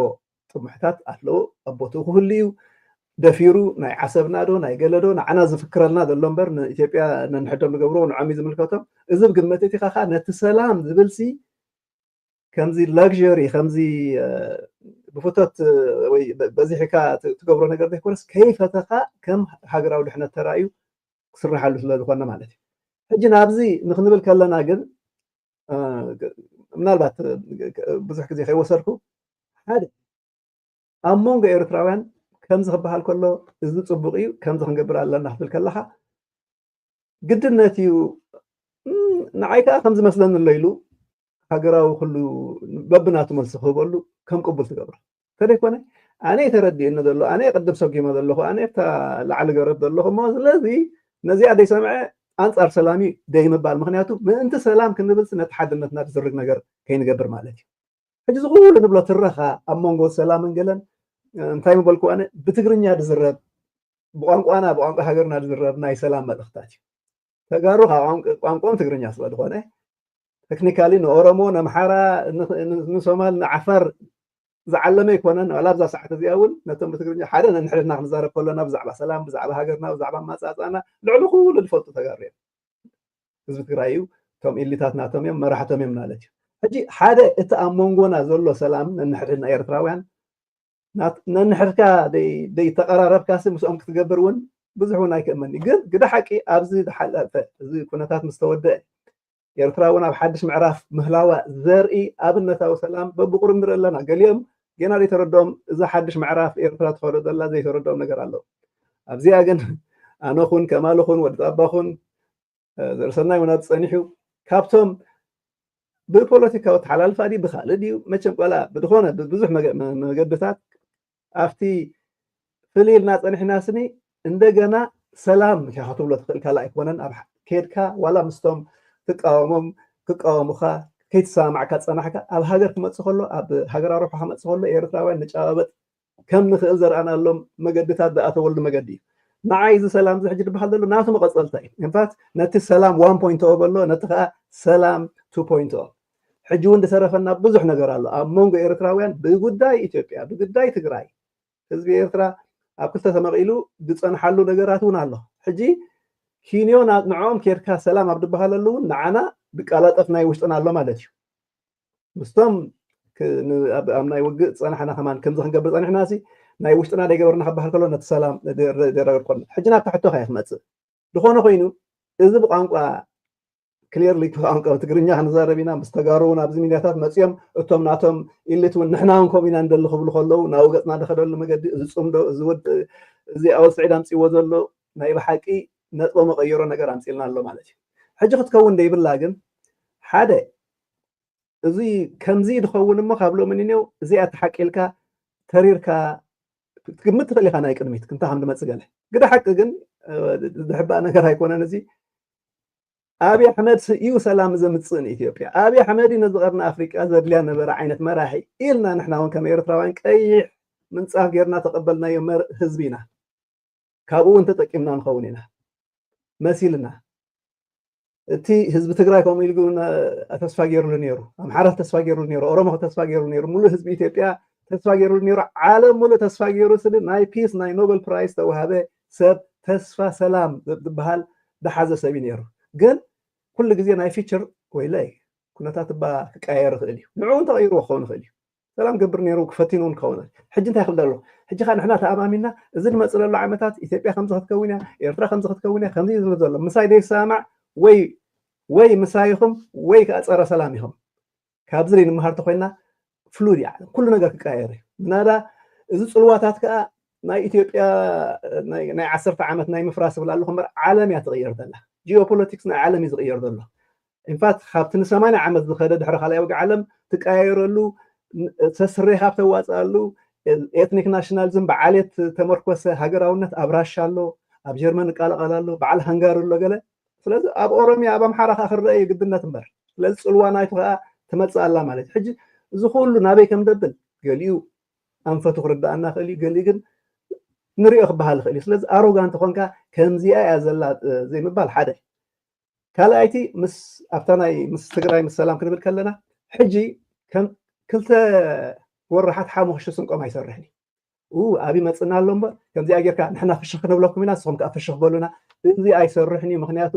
ጥሙሕታት ኣለዎ። ኣብ ቦትኡ ክህሉ እዩ። ደፊሩ ናይ ዓሰብና ዶ ናይ ገለ ዶ ንዓና ዝፍክረልና ዘሎ እምበር ንኢትዮጵያ ነንሕዶም ዝገብርዎ ንዖም እዩ ዝምልከቶም። እዚ ብግመት እቲ ከዓ ነቲ ሰላም ዝብልሲ ከምዚ ላግሪ ከምዚ ብፍቶት ወይ በዚሕካ ትገብሮ ነገር ዘይኮነስ ከይፈተኻ ከም ሃገራዊ ድሕነት ተራእዩ ክስርሓሉ ስለ ዝኾነ ማለት እዩ። ሕጂ ናብዚ ንክንብል ከለና ግን ምናልባት ብዙሕ ግዜ ከይወሰድኩ ሓደ ኣብ መንጎ ኤርትራውያን ከምዚ ክበሃል ከሎ እዚ ፅቡቅ እዩ ከምዚ ክንገብር ኣለና ክትብል ከለካ ግድነት እዩ። ንዓይ ከዓ ከምዚ መስለኒ ኣሎ ኢሉ ሃገራዊ ኩሉ በብናቱ መልሲ ክህበሉ ከም ቅቡል ትገብሮ እንተደይኮነ ኣነ ተረዲእኒ ዘሎ ኣነ ቅድም ሰጊመ ዘለኹ ኣነ ታ ላዕሊ ገረብ ዘለኹ እሞ ስለዚ ነዚኣ ደይሰምዐ ኣንፃር ሰላም እዩ ደይምባል ምክንያቱ ምእንቲ ሰላም ክንብል ነቲ ሓድነትና ዝዝርግ ነገር ከይንገብር ማለት እዩ። ሕጂ ዝኩሉ ንብሎ ትረኻ ኣብ መንጎ ሰላምን ገለን እንታይ ምበልኩ ኣነ ብትግርኛ ዝዝረብ ብቋንቋና ብቋንቋ ሃገርና ዝዝረብ ናይ ሰላም መልእኽታት እዩ። ተጋሩ ቋንቋም ትግርኛ ስለ ዝኾነ ተክኒካሊ ንኦሮሞ ንኣምሓራ ንሶማል ንዓፋር ዝዓለመ ኣይኮነን። ዋላ ኣብዛ ሰዓት እዚኣ እውን ነቶም ብትግርኛ ሓደ ነንሕድና ክንዛረብ ከሎና ብዛዕባ ሰላም ብዛዕባ ሃገርና ብዛዕባ ኣማፃፃና ልዕሊ ኩሉ ዝፈልጡ ተጋሩ እዮም። ህዝቢ ትግራይ እዩ። እቶም ኢሊታት ናቶም እዮም መራሕቶም እዮም ማለት እዩ። ሕጂ ሓደ እቲ ኣብ መንጎና ዘሎ ሰላም ነንሕድሕድና ኤርትራውያን ነንሕድካ ደይተቐራረብካሲ ምስኦም ክትገብር እውን ብዙሕ እውን ኣይክእመኒ ግን ግደ ሓቂ ኣብዚ ዝሓለፈ እዚ ኩነታት ምስ ተወደአ ኤርትራ እውን ኣብ ሓድሽ ምዕራፍ ምህላዋ ዘርኢ ኣብነታዊ ሰላም በብቁሩብ ንርኢ ኣለና። ገሊኦም ገና ዘይተረድኦም እዛ ሓድሽ ምዕራፍ ኤርትራ ትኸዶ ዘላ ዘይተረድኦም ነገር ኣለዉ። ኣብዚኣ ግን ኣነ ኹን ከማል ኹን ወዲ ጣባ ኹን ዘርእሰናይ እውን ኣብ ፀኒሑ ካብቶም ብፖለቲካዊ ተሓላልፋ ድዩ ብካልእ ድዩ መቸም ቆላ ብዝኾነ ብብዙሕ መገድታት ኣብቲ ፍልይ ኢልና ፀኒሕና ስኒ እንደገና ሰላም ኢኻ ክትብሎ ትኽእል ካልእ ኣይኮነን። ኣብ ኬድካ ዋላ ምስቶም ትቃወሞም ክቃወሙኻ ከይትሰማማዕካ ዝፀናሕካ ኣብ ሃገር ክመፅእ ከሎ ኣብ ሃገራዊ ረብሓ ክመፅእ ከሎ ኤርትራውያን ንጨባበጥ ከም ንኽእል ዘርኣናሎም መገድታት ዝኣተወሉ መገዲ እዩ። ንዓይ እዚ ሰላም እዚ ሕጂ ዝበሃል ዘሎ ናቱ መቐፀልታ እዩ። ኢንፋክት ነቲ ሰላም ዋን ፖይንት ኦ በሎ ነቲ ከዓ ሰላም ቱ ፖይንት ኦ ሕጂ እውን ዝሰረፈና ብዙሕ ነገር ኣሎ ኣብ መንጎ ኤርትራውያን ብጉዳይ ኢትዮጵያ ብጉዳይ ትግራይ ህዝቢ ኤርትራ ኣብ ክልተ ተመቒሉ ዝፀንሓሉ ነገራት እውን ኣሎ። ሕጂ ኪንዮ ንዕኦም ኬድካ ሰላም ኣብ ዝበሃለሉ እውን ንዓና ዝቃላጠፍ ናይ ውሽጥና ኣሎ ማለት እዩ። ምስቶም ኣብ ናይ ውግእ ዝፀናሕና ከማን ከምዚ ክንገብር ፀኒሕና ሲ ናይ ውሽጥና ዘይገበርና ክበሃል ከሎ ነቲ ሰላም ዘረጋግር ኮና ሕጂ ናብታ ሕቶ ከያ ክመፅእ ዝኾነ ኮይኑ እዚ ብቋንቋ ክሊርሊ ቋንቋ ትግርኛ ክንዛረብ ኢና ምስ ተጋሩ እውን ኣብዚ ሚድያታት መፅኦም እቶም ናቶም ኢሊት እውን ንሕና እውን ከምኡ ኢና ንደሊ ክብሉ ከለዉ ናብ ገፅና ዝኸደሉ መገዲ እዚ ፅምዶ እዚ ወዲ እዚ ኣወል ስዒድ ኣምፅዎ ዘሎ ናይ ብሓቂ ነጥቦ መቐየሮ ነገር ኣምፂልና ኣሎ ማለት እዩ። ሕጂ ክትከውን ደይብላ ግን ሓደ እዚ ከምዚ ዝኸውን እሞ ካብ ሎሚ ንኔው እዚኣ ተሓቂልካ ተሪርካ ትግምት ትኽእል ኢኻ ናይ ቅድሚት ክንታ ከም ዝመፅእ ገለ ግደ ሓቂ ግን ዝሕባእ ነገር ኣይኮነን። እዚ ኣብይ ኣሕመድ እዩ ሰላም ዘምፅእ ንኢትዮጵያ። ኣብይ ኣሕመድ እዩ ነዚ ቀርኒ ኣፍሪቃ ዘድልያ ነበረ ዓይነት መራሒ ኢልና ንሕና እውን ከም ኤርትራውያን ቀይሕ ምንፃፍ ጌርና ተቐበልናዮ ህዝቢ ኢና። ካብኡ እውን ተጠቂምና ንኸውን ኢና መሲልና እቲ ህዝቢ ትግራይ ከምኡ ኢሉ ተስፋ ገይሩሉ ነይሩ፣ ኣምሓራ ተስፋ ገይሩሉ ነይሩ፣ ኦሮሞ ተስፋ ገይሩሉ ነይሩ፣ ሙሉእ ህዝቢ ኢትዮጵያ ተስፋ ገይሩሉ ነይሩ፣ ዓለም ሙሉእ ተስፋ ገይሩ። ስለ ናይ ፒስ ናይ ኖበል ፕራይዝ ተዋሃበ ሰብ ተስፋ ሰላም ዝበሃል ዝሓዘ ሰብ እዩ ነይሩ። ግን ኩሉ ግዜ ናይ ፊቸር ወይለይ ኩነታት እባ ክቀየር ይኽእል እዩ። ንዕኡ እውን ተቐይርዎ ክኸውን ይኽእል እዩ። ሰላም ገብር ነይሩ ክፈቲኑ እውን ክኸውን ይኽእል። ሕጂ እንታይ ክብል ኣለኹ? ሕጂ ኸ ንሕና ተኣማሚና እዚ ዝመፅእ ዘሎ ዓመታት ኢትዮጵያ ከምዚ ክትከውን እያ፣ ኤርትራ ከምዚ ክትከውን እያ፣ ከምዚ ዝብል ዘሎ ምሳይ ዘይሰማማዕ ወይ ወይ ምሳይ ኢኹም ወይ ከዓ ፀረ ሰላም ኢኹም። ካብዚ ዘይንመሃር ተኮይና ፍሉድ እያ ዓለም፣ ኩሉ ነገር ክቀያየር እዩ። ምናዳ እዚ ፅልዋታት ከዓ ናይ ኢትዮጵያ ናይ ዓሰርተ ዓመት ናይ ምፍራስ ይብል ኣለኹ እምበር ዓለም እያ ትቕየር ዘላ። ጂኦፖለቲክስ ናይ ዓለም እዩ ዝቕየር ዘሎ። ኢንፋክት ካብቲ ንሰማንያ ዓመት ዝኸደ ድሕሪ ካልኣይ ወግዒ ዓለም ትቀያየረሉ ሰስሬ ካብ ተዋፅኣሉ ኤትኒክ ናሽናሊዝም ብዓሌት ተመርኮሰ ሃገራውነት ኣብ ራሻ ኣሎ፣ ኣብ ጀርመን እቃለቐል ኣሎ፣ በዓል ሃንጋሪ ኣሎ ገለ። ስለዚ ኣብ ኦሮሚያ ኣብ ኣምሓራ ከዓ ክረአ እዩ ግድነት እምበር። ስለዚ ፅልዋ ናይቱ ከዓ ትመፅእ ኣላ ማለት እዩ። ሕጂ እዚ ኩሉ ናበይ ከም ደብል ገሊኡ ኣንፈቱ ክርዳኣና ክእል እዩ፣ ገሊኡ ግን ንሪኦ ክበሃል ይኽእል እዩ። ስለዚ ኣሮጋንት ኮንካ ከምዚኣ እያ ዘላ ዘይምባል ሓደ። ካልኣይቲ ምስ ኣብታ ናይ ምስ ትግራይ ምስ ሰላም ክንብል ከለና ሕጂ ከም ክልተ ወራሓት ሓሙኽሽቲ ስንቆም ኣይሰርሕን እዩ። ኡ ኣብ ይመፅና ኣሎ እምበር ከምዚኣ ጌርካ ንሕና ፍሽኽ ክንብለኩም ኢና ንስኹም ከዓ ፍሽኽ በሉና። እዚ ኣይሰርሕን እዩ። ምክንያቱ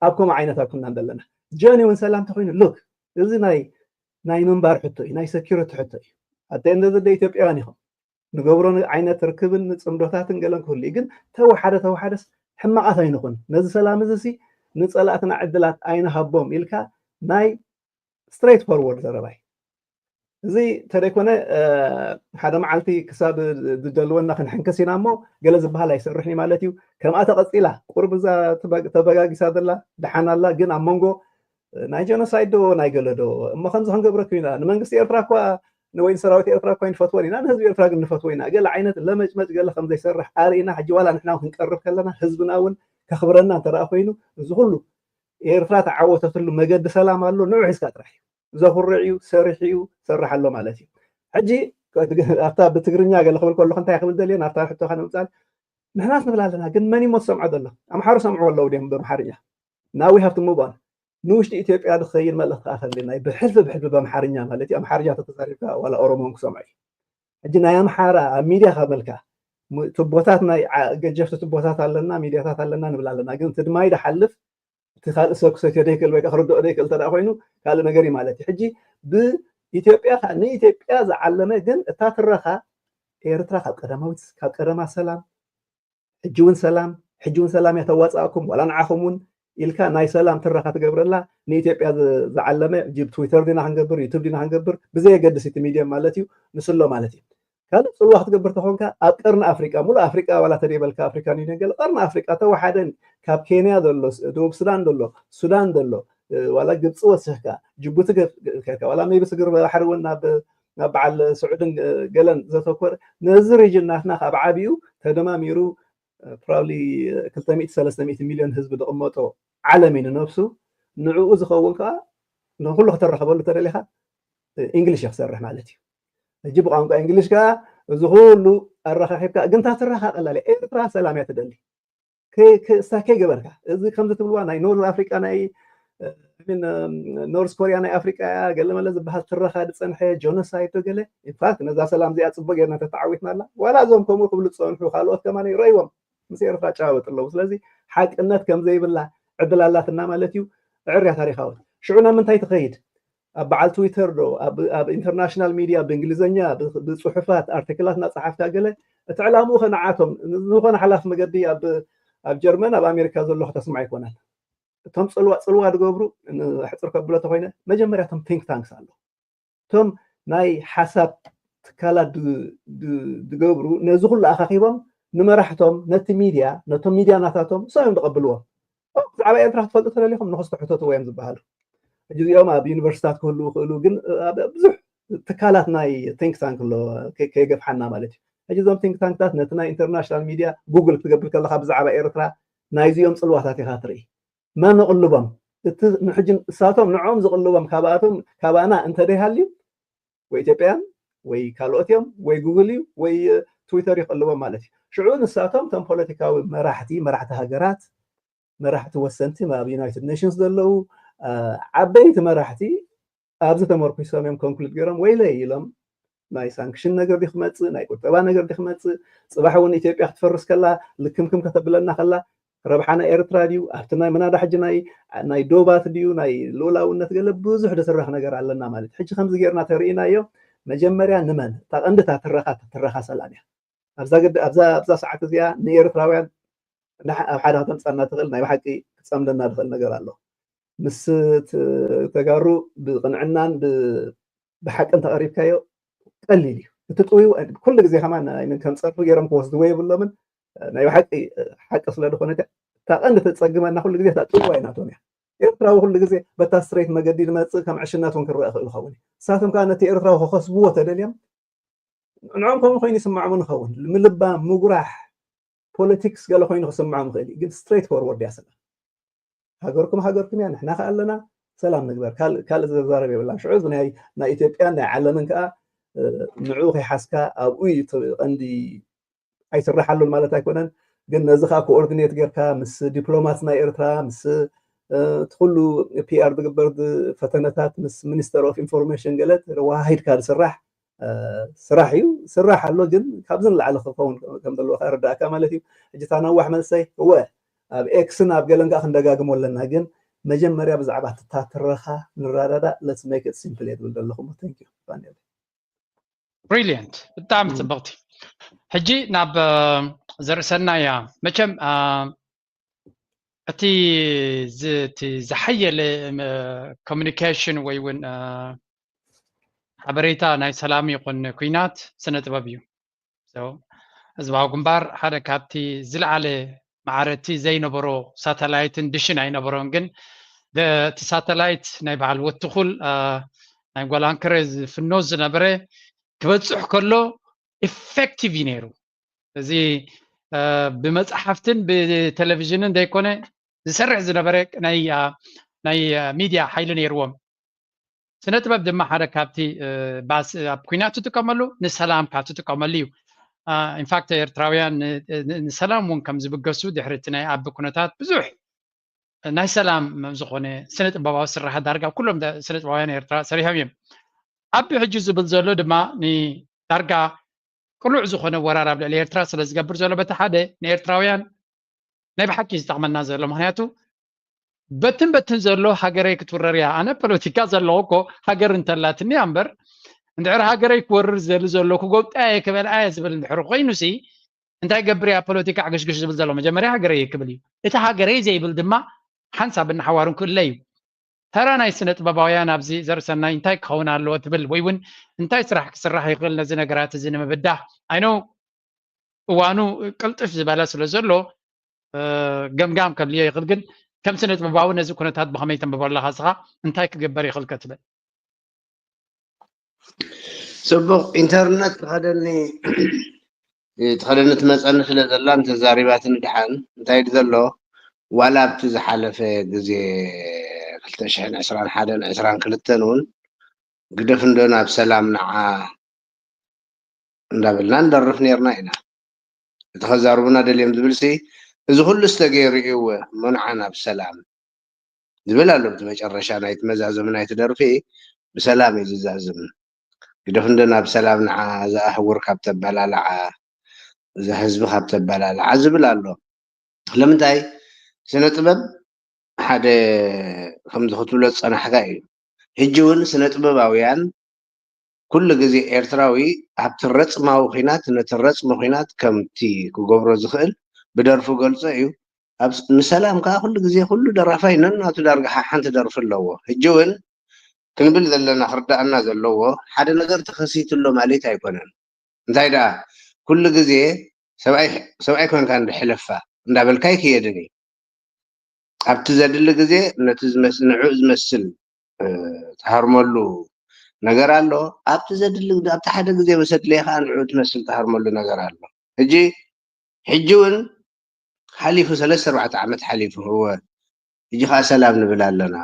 ኣብ ከምኡ ዓይነት ኣይኩናን ዘለና። ጀኒውን ሰላም ተኮይኑ ሉክ እዚ ናይ ናይ ምንባር ሕቶ እዩ፣ ናይ ሰኪሪቲ ሕቶ እዩ። ኣተ እንደ ዘደ ኢትዮጵያውያን ኢኹም ንገብሮ ዓይነት ርክብን ንፅምዶታትን ገለን ክህሉ እዩ። ግን ተወሓደ ተወሓደስ ሕማቓት ኣይንኹን። ነዚ ሰላም እዚ ሲ ንፀላእትና ዕድላት ኣይንሃቦም ኢልካ ናይ ስትሬት ፎርወርድ ዘረባይ። እዚ ተደይኮነ ሓደ መዓልቲ ክሳብ ዝደልወና ክንሕንክስ ኢና እሞ ገለ ዝበሃል ኣይሰርሕን ማለት እዩ። ከምኣ ተቐፂላ ቁርብ እዛ ተበጋጊሳ ዘላ ደሓን ኣላ። ግን ኣብ መንጎ ናይ ጀኖሳይድ ዶ ናይ ገለ ዶ እሞ ከምዚ ክንገብረኩም ኢና ንመንግስቲ ኤርትራ እኳ ወይ ንሰራዊት ኤርትራ እኳ ንፈትወን ኢና ንህዝቢ ኤርትራ ግን ንፈትዎ ኢና ገለ ዓይነት ለመጭመጭ ገለ ከምዘይሰርሕ ኣርኢና። ሕጂ ዋላ ንሕና ክንቀርብ ከለና ህዝብና እውን ከኽብረና እንተ ኮይኑ እዚ ኩሉ ኤርትራ ተዓወተትሉ መገዲ ሰላም ኣሎ ንዑ ሒዝካ ጥራሕ እዩ። ዘኹርዕ እዩ፣ ሰሪሑ እዩ፣ ሰርሕ ኣሎ ማለት እዩ። ሕጂ ኣብታ ብትግርኛ ገለ ክብል ከለኹ እንታይ ክብል ደልየ ናብታ ሕቶኻ ንምጻል ንሕናስ ንብል ኣለና ግን መን እሞ ዝሰምዖ ዘሎ? ኣምሓሩ ሰምዕዎ ኣለዉ ድዮም ብኣምሓርኛ? Now we have to move on። ንውሽጢ ኢትዮጵያ ዝኸይድ መልእኽቲ ከዓ ከለና ብሕልፊ ብሕልፊ ብኣምሓርኛ ማለት እዩ። ኣምሓርኛ ተተዛሪብካ ዋላ ኦሮሞን ክሰምዖ እዩ። ሕጂ ናይ ኣምሓራ ኣብ ሚድያ ካብ መልካ ትቦታት ናይ ገጀፍቲ ትቦታት ኣለና ሚድያታት ኣለና ንብል ኣለና ግን እቲ ድማይ ድሓልፍ እቲ ካልእ ሰብ ክሰትዮ ዘይክእል ወይ ክርድኦ ዘይክእል እንተ ኮይኑ ካልእ ነገር እዩ ማለት እዩ። ሕጂ ብኢትዮጵያ ንኢትዮጵያ ዝዓለመ ግን እታ ትረኻ ኤርትራ ካብ ቀዳማዊት ካብ ቀደማ ሰላም ሕጂ እውን ሰላም ሕጂ እውን ሰላም እያ ተዋፅኣኩም ዋላ ንዓኹም እውን ኢልካ ናይ ሰላም ትረኻ ትገብረላ ንኢትዮጵያ ዝዓለመ ብ ትዊተር ዲና ክንገብር ዩቱብ ዲና ክንገብር ብዘየገድስ እቲ ሚድየም ማለት እዩ ንስሎ ማለት እዩ። ካልእ ፅልዋ ክትገብር ተኾንካ ኣብ ቀርኒ ኣፍሪቃ ሙሉእ ኣፍሪቃ ዋላ ተደይበልካ ኣፍሪካን ዩኒየን ገለ ቀርኒ ኣፍሪቃ ተወሓደ ካብ ኬንያ ዘሎ ደቡብ ሱዳን ዘሎ ሱዳን ዘሎ ዋላ ግብፂ ወሲኽካ ጅቡቲ ዋላ ሜቢ ስግር ባሕሪ እውን ናብ በዓል ስዑድን ገለን ዘተኮረ ነዚ ሪጅን ናትና ካብ ዓብዩ ተደማሚሩ ፕሮባብሊ ክልተ ሚእቲ ሰለስተ ሚእቲ ሚልዮን ህዝቢ ዝቕመጦ ዓለም እዩ ንነብሱ ንዕኡ ዝኸውን ከዓ ንኩሉ ከተራኸበሉ ተደሊኻ ኢንግሊሽ እየ ክሰርሕ ማለት እዩ። ሕጂ ብቋንቋ እንግሊሽ ከዓ እዚ ኩሉ ኣረኻኺብካ ግን እታ ትረኻ ቀላል እያ። ኤርትራ ሰላም እያ ትደሊ። ክስታ ከይገበርካ እዚ ከምዚ ትብልዋ ናይ ኖርዝ ኣፍሪቃ ናይ ኖርዝ ኮሪያ ናይ ኣፍሪቃ እያ ገለመለ ዝበሃል ትረኻ ዝፀንሐ ጆኖሳይድ ዶ ገለ ኢንፋክት ነዛ ሰላም እዚኣ ፅቡቅ ጌርና ተተዓዊትና ኣላ ዋላ እዞም ከምኡ ክብሉ ዝፀንሑ ካልኦት ከማን ረይዎም ምስ ኤርትራ ጨባበጥ ኣለዉ። ስለዚ ሓቅነት ከምዘይብላ ዕድል ኣላትና ማለት እዩ። ዕርያ ታሪካዊ ሽዑ ናብ ምንታይ ትኸይድ? ኣብ በዓል ትዊተር ዶ ኣብ ኢንተርናሽናል ሚድያ ብእንግሊዝኛ ብፅሑፋት ኣርቲክላት እናፀሓፍካ ገለ እቲ ዕላምኡ ከነዓቶም ዝኾነ ሓላፍ መገዲ ኣብ ጀርመን ኣብ ኣሜሪካ ዘሎ ከተስምዖ ኣይኮነን። እቶም ፅልዋ ፅልዋ ዝገብሩ ሕፅር ከብሎ ተኮይነ መጀመርያ እቶም ቲንክ ታንክስ ኣሎ እቶም ናይ ሓሳብ ትካላት ዝገብሩ ነዚ ኩሉ ኣኻኺቦም ንመራሕቶም ነቲ ሚድያ ነቶም ሚድያ ናታቶም እሶም እዮም ዝቐብልዎም። ብዛዕባ ኤርትራ ክትፈልጡ ተደሊኹም ንኽስቲ ሕተትዎ እዮም ዝበሃሉ። ሕጂ እዚኦም ኣብ ዩኒቨርሲታት ክህልዉ ይኽእሉ ግን ብዙሕ ትካላት ናይ ቲንክ ታንክ ኣሎ ከይገፍሓና ማለት እዩ። ሕጂ እዞም ቲንክ ታንክታት ነቲ ናይ ኢንተርናሽናል ሚድያ ጉግል ክትገብር ከለካ ብዛዕባ ኤርትራ ናይዚኦም ፅልዋታት ኢካ ትርኢ። መን ይቕልቦም? እቲ ንሕጂ እሳቶም ንዕኦም ዝቕልቦም ካብኣቶም ካባና እንተደይሃልዩ ወይ ኢትዮጵያን ወይ ካልኦት እዮም ወይ ጉግል እዩ ወይ ትዊተር ይቕልቦም ማለት እዩ። ሽዑ ንሳቶም እቶም ፖለቲካዊ መራሕቲ መራሕቲ ሃገራት መራሕቲ ወሰንቲ ኣብ ዩናይትድ ኔሽንስ ዘለዉ ዓበይቲ መራሕቲ ኣብዚ ተመርኩሶም እዮም ኮንክሉድ ገይሮም። ወይለይ ኢሎም፣ ናይ ሳንክሽን ነገር ድዩ ክመፅእ፣ ናይ ቁጠባ ነገር ድዩ ክመፅእ? ፅባሕ እውን ኢትዮጵያ ክትፈርስ ከላ ልክምክም ከተብለና ከላ ረብሓ ናይ ኤርትራ ድዩ? ኣብቲ ናይ ምናዳ ሕጂ ናይ ናይ ዶባት ድዩ ናይ ልኡላውነት ገለ ብዙሕ ዝስራሕ ነገር ኣለና ማለት። ሕጂ ከምዚ ጌርና ተርእናዮ፣ መጀመርያ ንመን እታ ቀንዲ እታ ትረኻ ትረኻ ሰላም እያ። ኣብዛ ግድ ኣብዛ ኣብዛ ሰዓት እዚኣ ንኤርትራውያን ኣብ ሓደ ከተምጻና ትኽእል ናይ ብሓቂ ክጸምደና ዝኽእል ነገር ኣሎ። ምስ ተጋሩ ብቕንዕናን ብሓቅን ተቐሪብካዮ ቀሊል እዩ። እቲ ጥውዩ ኩሉ ግዜ ከማን ከም ጸርፊ ገይሮም ክወስድዎ የብሎምን። ናይ ብሓቂ ሓቂ ስለ ዝኾነ እታ ቀንዲ ተጸግመና ኩሉ ግዜ እታ ጥውይ ናቶም እያ። ኤርትራዊ ኩሉ ግዜ በታ ስትሬት መገዲ ዝመጽእ ከም ዕሽነት እውን ክረአ ክእል ይኸውን እዩ። ንሳቶም ከዓ ነቲ ኤርትራዊ ክኸስብዎ ተደልዮም ንዕኦም ከምኡ ኮይኑ ይስምዖም ንኸውን። ምልባም፣ ምጉራሕ፣ ፖለቲክስ ገለ ኮይኑ ክስምዖም ይኽእል እዩ። ግን ስትሬት ፎርወርድ እያ ሰላም። ሃገርኩም ሃገርኩም እያ፣ ንሕና ከኣ ኣለና፣ ሰላም ንግበር። ካልእ ካልእ ዘዛረብ የብላን። ሽዑ እዚ ናይ ናይ ኢትዮጵያን ናይ ዓለምን ከኣ ንዕኡ ከይሓዝካ ኣብኡ እዩ እቲ ቀንዲ ኣይስራሓሉን ማለት ኣይኮነን። ግን ነዚ ከኣ ኮኦርዲኔት ጌርካ ምስ ዲፕሎማት ናይ ኤርትራ ምስ እቲ ኩሉ ፒኣር ዝግበር ፈተነታት ምስ ሚኒስተር ኦፍ ኢንፎርሜሽን ገለ ተዋሃሂድካ ዝስራሕ ስራሕ እዩ። ስራሕ ኣሎ፣ ግን ካብዚ ንላዕሊ ክኸውን ከም ዘለዎ ከረዳእካ ማለት እዩ። ሕጂ እታ ነዋሕ መንሰይ እወ ኣብ ኤክስን ኣብ ገለን ከዓ ክንደጋግሞ ኣለና፣ ግን መጀመርያ ብዛዕባ ትታ ትረኻ ንረዳዳእ። Let's make it simple እየ ዝብል ዘለኹ። Thank you። ብሪሊየንት፣ ብጣዕሚ ፅብቕቲ። ሕጂ ናብ ዘርእሰናይ እያ። መቸም እቲ ዝሓየለ ኮሚኒኬሽን ወይ እውን ሓበሬታ ናይ ሰላም ይኹን ኩናት ስነ ጥበብ እዩ። ህዝባዊ ግንባር ሓደ ካብቲ ዝለዓለ ማዕረቲ ዘይነበሮ ሳተላይትን ድሽን ኣይነበሮን፣ ግን እቲ ሳተላይት ናይ በዓል ወትኹል ናይ ጓል ኣንከረ ዝፍኖ ዝነበረ ክበፅሕ ከሎ ኢፌክቲቭ እዩ ነይሩ። እዚ ብመፅሓፍትን ብቴሌቪዥንን ዘይኮነ ዝሰርሕ ዝነበረ ናይ ሚድያ ሓይሊ ነይርዎም። ስነ ጥበብ ድማ ሓደ ካብቲ ባስ ኣብ ኩናት ትጥቀመሉ ንሰላም ካብ ትጥቀመሉ እዩ። ኢንፋክት ኤርትራውያን ንሰላም እውን ከም ዝብገሱ ድሕሪ እቲ ናይ ኣቢ ኩነታት ብዙሕ ናይ ሰላም ዝኾነ ስነ ጥበባዊ ስራሓት ዳርጋ ኩሎም ስነ ጥበባውያን ኤርትራ ሰሪሖም እዮም። ኣቢ ሕጂ ዝብል ዘሎ ድማ ንዳርጋ ቅሉዕ ዝኾነ ወራር ኣብ ልዕሊ ኤርትራ ስለ ዝገብር ዘሎ በቲ ሓደ ንኤርትራውያን ናይ ብሓቂ ዝጠቕመና ዘሎ። ምክንያቱ በትን በትን ዘሎ ሃገረይ ክትውረር እያ። ኣነ ፖለቲካ ዘለዎ እኮ ሃገር እንተላትኒ እያ እምበር፣ እንድሕር ሃገረይ ክወርር ዝደሊ ዘሎ ክጎብጣ እየ ክበልዓ እየ ዝብል እንድሕር ኮይኑሲ እንታይ ገብር እያ ፖለቲካ ዕግሽግሽ ዝብል ዘሎ? መጀመርያ ሃገረይ ክብል እዩ። እቲ ሃገረይ ዘይብል ድማ ሓንሳብ እናሓዋሩ ክእለ እዩ። ተራ ናይ ስነ ጥበባውያን ኣብዚ ዘርእሰናይ እንታይ ክኸውን ኣለዎ ትብል ወይ እውን እንታይ ስራሕ ክስራሕ ይኽእል ነዚ ነገራት እዚ ንምብዳህ? ኣይኖ እዋኑ ቅልጥፍ ዝበለ ስለ ዘሎ ገምጋም ከድልዮ ይኽእል፣ ግን ከም ስነ ጥበባዊ ነዚ ኩነታት ብኸመይ ተንብቦ ኣለኻ? እስኻ እንታይ ክግበር ይኽእል ከትብል? ጽቡቕ። ኢንተርነት ትኸደኒ ትኸደኒ ትመጸኒ ስለ ዘላ እንተዛሪባትኒ ድሓን እንታይ ድዩ ዘሎ? ዋላ ኣብቲ ዝሓለፈ ግዜ ክልተ ሽሕን ዕስራን ሓደን ዕስራን ክልተን እውን ግደፍ እንዶ ናብ ሰላም ንዓ እንዳበልና ንደርፍ ነርና ኢና። እቲ ከዛርቡና ደልዮም ዝብል ሲ እዚ ኩሉ ዝተገይሩ እዩ እሞ ንዓ ናብ ሰላም ዝብል ኣሎ። እቲ መጨረሻ ናይቲ መዛዘሚ ናይቲ ደርፊ ብሰላም እዩ ዝዛዝም። ግደፍ እንዶ ናብ ሰላም ንዓ፣ እዛ ኣህጉር ካብ ተበላልዓ፣ እዛ ህዝቢ ካብ ተበላልዓ ዝብል ኣሎ። ስለምንታይ ስነ ጥበብ ሓደ ከምዚ ክትብሎ ዝጸናሕካ እዩ። ሕጂ እውን ስነ ጥበባውያን ኩሉ ግዜ ኤርትራዊ ኣብቲ ረጽማዊ ኹናት ነቲ ረጽሚ ኹናት ከምቲ ክገብሮ ዝኽእል ብደርፉ ገልጾ እዩ። ኣብ ንሰላም ከኣ ኩሉ ግዜ ኩሉ ደራፋይ ነናቱ ዳርጋ ሓንቲ ደርፊ ኣለዎ። ሕጂ እውን ክንብል ዘለና ክርዳኣና ዘለዎ ሓደ ነገር ተኸሲቱ ኣሎ ማለት ኣይኮነን። እንታይ ደኣ ኩሉ ግዜ ሰብኣይ ሰብኣይ ኮንካ እንድሕለፋ እንዳበልካ ኣይክየድን እዩ። ኣብቲ ዘድሊ ግዜ ነቲ ዝመስ ንዕኡ ዝመስል ትሃርመሉ ነገር ኣሎ። ኣብቲ ዘድሊ ኣብቲ ሓደ ግዜ ምስ ኣድለየ ከዓ ንዕኡ ትመስል ትሃርመሉ ነገር ኣሎ። ሕጂ ሕጂ እውን ሓሊፉ ሰለስተ ኣርባዕተ ዓመት ሓሊፉ እወ ሕጂ ከዓ ሰላም ንብል ኣለና።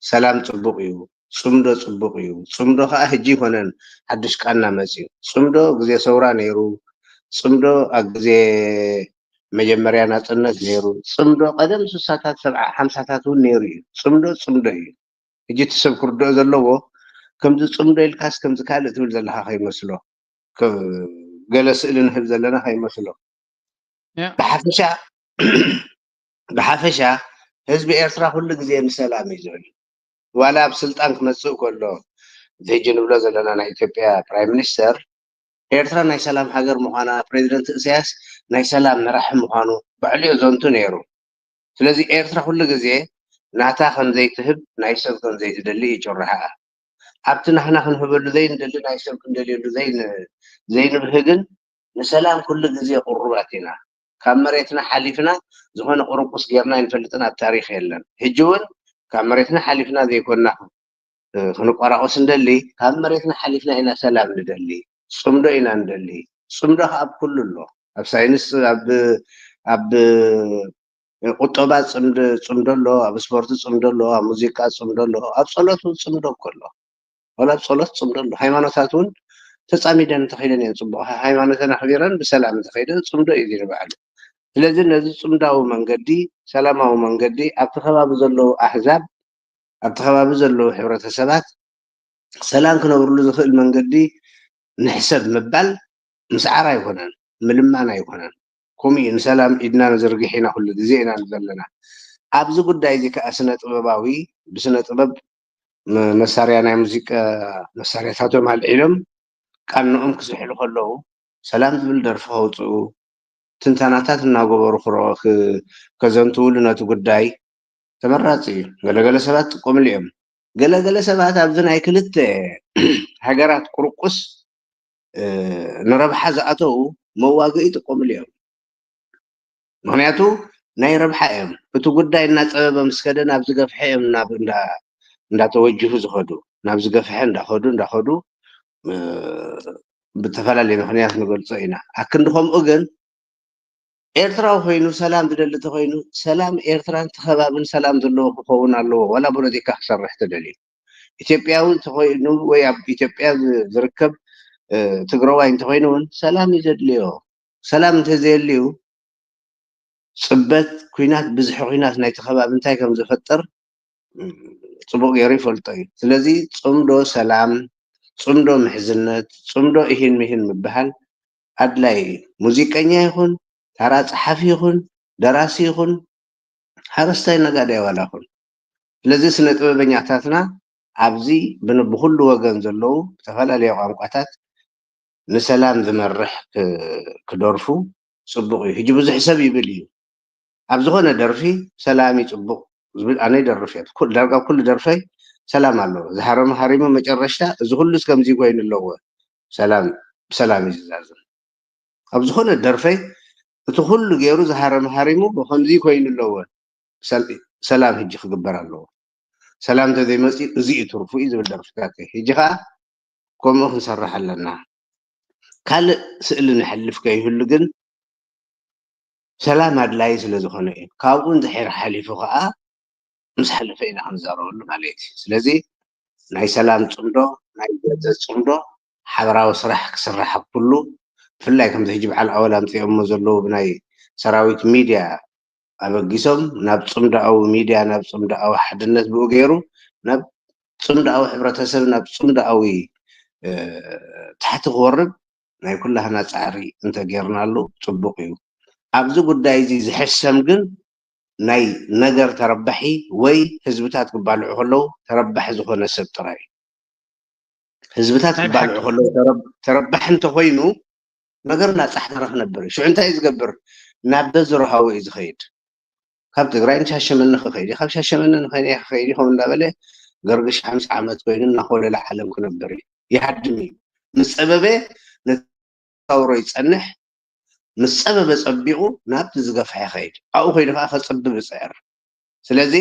ሰላም ፅቡቕ እዩ፣ ፅምዶ ፅቡቕ እዩ። ፅምዶ ከዓ ሕጂ ይኮነን ሓዱሽ ቃና መፅዩ። ፅምዶ ግዜ ሰውራ ነይሩ፣ ፅምዶ ኣብ ግዜ መጀመርያ ናፅነት ነይሩ። ፅምዶ ቀደም ስሳታት ሰብዓ ሓምሳታት እውን ነይሩ እዩ። ፅምዶ ፅምዶ እዩ። ሕጂ እቲ ሰብ ክርድኦ ዘለዎ ከምዚ ፅምዶ ኢልካስ ከምዚ ካልእ ትብል ዘለካ ከይመስሎ፣ ገለ ስእሊ ንህብ ዘለና ከይመስሎ። ብሓፈሻ ብሓፈሻ ህዝቢ ኤርትራ ኩሉ ግዜ ንሰላም እዩ ዝብል። ዋላ ኣብ ስልጣን ክመፅእ ከሎ፣ እዚ ሕጂ ንብሎ ዘለና ናይ ኢትዮጵያ ፕራይም ሚኒስተር፣ ኤርትራ ናይ ሰላም ሃገር ምዃና፣ ፕሬዚደንት እስያስ ናይ ሰላም መራሒ ምዃኑ ባዕሉ እዩ ዘንቱ ነይሩ። ስለዚ ኤርትራ ኩሉ ግዜ ናታ ከም ዘይትህብ፣ ናይ ሰብ ከም ዘይትደሊ እዩ ጭርሖኣ። ኣብቲ ናህና ክንህበሉ ዘይንደሊ፣ ናይ ሰብ ክንደልየሉ ዘይንብህግን፣ ንሰላም ኩሉ ግዜ ቅሩባት ኢና። ካብ መሬትና ሓሊፍና ዝኾነ ቁርቁስ ጌርና ኣይንፈልጥን፣ ኣብ ታሪኽ የለን። ሕጂ እውን ካብ መሬትና ሓሊፍና ዘይኮና ክንቆራቆስ እንደሊ፣ ካብ መሬትና ሓሊፍና ኢና ሰላም ንደሊ። ፅምዶ ኢና ንደሊ። ፅምዶ ከዓ ኣብ ኩሉ ኣሎ። ኣብ ሳይንስ፣ ኣብ ቁጠባ ፅምዶ ኣሎ፣ ኣብ ስፖርት ፅምዶ ኣሎ፣ ኣብ ሙዚቃ ፅምዶ ኣሎ፣ ኣብ ፀሎት እውን ፅምዶ እኮ ኣሎ። ወላ ኣብ ፀሎት ፅምዶ ኣሎ። ሃይማኖታት እውን ተፃሚደን እንተኸይደን እየን ፅቡቕ። ሃይማኖተን ኣኽቢረን ብሰላም እንተኸይደን ፅምዶ እዩ ንባዕሉ። ስለዚ ነዚ ፅምዳዊ መንገዲ፣ ሰላማዊ መንገዲ ኣብቲ ከባቢ ዘለዉ ኣህዛብ፣ ኣብቲ ከባቢ ዘለዉ ሕብረተሰባት ሰላም ክነብርሉ ዝኽእል መንገዲ ንሕሰብ ምባል ምስዓር ኣይኮነን፣ ምልማን ኣይኮነን። ከምኡ እዩ፣ ንሰላም ኢድና ንዝርግሕ ኢና፣ ኩሉ ግዜ ኢና ዘለና። ኣብዚ ጉዳይ እዚ ከኣ ስነ ጥበባዊ ብስነ ጥበብ መሳርያ ናይ ሙዚቃ መሳርያታቶም ኣልዒሎም ቃንኦም ክስሕሉ ከለዉ ሰላም ዝብል ደርፊ ከውፅኡ ትንተናታት እናገበሩ ክረ- ክ- ከዘንትውሉ ነቲ ጉዳይ ተመራፂ እዩ። ገለገለ ሰባት ጥቀምሉ እዮም። ገለገለ ሰባት ኣብዚ ናይ ክልተ ሃገራት ቁርቁስ ንረብሓ ዝኣተዉ መዋግኢ ይጥቀምሉ እዮም። ምክንያቱ ናይ ረብሓ እዮም። እቲ ጉዳይ እናፀበበ ምስ ከደ ናብ ዝገፍሐ እዮም ናብ እንዳ እንዳተወጅሁ ዝኸዱ። ናብ ዝገፍሐ እንዳኸዱ እንዳኸዱ ብተፈላለየ ምክንያት ንገልፆ ኢና። ኣክንዲ ከምኡ ግን ኤርትራዊ ኮይኑ ሰላም ዝደሊ ተኮይኑ ሰላም ኤርትራን ተኸባብን ሰላም ዘለዎ ክኸውን ኣለዎ። ዋላ ፖለቲካ ክሰርሕ ተደልዩ ኢትዮጵያዊ እንተኮይኑ ወይ ኣብ ኢትዮጵያ ዝርከብ ትግራዋይ እንተኮይኑ እውን ሰላም እዩ ዘድልዮ። ሰላም እንተዘየልዩ ፅበት ኩናት፣ ብዝሒ ኩናት ናይቲ ከባቢ እንታይ ከም ዝፈጥር ፅቡቅ ገይሩ ይፈልጦ እዩ። ስለዚ ፅምዶ ሰላም፣ ፅምዶ ምሕዝነት፣ ፅምዶ እሂን ምሂን ምብሃል ኣድላይ እዩ። ሙዚቀኛ ይኹን፣ ታራ ፀሓፊ ይኹን፣ ደራሲ ይኹን፣ ሓረስታይ ነጋዳይ ዋላ ይኹን። ስለዚ ስነ ጥበበኛታትና ኣብዚ ብን- ብኩሉ ወገን ዘለዉ ዝተፈላለየ ቋንቋታት ንሰላም ዝመርሕ ክ- ክደርፉ ፅቡቅ እዩ። ሕጂ ብዙሕ ሰብ ይብል እዩ ኣብ ዝኾነ ደርፊ ሰላም እዩ ፅቡቅ ዝብል ኣነ ይደርፍ እየ። ኩል- ዳርጋ ኩሉ ደርፈይ ሰላም ኣለዎ። ዝሃረመ ሃሪሙ መጨረሽታ እዚ ኩሉስ ከምዚ ኮይኑ ኣለዎ ሰላም ብሰላም እዩ ዝዛዝም። ኣብ ዝኾነ ደርፈይ እቲ ኩሉ ገይሩ ዝሃረመ ሃሪሙ ከምዚ ኮይኑ ኣለዎ ሰል- ሰላም ሕጂ ክግበር ኣለዎ። ሰላም እንተዘይመፅኡ እዚ እዩ ትርፉ እዩ ዝብል ደርፍታት እዩ። ሕጂ ከዓ ከምኡ ክንሰርሕ ኣለና። ካልእ ስእሊ ንሕልፍ ከይህሉ ግን ሰላም ኣድላይ ስለ ዝኾነ እዩ። ካብኡ እንድሕር ሓሊፉ ከዓ ምስ ሓለፈ ኢና ክንዛረበሉ ማለት እዩ። ስለዚ ናይ ሰላም ፅምዶ፣ ናይ ዘተ ፅምዶ፣ ሓበራዊ ስራሕ ክስራሕ ኣብ ኩሉ፣ ብፍላይ ከምዚ ሕጂ በዓል ኣወል ኣምፅኦሞ ዘለዉ ብናይ ሰራዊት ሚድያ ኣበጊሶም ናብ ፅምዶኣዊ ሚድያ፣ ናብ ፅምዶኣዊ ሓድነት ብኡ ገይሩ ናብ ፅምዶኣዊ ሕብረተሰብ፣ ናብ ፅምዶኣዊ ታሕቲ ክወርድ ናይ ኩላህና ፃዕሪ እንተጌርናሉ ፅቡቅ እዩ። ኣብዚ ጉዳይ እዚ ዝሕሰም ግን ናይ ነገር ተረባሒ ወይ ህዝብታት ክባልዑ ከለዉ ተረባሒ ዝኾነ ሰብ ጥራይ እዩ። ህዝብታት ክባልዑ ከለዉ ተረባሒ እንተኮይኑ ነገር እናፃሕተረ ክነብር እዩ። ሽዑ እንታይ እዩ ዝገብር? ናብ በዝረሃዊ እዩ ዝኸይድ። ካብ ትግራይ ንሻሸመነ ክኸይድ እዩ፣ ካብ ሻሸመነ ንኸይነ ክኸይድ እዩ ከምኡ እንዳበለ ገርግሽ ሓምሳ ዓመት ኮይኑ እናኮለለ ዓለም ክነብር እዩ። ይሃድም እዩ። ምስ ፀበበ ነታውሮ ይፀንሕ፣ ምስ ፀበበ ፀቢቑ ናብቲ ዝገፍሐ ይኸይድ። ኣብኡ ኮይኑ ከዓ ከፅብብ ይፅዕር። ስለዚ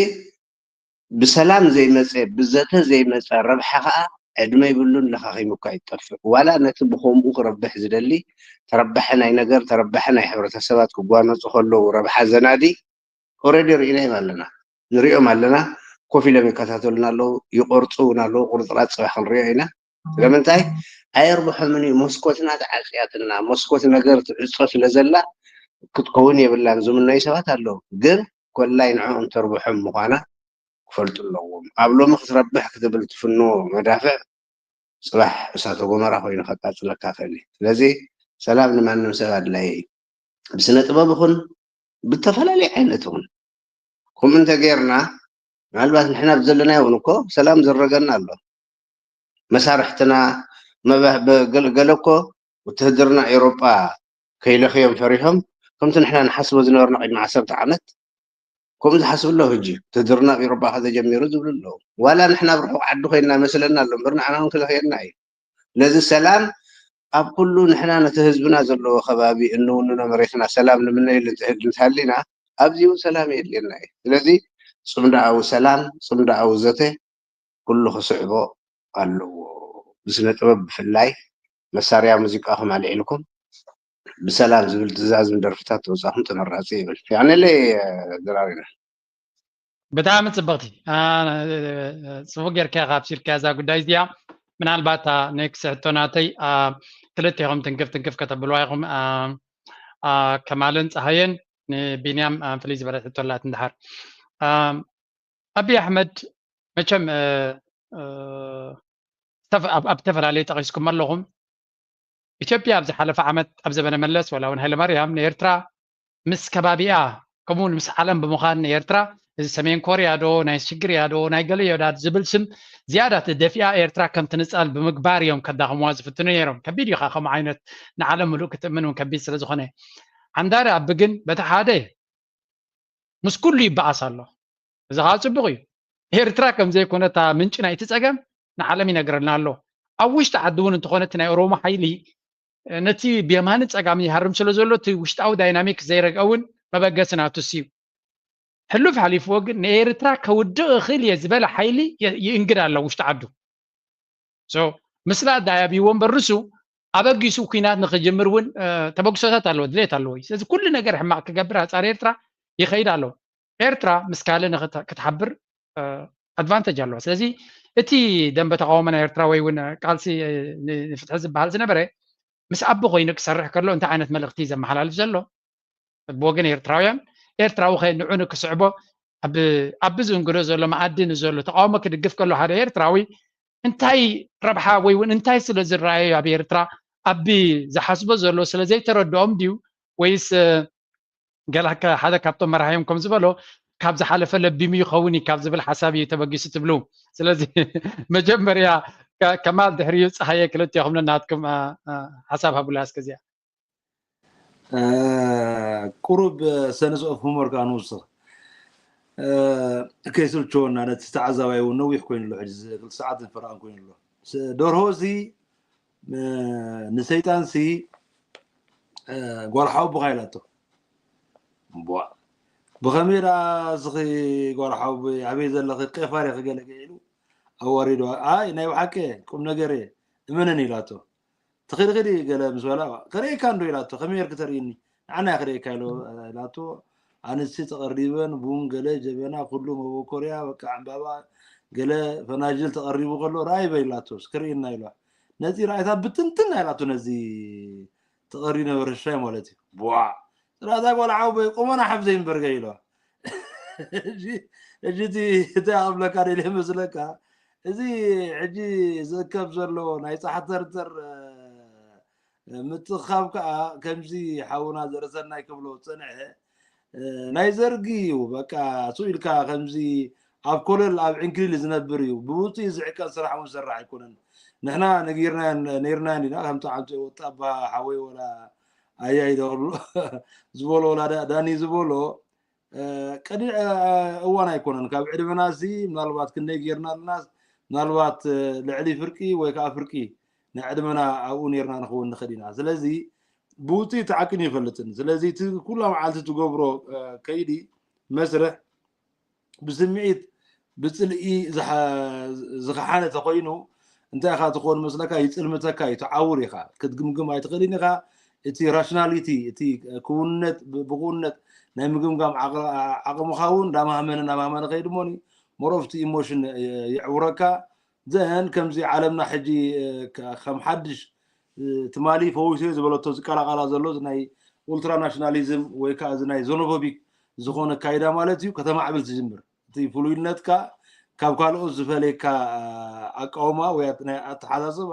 ብሰላም ዘይመፀ ብዘተ ዘይመፀ ረብሓ ከዓ ዕድመ ይብሉን ለኻኺሙ እኳ ይጠፍእ። ዋላ ነቲ ብከምኡ ክረብሕ ዝደሊ ተረባሒ ናይ ነገር ተረባሒ ናይ ሕብረተሰባት ክጓነፁ ከለዉ ረብሓ ዘናዲ ኦረዲ ርኢናዮም ኣለና፣ ንሪኦም ኣለና። ኮፍ ኢሎም ይከታተሉና ኣለዉ፣ ይቆርፁ እውን ኣለዉ። ቁርፅራፅ ፅባሕ ክንሪኦ ኢና። ስለምንታይ ኣየርብሖምን እዩ። መስኮትና ተዓፅያትና፣ መስኮት ነገር ትዕፆ ስለ ዘላ ክትከውን የብላን ዝምነዩ ሰባት ኣለዉ። ግን ኮላይ ንዕኦም ተርብሖም ምዃና ክፈልጡ ኣለዎም። ኣብ ሎሚ ክትረብሕ ክትብል ትፍንዎ መዳፍዕ ጽባሕ እሳተ ጎመራ ኮይኑ ከቃጽለካ ይኽእል እዩ። ስለዚ ሰላም ንማንም ሰብ ኣድላይ እዩ። ብስነ ጥበብ ይኹን ብተፈላለየ ዓይነት ይኹን ከምኡ እንተጌርና ምናልባት ንሕና ብዘለናዮ እውን እኮ ሰላም ዝረገና ኣሎ። መሳርሕትና ገለ እኮ ውትህድርና ኤውሮጳ ከይለኽዮም ፈሪሖም ከምቲ ንሕና ንሓስቦ ዝነበርና ቅድሚ ዓሰርተ ዓመት ከምኡ ዝሓስብ ኣሎ። ሕጂ ውትህድርና ኣብ ኤውሮጳ ከተጀሚሩ ዝብሉ ኣለዉ። ዋላ ንሕና ኣብ ርሑቕ ዓዲ ኮይንና መስለና ኣሎ እምበር ንዓና እውን ክለኽየና እዩ። ስለዚ ሰላም ኣብ ኩሉ ንሕና ነቲ ህዝብና ዘለዎ ከባቢ እንውንኖ መሬትና ሰላም ንምነየሉ እንተሃሊና ኣብዚ እውን ሰላም የድልየና እዩ። ስለዚ ጽምዳኣዊ ሰላም፣ ጽምዳኣዊ ዘተ ኩሉ ክስዕቦ ኣለዎ። ብስነ ጥበብ ብፍላይ መሳርያ ሙዚቃኹም ኣልዒልኩም ብሰላም ዝብል ትእዛዝን ደርፍታት ተወጻኹም ተመራጺ ይብል። ያዕነለይ ድራሪና ብጣዕሚ ጽብቕቲ ጽቡቅ ጌርካ ካብሲልካ እዛ ጉዳይ እዚኣ። ምናልባት ኔክስ ሕቶ ናተይ ክልቴኹም ትንክፍ ትንክፍ ከተብልዋ ኢኹም፣ ከማልን ፀሃየን። ንቢንያም ፍልይ ዝበለት ሕቶ ኣላት እንድሓር። ኣቢ ኣሕመድ መቸም ኣብ ዝተፈላለዩ ጠቂስኩም ኣለኹም። ኢትዮጵያ ኣብ ዝሓለፈ ዓመት ኣብ ዘበነ መለስ ዋላ እውን ሃይለማርያም ንኤርትራ ምስ ከባቢኣ ከምኡውን ምስ ዓለም ብምዃን ንኤርትራ እዚ ሰሜን ኮርያ ዶ ናይ ሽግር እያ ዶ ናይ ገለ እዮ ዳ ዝብል ስም ዝያዳ ደፊኣ ኤርትራ ከም ትንጻል ብምግባር እዮም ከዳኽምዋ ዝፍትኑ ነይሮም። ከቢድ እዩ ከምኡ ዓይነት ንዓለም ምሉእ ክትእምን እውን ከቢድ ስለ ዝኾነ። ዓንዳሪ ኣቢ ግን በቲ ሓደ ምስ ኩሉ ይበኣስ ኣሎ። እዚ ከዓ ጽቡቕ እዩ። ኤርትራ ከም ዘይኮነ እታ ምንጪ ናይቲ ጸገም ንዓለም ይነግረልና ኣሎ። ኣብ ውሽጢ ዓዲ እውን እንተኾነ እቲ ናይ ኦሮሞ ሓይሊ ነቲ ብየማንን ጸጋምን ይሃርም ስለ ዘሎ እቲ ውሽጣዊ ዳይናሚክ ዘይረግአ እውን መበገሲ ናቱ እዩ። ሕሉፍ ሓሊፍዎ ግን ንኤርትራ ከውድቕ እኽእል እየ ዝበለ ሓይሊ ይእንግድ ኣሎ ውሽጢ ዓዱ። ምስላ ዳይ ኣብይዎ እምበር ርሱ ኣበጊሱ ኩናት ንክጅምር እውን ተበግሶታት ኣለዎ፣ ድሌት ኣለዎ። ስለዚ ኩሉ ነገር ሕማቕ ክገብር ኣጻር ኤርትራ ይኸይድ ኣሎ። ኤርትራ ምስ ካልእ ክትሓብር ኣድቫንተጅ ኣለዋ። ስለዚ እቲ ደንበ ተቃውሞ ናይ ኤርትራ ወይ እውን ቃልሲ ንፍትሒ ዝበሃል ዝነበረ ምስ ኣቢ ኮይኑ ክሰርሕ ከሎ እንታይ ዓይነት መልእክቲ ዘመሓላልፍ ዘሎ ብወገን ኤርትራውያን፣ ኤርትራዊ ከ ንዑ ንክስዕቦ ኣቢ ዝእንግዶ ዘሎ መኣዲ ንዘሎ ተቃውሞ ክድግፍ ከሎ ሓደ ኤርትራዊ እንታይ ረብሓ ወይ እውን እንታይ ስለ ዝረኣየ ኣብ ኤርትራ ኣቢ ዝሓስቦ ዘሎ ስለ ዘይተረድኦም ድዩ ወይስ ገላ ሓደ ካብቶም መራሕዮም ከም ዝበሎ ካብ ዝሓለፈ ለቢሙ ይኸውን እዩ ካብ ዝብል ሓሳብ እዩ ተበጊሱ ትብሉ። ስለዚ መጀመርያ ከማል ድሕሪኡ ፀሃየ ክልቲኹም ነናትኩም ሓሳብ ሃቡላ እስከዚኣ። ቁሩብ ሰንስ ኦፍ ሁመር ከዓ ንውስኽ ከይስልችወና ነቲ ተዓዛባይ እውን ነዊሕ ኮይኑ ኣሎ። ሕጂ ክልተ ሰዓት ፈረቓን ኮይኑ ኣሎ። ደርሆ እዚ ንሰይጣን ሲ ጓል ሓውቡኻ ኢላቶ። ብኸመይ ደኣ እስኺ ጓል ሓውቦይ ኣበይ ዘለኺ ቄፋር ኢኺ ገለ ገለ ኢሉ ኣዋሪድዋ። ኣይ ናይ ብሓቂ ቁም ነገር እየ እመነኒ ኢላቶ። ትኺድ ኺዲ ገለ ምስ በላ ክርእየካ እንዶ ኢላቶ። ከመይ ጌርኪ ተርእይኒ? ንዓና እየ ክርእየካ ኢላቶ። ኣንስቲ ተቐሪበን ቡን ገለ ጀበና ኩሉ መበኮርያ በቃ ዕምባባ ገለ ፈናጅል ተቐሪቡ ከሎ ረኣይ በይ ኢላቶ። ክርእየና ኢልዋ። ነዚ ረኣይታ ብትንትን ኢላቶ ነዚ ተቐሪ ነበረ ሻይ ማለት እዩ። ቧዕ ስራዛ ጓል ዓውበይ ቁመና ሓፍ ዘይምበርገ ኢልዋ። ሕጂ እቲ ኣብለካ ደልየ መስለካ እዚ ሕጂ ዝእከብ ዘሎ ናይ ፃሕተርተር ምትኻብ ከዓ ከምዚ ሓውና ዘረሰናይ ክብሎ ዝፀንሐ ናይ ዘርጊ እዩ። በቃ ስኡ ኢልካ ከምዚ ኣብ ኮለል ኣብ ዕንክሊል ዝነብር እዩ። ብውፅኢ ዝዕቀን ስራሕ እውን ዝሰርሕ ኣይኮነን። ንሕና ነጊርናዮ ነይርና እንዲና ከምቲ ዓንቶ ወጣባ ሓወይ ወላ ኣያይ ዶ ክብሎ ዝበሎ ወላ ዳኒ ዝበሎ ቀዲዕ እዋን ኣይኮነን። ካብ ዕድመና እዚ ምናልባት ክንደይ ጌርና ኣለና ምናልባት ልዕሊ ፍርቂ ወይ ከዓ ፍርቂ ናይ ዕድመና ኣብኡ ነይርና ንኸውን ንኽእል ኢና። ስለዚ ብውፅኢት ዓቅን ይፈልጥን። ስለዚ እቲ ኩላ መዓልቲ ትገብሮ ከይዲ መስርሕ ብስምዒት ብፅልኢ ዝኸሓነ ተኮይኑ እንታይ ኢኻ ትኾን መስለካ? ይፅልምተካ እዩ፣ ትዓውር ኢኻ፣ ክትግምግም ኣይትኽእልን ኢኻ። እቲ ራሽናሊቲ እቲ ክውነት ብክውነት ናይ ምግምጋም ዓቕምኻ እውን እንዳማህመነ እንዳማህመነ ከይድ እሞኒ ሞሮፍቲ ኢሞሽን የዕውረካ። ዘን ከምዚ ዓለምና ሕጂ ከም ሓድሽ ትማሊ ፈዊሰ ዝበለቶ ዝቀላቀላ ዘሎ ናይ ኡልትራ ናሽናሊዝም ወይ ከዓ እዚ ናይ ዞኖፎቢክ ዝኾነ ኣካይዳ ማለት እዩ ከተማዕብል ትጅምር። እቲ ፍሉይነትካ ካብ ካልኦት ዝፈለየካ ኣቃውማ ወይ ናይ ኣተሓሳስባ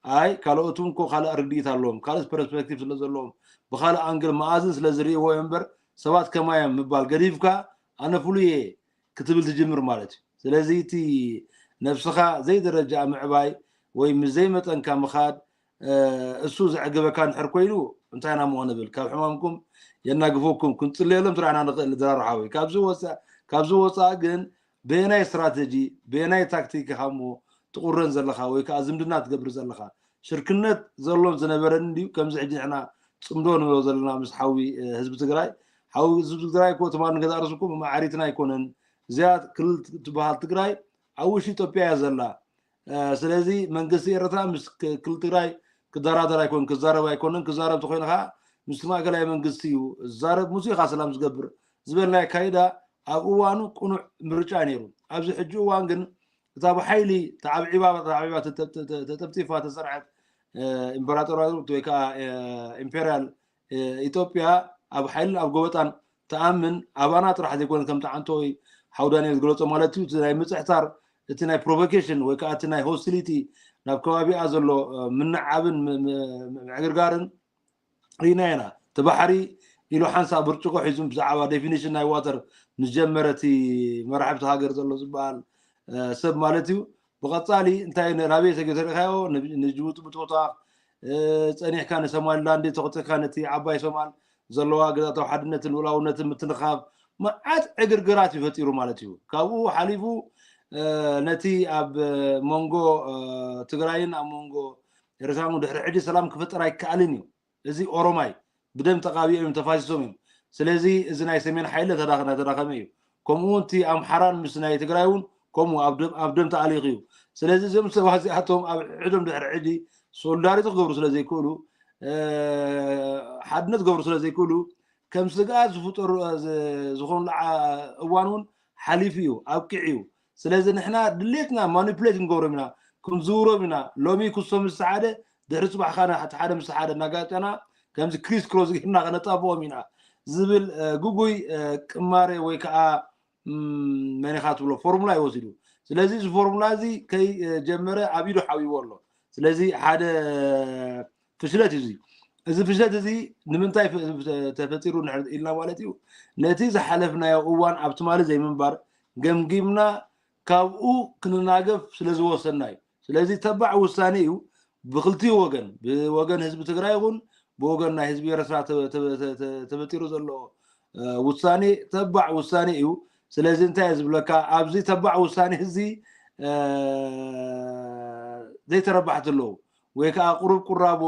ኣይ ካልኦት እውን እኮ ካልእ ርድኢት ኣለዎም ካልእ ፐርስፔክቲቭ ስለ ዘለዎም ብካልእ ኣንግል መኣዝን ስለ ዝርእይዎ እዮም እምበር ሰባት ከማዮም ምባል ገዲፍካ ኣነ ፍሉይ እየ ክትብል ትጅምር ማለት እዩ። ስለዚ እቲ ነብስኻ ዘይደረጃ ምዕባይ ወይ ምስ ዘይመጠንካ ምኻድ እሱ ዘዕግበካ እንድሕር ኮይኑ እንታይ ኢና እሞ ንብል ካብ ሕማምኩም የናግፈኩም ክንጽልየሎም ጥራሕና ንኽእል ድራር ሓወይ። ካብዚ ወፃእ ግን በየናይ ስትራተጂ በየናይ ታክቲክ ኢኻ እሞ ትቑረን ዘለኻ ወይ ከዓ ዝምድና ትገብር ዘለኻ? ሽርክነት ዘሎን ዝነበረን እንድዩ ከምዚ ሕጂ ንሕና ፅምዶ ንብሎ ዘለና ምስ ሓዊ ህዝቢ ትግራይ። ሓዊ ህዝቢ ትግራይ እኮ ትማል ንገዛእ ርእስኩም መማዕሪትና ኣይኮነን። እዚኣ ክልል ትበሃል ትግራይ ኣብ ውሽጢ ኢትዮጵያ እያ ዘላ። ስለዚ መንግስቲ ኤርትራ ምስ ክልል ትግራይ ክደራደር ኣይኮን ክዛረብ ኣይኮነን። ክዛረብ ተኮይኑ ከዓ ምስ ማእከላይ መንግስቲ እዩ ዝዛረብ። ሙሴ ኢኻ ሰላም ዝገብር ዝበልናዮ ኣካይዳ ኣብ እዋኑ ቅኑዕ ምርጫ ነይሩ። ኣብዚ ሕጂ እዋን ግን እታ ብሓይሊ ተዓብዒባ ተዓብዒባ ተጠፍጢፋ ተሰርሐት ኢምፐራጦራዊት ወይ ከዓ ኢምፔሪያል ኢትዮጵያ ኣብ ሓይልን ኣብ ጎበጣን ትኣምን ኣባና ጥራሕ ዘይኮነ ከም ተዓንቶ ወይ ሓው ዳንኤል ዝገለፆ ማለት እዩ እቲ ናይ ምፅሕታር እቲ ናይ ፕሮቮኬሽን ወይ ከዓ እቲ ናይ ሆስቲሊቲ ናብ ከባቢኣ ዘሎ ምንዓብን ምዕግርጋርን ርኢና ኢና። እቲ ባሕሪ ኢሉ ሓንሳእ ብርጭቆ ሒዙ ብዛዕባ ዴፊኒሽን ናይ ዋተር ምስ ጀመረ እቲ መራሕብቲ ሃገር ዘሎ ዝበሃል ሰብ ማለት እዩ። ብቐፃሊ እንታይ ናበይ ሰጊሩ ተሪኻዮ ንጅቡቲ ምትውታኽ ፀኒሕካ ንሶማሊላንድ ተኽትካ ነቲ ዓባይ ሶማል ዘለዋ ግዛታዊ ሓድነትን ልኡላውነትን ምትንኻፍ መዓት ዕግርግራት እዩ ፈጢሩ ማለት እዩ። ካብኡ ሓሊፉ ነቲ ኣብ መንጎ ትግራይን ኣብ መንጎ ኤርትራን ድሕሪ ሕጂ ሰላም ክፍጠር ኣይከኣልን እዩ። እዚ ኦሮማይ ብደም ተቃቢኦም እዮም ተፋሲሶም እዮም። ስለዚ እዚ ናይ ሰሜን ሓይሊ ተዳኸመ እዩ። ከምኡ እውን እቲ ኣምሓራን ምስ ናይ ትግራይ እውን ከምኡ ኣብ ደም ተኣሊኹ እዩ። ስለዚ እዞም ሰባት እዚኣቶም ኣብ ሕዶም ድሕሪ ሕጂ ሶሊዳሪቲ ክገብሩ ስለ ዘይክእሉ ሓድነት ክገብሩ ስለ ዘይክእሉ ከም ስግኣት ዝፍጠሩ ዝኾኑ እዋን እውን ሓሊፉ እዩ ኣብቂዑ እዩ። ስለዚ ንሕና ድሌትና ማኒፕሌት ክንገብሮም ኢና ክንዝውሮም ኢና። ሎሚ ክሶ ምስ ሓደ ድሕሪ ፅባሕ ካነ እቲ ሓደ ምስ ሓደ እናጋጨና ከምዚ ክሪስ ክሮስ ጌርና ከነጣብቖም ኢና ዝብል ግጉይ ቅማሬ ወይ ከዓ መኒኻ ትብሎ ፎርሙላ እዩ ወሲዱ። ስለዚ እዚ ፎርሙላ እዚ ከይጀመረ ኣብ ኢዱ ሓዊዎ ኣሎ። ስለዚ ሓደ ፍሽለት እዩ እዚ። እዚ ፍሽለት እዚ ንምንታይ ተፈጢሩ ኢልና ማለት እዩ። ነቲ ዝሓለፍናዮ እዋን ኣብ ትማሊ ዘይምንባር ገምጊምና ካብኡ ክንናገፍ ስለ ዝወሰንና እዩ። ስለዚ ተባዕ ውሳኔ እዩ ብክልቲኡ ወገን ብወገን ህዝቢ ትግራይ ይኹን ብወገን ናይ ህዝቢ ኤርትራ ተበጢሩ ዘሎ ውሳኔ ተባዕ ውሳኔ እዩ። ስለዚ እንታይ እየ ዝብለካ ኣብዚ ተባዕ ውሳኔ እዚ ዘይተረባሕቲ ኣለዉ ወይ ከዓ ቁሩብ ቁራቦ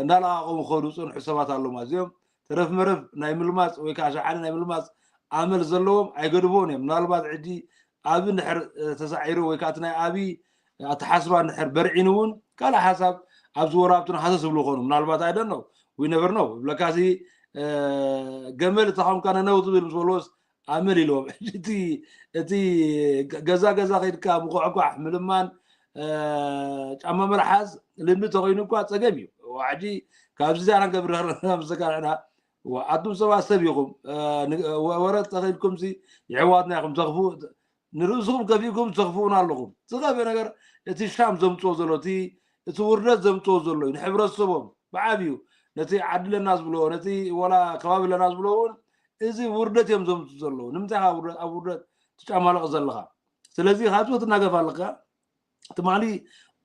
እንዳለቃቀሙ ክኸዱ ዝፀንሑ ሰባት ኣለዉ ማለት እዚኦም ተረፍ መረፍ ናይ ምልማፅ ወይ ከዓ ሸሓነ ናይ ምልማፅ ኣመል ዘለዎም ኣይገድፍዎን እዮም። ምናልባት ሕጂ ኣብ እንድሕር ተሳዒሩ ወይ ከዓ እቲ ናይ ኣብይ ኣተሓስባ እንድሕር በርዒኑ እውን ካልእ ሓሳብ ኣብዚ ወራብቱን ሃሰስ ዝብሉ ይኾኑ። ምናልባት ኣይደኖ ዊነቨር ኖ ብለካሲ ገመል እተኸምካ ነነው ዝብል ምስ በልዎስ ኣመል ኢልዎም። እቲ ገዛ ገዛ ከይድካ ምኳዕኳዕ ምልማን ጫማ መልሓስ ልምዲ ተኮይኑ እኳ ፀገም እዩ። ሕጂ ካብዚ ዛና ገብረ ምስካና ኣቱም ሰባት ሰብ ኢኹም ወረ ተኺልኩም የሕዋትና ኢኹም ተኽፉ ንርእስኹም ከፊእኩም ተኽፍኡና ኣለኹም። ዝኸፍእ ነገር እቲ ሻም ዘምፅኦ ዘሎ እቲ ውርደት ዘምፅኦ ዘሎ እዩ ንሕብረተሰቦም ብዓብዩ ነቲ ዓዲ ኣለና ዝብሎ ነቲ ወላ ከባቢ ኣለና ዝብሎ እውን እዚ ውርደት እዮም ዘምፅኡ ዘለዉ። ንምንታይ ካብ ውርደት ኣብ ውርደት ትጫማለቕ ዘለኻ? ስለዚ ካብዚ ክትናገፍ ኣለካ። ትማሊ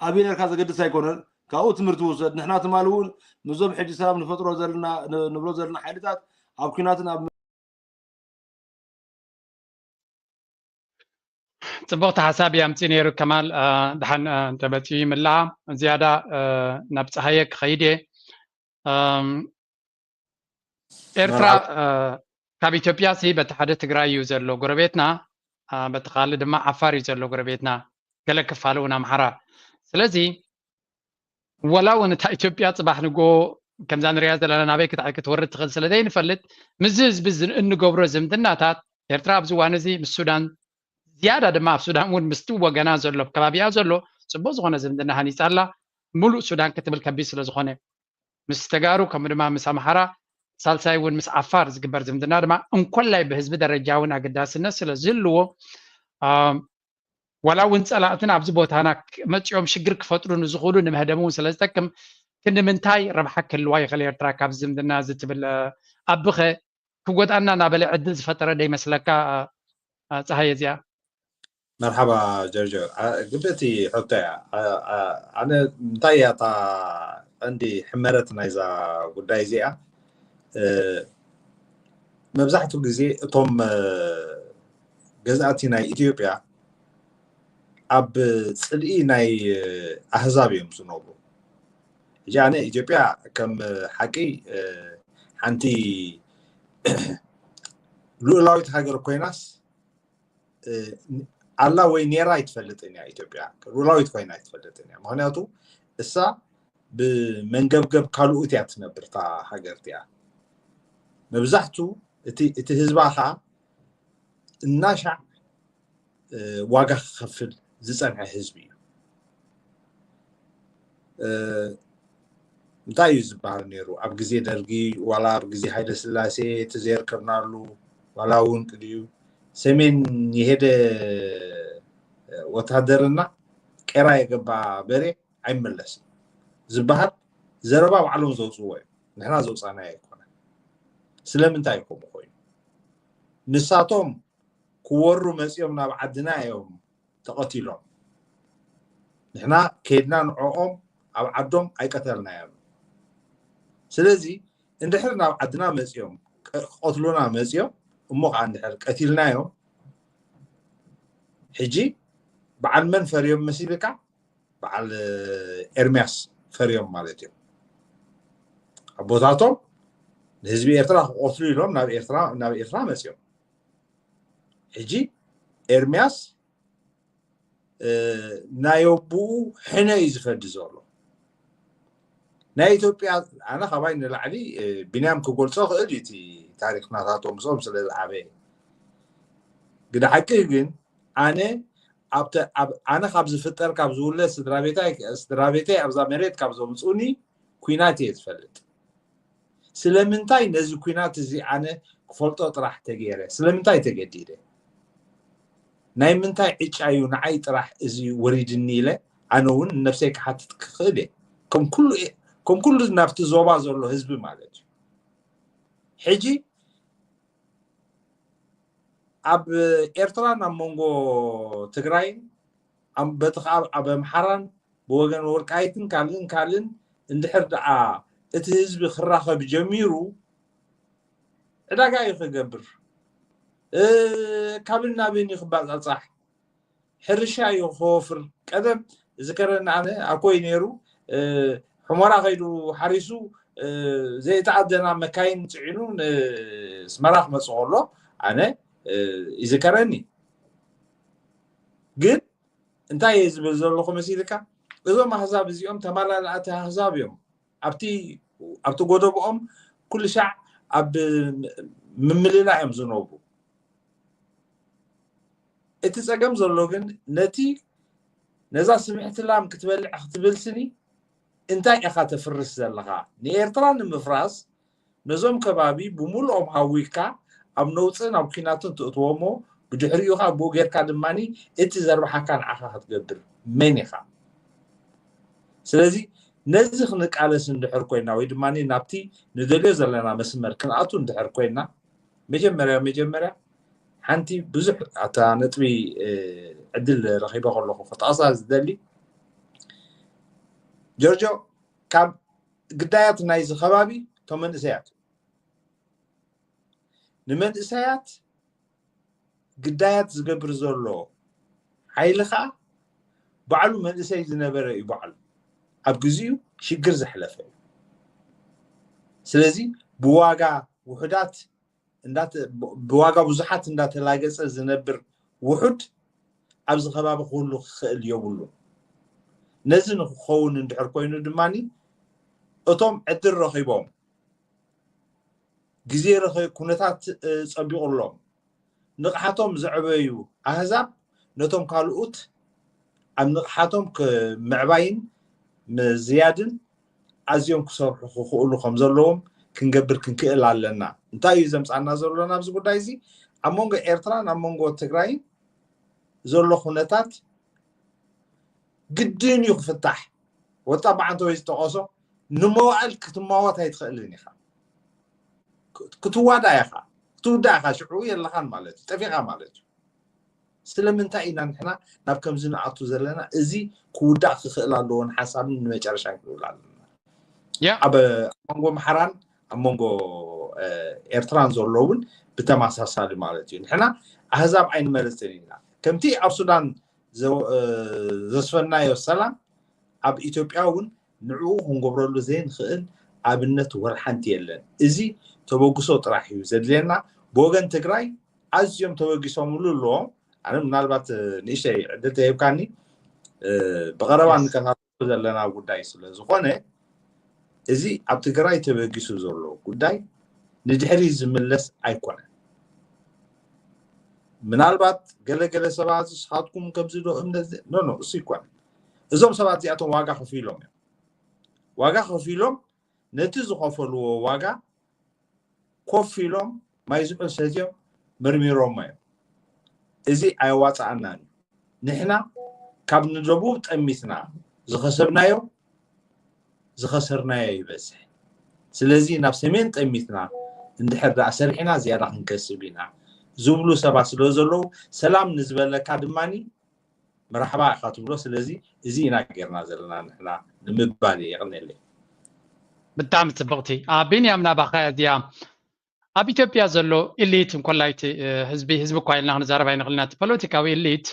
ኣበይ ነርካ ዘገድስ ኣይኮነን። ካብኡ ትምህርቲ ውሰድ። ንሕና ትማሊ እውን ምስዞም ሕጂ ሰላም ንፈጥሮ ዘለና ንብሎ ዘለና ሓይልታት ኣብ ኩናትን ኣብ ፅቡቕቲ ሓሳብ እዩ ኣምፂኡ ነይሩ ከማል። ድሓን እንተመፂኡ ይምላኣ ዝያዳ ናብ ፀሃየ ክኸይድ እየ። ኤርትራ ካብ ኢትዮጵያ ሲ በቲ ሓደ ትግራይ እዩ ዘሎ ጎረቤትና፣ በቲ ካልእ ድማ ዓፋር እዩ ዘሎ ጎረቤትና፣ ገለ ክፋል እውን ኣምሓራ። ስለዚ ወላ እውን እታ ኢትዮጵያ ፅባሕ ንጎ ከምዛ ንሪያ ዘለና ናበይ ክትዓይ ክትወርድ ትኽእል ስለ ዘይንፈልጥ ምስዚ ህዝቢ እዚ እንገብሮ ዝምድናታት ኤርትራ ኣብዚ እዋን እዚ ምስ ሱዳን ዝያዳ ድማ ኣብ ሱዳን እውን ምስቲ ወገና ዘሎ ኣብ ከባቢኣ ዘሎ ፅቡቅ ዝኾነ ዝምድና ሃኒፃ ኣላ። ሙሉእ ሱዳን ክትብል ከቢድ ስለ ዝኾነ ምስ ተጋሩ ከምኡ ድማ ምስ ኣምሓራ፣ ሳልሳይ እውን ምስ ዓፋር ዝግበር ዝምድና ድማ እንኮላይ ብህዝቢ ደረጃ እውን ኣገዳስነት ስለ ዝህልዎ፣ ዋላ እውን ጸላእትን ኣብዚ ቦታና መጺኦም ሽግር ክፈጥሩ ንዝኽእሉ ንመህደሚ እውን ስለ ዝጠቅም፣ ክንዲ ምንታይ ረብሓ ክህልዋ ይኽእል ኤርትራ ካብዚ ዝምድና እዚ ትብል? ኣቢኸ ክጎድኣና እናበለ ዕድል ዝፈጠረ ዶ ይመስለካ? ጸሃየ፣ እዚኣ። መርሓባ ጆርጆ። ግብእቲ ሕቶ እያ። ኣነ እንታይ እያ እታ ቀንዲ ሕመረት ናይዛ ጉዳይ እዚኣ? መብዛሕትኡ ግዜ እቶም ገዛእቲ ናይ ኢትዮጵያ ኣብ ፅልኢ ናይ ኣህዛብ እዮም ዝነብሩ። ሕጂ ኣነ ኢትዮጵያ ከም ሓቂ ሓንቲ ልኡላዊት ሃገር ኮይናስ ኣላ ወይ ኔራ ኣይትፈልጥን እያ። ኢትዮጵያ ልኡላዊት ኮይና ኣይትፈልጥን እያ። ምክንያቱ እሳ ብመንገብገብ ካልኡት እያ ትነብር እታ ሃገር እቲኣ። መብዛሕቱ እቲ ህዝባ ከዓ እናሻዕ ዋጋ ክኸፍል ዝፀንሐ ህዝቢ እዩ። እንታይ እዩ ዝበሃል ነይሩ ኣብ ግዜ ደርጊ ዋላ ኣብ ግዜ ሃይለ ስላሴ እቲ ዘይርከብናሉ ዋላ እውን ቅድዩ ሰሜን የሄደ ወታደርና ቄራ የገባ በሬ ኣይመለስን ዝበሃል ዘረባ ባዕሎም ዘውፅዎ እዩ። ንሕና ዘውፃናዮ ኣይኮነ። ስለምንታይ እዩ ከምኡ ኮይኑ? ንሳቶም ክወሩ መፂኦም ናብ ዓድና እዮም ተቐቲሎም። ንሕና ከይድና ንዕኦም ኣብ ዓዶም ኣይቀተልናዮም። ስለዚ እንድሕር ናብ ዓድና መፂኦም ክቐትሉና መፂኦም እሞ ከዓ እንድሕር ቀቲልናዮም ሕጂ በዓል መን ፈርዮም መሲልካ? በዓል ኤርሚያስ ፈርዮም ማለት እዮም። ኣቦታቶም ንህዝቢ ኤርትራ ክቆትሉ ኢሎም ናብ ኤርትራ ናብ ኤርትራ መፅዮም። ሕጂ ኤርሚያስ ናይ ኣቦኡ ሕነ እዩ ዝፈዲ ዘሎ። ናይ ኢትዮጵያ ኣነ ካባይ ንላዕሊ ቢንያም ክገልፆ ክእል እዩ እቲ ታሪክ ናታቶም ምስኦም ስለ ዝዓበየ። ግደ ሓቂ ግን ኣነ ኣነ ካብ ዝፍጠር ካብ ዝውለድ ስድራ ቤተይ ኣብዛ መሬት ካብ ዘምፁኒ ኩናት እየ ዝፈልጥ። ስለምንታይ ነዚ ኩናት እዚ ኣነ ክፈልጦ ጥራሕ ተገይረ? ስለምንታይ ተገዲደ? ናይ ምንታይ ዕጫ እዩ ንዓይ ጥራሕ እዚ ወሪድኒ ኢለ ኣነ እውን ንነብሰይ ክሓትት ክኽእል እየ። ከም ኩሉ ናብቲ ዞባ ዘሎ ህዝቢ ማለት እዩ። ሕጂ ኣብ ኤርትራን ኣብ መንጎ ትግራይን በቲ ከዓ ኣብ ኣምሓራን ብወገን ወልቃይትን ካልእን ካልእን እንድሕር ደኣ እቲ ህዝቢ ክራኸብ ጀሚሩ ዕዳጋ እዩ ክገብር። ካብን ናብን እዩ ክባፃፃሕ። ሕርሻ እዩ ክወፍር። ቀደም ዝከረኒ ኣነ ኣኮይ ነይሩ ሕሞራ ከይዱ ሓሪሱ ዘይተኣደና መካይን ፅዒኑ ንስመራ ክመፅእ ከሎ ኣነ ይዝከረኒ። ግን እንታይ እየ ዝብል ዘለኹ መሲልካ? እዞም ኣህዛብ እዚኦም ተመላላእቲ ኣህዛብ እዮም። ኣብቲ ኣብቲ ጎደቦኦም ኩሉ ሻዕ ኣብ ምምልላ እዮም ዝነብሩ። እቲ ፀገም ዘሎ ግን ነቲ ነዛ ስምሕቲ ላም ክትበልዕ ክትብል ስኒ እንታይ ኢኻ ተፍርስ ዘለኻ? ንኤርትራ ንምፍራስ ነዞም ከባቢ ብምሉኦም ሃዊካ ኣብ ነውፅን ኣብ ኲናትን ትእትዎ እሞ ብድሕሪኡ ኸዓ ብኡ ጌርካ ድማ እቲ ዘርብሓካ ንዓኻ ክትገብር መን ኢኻ? ስለዚ ነዚ ክንቃለስ እንድሕር ኮይና ወይ ድማ ናብቲ ንደልዮ ዘለና መስመር ክንኣቱ እንድሕር ኮይና መጀመርያ መጀመርያ ሓንቲ ብዙሕ ኣታ ነጥቢ ዕድል ረኺበ ከለኹ ክጠቕሳ ዝደሊ ጆርጆ ካብ ግዳያት ናይዚ ከባቢ እቶም መንእሰያት ንመንእሰያት ግዳያት ዝገብር ዘሎ ሓይሊ ከዓ ባዕሉ መንእሰይ ዝነበረ እዩ። ባዕሉ ኣብ ግዚኡ ሽግር ዘሕለፈ እዩ። ስለዚ ብዋጋ ውሑዳት ብዋጋ ብዙሓት እንዳተላገፀ ዝነብር ውሑድ ኣብዚ ከባቢ ክህሉ ክኽእል የብሉን። ነዚ ንክኸውን እንድሕር ኮይኑ ድማ እቶም ዕድል ረኺቦም ግዜ ኩነታት ፀቢቑሎም ንቕሓቶም ዘዕበዩ ኣህዛብ ነቶም ካልኡት ኣብ ንቕሓቶም ምዕባይን ምዝያድን ኣዝዮም ክሰርሑ ክኽእሉ ከም ዘለዎም ክንገብር ክንክእል ኣለና። እንታይ እዩ ዘምፃና ዘሎ ናብዚ ጉዳይ እዚ? ኣብ መንጎ ኤርትራን ኣብ መንጎ ትግራይን ዘሎ ኩነታት ግድን እዩ ክፍታሕ። ወጣ በዓንተ ወይ ዝጠቐሶ ንመዋእል ክትማወት ኣይትኽእልን ኢኻ። ክትዋዳ ኢኻ። ክትውዳ ኢኻ፣ ሽዑ የለኻን ማለት እዩ፣ ጠፊኻ ማለት እዩ። ስለምንታይ ኢና ንሕና ናብ ከምዚ ንኣቱ ዘለና? እዚ ክውዳእ ክኽእል ኣለዎ ንሓሳብን ንመጨረሻን ክንብል ኣለና። ያ ኣብ መንጎ ኣምሓራን ኣብ መንጎ ኤርትራን ዘሎ እውን ብተመሳሳሊ ማለት እዩ። ንሕና ኣህዛብ ኣይንመርፅን ኢና። ከምቲ ኣብ ሱዳን ዘስፈናዮ ሰላም ኣብ ኢትዮጵያ እውን ንዕኡ ክንገብረሉ ዘይንኽእል ኣብነት ወላ ሓንቲ የለን። እዚ ተበግሶ ጥራሕ እዩ ዘድልየና። ብወገን ትግራይ ኣዝዮም ተበጊሶምሉ ኣለዎም። ኣነ ምናልባት ንእሽተይ ዕድል ተሂብካኒ ብቐረባ ንከታተሎ ዘለና ጉዳይ ስለ ዝኾነ እዚ ኣብ ትግራይ ተበጊሱ ዘሎ ጉዳይ ንድሕሪ ዝምለስ ኣይኮነን። ምናልባት ገለገለ ሰባት ንስኻትኩም ከምዚ ዶ እምነት ኖ ኖ እሱ ይኮነን። እዞም ሰባት እዚኣቶም ዋጋ ከፊሎም እዮም። ዋጋ ከፊሎም ነቲ ዝኸፈልዎ ዋጋ ኮፍ ኢሎም ማይ ዝሑል ሰትዮም መርሚሮሞ እዮም። እዚ ኣየዋፅኣናን እዩ። ንሕና ካብ ንደቡብ ጠሚትና ዝኸሰብናዮ ዝኸሰርናዮ ይበዝሕ። ስለዚ ናብ ሰሜን ጠሚትና እንድሕር ደኣ ሰሪሕና ዝያዳ ክንከስብ ኢና ዝብሉ ሰባት ስለ ዘለዉ ሰላም ንዝበለካ ድማኒ መርሓባ ኢኻ ትብሎ። ስለዚ እዚ ኢና ጌርና ዘለና ንሕና ንምባል እየ። የቐንየለይ። ብጣዕሚ ፅብቕቲ። ቢንያም ናባኻ እዚኣ ኣብ ኢትዮጵያ ዘሎ ኢሊት እንኮላይቲ ህዝቢ ህዝቢ እኳ ኢልና ክንዛረብ ኣይንኽእልን ኢና። እቲ ፖለቲካዊ ኢሊት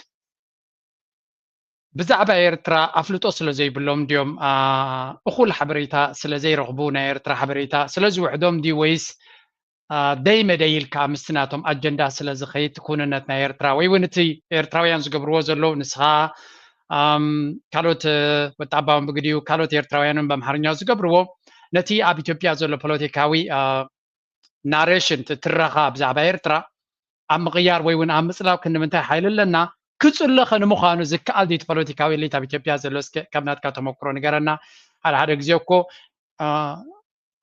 ብዛዕባ ኤርትራ ኣፍልጦ ስለ ዘይብሎም ድዮም እኹል ሓበሬታ ስለ ዘይረኽቡ ናይ ኤርትራ ሓበሬታ ስለ ዝውሕዶም ድዩ ወይስ ደይ መደይ ኢልካ ምስቲ ናቶም ኣጀንዳ ስለ ዝኸይድ ክውንነት ናይ ኤርትራ ወይ እውን እቲ ኤርትራውያን ዝገብርዎ ዘለዉ ንስኻ ካልኦት ወጣባውን ብግዲኡ ካልኦት ኤርትራውያንን በምሓርኛ ዝገብርዎ ነቲ ኣብ ኢትዮጵያ ዘሎ ፖለቲካዊ ናሬሽን ትረኻ ብዛዕባ ኤርትራ ኣብ ምቕያር ወይ እውን ኣብ ምፅላው ክንምንታይ ሓይሊ ኣለና? ክፅለኸ ንምዃኑ ዝከኣል ድዩ እቲ ፖለቲካዊ ኤሊት ኣብ ኢትዮጵያ ዘሎ? እስከ ካብ ናትካ ተመክሮ ንገረና። ሓደ ሓደ ግዜ እኮ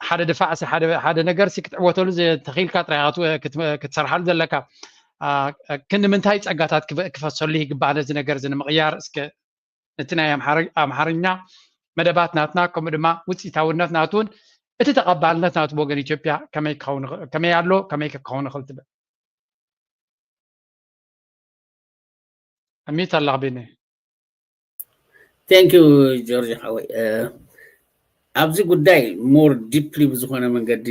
ሓደ ድፋዕ ሓደ ነገር ሲ ክትዕወተሉ ተኽኢልካ ጥራይ ክትሰርሓሉ ዘለካ ክንምንታይ ፀጋታት ክፈሰሉ ይግባእ ነዚ ነገር እዚ ንምቕያር እስከ እቲ ናይ ኣምሓርኛ መደባት ናትና ከምኡ ድማ ውፅኢታውነት ናቱን እቲ ተቐባልነት ናቱ ብወገን ኢትዮጵያ ከመይ ኣሎ ከመይ ክኸውን ይኽእል ትብል? ኣሚት ኣለኽ ቢኒ። Thank you ጆርጅ ሓወይ። ኣብዚ ጉዳይ more deeply ብዝኾነ መንገዲ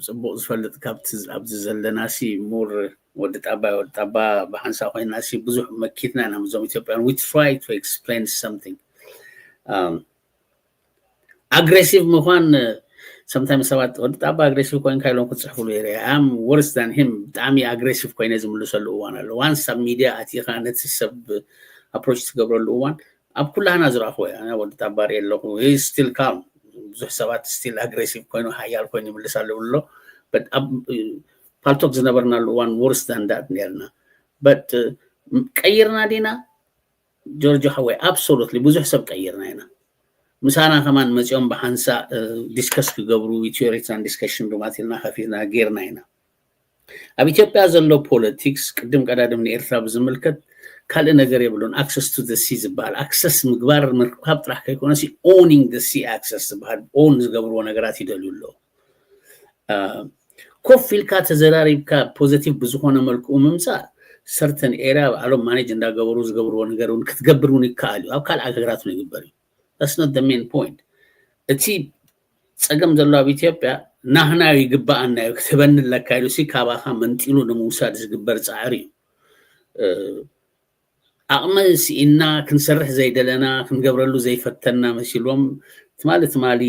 ፅቡቕ ዝፈልጥ ካብቲ ኣብዚ ዘለና ሲ more ወዲ ጣባ ወዲ ጣባ ብሓንሳ ኮይና ሲ ብዙሕ መኪትና ኢና ምስዞም ኢትዮጵያን we try to explain something aggressive ምኳን sometimes ሰባት ወዲ ጣባ aggressive ኮይንካ ኢሎም ክፅሕፉሉ ይረ I'm worse than him ብጣዕሚ aggressive ኮይነ ዝምልሰሉ እዋን ኣሎ once ኣብ ሚድያ ኣቲኻ ነቲ ሰብ approach ትገብረሉ እዋን ኣብ ኩላህና ዝረኣኹዎ እያ ወዲ ጣባ ርኢ ኣለኹ still calm ብዙሕ ሰባት still aggressive ኮይኑ ሓያል ኮይኑ ይምልስ ኣለዉ ኣሎ ፓልቶክ ዝነበርናሉ እዋን worse than that ነርና but ቀይርና ዲና ጆርጆ ሓወይ absolutely ብዙሕ ሰብ ቀይርና ኢና ምሳና ከማን መፂኦም ብሓንሳ discuss ክገብሩ ኢትዮ ኤሪትራን discussion room ኣቲልና ከፊትና ጌርና ኢና ኣብ ኢትዮጵያ ዘሎ politics ቅድም ቀዳድም ንኤርትራ ብዝምልከት ካልእ ነገር የብሉን access to the sea ዝበሃል access ምግባር ምርካብ ጥራሕ ከይኮነሲ owning the sea access ዝበሃል own ዝገብርዎ ነገራት ይደልዩ ኣለዉ ኮፍ ኢልካ ተዘራሪብካ positive ብዝኾነ መልክኡ ምምፃእ certain area ባዕሎም manage እንዳገበሩ ዝገብርዎ ነገር እውን ክትገብር እውን ይከኣል እዩ ኣብ ካልእ ሃገራት እውን ይግበር እዩ that's not the main point እቲ ፀገም ዘሎ ኣብ ኢትዮጵያ ናህና ይግባኣና እዩ ክትህበኒ ኣለካ ኢሉ ሲ ካባኻ መንጢሉ ንምውሳድ ዝግበር ፃዕሪ እዩ ዓቕሚ ስኢና ክንሰርሕ ዘይደለና ክንገብረሉ ዘይፈተና መሲልዎም ትማሊ ትማሊ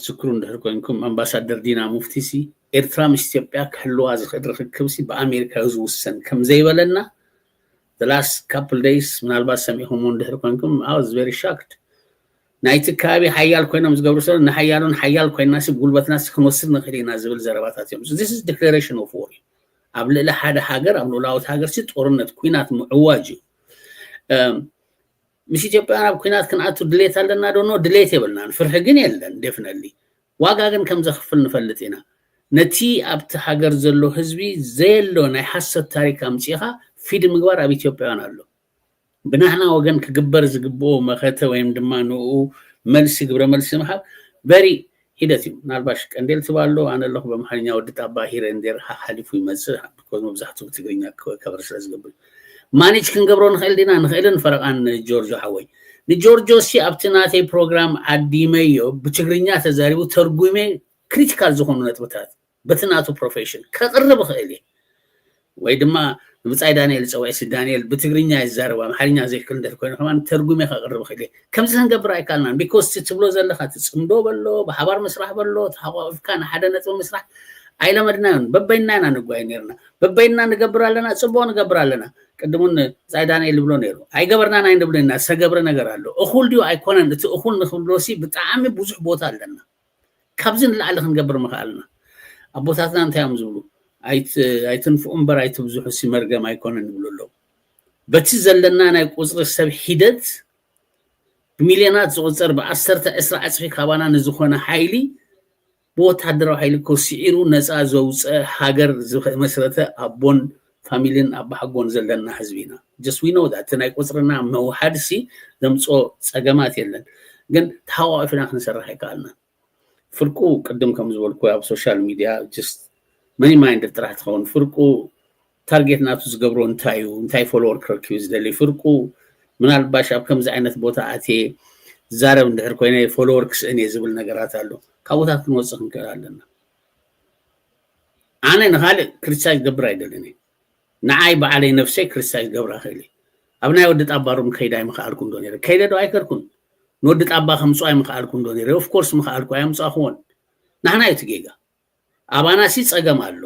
ዝክሩ እንድሕር ኮይንኩም ኣምባሳደር ዲና ሙፍቲ ሲ ኤርትራ ምስ ኢትዮጵያ ክህልዋ ዝኽእል ርክክብ ሲ ብኣሜሪካ እዩ ዝውሰን ከም ዘይበለና the last couple days ምናልባት ሰሚኹም እንድሕር ኮይንኩም I was very shocked ናይቲ ከባቢ ሓያል ኮይኖም ዝገብሩ ሰብ ንሓያሉን ሓያል ኮይና ሲ ጉልበትና ሲ ክንወስድ ንኽእል ኢና ዝብል ዘረባታት እዮም this is declaration of war ኣብ ልዕሊ ሓደ ሃገር ኣብ ልኡላዊት ሃገር ሲ ጦርነት ኩናት ምዕዋጅ እዩ ምስ ኢትዮጵያውያን ኣብ ኩናት ክንኣቱ ድሌት ኣለና ዶ? ኖ፣ ድሌት የብልናን። ፍርሒ ግን የለን። ደፍነሊ ዋጋ ግን ከም ዘኽፍል ንፈልጥ ኢና። ነቲ ኣብቲ ሃገር ዘሎ ህዝቢ ዘየሎ ናይ ሓሰት ታሪክ ኣምፂኻ ፊድ ምግባር ኣብ ኢትዮጵያውያን ኣሎ። ብናህና ወገን ክግበር ዝግብኦ መኸተ ወይም ድማ ንኡ መልሲ፣ ግብረ መልሲ ምሃብ በሪ ሂደት እዩ። ምናልባሽ ቀንዴል ትባሎ ኣነ ኣለኹ በምሓርኛ ወዲ ጣባ ሂረ እንዴር ሓሊፉ ይመፅእ፣ because መብዛሕትኡ ብትግርኛ ከበር ስለ ዝገብር። ማኔጅ ክንገብሮ ንኽእል ዲና? ንኽእልን ፈረቓን ጆርጆ ሓወይ። ንጆርጆ ሲ ኣብቲ ናተይ ፕሮግራም ዓዲመዮ ብትግርኛ ተዛሪቡ ተርጉሜ ክሪቲካል ዝኾኑ ነጥብታት በቲ ናቱ ፕሮፌሽን ከቕርብ እኽእል እየ። ወይ ድማ ንብፃይ ዳንኤል ፀውዒ፣ ሲ ዳንኤል ብትግርኛ ይዛረብ ኣምሓርኛ ዘይክእል እንድሕር ኮይኑ ከማን ተርጉሜ ከቕርብ እኽእል እየ። ከምዚ ክንገብር ኣይካልናን። ቢኮዝ እቲ ትብሎ ዘለኻ እቲ ፅምዶ በሎ፣ ብሓባር ምስራሕ በሎ፣ ተሓቋቂፍካ ንሓደ ነጥቢ ምስራሕ ኣይለመድናዮን። በበይና ኢና ንጓይ ነርና። በበይና ንገብር ኣለና፣ ፅቡቕ ንገብር ኣለና። ቅድሙን ብፃይ ዳንኤል ዝብሎ ነይሩ፣ ኣይገበርናን ኣይንብሎ ኢና፣ ዝተገብረ ነገር ኣሎ። እኹል ድዩ ኣይኮነን? እቲ እኹል ንክብሎ ሲ ብጣዕሚ ብዙሕ ቦታ ኣለና። ካብዚ ንላዕሊ ክንገብር ምኽኣልና። ኣቦታትና እንታይ እዮም ዝብሉ? ኣይትንፍኡ እምበር ኣይትብዝሑ ሲ መርገም ኣይኮነን ይብሉ ኣለዉ። በቲ ዘለና ናይ ቁፅሪ ሰብ ሒደት ብሚልዮናት ዝቁፀር ብዓሰርተ ዕስራ ዕፅፊ ካባና ንዝኾነ ሓይሊ ብወታደራዊ ሓይሊ ኮስዒሩ ነፃ ዘውፀ ሃገር ዝመስረተ ኣቦን ፋሚሊን ኣባሓጎን ዘለና ህዝቢ ኢና። Just we know that እቲ ናይ ቁፅርና ምውሓድ ሲ ዘምፅኦ ፀገማት የለን፣ ግን ተሓቋቂፍና ክንሰርሕ ኣይከኣልና። ፍርቁ ቅድም ከም ዝበልኩ ኣብ ሶሻል ሚድያ just መኒ ማይንድድ ጥራሕ ትኸውን። ፍርቁ ታርጌት ናቱ ዝገብሮ እንታይ እዩ? እንታይ ፎሎወር ክረክብ እዩ ዝደሊ? ፍርቁ ምናልባሽ ኣብ ከምዚ ዓይነት ቦታ ኣትየ ዝዛረብ እንድሕር ኮይነ ፎሎወር ክስእን እየ ዝብል ነገራት ኣሎ። ካብኡታት ክንወፅእ ክንክእል ኣለና። ኣነ ንኻልእ ክሪቲሳይዝ ገብር ኣይደልን እየ። ንዓይ በዓለይ ነፍሰይ ክሪቲሳይዝ ገብር ኣኽእል እየ። ኣብ ናይ ወዲ ጣባሩም ከይዳ ኣይምኽኣልኩን ዶ ነይረ? ከይደ ዶ ኣይከድኩን? ንወዲ ጣባ ከምፅኦ ኣይምኽኣልኩን ዶ ነይረ? ኦፍኮርስ ምኽኣልኩ፣ ኣየምፃእኽዎን። ናህና እዩ እቲ ጌጋ። ኣባና ሲ ፀገም ኣሎ።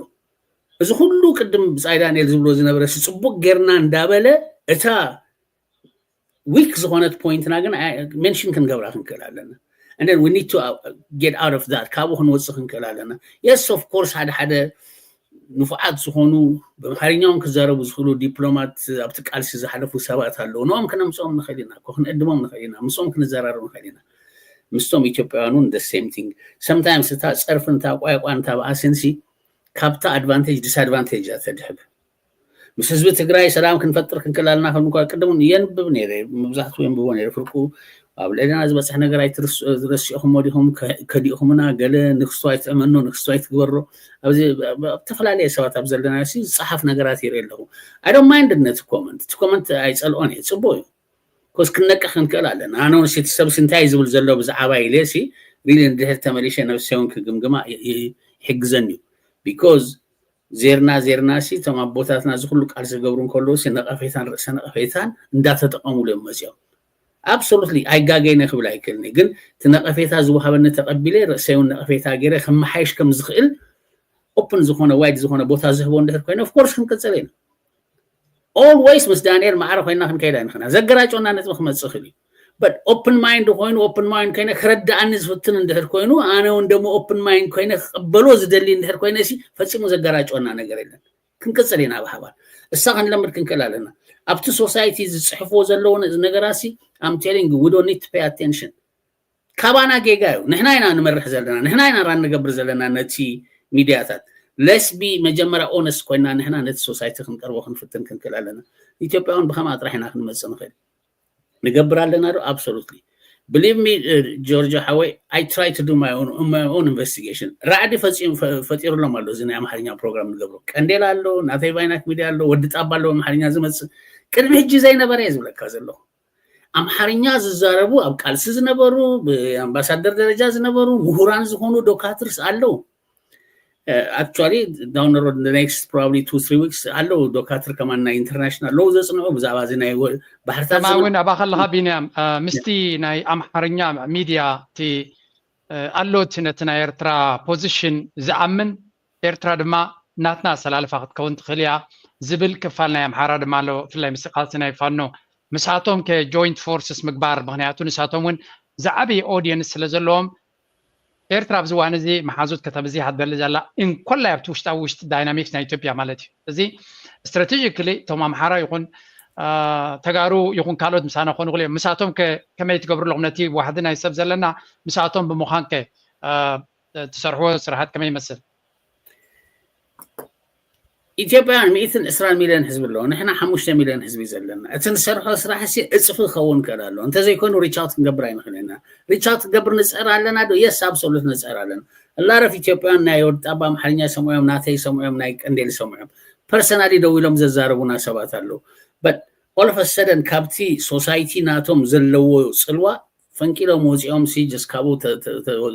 እዚ ኩሉ ቅድም ብፃይ ዳንኤል ዝብሎ ዝነበረ ሲ ፅቡቅ ጌርና እንዳበለ እታ ዊክ ዝኾነት ፖይንትና ግን ሜንሽን ክንገብራ ክንክእል ኣለና። And then we need to uh, get out of that። ካብኡ ክንወፅእ ክንክእል ኣለና። የስ ኦፍ ኮርስ ሓደ ሓደ ንፉዓት ዝኾኑ ብኣምሓርኛውን ክዛረቡ ዝኽእሉ ዲፕሎማት ኣብቲ ቃልሲ ዝሓለፉ ሰባት ኣለዉ። ንኦም ክነምፅኦም ንኽእል ኢና እኮ፣ ክንዕድሞም ንኽእል ኢና፣ ምስኦም ክንዘራረብ ንኽእል ኢና። ምስቶም ኢትዮጵያውያን እውን the same thing። Sometimes እታ ፀርፍን እታ ቋይቋን እታ ብኣስንሲ ካብታ ኣድቫንቴጅ ዲስኣድቫንቴጅ እያ ተድሕብ። ምስ ህዝቢ ትግራይ ሰላም ክንፈጥር ክንክእል ኣለና። ከም እኳ ቅድም የንብብ ነይረ፣ መብዛሕትኡ የንብቦ ነይረ። ፍርቁ ኣብ ልዕሌና ዝበፅሕ ነገር ኣይትርስ-፣ ዝረሲእኹሞ ዲኹም? ከ-፣ ከዲእኹምና? ገለ ንክስቶ ኣይትእመኖ፣ ንክስቶ ኣይትግበሮ። ኣብዚ ኣብ ዝተፈላለየ ሰባት ኣብ ዘለና ሲ ዝፀሓፍ ነገራት ይርኢ ኣለኹ። I don't mind ነቲ ኮመንት፣ እቲ ኮመንት ኣይፀልኦን እየ፣ ፅቡቅ እዩ። ኮስ ክንነቅሕ ክንክእል ኣለና። ኣነ እውን እቲ ሰብሲ እንታይ ዝብል ዘሎ ብዛዕባ ኢለ ሲ ሪሊ እንድሕር ተመሊሸ ነብሰይ እውን ክግምግማ ይ-፣ ይ-፣ ይሕግዘኒ እዩ። ቢኮዝ ዜርና ዜርና ሲ እቶም ኣቦታትና እዚ ኩሉ ቃልሲ ዝገብሩ እንከለዉ ሲ ነቐፌታን ርእሰ ነቐፌታን እንዳተጠቐሙሉ እዮም መፅኦም። ኣብሶሉትሊ ኣይጋገይነ ክብል ኣይክእልን እየ፣ ግን እቲ ነቐፌታ ዝወሃበኒ ተቐቢለ ርእሰይ እውን ነቐፌታ ገይረ ክመሓየሽ ከም ዝኽእል ኦፕን ዝኾነ ዋይድ ዝኾነ ቦታ ዝህቦ እንድሕር ኮይነ ኦፍኮርስ ክንቅፅል ኢና። ኦልዌይስ ምስ ዳንኤል ማዕረ ኮይና ክንከይድ ኣይንኽእልና። ዘገራጨወና ነጥቢ ክመፅእ ይኽእል እዩ። But ኦፕን ማይንድ ኮይኑ፣ ኦፕን ማይንድ ኮይነ ክረድኣኒ ዝፍትን እንድሕር ኮይኑ፣ ኣነ እውን ደሞ ኦፕን ማይንድ ኮይነ ክቕበሎ ዝደሊ እንድሕር ኮይነ ሲ ፈፂሙ ዘገራጨወና ነገር የለን። ክንቅፅል ኢና ብሓባር። እሳ ክንለምድ ክንክእል ኣለና። ኣብቲ ሶሳይቲ ዝፅሕፍዎ ዘለዎ ነ-፣ ነገራት ሲ I'm telling you, we don't need to pay attention። ካባና ጌጋ እዩ። ንሕና ኢና ንመርሕ ዘለና፣ ንሕና ኢና ራን ንገብር ዘለና ነቲ ሚድያታት። Let's be መጀመርያ ኦነስት ኮይና ንሕና ነቲ ሶሳይቲ ክንቀርቦ ክንፍትን ክንክእል ኣለና። ኢትዮጵያውን ብኸምኣ ጥራሕ ኢና ክንመፅእ ንኽእል። ንገብር ኣለና ዶ? Absolutely. Believe me, uh, ጆርጆ ሓወይ, I try to do my own, my own investigation. ራዕዲ ፈፂሙ፣ ፈ-፣ ፈጢሩሎም ኣሎ እዚ ናይ ኣምሓርኛ ፕሮግራም ንገብሮ። ቀንዴል ኣሎ፣ ናተይ ቫይናክ ሚድያ ኣሎ፣ ወዲ ጣባ ኣሎ ኣምሓርኛ ዝመፅእ። ቅድሚ ሕጂ ዘይነበረ እየ ዝብለካ ዘለኹ። ኣምሓርኛ ዝዛረቡ፣ ኣብ ቃልሲ ዝነበሩ፣ ብኣምባሳደር ደረጃ ዝነበሩ፣ ምሁራን ዝኾኑ ዶካትርስ ኣለዉ። ኣክቹዋሊ ዳውን ሮድ the next probably two three weeks ኣለዉ ዶካትር ከማን ናይ ኢንተርናሽናል ሎው ዘፅንዑ ብዛዕባ እዚ ናይ ወ-፣ ባሕርታት ከማን ዝብል እውን ኣብኣ ከለኻ ቢንያም፣ እ፣ ምስቲ ናይ ኣምሓርኛ ሚድያ እቲ፣ እ፣ ኣሎ እቲ ነቲ ናይ ኤርትራ ፖዚሽን ዝኣምን ኤርትራ ድማ ናትና ኣሰላልፋ ክትከውን ትኽእል እያ ዝብል ክፋል ናይ ኣምሓራ ድማ ኣሎ። ብፍላይ ምስ ቃልሲ ናይ ፋኖ ምስኣቶም ከ ጆይንት ፎርስስ ምግባር፣ ምኽንያቱ ንሳቶም እውን ዝዓበየ ኦዲየንስ ስለ ዘለዎም ኤርትራ ኣብዚ እዋን እዚ መሓዙት ከተብዝሕ እያ ትደሊ ዘላ፣ እንኮላይ ኣብቲ ውሽጣዊ ውሽጢ ዳይናሚክስ ናይ ኢትዮጵያ ማለት እዩ። እዚ ስትራቴጂካሊ እቶም ኣምሓራ ይኹን ተጋሩ ይኹን ካልኦት ምሳና ክኾኑ ይኽእሉ እዮም። ምሳቶም ከ ከመይ ትገብሩ ኣለኹም? ነቲ ዋሕዲ ናይ ሰብ ዘለና ምሳቶም ብምዃን ከ ትሰርሕዎ ስራሓት ከመይ ይመስል? ኢትዮጵያ ሚእትን ዕስራን ሚልዮን ህዝቢ ኣለዎ። ንሕና ሓሙሽተ ሚልዮን ህዝቢ ዘለና። እቲ ንሰርሖ ስራሕ ሲ እፅፊ ክኸውን ይኽእል ኣሎ። እንተዘይኮይኑ ሪቻውት ክንገብር ኣይንኽእል ኢና። ሪቻውት ክንገብር ንፅዕር ኣለና ዶ? የስ ኣብሶሉት ንፅዕር ኣለና። ላረፍ ኢትዮጵያውያን ናይ ወዲ ጣባ ኣምሓርኛ ሰምዖም፣ ናተይ ሰምዖም፣ ናይ ቀንዴል ሰምዖም ፐርሰናሊ ደው ኢሎም ዘዛረቡና ሰባት ኣለዉ። በት ኦል ኦፍ ሰደን ካብቲ ሶሳይቲ ናቶም ዘለዎ ፅልዋ ፈንቂሎም ወፂኦም ሲ ጀስ ካብኡ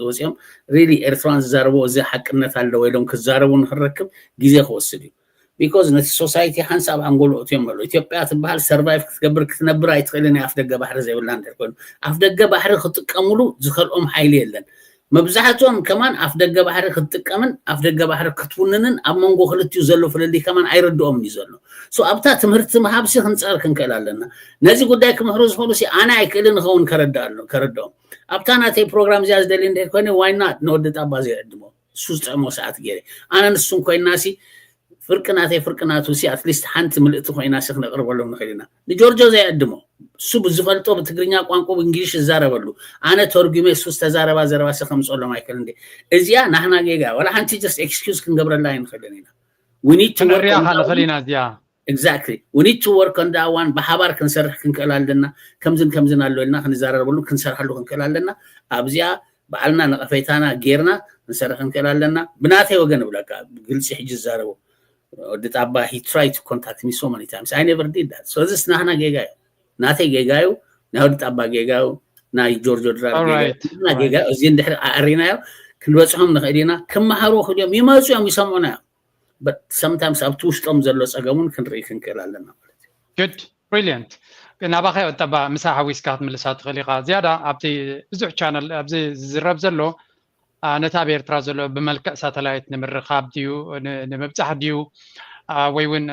ወፂኦም ሪሊ ኤርትራን ዝዛረቡ እዚ ሓቅነት ኣለዎ ኢሎም ክዛረቡ ንክንረክብ ግዜ ክወስድ እዩ። ቢኮዝ ነቲ ሶሳይቲ ሓንሳብ ሓንጎሉ ኣእትዮም ኣሎ። ኢትዮጵያ ትበሃል ሰርቫይቭ ክትገብር ክትነብር ኣይትኽእልን ኣፍ ደገ ባሕሪ ዘይብላ እንድሕር ኮይኑ ኣፍ ደገ ባሕሪ ክጥቀምሉ ዝኸልኦም ሓይሊ የለን። መብዛሕትኦም ከማን ኣፍ ደገ ባሕሪ ክትጥቀምን ኣፍ ደገ ባሕሪ ክትውንንን ኣብ መንጎ ክልቲኡ ዘሎ ፍልልይ ከማን ኣይረድኦምን እዩ ዘሎ። ሶ ኣብታ ትምህርቲ ምሃብ ሲ ክንፅዕር ክንክእል ኣለና። ነዚ ጉዳይ ክምህሩ ዝኽእሉ ሲ ኣነ ኣይክእልን እኸውን ከረድኦም ኣብታ ናተይ ፕሮግራም እዚኣ ዝደሊ እንድሕር ኮይኑ ዋይና ንወዲ ጣባ ዘይዕድሞ እሱ ዝጠዕሞ ሰዓት ገይረ ኣነ ንሱን ኮይና ሲ ፍርቂ ናተይ ፍርቂ ናቱ ሲ ኣትሊስት ሓንቲ ምልእቲ ኮይና ሲ ክነቅርበሎም ንኽእል ኢና። ንጆርጆ ዘይዕድሞ እሱ ብዝፈልጦ ብትግርኛ ቋንቋ ብእንግሊሽ ዝዛረበሉ ኣነ ተርጉሜ እሱ ዝተዛረባ ዘረባ ሲ ከምፅኦሎም ኣይክእል እንዲ እዚኣ ናህና ጌጋ ወላ ሓንቲ ጀስት ኤክስኪውዝ ክንገብረላ ኣይንኽእልን ኢና። ክንርያ ንኽእል ኢና እዚኣ exactly we need to work on that one ብሓባር ክንሰርሕ ክንክእል ኣለና። ከምዝን ከምዝን ኣሎ ኢልና ክንዘራረበሉ ክንሰርሓሉ ክንክእል ኣለና። ኣብዚኣ ባዕልና ነቐፌታና ጌርና ክንሰርሕ ክንክእል ኣለና። ብናተይ ወገን እብለካ ብግልፂ ሕጂ ዝዛረቡ ወዲ ጣባ he tried to contact me so many times I never did that so this ናህና ጌጋ እዩ። ናተይ ጌጋ እዩ። ናይ ወዲ ጣባ ጌጋ እዩ። ናይ ጆርጆ ድራር ጌጋ እዩ። እዚ እንድሕሪ ኣዕሪናዮ ክንበፅሖም ንኽእል ኢና። ክመሃሩ ክድዮም ይመፁ እዮም ይሰምዑና እዮም። But sometimes ኣብቲ ውሽጦም ዘሎ ፀገም እውን ክንርኢ ክንክእል ኣለና ማለት እዩ። Good, brilliant። ናባኸ ጠባ ምሳ ሓዊስካ ክትምልሳ ትኽእል ኢኻ። ዝያዳ ኣብቲ ብዙሕ ቻነል ኣብዚ ዝዝረብ ዘሎ ነቲ ኣብ ኤርትራ ዘሎ ብመልክዕ ሳተላይት ንምርኻብ ድዩ ንምብፃሕ ድዩ ወይ እውን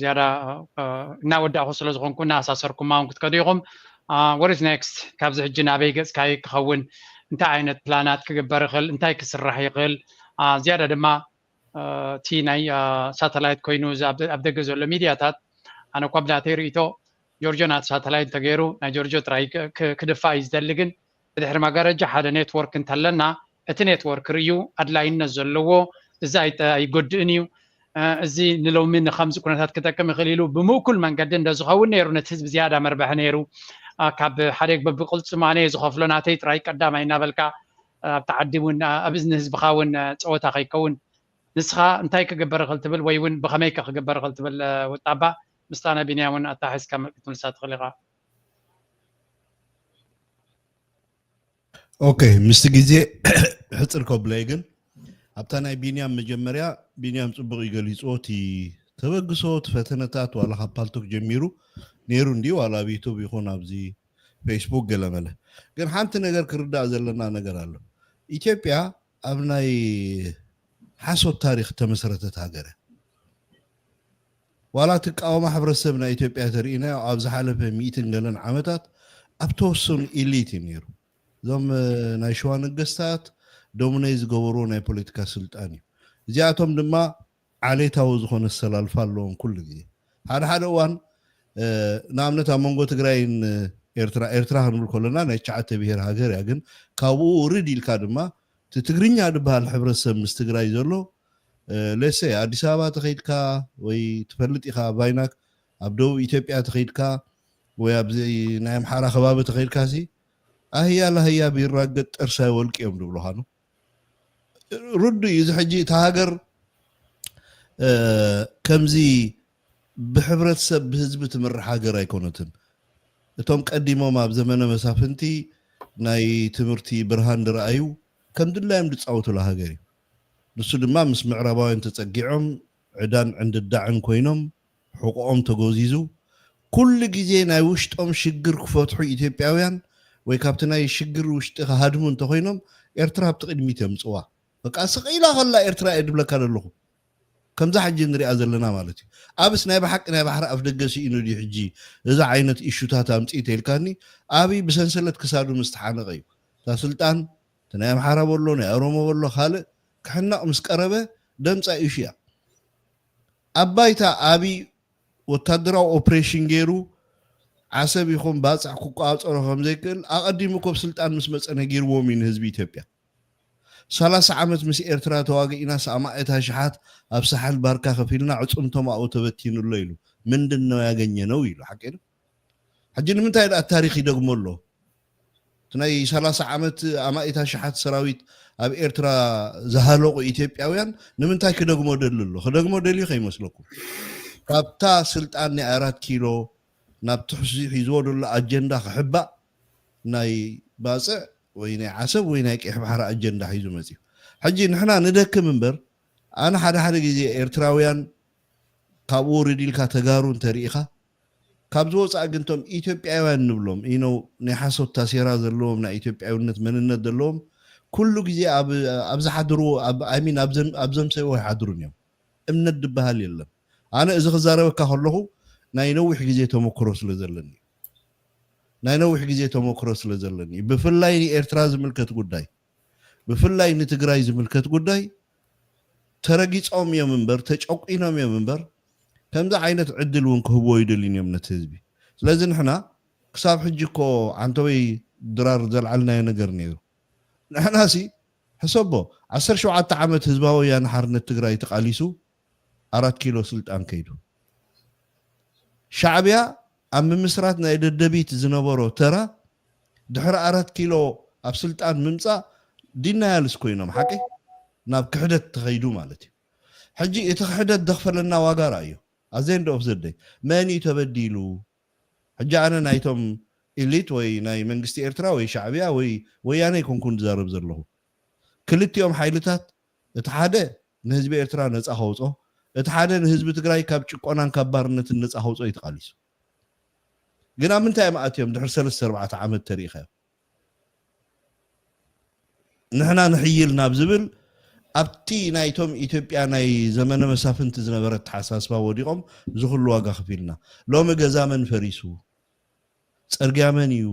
ዝያዳ እናወዳእኹ ስለ ዝኾንኩ እናኣሳሰርኩማ እውን ክትከዱ ኢኹም። What is next? ካብዚ ሕጂ ናበይ ገፅካይ ክኸውን እንታይ ዓይነት ፕላናት ክግበር ይኽእል እንታይ ክስራሕ ይኽእል ዝያዳ ድማ እቲ ናይ ሳተላይት ኮይኑ ኣብ ደገ ዘሎ ሚድያታት ኣነ እኳ ብናተይ ርእቶ ጆርጆ ናቲ ሳተላይት እንተገይሩ ናይ ጆርጆ ጥራይ ክድፋእ እዩ ዝደሊ ግን ብድሕሪ መጋረጃ ሓደ ኔትወርክ እንተለና እቲ ኔትወርክ ርእዩ ኣድላይነት ዘለዎ እዚ ኣይጎድእን እዩ እዚ ንሎሚ ንከምዚ ኩነታት ክጠቅም ይኽእል ኢሉ ብምእኩል መንገዲ እንደ ዝኸውን ነይሩ ነቲ ህዝቢ ዝያዳ መርበሒ ነይሩ ካብ ሓደ በብቅልፅማነ ዝኸፍሎ ናተይ ጥራይ ቀዳማይ እናበልካ ኣብቲ ዓዲ እውን ኣብ እዝኒ ህዝብኻ እውን ፀወታ ከይከውን ንስኻ እንታይ ክግበር ይኽእል ትብል ወይ እውን ብኸመይ ከ ክግበር ይኽእል ትብል ወጣባ ምስታነ ቢንያም እውን ኣታሒዝካ ክትምልሳ ትኽእል ኢኻ። ኦኬ ምስቲ ግዜ ሕፅር ከብለይ ግን ኣብታ ናይ ቢንያም መጀመርያ ቢንያም ፅቡቅ እዩ ገሊፅዎ እቲ ተበግሶ እቲ ፈተነታት ዋላ ካብ ፓልቶክ ጀሚሩ ነይሩ እንዲ ዋላ ኣብ ዩቱብ ይኹን ኣብዚ ፌስቡክ ገለመለ ግን ሓንቲ ነገር ክርዳእ ዘለና ነገር ኣሎ ኢትዮጵያ ኣብ ናይ ሓሶት ታሪክ ተመሰረተት ሃገረ ዋላ ትቃወማ ሕብረተሰብ ናይ ኢትዮጵያ ተርእናዮ ኣብ ዝሓለፈ ሚእትን ገለን ዓመታት ኣብ ተወሰኑ ኢሊት እዩ ነይሩ እዞም ናይ ሸዋ ነገስታት ዶሚነይ ዝገበርዎ ናይ ፖለቲካ ስልጣን እዩ እዚኣቶም ድማ ዓሌታዊ ዝኾነ ሰላልፋ ኣለዎም ኩሉ ግዜ ሓደ ሓደ እዋን ንኣብነት ኣብ መንጎ ትግራይን ኤርትራ ኤርትራ ክንብል ከለና ናይ ትሽዓተ ብሄር ሃገር እያ ግን ካብኡ ውርድ ኢልካ ድማ እቲ ትግርኛ ዝበሃል ሕብረተሰብ ምስ ትግራይ ዘሎ ሌሴ ኣዲስ ኣበባ ተኸይድካ ወይ ትፈልጥ ኢኻ ቫይናክ ኣብ ደቡብ ኢትዮጵያ ተኸይድካ ወይ ኣብዚ ናይ ኣምሓራ ከባቢ ተኸይድካ ሲ ኣህያ ላህያ ቢራገጥ ጥርሳይ ወልቂ እዮም ዝብሉኻ ነው ርዱ እዩ እዚ ሕጂ እቲ ሃገር ከምዚ ብሕብረተሰብ ብህዝቢ ትምራሕ ሃገር ኣይኮነትን እቶም ቀዲሞም ኣብ ዘመነ መሳፍንቲ ናይ ትምህርቲ ብርሃን ዝረኣዩ ከም ድላዮም ዝፃወቱላ ሃገር እዩ ንሱ ድማ ምስ ምዕራባውያን ተፀጊዖም ዕዳን ዕንድዳዕን ኮይኖም ሕቆኦም ተጎዚዙ ኩሉ ግዜ ናይ ውሽጦም ሽግር ክፈትሑ ኢትዮጵያውያን ወይ ካብቲ ናይ ሽግር ውሽጢ ክሃድሙ እንተኮይኖም ኤርትራ ኣብቲ ቅድሚት የምፅዋ በቃ ስቕ ኢላ ከላ ኤርትራ እየ ድብለካ ዘለኹ ከምዛ ሕጂ ንሪኣ ዘለና ማለት እዩ ኣብስ ናይ ብሓቂ ናይ ባሕሪ ኣፍ ደገ ስኢኑ ድዩ ሕጂ እዚ ዓይነት ኢሹታት ኣምፅእ ተልካኒ ኣብይ ብሰንሰለት ክሳዱ ምስተሓነቀ እዩ እታ ስልጣን እቲ ናይ ኣምሓራ በሎ ናይ ኦሮሞ በሎ ካልእ ክሕነቕ ምስ ቀረበ ደምፃ ኢሹ እያ ኣብ ባይታ ኣብይ ወታደራዊ ኦፕሬሽን ገይሩ ዓሰብ ይኹን ባፅዕ ክቋፀሮ ከም ዘይክእል ኣቐዲሙ እኮ ኣብ ስልጣን ምስ መፀ ነጊርዎም እዩ ንህዝቢ ኢትዮጵያ። ሰላሳ ዓመት ምስ ኤርትራ ተዋጊእና ኣማኢት ኣሽሓት ኣብ ሳሕል ባርካ ከፊልና ዕፅምቶም ኣብኡ ተበቲኑ ኣሎ ኢሉ። ምንድን ነው ያገኘነው ኢሉ። ሓቂ ነው። ሕጂ ንምንታይ ደኣ ታሪኽ ይደግሞ ኣሎ? እቲ ናይ ሰላሳ ዓመት ኣማኢት ኣሽሓት ሰራዊት ኣብ ኤርትራ ዝሃለቑ ኢትዮጵያውያን ንምንታይ ክደግሞ ደሊ ኣሎ? ክደግሞ ደልዩ ከይመስለኩም። ካብታ ስልጣን ናይ ኣራት ኪሎ ናብ ትሕዚ ሒዝዎ ዘሎ ኣጀንዳ ክሕባእ ናይ ባፅዕ ወይ ናይ ዓሰብ ወይ ናይ ቀይሕ ባሕሪ ኣጀንዳ ሒዙ መፅዩ። ሕጂ ንሕና ንደክም እምበር፣ ኣነ ሓደ ሓደ ግዜ ኤርትራውያን ካብኡ ውርድ ኢልካ ተጋሩ እንተርኢኻ፣ ካብዚ ወፃኢ ግን እቶም ኢትዮጵያውያን ንብሎም ኢነው ናይ ሓሶት ታሴራ ዘለዎም ናይ ኢትዮጵያውነት መንነት ዘለዎም ኩሉ ግዜ ኣብ ኣብ ዝሓድርዎ ኣብ I mean ኣብ ዘም- ኣብ ዘምሰይዎ ኣይሓድሩን እዮም። እምነት ዝበሃል የለን። ኣነ እዚ ክዛረበካ ከለኹ ናይ ነዊሕ ግዜ ተመክሮ ስለ ዘለኒ እዩ። ናይ ነዊሕ ግዜ ተመክሮ ስለ ዘለኒ እዩ። ብፍላይ ንኤርትራ ዝምልከት ጉዳይ፣ ብፍላይ ንትግራይ ዝምልከት ጉዳይ ተረጊጾም እዮም እምበር ተጨቂኖም እዮም እምበር ከምዚ ዓይነት ዕድል እውን ክህብዎ ይደልዩን እዮም ነቲ ህዝቢ። ስለዚ ንሕና ክሳብ ሕጂ እኮ ዓንተወይ ድራር ዘልዓልናዮ ነገር ነይሩ። ንሕና ሲ ሕሰቦ ዓሰርተ ሸውዓተ ዓመት ህዝባዊ ወያነ ሓርነት ትግራይ ተቓሊሱ ኣራት ኪሎ ስልጣን ከይዱ። ሻዕብያ ኣብ ምምስራት ናይ ደደቢት ዝነበሮ ተራ ድሕሪ ኣራት ኪሎ ኣብ ስልጣን ምምፃእ ዲናያልስ ኮይኖም ሓቂ ናብ ክሕደት ተኸይዱ ማለት እዩ። ሕጂ እቲ ክሕደት ዘኽፈለና ዋጋ ርኣዮ። ኣዘን ዶፍ ዘደይ መን እዩ ተበዲሉ? ሕጂ ኣነ ናይቶም ኢሊት ወይ ናይ መንግስቲ ኤርትራ ወይ ሻዕብያ ወይ ወያነ ኣይኮንኩን ዝዛረብ ዘለኹ። ክልቲኦም ሓይልታት እቲ ሓደ ንህዝቢ ኤርትራ ነፃ ከውፅኦ፣ እቲ ሓደ ንህዝቢ ትግራይ ካብ ጭቆናን ካብ ባርነትን ነፃ ከውፅኦ እዩ ተቓሊሱ። ግን ኣብ ምንታይ እዮም ኣትዮም ድሕሪ ሰለስተ ኣርባዕተ ዓመት ተሪኢኻዮም? ንሕና ንሕይል ናብ ዝብል ኣብቲ ናይቶም ኢትዮጵያ ናይ ዘመነ መሳፍንቲ ዝነበረ ኣተሓሳስባ ወዲቖም ዝኽሉ ዋጋ ከፊልና። ሎሚ ገዛ መን ፈሪሱ? ፅርግያ መን እዩ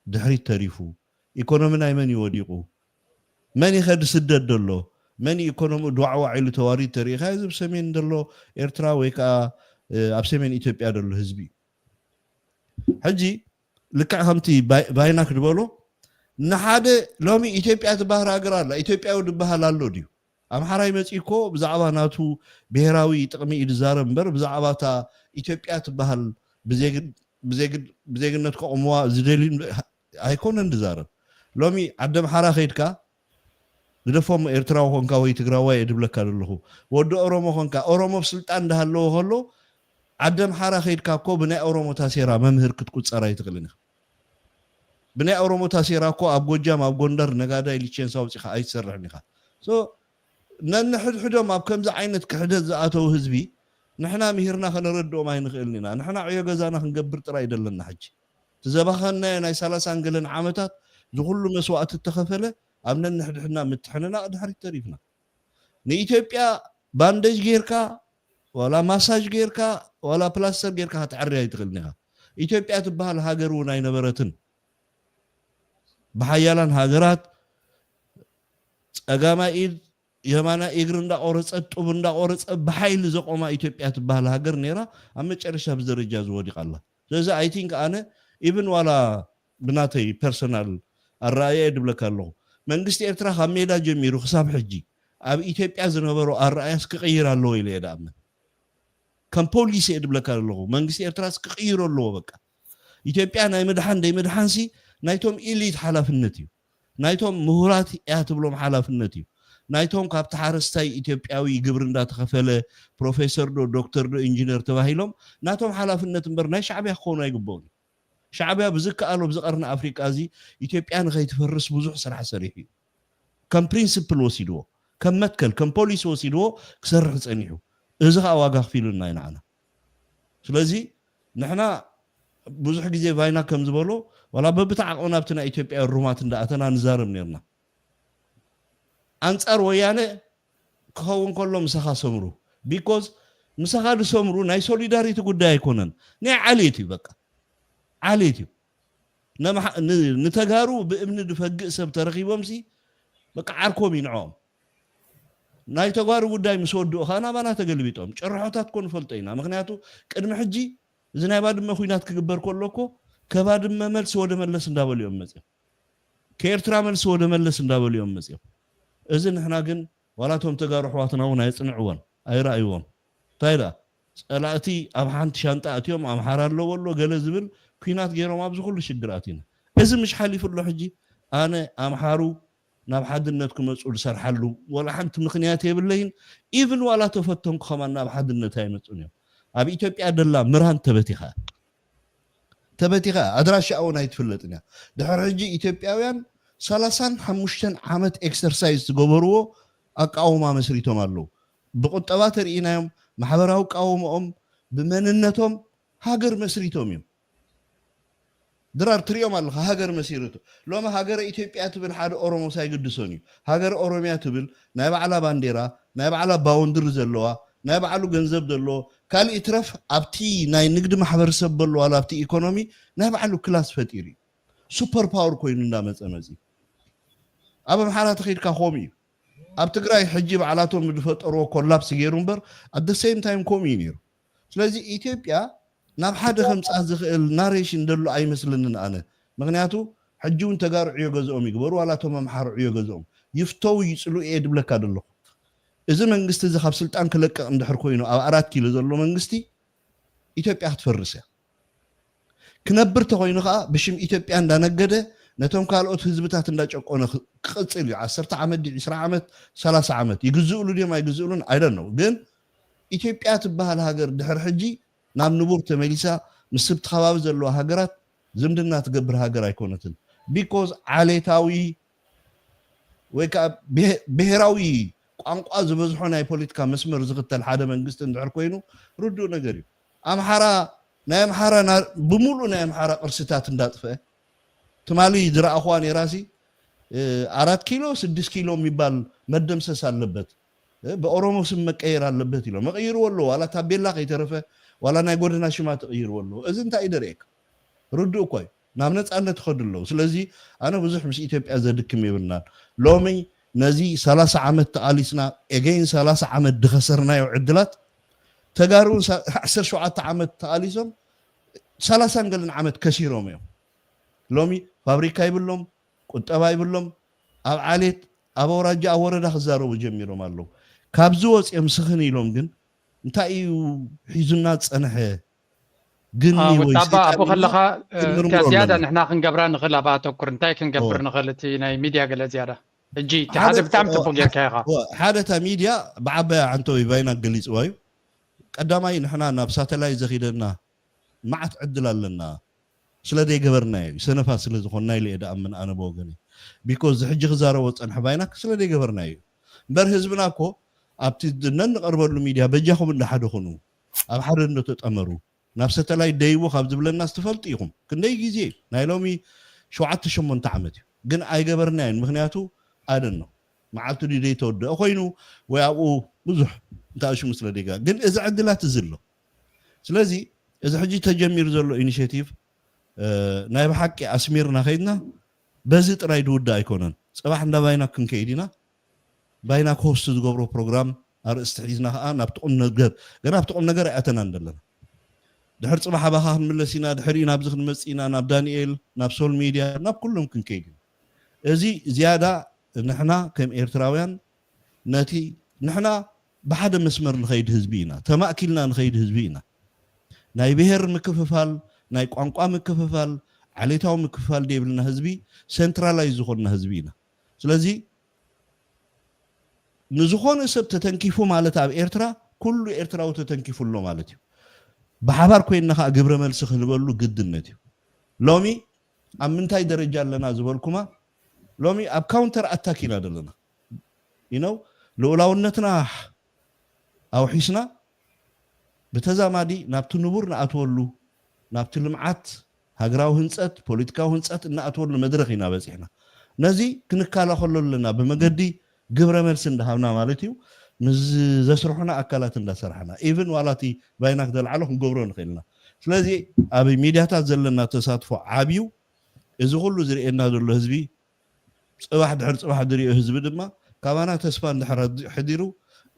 ድሕሪት ተሪፉ? ኢኮኖሚ ናይ መን እዩ ወዲቑ? መን ይኸድ ስደት ደሎ? መን እዩ ኢኮኖሚ ዷዕዋዕ ኢሉ ተዋሪድ ተሪኢኻ እዚ ኣብ ሰሜን ደሎ ኤርትራ ወይ ከዓ ኣብ ሰሜን ኢትዮጵያ ደሎ ህዝቢ እዩ። ሕጂ ልክዕ ከምቲ ባይናክ ዝበሎ ንሓደ ሎሚ ኢትዮጵያ ትበሃል ሃገር ኣላ። ኢትዮጵያዊ ዝበሃል ኣሎ ድዩ? ኣምሓራይ መፂ እኮ ብዛዕባ ናቱ ብሄራዊ ጥቕሚ እዩ ዝዛረብ እምበር ብዛዕባ እታ ኢትዮጵያ ትበሃል ብዜግነት ከቑምዋ ዝደልዩ ኣይኮነን ዝዛረብ። ሎሚ ዓዲ ኣምሓራ ከይድካ ግደፎም ኤርትራዊ ኮንካ ወይ ትግራዋይ እየ ድብለካ ዘለኹ። ወዲ ኦሮሞ ኮንካ ኦሮሞ ኣብ ስልጣን እንዳሃለዎ ከሎ ዓዲ ኣምሓራ ከይድካ እኮ ብናይ ኦሮሞ ታሴራ መምህር ክትቁፀር ኣይትኽእልን ኢኻ። ብናይ ኦሮሞ ታሴራ እኮ ኣብ ጎጃም ኣብ ጎንደር ነጋዳይ ሊቼንሳ ኣውፂኻ ኣይትሰርሕን ኢኻ። ነንሕድሕዶም ኣብ ከምዚ ዓይነት ክሕደት ዝኣተው ህዝቢ ንሕና ምሂርና ከነረድኦም ኣይንኽእልን ኢና። ንሕና ዕዮ ገዛና ክንገብር ጥራይ ደለና። ሕጂ ትዘባኸናዮ ናይ ሰላሳን ገለን ዓመታት ዝኩሉ መስዋእቲ እተኸፈለ ኣብ ነንሕድሕድና ምትሕንናቕ ድሕሪት ተሪፍና። ንኢትዮጵያ ባንደጅ ጌርካ ዋላ ማሳጅ ጌርካ ዋላ ፕላስተር ጌርካ ክትዓሪ ኣይትኽእልን ኢኻ። ኢትዮጵያ ትበሃል ሃገር እውን ኣይነበረትን። ብሓያላን ሃገራት ጸጋማይ ኢድ የማና እግሪ እንዳቆረጸ ጡብ እንዳቆረጸ ብሓይሊ ዘቆማ ኢትዮጵያ ትበሃል ሃገር ነይራ ኣብ መጨረሻ ብደረጃ ዝወዲቃ ኣላ። ስለዚ ኣይ ቲንክ ኣነ ኢቭን ዋላ ብናተይ ፐርሰናል ኣረኣያ ድብለካ ኣለኹ መንግስቲ ኤርትራ ካብ ሜዳ ጀሚሩ ክሳብ ሕጂ ኣብ ኢትዮጵያ ዝነበሮ ኣረኣያስ ክቕይር ኣለዎ ኢለ እየ ድኣምን። ከም ፖሊሲ እየ ድብለካ ዘለኹ መንግስቲ ኤርትራስ ክቕይሮ ኣለዎ። በቃ ኢትዮጵያ ናይ ምድሓን ደይ ምድሓንሲ ናይቶም ኢሊት ሓላፍነት እዩ። ናይቶም ምሁራት እያ ትብሎም ሓላፍነት እዩ። ናይቶም ካብቲ ሓረስታይ ኢትዮጵያዊ ግብሪ እንዳተኸፈለ ፕሮፌሰር ዶ ዶክተር ዶ ኢንጂነር ተባሂሎም ናቶም ሓላፍነት እምበር ናይ ሻዕብያ ክኾኑ ኣይግበኡን። ሻዕብያ ብዝከኣሎ ኣብዚ ቀርኒ ኣፍሪቃ እዚ ኢትዮጵያ ንኸይትፈርስ ብዙሕ ስራሕ ሰሪሑ እዩ። ከም ፕሪንስፕል ወሲድዎ ከም መትከል ከም ፖሊሲ ወሲድዎ ክሰርሕ ፀኒሑ። እዚ ከዓ ዋጋ ክፊሉና እዩ ንዓና። ስለዚ ንሕና ብዙሕ ግዜ ቫይና ከም ዝበሎ ዋላ በብቲ ዓቕምና ኣብቲ ናይ ኢትዮጵያ ሩማት እንዳኣተና ንዛረብ ነርና። ኣንጻር ወያነ ክኸውን ከሎ ምሳኻ ሰምሩ ቢኮዝ ምሳኻ ዝሰምሩ ናይ ሶሊዳሪቲ ጉዳይ ኣይኮነን ናይ ዓሌት እዩ። በቃ ዓሌት እዩ። ንተጋሩ ብእምኒ ዝፈግእ ሰብ ተረኺቦምሲ በቃ ዓርኮም እዩ ንዕኦም። ናይ ተጋሩ ጉዳይ ምስ ወድኡ ከዓ ናባና ተገልቢጦም ጭርሖታት ኮ ንፈልጦ ኢና። ምክንያቱ ቅድሚ ሕጂ እዚ ናይ ባድመ ኩናት ክግበር ከሎ እኮ ከባድመ መልሲ ወደ መለስ እንዳበሉ እዮም መፅኦም፣ ከኤርትራ መልሲ ወደ መለስ እንዳበሉ እዮም መፅኦም። እዚ ንሕና ግን ዋላ እቶም ተጋሩ ኣሕዋትና እውን ኣይፅንዕዎን ኣይረኣይዎን። እንታይ ደኣ ፀላእቲ ኣብ ሓንቲ ሻንጣ ኣትዮም ኣምሓራ ኣለዎ ኣሎ ገለ ዝብል ኩናት ገይሮም ኣብዚ ኩሉ ሽግር ኣቲና። እዚ ምሽ ሓሊፉ ኣሎ። ሕጂ ኣነ ኣምሓሩ ናብ ሓድነት ክመፁ ዝሰርሓሉ ወላ ሓንቲ ምክንያት የብለይን። ኢቭን ዋላ ተፈተንኩ ከማን ናብ ሓድነት ኣይመፁን እዮም። ኣብ ኢትዮጵያ ደላ ምራን ተበቲኻ ተበቲኻ ኣድራሻ እውን ኣይትፍለጥን እያ። ድሕሪ ሕጂ ኢትዮጵያውያን ሰላሳን ሓሙሽተን ዓመት ኤክሰርሳይዝ ዝገበርዎ ኣቃውማ መስሪቶም ኣለዉ። ብቁጠባ ተርእናዮም፣ ማሕበራዊ ቃውሞኦም፣ ብመንነቶም ሃገር መስሪቶም እዮም። ድራር ትሪኦም ኣለኻ፣ ሃገር መሲርቱ። ሎሚ ሃገረ ኢትዮጵያ ትብል ሓደ ኦሮሞስ ኣይግድሶን እዩ። ሃገረ ኦሮሚያ ትብል ናይ ባዕላ ባንዴራ፣ ናይ ባዕላ ባውንድሪ ዘለዋ፣ ናይ ባዕሉ ገንዘብ ዘለዎ፣ ካልእ ይትረፍ ኣብቲ ናይ ንግዲ ማሕበረሰብ በሎ ዋላ ኣብቲ ኢኮኖሚ ናይ ባዕሉ ክላስ ፈጢሩ እዩ። ሱፐር ፓወር ኮይኑ እንዳመፀ መፂ። ኣብ ኣምሓራ ተኸይድካ ከምኡ እዩ። ኣብ ትግራይ ሕጂ ባዕላቶም ዝፈጠርዎ ኮላፕስ ገይሩ እምበር ኣደ ሴም ታይም ከምኡ እዩ ነይሩ። ስለዚ ኢትዮጵያ ናብ ሓደ ከምፅኣ ዝኽእል ናሬሽን ደሎ ኣይመስልንን ኣነ። ምክንያቱ ሕጂ እውን ተጋሩ ዕዮ ገዝኦም ይግበሩ ዋላ እቶም ኣምሓሩ ዕዮ ገዝኦም ይፍተው ይፅሉ እየ ድብለካ ደለኹ። እዚ መንግስቲ እዚ ካብ ስልጣን ክለቅቕ እንድሕር ኮይኑ ኣብ ኣራት ኪሎ ዘሎ መንግስቲ ኢትዮጵያ ክትፈርስ እያ። ክነብር ተኮይኑ ከዓ ብሽም ኢትዮጵያ እንዳነገደ ነቶም ካልኦት ህዝብታት እንዳጨቆነ ክ- ክቕፅል እዩ። ዓሰርተ ዓመት ድዩ፣ ዕስራ ዓመት፣ ሰላሳ ዓመት ይግዝእሉ ድዮም ኣይግዝእሉን ኣይደን ነው። ግን ኢትዮጵያ ትበሃል ሃገር ድሕር ሕጂ ናብ ንቡር ተመሊሳ ምስ ስብቲ ከባቢ ዘለዋ ሃገራት ዝምድና ትገብር ሃገር ኣይኮነትን። ቢኮዝ ዓሌታዊ ወይ ከዓ ብሄ- ብሄራዊ ቋንቋ ዝበዝሖ ናይ ፖለቲካ መስመር ዝኽተል ሓደ መንግስቲ እንድሕር ኮይኑ ርዱእ ነገር እዩ። ኣምሓራ ናይ ኣምሓራ ና- ብምሉእ ናይ ኣምሓራ ቅርስታት እንዳጥፈአ ትማሊ ዝረኣኹዋ ነይራሲ እ፣ ኣራት ኪሎ ስድስት ኪሎ የሚባል መደምሰስ ኣለበት እ፣ ብኦሮሞ ስም መቀየር ኣለበት ኢሎም መቀይርዎ ኣለዎ። ዋላ ታቤላ ከይተረፈ ዋላ ናይ ጎደና ሽማ ተቀይርዎ ኣለዎ። እዚ እንታይ እዩ ደርእየካ? ርዱእ እኮ እዩ። ናብ ነፃነት ይኸዱ ኣለዉ። ስለዚ ኣነ ብዙሕ ምስ ኢትዮጵያ ዘድክም የብልናን። ሎሚ ነዚ ሰላሳ ዓመት ተቃሊስና ኤገይን ሰላሳ ዓመት ድኸሰርናዮ ዕድላት ተጋሩ እውን ሳ- ዓሰርተ ሸውዓተ ዓመት ተቃሊሶም ሰላሳን ገለን ዓመት ከሲሮም እዮም። ሎሚ ፋብሪካ ይብሎም፣ ቁጠባ ይብሎም፣ ኣብ ዓሌት ኣብ ኣውራጃ ኣብ ወረዳ ክዛረቡ ጀሚሮም ኣለዉ። ካብዚ ወፂኦም ስኽን ኢሎም ግን እንታይ እዩ ሒዙና ዝፀንሐ ግን ኣዎ፣ ወይ ወጣባ ሰይጣን ኣብኡ ኢልና ከለኻ እ፣ ክንምርምሮ እታ ዝያዳ ኣለና። ንሕና ክንገብራ ንኽእል ኣብኣ ኣተኩር እንታይ ክንገብር እወ። ንኽእል እቲ ናይ ሚድያ ገለ ዝያዳ ሕጂ እቲ ሓደ ሓደ ብጣዕሚ እ፣ ጽቡቅ ጌርካ ኢኻ። እወ፣ ሓደ እታ ሚድያ ብዓባያ ዓንተወይ ባይና ገሊጽዋ እዩ። ቀዳማይ ንሕና ናብ ሳተላይት ዘኺደና መዓት ዕድል ኣለና ስለ ዘይገበርናዮ እዩ። ሰነፋት ስለ ዝኾንና ኢለ እየ ደኣምን ኣነ ብወገነይ። ቢኮዝ እዚ ሕጂ ክዛረቦ ዝጸንሐ ባይናክ ስለ ዘይገበርናዮ እዩ። እምበር ህዝብና እኮ ኣብቲ ነንቐርበሉ ሚድያ በጃኹም እንዳ ሓደ ኩኑ፣ ኣብ ሓደ እንዶ ተጠመሩ፣ ናብ ሰተላይት ደይቡ ካብ ዝብለና ዝትፈልጡ ኢኹም። ክንደይ ግዜ እዩ? ናይ ሎሚ ሸውዓተ ሸሞንተ ዓመት እዩ። ግን ኣይገበርናዮን። ምኽንያቱ ኣደን ነው። መዓልቱ ድዩ ዘይተወደአ ኮይኑ ወይ ኣብኡ ብዙሕ እንታእሽሙ ስለ ደጋ። ግን እዚ ዕድላት እዚ ኣሎ። ስለዚ እዚ ሕጂ ተጀሚሩ ዘሎ ኢኒሼቲቭ እ፣ ናይ ብሓቂ ኣስሚርና ከይድና በዚ ጥራይ ድውዳእ ኣይኮነን። ጽባሕ እንዳ ባይና ክንከይድ ኢና። ባይና ክሆስት ዝገብሮ ፕሮግራም ኣርእስቲ ሒዝና ከዓ ናብቲ ቁም ነገር ገና ኣብቲ ቁም ነገር ኣይኣተናን ዘለና። ድሕር ጽባሕ ኣባኻ ክንምለስ ኢና። ድሕሪኡ ናብዚ ክንመጽእ ኢና፣ ናብ ዳንኤል፣ ናብ ሶል ሚድያ፣ ናብ ኩሎም ክንከይድ ኢና። እዚ ዝያዳ ንሕና ከም ኤርትራውያን ነቲ ንሕና ብሓደ መስመር ንኸይድ ህዝቢ ኢና፣ ተማእኪልና ንኸይድ ህዝቢ ኢና። ናይ ብሄር ምክፍፋል፣ ናይ ቋንቋ ምክፍፋል፣ ዓሌታዊ ምክፍፋል ደይብልና ህዝቢ፣ ሴንትራላይዝ ዝኾንና ህዝቢ ኢና። ስለዚ ንዝኾነ ሰብ ተተንኪፉ ማለት ኣብ ኤርትራ ኩሉ ኤርትራዊ ተተንኪፉ ኣሎ ማለት እዩ። ብሓባር ኮይንና ከዓ ግብረ መልሲ ክንበሉ ግድነት እዩ። ሎሚ ኣብ ምንታይ ደረጃ ኣለና ዝበልኩማ፣ ሎሚ ኣብ ካውንተር ኣታክ ኢና ዘለና። You know፣ ልኡላውነትና ኣውሒስና ብተዛማዲ ናብቲ ንቡር ንኣትወሉ፣ ናብቲ ልምዓት፣ ሃገራዊ ህንፀት፣ ፖለቲካዊ ህንፀት እናኣትወሉ መድረኽ ኢና በፂሕና። ነዚ ክንከላኸሎ ኣለና ብመገዲ ግብረ መልሲ እንዳሃብና ማለት እዩ። ምስ ዘስርሑና ኣካላት እንዳሰራሕና ኢቭን ዋላ እቲ ባይናክ ዘልዓሎ ክንገብሮ ንኽእል ኢና። ስለዚ ኣብ ሚድያታት ዘለና ተሳትፎ ዓብዩ። እዚ ኩሉ ዝርእየና ዘሎ ህዝቢ ፅባሕ ድሕሪ ፅባሕ ዝሪኦ ህዝቢ ድማ ካባና ተስፋ እንድሕር ሕዲሩ፣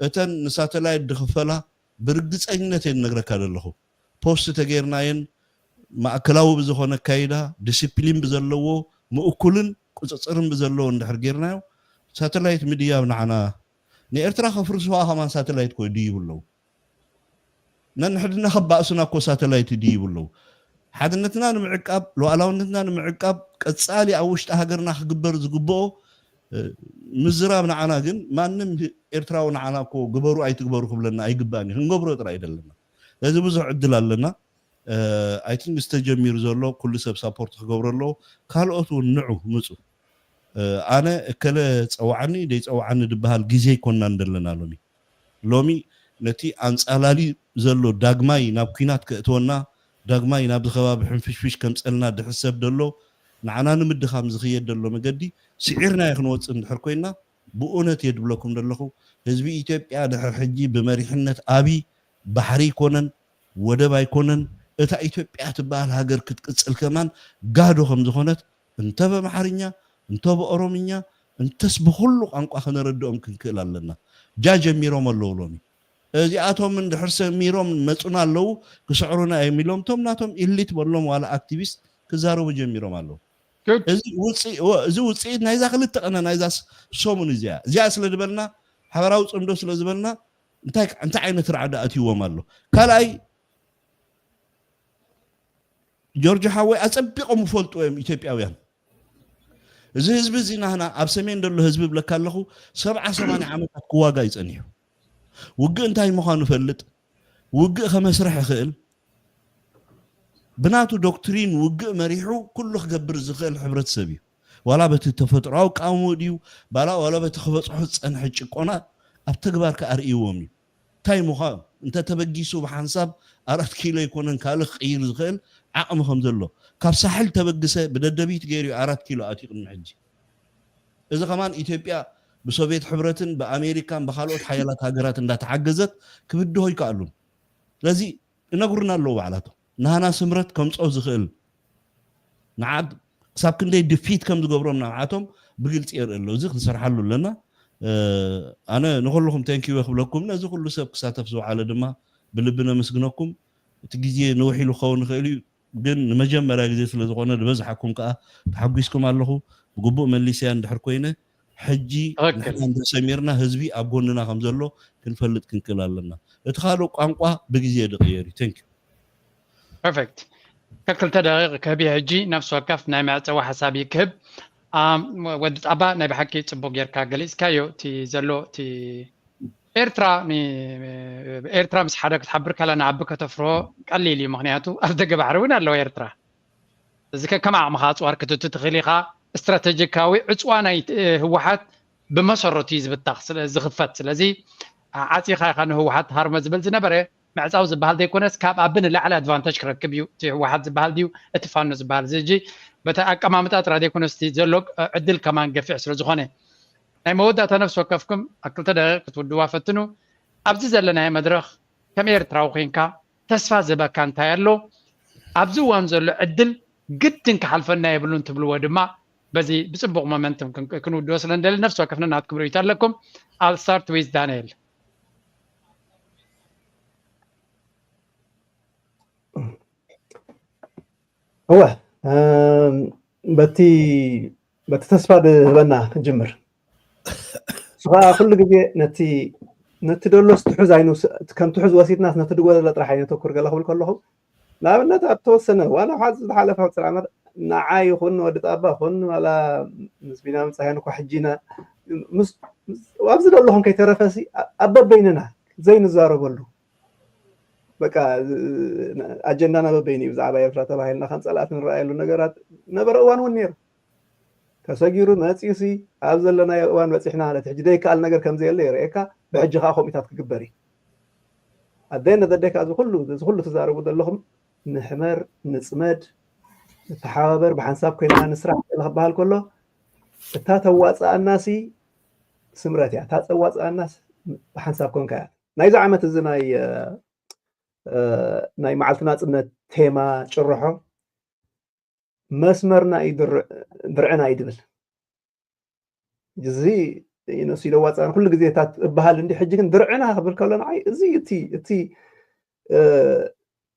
እተን ንሳተላይት ድኽፈላ ብርግፀኝነት እየ ንነግረካ ዘለኹ። ፖስት ተገይርናየን፣ ማእከላዊ ብዝኾነ ኣካይዳ፣ ዲሲፕሊን ብዘለዎ፣ ምእኩልን ቁፅፅርን ብዘለዎ እንድሕር ገይርናዮ፣ ሳተላይት ምድያብ ንዓና፣ ንኤርትራ ከፍርስዋ ከማን ሳተላይት ኮ ድይቡ ኣለዉ። ነንሕድና ከባእሱና እኮ ሳተላይት ይድይቡ ኣለዉ። ሓድነትና ንምዕቃብ፣ ሉዓላውነትና ንምዕቃብ፣ ቀጻሊ ኣብ ውሽጢ ሃገርና ክግበር ዝግብኦ፣ እ፣ ምዝራብ ንዓና ግን ማንም ኤርትራዊ ንዓና እኮ ግበሩ ኣይትግበሩ ክብለና ኣይግባእን እዩ። ክንገብሮ ጥራይ እዩ ዘለና። ስለዚ ብዙሕ ዕድል ኣለና። እ፣ ኣይ ቲንክ ዝተጀሚሩ ዘሎ ኩሉ ሰብ ሳፖርት ክገብሮ ኣለዎ። ካልኦት እውን ንዑ ምጹ። እ፣ ኣነ እከለ ጸውዓኒ ደይጸውዓኒ ድበሃል ግዜ ኣይኮንናን ዘለና ሎሚ። ሎሚ ነቲ ኣንጻላሊ ዘሎ ዳግማይ ናብ ኲናት ከእትወና፣ ዳግማይ ናብዚ ከባቢ ሕንፍሽፍሽ ከምጸልና ድሕሰብ ደሎ፣ ንዓና ንምድኻም ዝኽየድ ደሎ መገዲ ስዒርናዮ ክንወጽእ እንድሕር ኮይና፣ ብእውነት እየ ድብለኩም ደለኹ፣ ህዝቢ ኢትዮጵያ ድሕር ሕጂ ብመሪሕነት ኣብይ ባሕሪ ኣይኮነን፣ ወደብ ኣይኮነን፣ እታ ኢትዮጵያ ትበሃል ሃገር ክትቅጽል ከማን ጋዶ ከም ዝኾነት እንተ በምሓርኛ፣ እንተ ብኦሮምኛ፣ እንተስ ብኹሉ ቋንቋ ከነረድኦም ክንክእል ኣለና። ጃ ጀሚሮም ኣለዉ ሎሚ። እዚኣቶም እንድሕር ሰሚሮም መጹና ኣለዉ፣ ክስዕሩና እዮም ኢሎም፣ እቶም ናቶም ኢሊት በሎም ዋላ ኣክቲቪስት ክዛረቡ ጀሚሮም ኣለዉ። Good. እዚ ውጽኢ-፣ ወ-፣ እዚ ውጽኢት ናይዛ ክልተ ቀነ ናይዛ ስ-፣ ሰሙን እዚኣ። እዚኣ ስለ ዝበልና፣ ሓበራዊ ጽምዶ ስለ ዝበልና፣ እንታይ፣ እንታይ ዓይነት ራዕዲ ኣትይዎም ኣሎ? ካልኣይ፣ ጆርጆ ሓወይ ኣጸቢቖም ይፈልጡ እዮም ኢትዮጵያውያን። እዚ ህዝቢ እዚ ናህና ኣብ ሰሜን ዘሎ ህዝቢ ብለካ ኣለኹ፣ ሰብዓ ሰማንያ ዓመታት ክዋጋ እዩ ጸኒሑ። ውግእ እንታይ ምዃኑ ይፈልጥ፣ ውግእ ከመስርሕ ይኽእል፣ ብናቱ ዶክትሪን ውግእ መሪሑ ኩሉ ክገብር ዝኽእል ሕብረተሰብ እዩ። ዋላ በቲ ተፈጥሮኣዊ ቃውሞ ድዩ፣ ባላ ዋላ በቲ ክበጽሖ ዝጸንሐ ጭቆና ኣብ ተግባር ከኣ ርእይዎም እዩ። እንታይ ምዃኑ፣ እንተ ተበጊሱ ብሓንሳብ ኣራት ኪሎ ኣይኮነን ካልእ ክቕይር ዝኽእል ዓቕሚ ከም ዘሎ፣ ካብ ሳሕል ተበግሰ ብደደቢት ገይሩ እዩ ኣራት ኪሎ ኣትዩ ቅድሚ ሕጂ። እዚ ከማን ኢትዮጵያ ብሶቪየት ሕብረትን ብኣሜሪካን ብኻልኦት ሓያላት ሃገራት እንዳተሓገዘት ክብድሆ ይከኣሉን። ስለዚ እነግሩና ኣለዉ ባዕላቶም። ናህና ስምረት ከምፅኦ ዝኽእል ንዓድ ክሳብ ክንደይ ድፊት ከም ዝገብሮም ንብዓቶም ብግልፂ የርኢ ኣሎ። እዚ ክንሰርሓሉ ኣለና። እ፣ ኣነ ንኩልኹም ቴንኪዩ ክብለኩም፣ ነዚ ኩሉ ሰብ ክሳተፍ ዝወዓለ ድማ ብልቢ ነመስግነኩም። እቲ ግዜ ነውሕ ኢሉ ክኸውን ይኽእል እዩ፣ ግን ንመጀመርያ ግዜ ስለ ዝኾነ ዝበዝሓኩም ከዓ ተሓጒስኩም ኣለኹ። ብግቡእ መሊሰያ እንድሕር ኮይነ፣ ሕጂ ትኽክል። ንሕና እንተሰሚርና ህዝቢ ኣብ ጎንና ከም ዘሎ ክንፈልጥ ክንክእል ኣለና። እቲ ካልእ ቋንቋ ብግዜ ድቕየር እዩ። ቴንኪዩ። ፐርፌክት። ከክልተ ደቂቕ ክህብ እየ ሕጂ፣ ነፍሲ ወከፍ ናይ መዕፀዊ ሓሳብ እዩ ክህብ። ኣም፣ ወዲ ጣባ፣ ናይ ብሓቂ ፅቡቅ ጌርካ ገሊፅካዮ። እቲ ዘሎ እቲ ኤርትራ ኒ-፣ ኤርትራ ምስ ሓደ ክትሓብር ከላ ንዓቢ ከተፍርሆ ቀሊል እዩ፣ ምክንያቱ ኣብ ደገ ባሕሪ እውን ኣለዋ ኤርትራ። እዚ ከከም ዓቕምኻ ኣፅዋር ክትእቱ ትኽእል ኢኻ። ስትራቴጂካዊ ዕፅዋ ናይ፣ እ፣ ህወሓት ብመሰረቱ እዩ ዝብታኽ፣ ስለ-፣ ዝኽፈት። ስለዚ ዓ-፣ ዓፂኻ ኢኻ ንህወሓት ሃርመ ዝብል ዝነበረ። ምዕፃው ዝበሃል ዘይኮነስ ካብ ኣቢ ንላዕሊ ኣድቫንተጅ ክረክብ እዩ። እቲ ህወሓት ዝበሃል ድዩ እቲ ፋኖ ዝበሃል? እዚ ሕጂ በቲ ኣቀማምጣ ጥራይ ዘይኮነስ እቲ ዘሎ፣ እ፣ ዕድል ከማን ገፊሕ ስለ ዝኾነ፣ ናይ መወዳእታ ነፍሲ ወከፍኩም ኣብ ክልተ ደቂቕ ክትውድዋ ፈትኑ። ኣብዚ ዘለናዮ መድረኽ ከም ኤርትራዊ ኮይንካ ተስፋ ዝህበካ እንታይ ኣሎ? ኣብዚ እዋን ዘሎ ዕድል ግድን ክሓልፈና የብሉን ትብልዎ ድማ በዚ ብጽቡቕ ሞመንትም ክን-፣ ክንውድኦ ስለ እንደሊ ነፍሲ ወከፍና ናትኩም ርእይቶ ኣለኩም። I'll start with ዳንኤል። እወ፣ እም፣ በቲ፣ በቲ ተስፋ ድህበና ክንጅምር። ንሱ ከዓ ኩሉ ግዜ ነቲ፣ ነቲ ደሎስ ትሑዝ ኣይንውስ-፣ ከም ትሑዝ ወሲድናስ ነቲ ድጎደሎ ጥራሕ ኣይነተኩር ገለ ክብል ከለኹ፣ ንኣብነት ኣብ ተወሰነ፣ ዋላ ኣብ ሓዚ ዝሓለፈ ሕጽር ዓመት ንዓ ይኹን ንወዲ ጣባ ይኹን ዋላ ምስ ቢንያም ጸሃየ ንኳ ሕጂና ምስ፣ ምስ፣ ኣብዚ ዘለኹም ከይተረፈሲ ኣ-፣ ኣብ በበይንና ዘይንዛረበሉ በቃ፣ እ-፣ ኣጀንዳና በበይኑ እዩ። ብዛዕባ ኤርትራ ተባሂልና ከም ጸላእቲ ንረኣየሉ ነገራት ነበረ እዋን እውን ነይሩ። ተሰጊሩ መጺኡሲ ኣብ ዘለናዮ እዋን በጺሕና ማለት ሕጂ ዘይከኣል ነገር ከም ዘየለ የርእየካ። ብሕጂ ከኣ ከምኡታት ክግበር እዩ። ኣብ ደይነ ዘደካ እዚ ኩሉ፣ እዚ ኩሉ ትዛረቡ ዘለኹም ንሕመር፣ ንጽመድ፣ ንተሓባበር፣ ብሓንሳብ ኮይንና ንስራሕ ገለ ክበሃል ከሎ እታ ተዋጽኣናሲ ስምረት እያ። እታ ተዋጽኣናስ ብሓንሳብ ኮንካ እያ። ናይዚ ዓመት እዚ ናይ፣ እ፣ እ፣ ናይ መዓልቲ ናጽነት ቴማ ጭርሖ መስመርና እዩ ድር-፣ ድርዕና እዩ ድብል። እዚ ንሱ ኢለ ዋፃን ኩሉ ግዜ እታት እበሃል እንዲ ሕጂ ግን ድርዕና ክብል ከሎ ንዓይ እዚ እቲ እቲ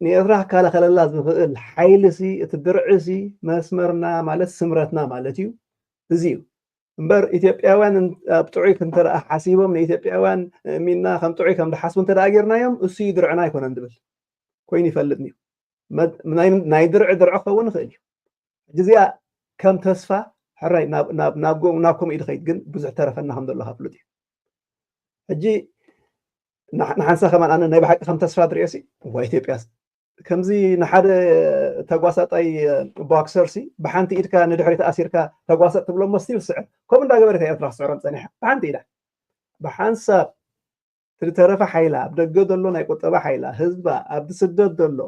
ንኤርትራ ክከላኸለላ ዝኽእል ሓይሊ ሲ እቲ ድርዒ ሲ መስመርና ማለት ስምረትና ማለት እዩ። እዚ እዩ እምበር ኢትዮጵያውያን ኣብ ጥዑይ ክንተረኣ ሓሲቦም ንኢትዮጵያውያን እሚና ከም ጥዑይ ከም ዝሓስቡ እንተ ጌርናዮም እሱ እዩ ድርዕና ኣይኮነን ዝብል ኮይኑ ይፈልጥን እዩ። ናይ ድርዒ ድርዒ ክኸውን ይኽእል እዩ። ሕጂ እዚኣ ከም ተስፋ ሕራይ ናብ ከምኡ ኢሉ ኸይድ ግን ብዙሕ ተረፈና ከም ዘሎ ፍሉጥ እዩ። ሕጂ ንሓንሳ ከማን ኣነ ናይ ብሓቂ ከም ተስፋ ድሪኦ ሲ ዋ ኢትዮጵያ ከምዚ ንሓደ ተጓሳጣይ ቦክሰር ሲ ብሓንቲ ኢድካ ንድሕሪት ኣሲርካ ተጓሰጥ ትብሎ እሞ ስቲል ስዕር ከምኡ እንዳገበረት ኤርትራ ክስዕሮም ፀኒሓ ብሓንቲ ኢዳ ብሓንሳብ እቲ ዝተረፈ ሓይላ ኣብ ደገ ዘሎ ናይ ቁጠባ ሓይላ ህዝባ ኣብቲ ስደት ዘሎ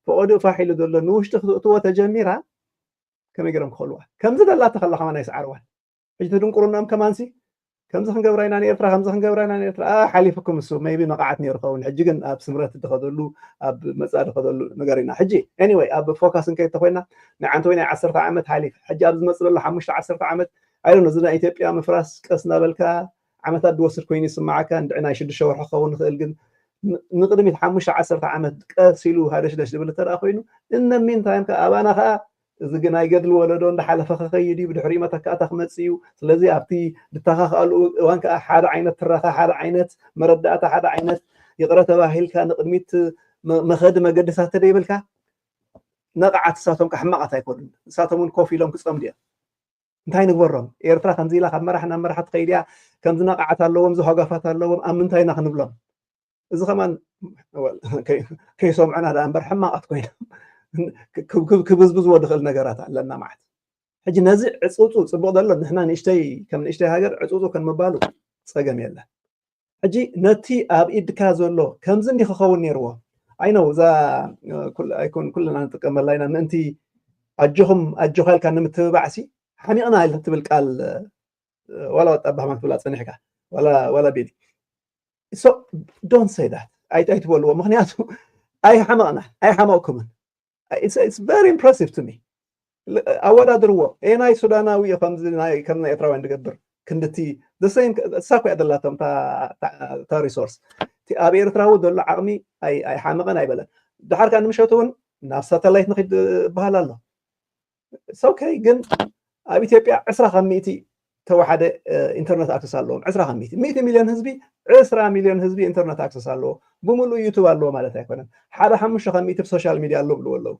ፈቐዲኡ ፋሕ ኢሉ ዘሎ ንውሽጢ ክትእትዎ ተጀሚራ ከመይ ገይሮም ክኸልዋ ከምዚ ደላቶ ከላ ከማን ኣይሰዓርዋን ሕጂ ድንቁርናኦም ከማንሲ ከምዚ ክንገብራ ኢና ንኤርትራ ከምዚ ክንገብራ ኢና ንኤርትራ ሓሊፉኩም እሱ maybe ነቃዓት ነይሩ ኸውን ሕጂ ግን ኣብ ስምረት ድኸደሉ ኣብ መፃ ድኸደሉ ነገር ኢና ሕጂ anyway ኣብ ፎካስ እንከይ ተኮይና ናይ ዓንተ ወይ ናይ ዓሰርተ ዓመት ሓሊፍ ሕጂ ኣብ ዝመፅ ዘሎ ሓሙሽተ ዓሰርተ ዓመት ኣይደነ እዚ ናይ ኢትዮጵያ ምፍራስ ቀስ እናበልካ ዓመታት ድወስድ ኮይኑ ይስማዓካ እንድዒ ናይ ሽዱሽተ ወርሒ ክኸውን ይኽእል ግን ንቅድሚት ሓሙሽተ ዓሰርተ ዓመት ቀስ ኢሉ ሃደሽደሽ ዝብል እንተ ኮይኑ እነ ሚንታይም ከ ኣባና ከዓ እዚ ናይ ገድሊ ወለዶ እንዳሓለፈ ክኸይድ እዩ ብድሕሪኡ መተካእታ ክመፅእ እዩ ስለዚ ኣብቲ ድተኻኸኣሉ እዋን ከዓ ሓደ ዓይነት ትረኻ ሓደ ዓይነት መረዳእታ ሓደ ዓይነት ይቕረ ተባሂልካ ንቅድሚት መኸዲ መገድታት ተደይብልካ ነቃዓት እሳቶም ሕማቃት ኣይኮኑን እሳቶም እውን ኮፍ ኢሎም ክፀምዱ እዮም እንታይ ንግበሮም ኤርትራ ከምዚ ኢላ ካብ መራሕ ናብ መራሕ ትኸይድ እያ ከምዚ ነቃዓት ኣለዎም ዝሃጋፋት ኣለዎም ኣብ ምንታይ ኢና ክንብሎም እዚ ከማን ከይሰምዑና ዳ እምበር ሕማቃት ኮይኖም ክብዝብዝዎ ድኽእል ነገራት ኣለና ማለት ሕጂ ነዚ ዕፁፁ ፅቡቅ ዘሎ ንሕና ንእሽተይ ከም ንእሽተይ ሃገር ዕፁፁ ከም ምባሉ ፀገም የለን ሕጂ ነቲ ኣብ ኢድካ ዘሎ ከምዚ እንዲ ክኸውን ነይርዎ ኣይነው እዛ ኣይኮን ኩልና ንጥቀመላ ኢና ምእንቲ ኣጆኹም ኣጆኻ ኢልካ ንምትብባዕ ሲ ሓሚቕና ኢለ ትብል ቃል ዋላ ወጣ ኣባህማ ክትብላ ፀኒሕካ ዋላ ቤሊ so don't say that ኣይትበልዎ ምክንያቱ ኣይሓመቕና ኣይሓመቕኩምን it's very impressive to me ኣወዳድርዎ ኤናይ ሱዳናዊ እዩ ከምዚ ከም ናይ ኤርትራውያን ዝገብር ክንድቲ the same እሳ ኮያ ዘላቶም እታ resource ኣብ ኤርትራዊ ዘሎ ዓቕሚ ኣይሓመቐን ኣይበለን ድሓር ከዓ ንምሸቱ እውን ናብ ሳተላይት ንክድ ይበሃል ኣሎ okay ግን ኣብ ኢትዮጵያ ዕስራ ካብ ሚእቲ ተወሓደ ኢንተርነት ኣክሰስ ኣለዎም ዕስራ ካብ ሚእቲ ሚእቲ ሚልዮን ህዝቢ ዕስራ ሚልዮን ህዝቢ ኢንተርነት ኣክሰስ ኣለዎ ብምሉእ ዩቱብ ኣለዎ ማለት ኣይኮነን ሓደ ሓሙሽተ ካብ ሚእቲ ሶሻል ሚድያ ኣሎ ብልዎ ኣለዉ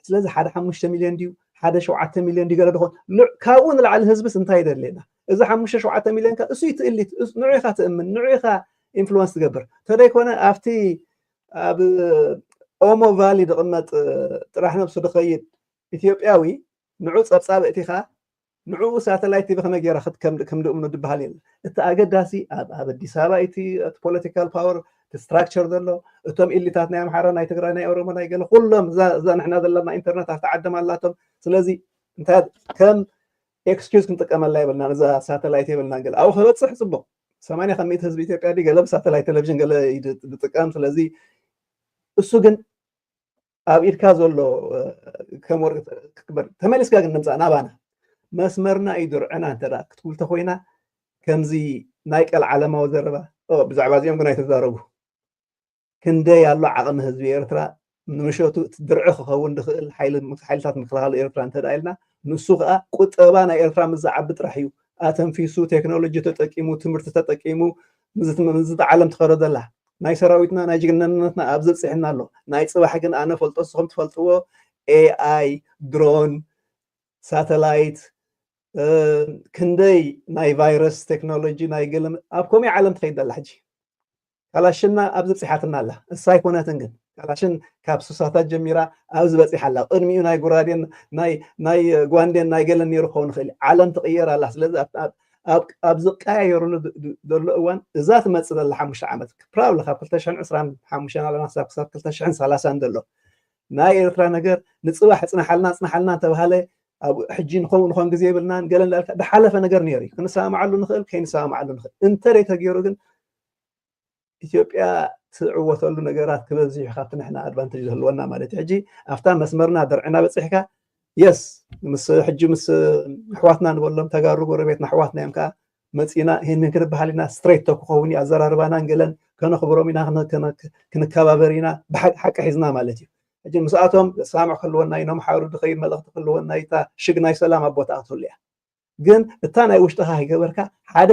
ስለዚ ሓደ ሓሙሽተ ሚልዮን ድዩ ሓደ ሸውዓተ ሚልዮን ድዩ ገለ ድኾን ካብኡ ንላዕሊ ህዝብስ እንታይ ይደልየና እዚ ሓሙሽተ ሸውዓተ ሚልዮን ከ እሱ ትእሊት ንዑ ኢኻ ትእምን ንዑ ኢኻ ኢንፍሉወንስ ትገብር ተደይኮነ ኣብቲ ኣብ ኦሞ ቫሊ ዝቕመጥ ጥራሕ ነብሱ ዝኸይድ ኢትዮጵያዊ ንዑ ፀብፃብ እቲኻ ንዕኡ ሳተላይት ቲቪ ከመይ ገይራ ከም ድእምኑ ዝበሃል የለ እቲ ኣገዳሲ ኣብ ኣዲስ ኣበባ እቲ ፖለቲካል ፓወር ስትራክቸር ዘሎ እቶም ኢሊታት ናይ ኣምሓራ ናይ ትግራይ ናይ ኦሮሞ ናይ ገለ ኩሎም እዛ ንሕና ዘለና ኢንተርነት ኣብቲ ዓደም ኣላቶም ስለዚ እንታይ ከም ኤክስኪዝ ክንጥቀመላ የብልና እዛ ሳተላይት የብልና ገለ ኣብኡ ከበፅሕ ፅቡቅ ሰማንያ ካብ ሚእቲ ህዝቢ ኢትዮጵያ ገለ ብሳተላይት ቴሌቪዥን ገለ ዝጥቀም ስለዚ እሱ ግን ኣብ ኢድካ ዘሎ ከም ወርቂ ክክበር ተመሊስካ ግን ንምፃእ ናባና መስመርና እዩ ድርዕና እንተ ክትብል ተኮይና ከምዚ ናይ ቀል ዓለማዊ ዘረባ ብዛዕባ እዚኦም ግን ኣይተዛረቡ ክንደይ ኣሎ ዓቕሚ ህዝቢ ኤርትራ ንምሸቱ ድርዒ ክኸውን ዝኽእል ሓይልታት ምክልኻል ኤርትራ እንተ ኢልና ንሱ ከዓ ቁጠባ ናይ ኤርትራ ምስ ዝዓቢ ጥራሕ እዩ ኣተንፊሱ ቴክኖሎጂ ተጠቂሙ ትምህርቲ ተጠቂሙ ምዝቲ ዓለም ትኸዶ ዘላ ናይ ሰራዊትና ናይ ጅግንነትና ኣብዚ ብፅሕና ኣሎ ናይ ፅባሕ ግን ኣነ ፈልጦ ንስኹም ትፈልጥዎ ኤኣይ ድሮን ሳተላይት ክንደይ ናይ ቫይረስ ቴክኖሎጂ ናይ ገለ ኣብ ከመይ ዓለም ትኸይድ ዘላ ሕጂ ካላሽና ኣብዚ ብፅሓትና ኣላ እሳ ኣይኮነትን ግን ካላሽን ካብ ሱሳታት ጀሚራ ኣብዚ በፂሓ ኣላ ቅድሚኡ ናይ ጉራዴን ናይ ጓንዴን ናይ ገለን ነይሩ ክኸውን ይኽእል ዓለም ትቕየር ኣላ ስለዚ ኣብ ዝቀያየሩሉ ዘሎ እዋን እዛ ትመፅእ ዘላ ሓሙሽተ ዓመት ፕራብሊ ካብ ክልተ ሽሕን ዕስራን ሓሙሽተን ኣለና ክሳብ ክሳብ ክልተ ሽሕን ሰላሳን ዘሎ ናይ ኤርትራ ነገር ንፅባሕ እፅናሓልና እፅናሓልና እንተባሃለ ኣብ ሕጂ ንኸው ንኾን ግዜ የብልናን ገለ እንዳልካ ዝሓለፈ ነገር ነይሩ እዩ ክንሰማማዓሉ ንኽእል ከይንሰማማዓሉ ንኽእል እንተ ተገይሩ ግን ኢትዮጵያ ትዕወተሉ ነገራት ክበዝሕ ካብቲ ንሕና ኣድቫንቴጅ ዝህልወና ማለት እዩ ሕጂ ኣብታ መስመርና ደርዕና በፂሕካ የስ ምስ ሕጂ ምስ ኣሕዋትና ንበሎም ተጋሩ ጎረቤትና ኣሕዋትና እዮም ከዓ መፂና ይህንን ክንበሃል ኢና፣ ስትሬት ተክኸውን እዩ ኣዘራርባናን ገለን፣ ከነኽብሮም ኢና፣ ክነ- ክነ- ክንከባበር ኢና፣ ብሓቂ ሓቂ ሒዝና ማለት እዩ። ሕጂ ምስኣቶም ሳምዕ ክህልወና እዩ፣ ነምሓሩ ድኸይድ መልእኽቲ ክህልወና እዩ፣ እታ ሽግ ናይ ሰላም ኣብ ቦታኣ ትህሉ እያ። ግን እታ ናይ ውሽጥኻ ከይገበርካ ሓደ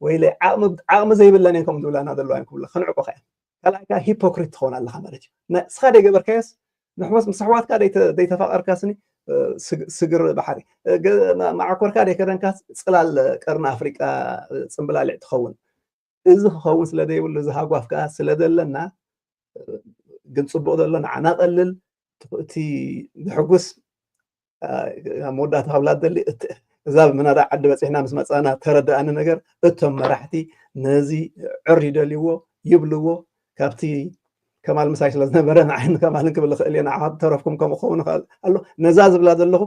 ወይለ ዓቕሚ ዓቕሚ ዘይብለን እየን ከም ዝብላና ዘለዋ እየን ክብላ ክንዕቆኻ እየን። ካልኣይ ከዓ ሂፖክሪት ትኸውን ኣለኻ ማለት እዩ። ንስኻ ደይገበርካዮስ ንሕሞስ ምስ ኣሕዋትካ ደይተ- ደይተፋቐርካስኒ እ፣ ስግ- ስግር ባሕሪ እ፣ ገ- ማ- ማዕኮርካ ደይከደንካስ ፅላል ቀርኒ ኣፍሪቃ እ፣ ፅምብላሊዕ ትኸውን። እዚ ክኸውን ስለ ዘይብሉ እዚ ሃጓፍ ከዓ ስለ ዘለና እ፣ ግን ፅቡቕ ዘሎ ንዓና ቀልል እቲ ዘሕጉስ እ፣ ኣብ መወዳእታ ከብላ ደሊ እት- እዛ ምናዳ ዓዲ በፂሕና ምስ መፃና ተረዳእኒ ነገር እቶም መራሕቲ ነዚ ዕር ይደልይዎ ይብልዎ ካብቲ ከማል ምሳይ ስለ ዝነበረ ንዓይን ከማልን ክብል ክእል እየ ንዓኻ ተረፍኩም ከምኡ ክኸውን ይኽእል ኣሎ ነዛ ዝብላ ዘለኹ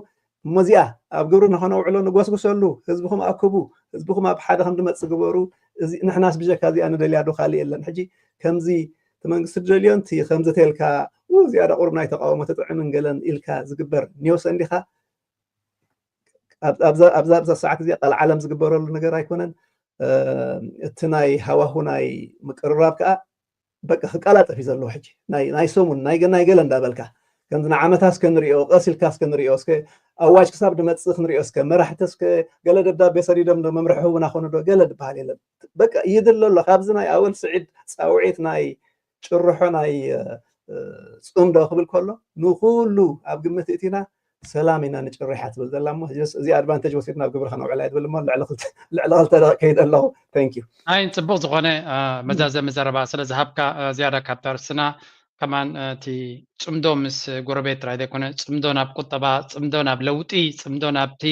እሞ እዚኣ ኣብ ግብሪ ንኸነውዕሎ ንጎስጉሰሉ ህዝብኹም ኣክቡ ህዝብኹም ኣብ ሓደ ከም ዝመፅእ ግበሩ እዚ ንሕናስ ብጀካ እዚኣ ንደልያ ዶ ካልእ የለን ሕጂ ከምዚ እቲ መንግስቲ ዝደልዮ ንቲ ከምዚ ተልካ ዝያዳ ቁሩብ ናይ ተቃውሞ ትጥዕምን ገለን ኢልካ ዝግበር ኒዮስ እንዲኻ ኣብዛ ኣብዛ ሰዓት እዚኣ ቀልዓለም ዝግበረሉ ነገር ኣይኮነን እቲ ናይ ሃዋሁ ናይ ምቅርራብ ከዓ በቃ ክቀላጠፍ እዩ ዘለዎ ሕጂ ናይ ሰሙን ናይ ገለ እንዳበልካ ከምዚ ንዓመታ እስከ ንሪኦ ቀስ ኢልካ እስከ ንሪኦ እስከ ኣዋጅ ክሳብ ድመፅእ ክንሪኦ እስከ መራሕቲ እስከ ገለ ደብዳቤ ሰዲዶም ዶ መምርሒ ህቡና ኮኑ ዶ ገለ ዝበሃል የለን በቃ ይድለ ኣሎ ካብዚ ናይ ኣወል ስዒድ ፃውዒት ናይ ጭርሖ ናይ ፅምዶ ክብል ከሎ ንኩሉ ኣብ ግምት እቲና ሰላም ኢና ንጭርሕ እያ ትብል ዘላ እሞ just እዚ ኣድቫንቴጅ ወሲድና ኣብ ግብሪ ከነውዕላ እያ ትብል እሞ ልዕሊ ክልተ ልዕሊ ክልተ ደቂቕ ከይደ ኣለኹ thank you ኣይ ጽቡቕ ዝኾነ መዛዘሚ ዘረባ ስለ ዝሃብካ ዝያዳ ካብታ ርስና ከማን እቲ ጽምዶ ምስ ጎረቤት ጥራይ ዘይኮነ ጽምዶ ናብ ቁጠባ ጽምዶ ናብ ለውጢ ጽምዶ ናብቲ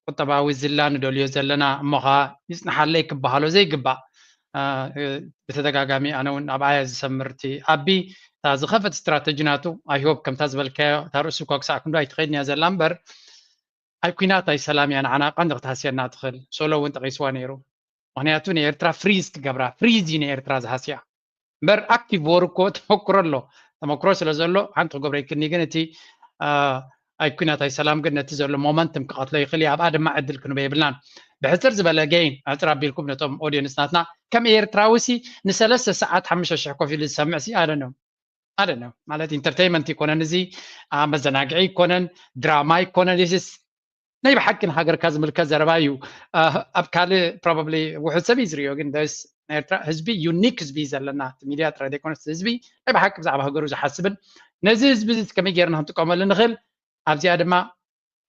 ቁጠባዊ ዝላ ንደልዮ ዘለና እሞ ኸዓ ይጽንሓለይ ክበሃሎ ዘይግባእ ብተደጋጋሚ ኣነ እውን ኣብኣ እየ ዝሰምር እቲ ኣቢ እታ ዝኸፈት ስትራተጂ ናቱ ኣይሆፕ ከምታ ዝበልካዮ እታ ርእሱ እኳ ክሳዕ ክንዱ ኣይትኸይድን እያ ዘላ እምበር ኣብ ኩናት ኣይ ሰላም እያ ንዓና ቀንዲ ክትሃስየና ትኽእል ሶሎ እውን ጠቒስዋ ነይሩ ምክንያቱ ንኤርትራ ፍሪዝ ክገብራ ፍሪዝ እዩ ንኤርትራ ዝሃስያ እምበር ኣክቲቭ ወር እኮ ተመክሮ ኣሎ ተመክሮ ስለ ዘሎ ሓንቲ ክገብረ ይክኒ ግን እቲ ኣይ ኩናት ኣይ ሰላም ግን ነቲ ዘሎ ሞመንትም ክቐትሎ ይኽእል ኣብኣ ድማ ዕድል ክንበ የብልናን ብሕፅር ዝበለ ገይን ኣሕፅር ኣቢልኩም ነቶም ኦዲየንስ ናትና ከም ኤርትራዊ ሲ ንሰለስተ ሰዓት ሓሙሽተ ሽሕ ኮፍ ኢሉ ዝሰምዕ ሲ ኣደነው ኣደነው ማለት ኢንተርቴይመንት ይኮነን እዚ መዘናግዒ ይኮነን ድራማ ይኮነን ስ ናይ ብሓቂ ንሃገርካ ዝምልከት ዘረባ እዩ ኣብ ካልእ ፕሮባብሊ ውሑድ ሰብ እዩ ዝሪኦ ግን ስ ናይ ኤርትራ ህዝቢ ዩኒክ ህዝቢ እዩ ዘለና እቲ ሚድያ ጥራይ ዘይኮነስ ህዝቢ ናይ ብሓቂ ብዛዕባ ሃገሩ ዝሓስብን ነዚ ህዝቢ እዚ ከመይ ጌርና ክንጥቀመሉ ንኽእል ኣብዚኣ ድማ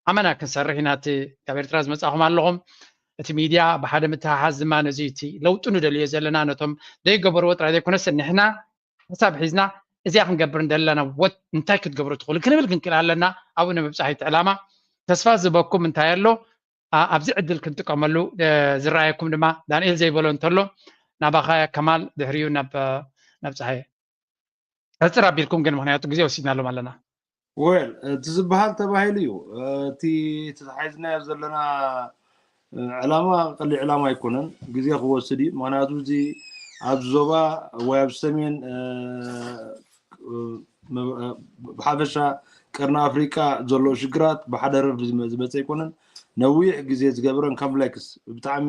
ኣመና ክንሰርሕ ኢና እቲ ካብ ኤርትራ ዝመጻኹም ኣለኹም እቲ ሚድያ ብሓደ ምትሓሓዝ ድማ ነዚ እቲ ለውጢ ንደልዮ ዘለና ነቶም ዘይገበርዎ ጥራይ ዘይኮነስ ንሕና ሓሳብ ሒዝና እዚኣ ክንገብር እንደለና ወት እንታይ ክትገብሩ ትኽእሉ ክንብል ክንክእል ኣለና ኣብኡ ንምብፃሕ እቲ ዕላማ ተስፋ ዝበኩም እንታይ ኣሎ ኣብዚ ዕድል ክንጥቀመሉ ዝረኣየኩም ድማ ዳንኤል ዘይበሎ እንተሎ ናባኻ ከማል ድሕሪኡ ናብ ፀሓየ ሕፅር ኣቢልኩም ግን ምክንያቱ ግዜ ወሲድናሎም ኣለና ወል እቲ ዝበሃል ተባሂሉ እዩ እቲ ተታሒዝናዮ ዘለና ዕላማ ቀሊ ዕላማ ኣይኮነን ግዜ ክወስድ እዩ ምክንያቱ እዚ ኣብ ዞባ ወይ ኣብ ሰሜን ብሓፈሻ ቀርኒ ኣፍሪቃ ዘሎ ሽግራት ብሓደ ረፍ ዝመፀ ኣይኮነን ነዊሕ ግዜ ዝገብረን ኮምፕሌክስ ብጣዕሚ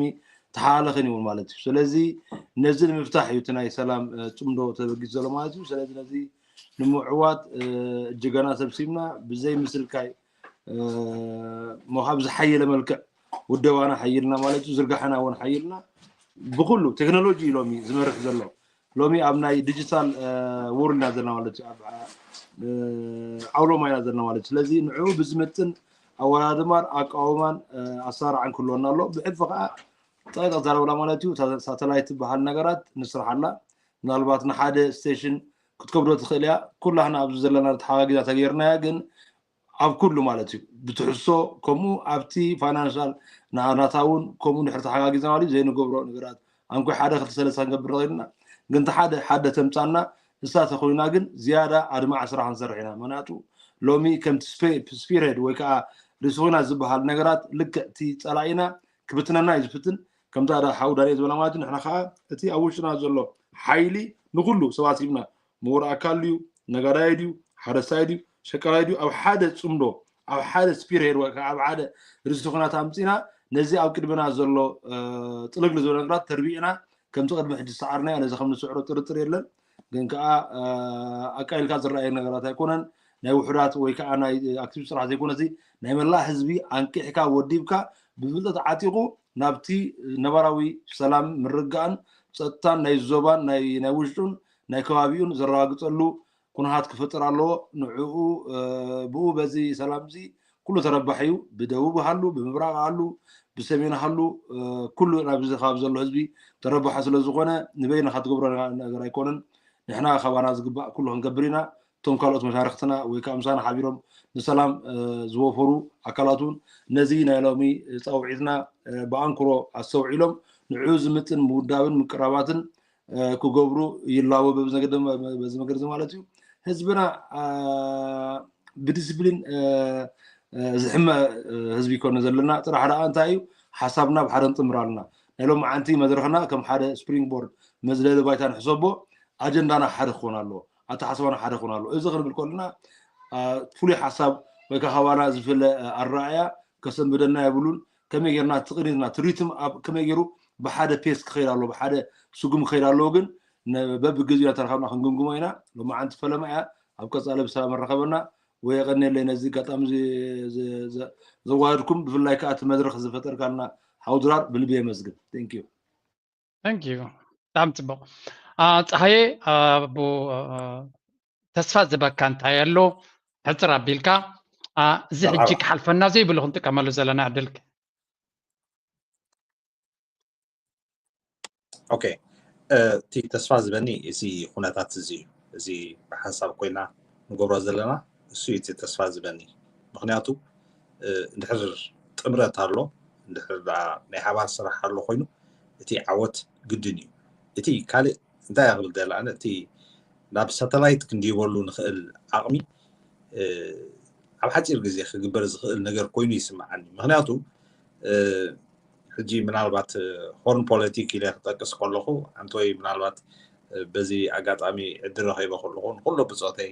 ተሓላለኸን ይውን ማለት እዩ ስለዚ ነዚ ንምፍታሕ እዩ እቲ ናይ ሰላም ፅምዶ ተበጊስ ዘሎ ማለት እዩ ስለዚ ነዚ ንምዕዋት እጅገና ሰብሲብና ብዘይ ምስልካይ ሞኻብ ዝሓየለ መልክዕ ውደባና ሓይልና ማለት እዩ ዝርጋሕና እውን ሓይልና ብኩሉ ቴክኖሎጂ እዩ ሎሚ ዝመርሕ ዘሎ ሎሚ ኣብ ናይ ዲጂታል ውርልና ዘለና ማለት እዩ ዓውሎማ ኢና ዘለና ማለት እዩ ስለዚ ንዕኡ ብዝምጥን ኣወዳድማን ኣቃውማን ኣሳርዓን ክህልወና ኣሎ ብሕልፊ ከዓ ጠጠ ተረብላ ማለት እዩ ሳተላይት ዝበሃል ነገራት ንስርሓላ ምናልባት ንሓደ ስቴሽን ክትከብዶ ትኽእል እያ ኩላህና ኣብዚ ዘለና ተሓጋጊዛ ተገይርናያ ግን ኣብ ኩሉ ማለት እዩ ብትሕሶ ከምኡ ኣብቲ ፋይናንሻል ናታ እውን ከምኡ ድሕር ተሓጋጊዝና ማለት እዩ ዘይንገብሮ ነገራት ኣንኮይ ሓደ ክልተ ሰለስተ ክንገብር ንኽእል ኢና ግን ሓደ ሓደ ተምፃና ንሳ ተኮይና ግን ዝያዳ ኣድማዕ ስራሕ ንሰርሕ ኢና ምክንያቱ ሎሚ ከምቲ ስፒርሄድ ወይ ከዓ ሪስኹና ዝበሃል ነገራት ልክዕ እቲ ፀላኢና ክብትነና እዩ ዝፍትን ከምታ ሓው ዳንኤል ዝበላ ማለት ንሕና ከዓ እቲ ኣብ ውሽጥና ዘሎ ሓይሊ ንኩሉ ሰባሲብና ምሁር ኣካል ድዩ ነጋዳይ ድዩ ሓረስታይ ድዩ ሸቃላይ ድዩ ኣብ ሓደ ፅምዶ ኣብ ሓደ ስፒርሄድ ወይ ከዓ ኣብ ሓደ ርዝቲ ኩናት ኣምፂና ነዚ ኣብ ቅድመና ዘሎ ጥልግል ዝበለ ነገራት ተርቢዕና ከምቲ ቅድሚ ሕጂ ዝሰዓርናዮ ነዚ ከም ንስዕሮ ጥርጥር የለን። ግን ከዓ ኣቃይልካ ዝረኣየ ነገራት ኣይኮነን። ናይ ውሑዳት ወይ ከዓ ናይ ኣክቲቪስት ጥራሕ ዘይኮነሲ ናይ መላእ ህዝቢ ኣንቂሕካ ወዲብካ ብፍልጠት ዓጢቑ ናብቲ ነባራዊ ሰላም ምርግጋእን ጸጥታን ናይ ዞባን ናይ ውሽጡን ናይ ከባቢኡን ዘረጋግጸሉ ኩነታት ክፍጠር ኣለዎ። ንዕኡ ብኡ በዚ ሰላም እዚ ኩሉ ተረባሒ እዩ። ብደቡብ ሃሉ፣ ብምብራቕ ሃሉ፣ ብሰሜን ሃሉ ኩሉ ናብዚ ከባቢ ዘሎ ህዝቢ ተረባሒ ስለ ዝኾነ ንበይንኻ ትገብሮ ነገር ኣይኮነን። ንሕና ካባና ዝግባእ ኩሉ ክንገብር ኢና። እቶም ካልኦት መሻርክትና ወይ ከዓ ምሳና ሓቢሮም ንሰላም ዝወፈሩ ኣካላት እውን ነዚ ናይ ሎሚ ፃውዒትና ብኣንክሮ ኣስተውዒሎም ንዕኡ ዝምጥን ምውዳብን ምቅራባትን ክገብሩ ይላቦ። በዚ መገዲ ማለት እዩ ህዝብና ብዲስፕሊን ዝሕመ ህዝቢ ይኮነ ዘለና። ጥራሕ ደኣ እንታይ እዩ ሓሳብና ብሓደ ንጥምር ኣለና። ናይ ሎሚ ዓንቲ መድረኽና ከም ሓደ ስፕሪንግ ቦርድ መዝለሊ ባይታ ንሕሰቦ። ኣጀንዳና ሓደ ክኾን ኣለዎ። ኣተሓሳባና ሓደ ክኾን ኣለዎ። እዚ ክንብል ከለና ፍሉይ ሓሳብ ወይ ከዓ ካባና ዝፍለ ኣረኣእያ ከሰንብደና የብሉን። ከመይ ጌርና ትቕኒትና ትሪትም ከመይ ገይሩ ብሓደ ፔስ ክኸይድ ኣለዎ፣ ብሓደ ስጉም ክኸይድ ኣለዎ። ግን በብግዜኡ ተረኻብና ክንግምግሞ ኢና። ሎማዓንቲ ፈለማ እያ። ኣብ ቀፃሊ ብሰላም ኣራኸበና። ወይ የቐንየለይ ነዚ ኣጋጣሚ ዘዋሃድኩም፣ ብፍላይ ከዓ እቲ መድረኽ ዝፈጠርካልና ሓው ድራር ብልቢ የመስግን። Thank you። Thank you። ብጣዕሚ ፅቡቕ። ፀሃየ፣ ተስፋ ዝበካ እንታይ ኣሎ? ሕፅር ኣቢልካ፣ እዚ ሕጂ ክሓልፈና ዘይብሉ ክንጥቀመሉ ዘለና ዕድልክ። ኦኬ፣ እቲ ተስፋ ዝበኒ እዚ ኩነታት እዚ እዩ። እዚ ብሓንሳብ ኮይና ንገብሮ ዘለና እሱ እዩ እቲ ተስፋ ዝበኒ። ምክንያቱ እንድሕር ጥምረት ኣሎ፣ እንድሕር ናይ ሓባር ስራሕ ኣሎ ኮይኑ እቲ ዓወት ግድን እዩ። እቲ ካልእ እንታይ ክብል ደለ ኣነ እቲ ናብ ሳተላይት ክንድይበሉ ንኽእል ዓቕሚ ኣብ ሓፂር ግዜ ክግበር ዝኽእል ነገር ኮይኑ ይስምዓኒ። ምክንያቱ ሕጂ ምናልባት ሆርን ፖለቲክ ኢለ ክጠቅስ ከለኹ ኣንተወይ ምናልባት በዚ ኣጋጣሚ ዕድል ረኺበ ከለኹ ንኩሎ ብፆተይ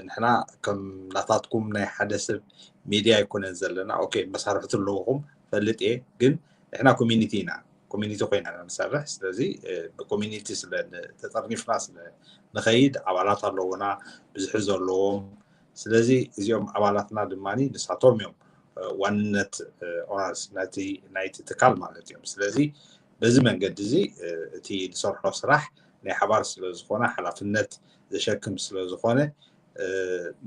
ንሕና ከም ናታትኩም ናይ ሓደ ሰብ ሚድያ ኣይኮነን ዘለና። ኦኬ መሳርሕቲ ኣለውኹም ፈልጥ እየ፣ ግን ንሕና ኮሚኒቲ ኢና፣ ኮሚኒቲ ኮይና ኢና ንሰርሕ። ስለዚ ብኮሚኒቲ ስለ ተጠርኒፍና ስለ ንኸይድ ኣባላት ኣለውና ብዙሒ ዘለዎም። ስለዚ እዚኦም ኣባላትና ድማ ንሳቶም እዮም ዋንነት ኦነርስ ናይቲ ትካል ማለት እዮም። ስለዚ በዚ መንገዲ እዚ እቲ ንሰርሖ ስራሕ ናይ ሓባር ስለ ዝኾነ ሓላፍነት ዘሸክም ስለ ዝኾነ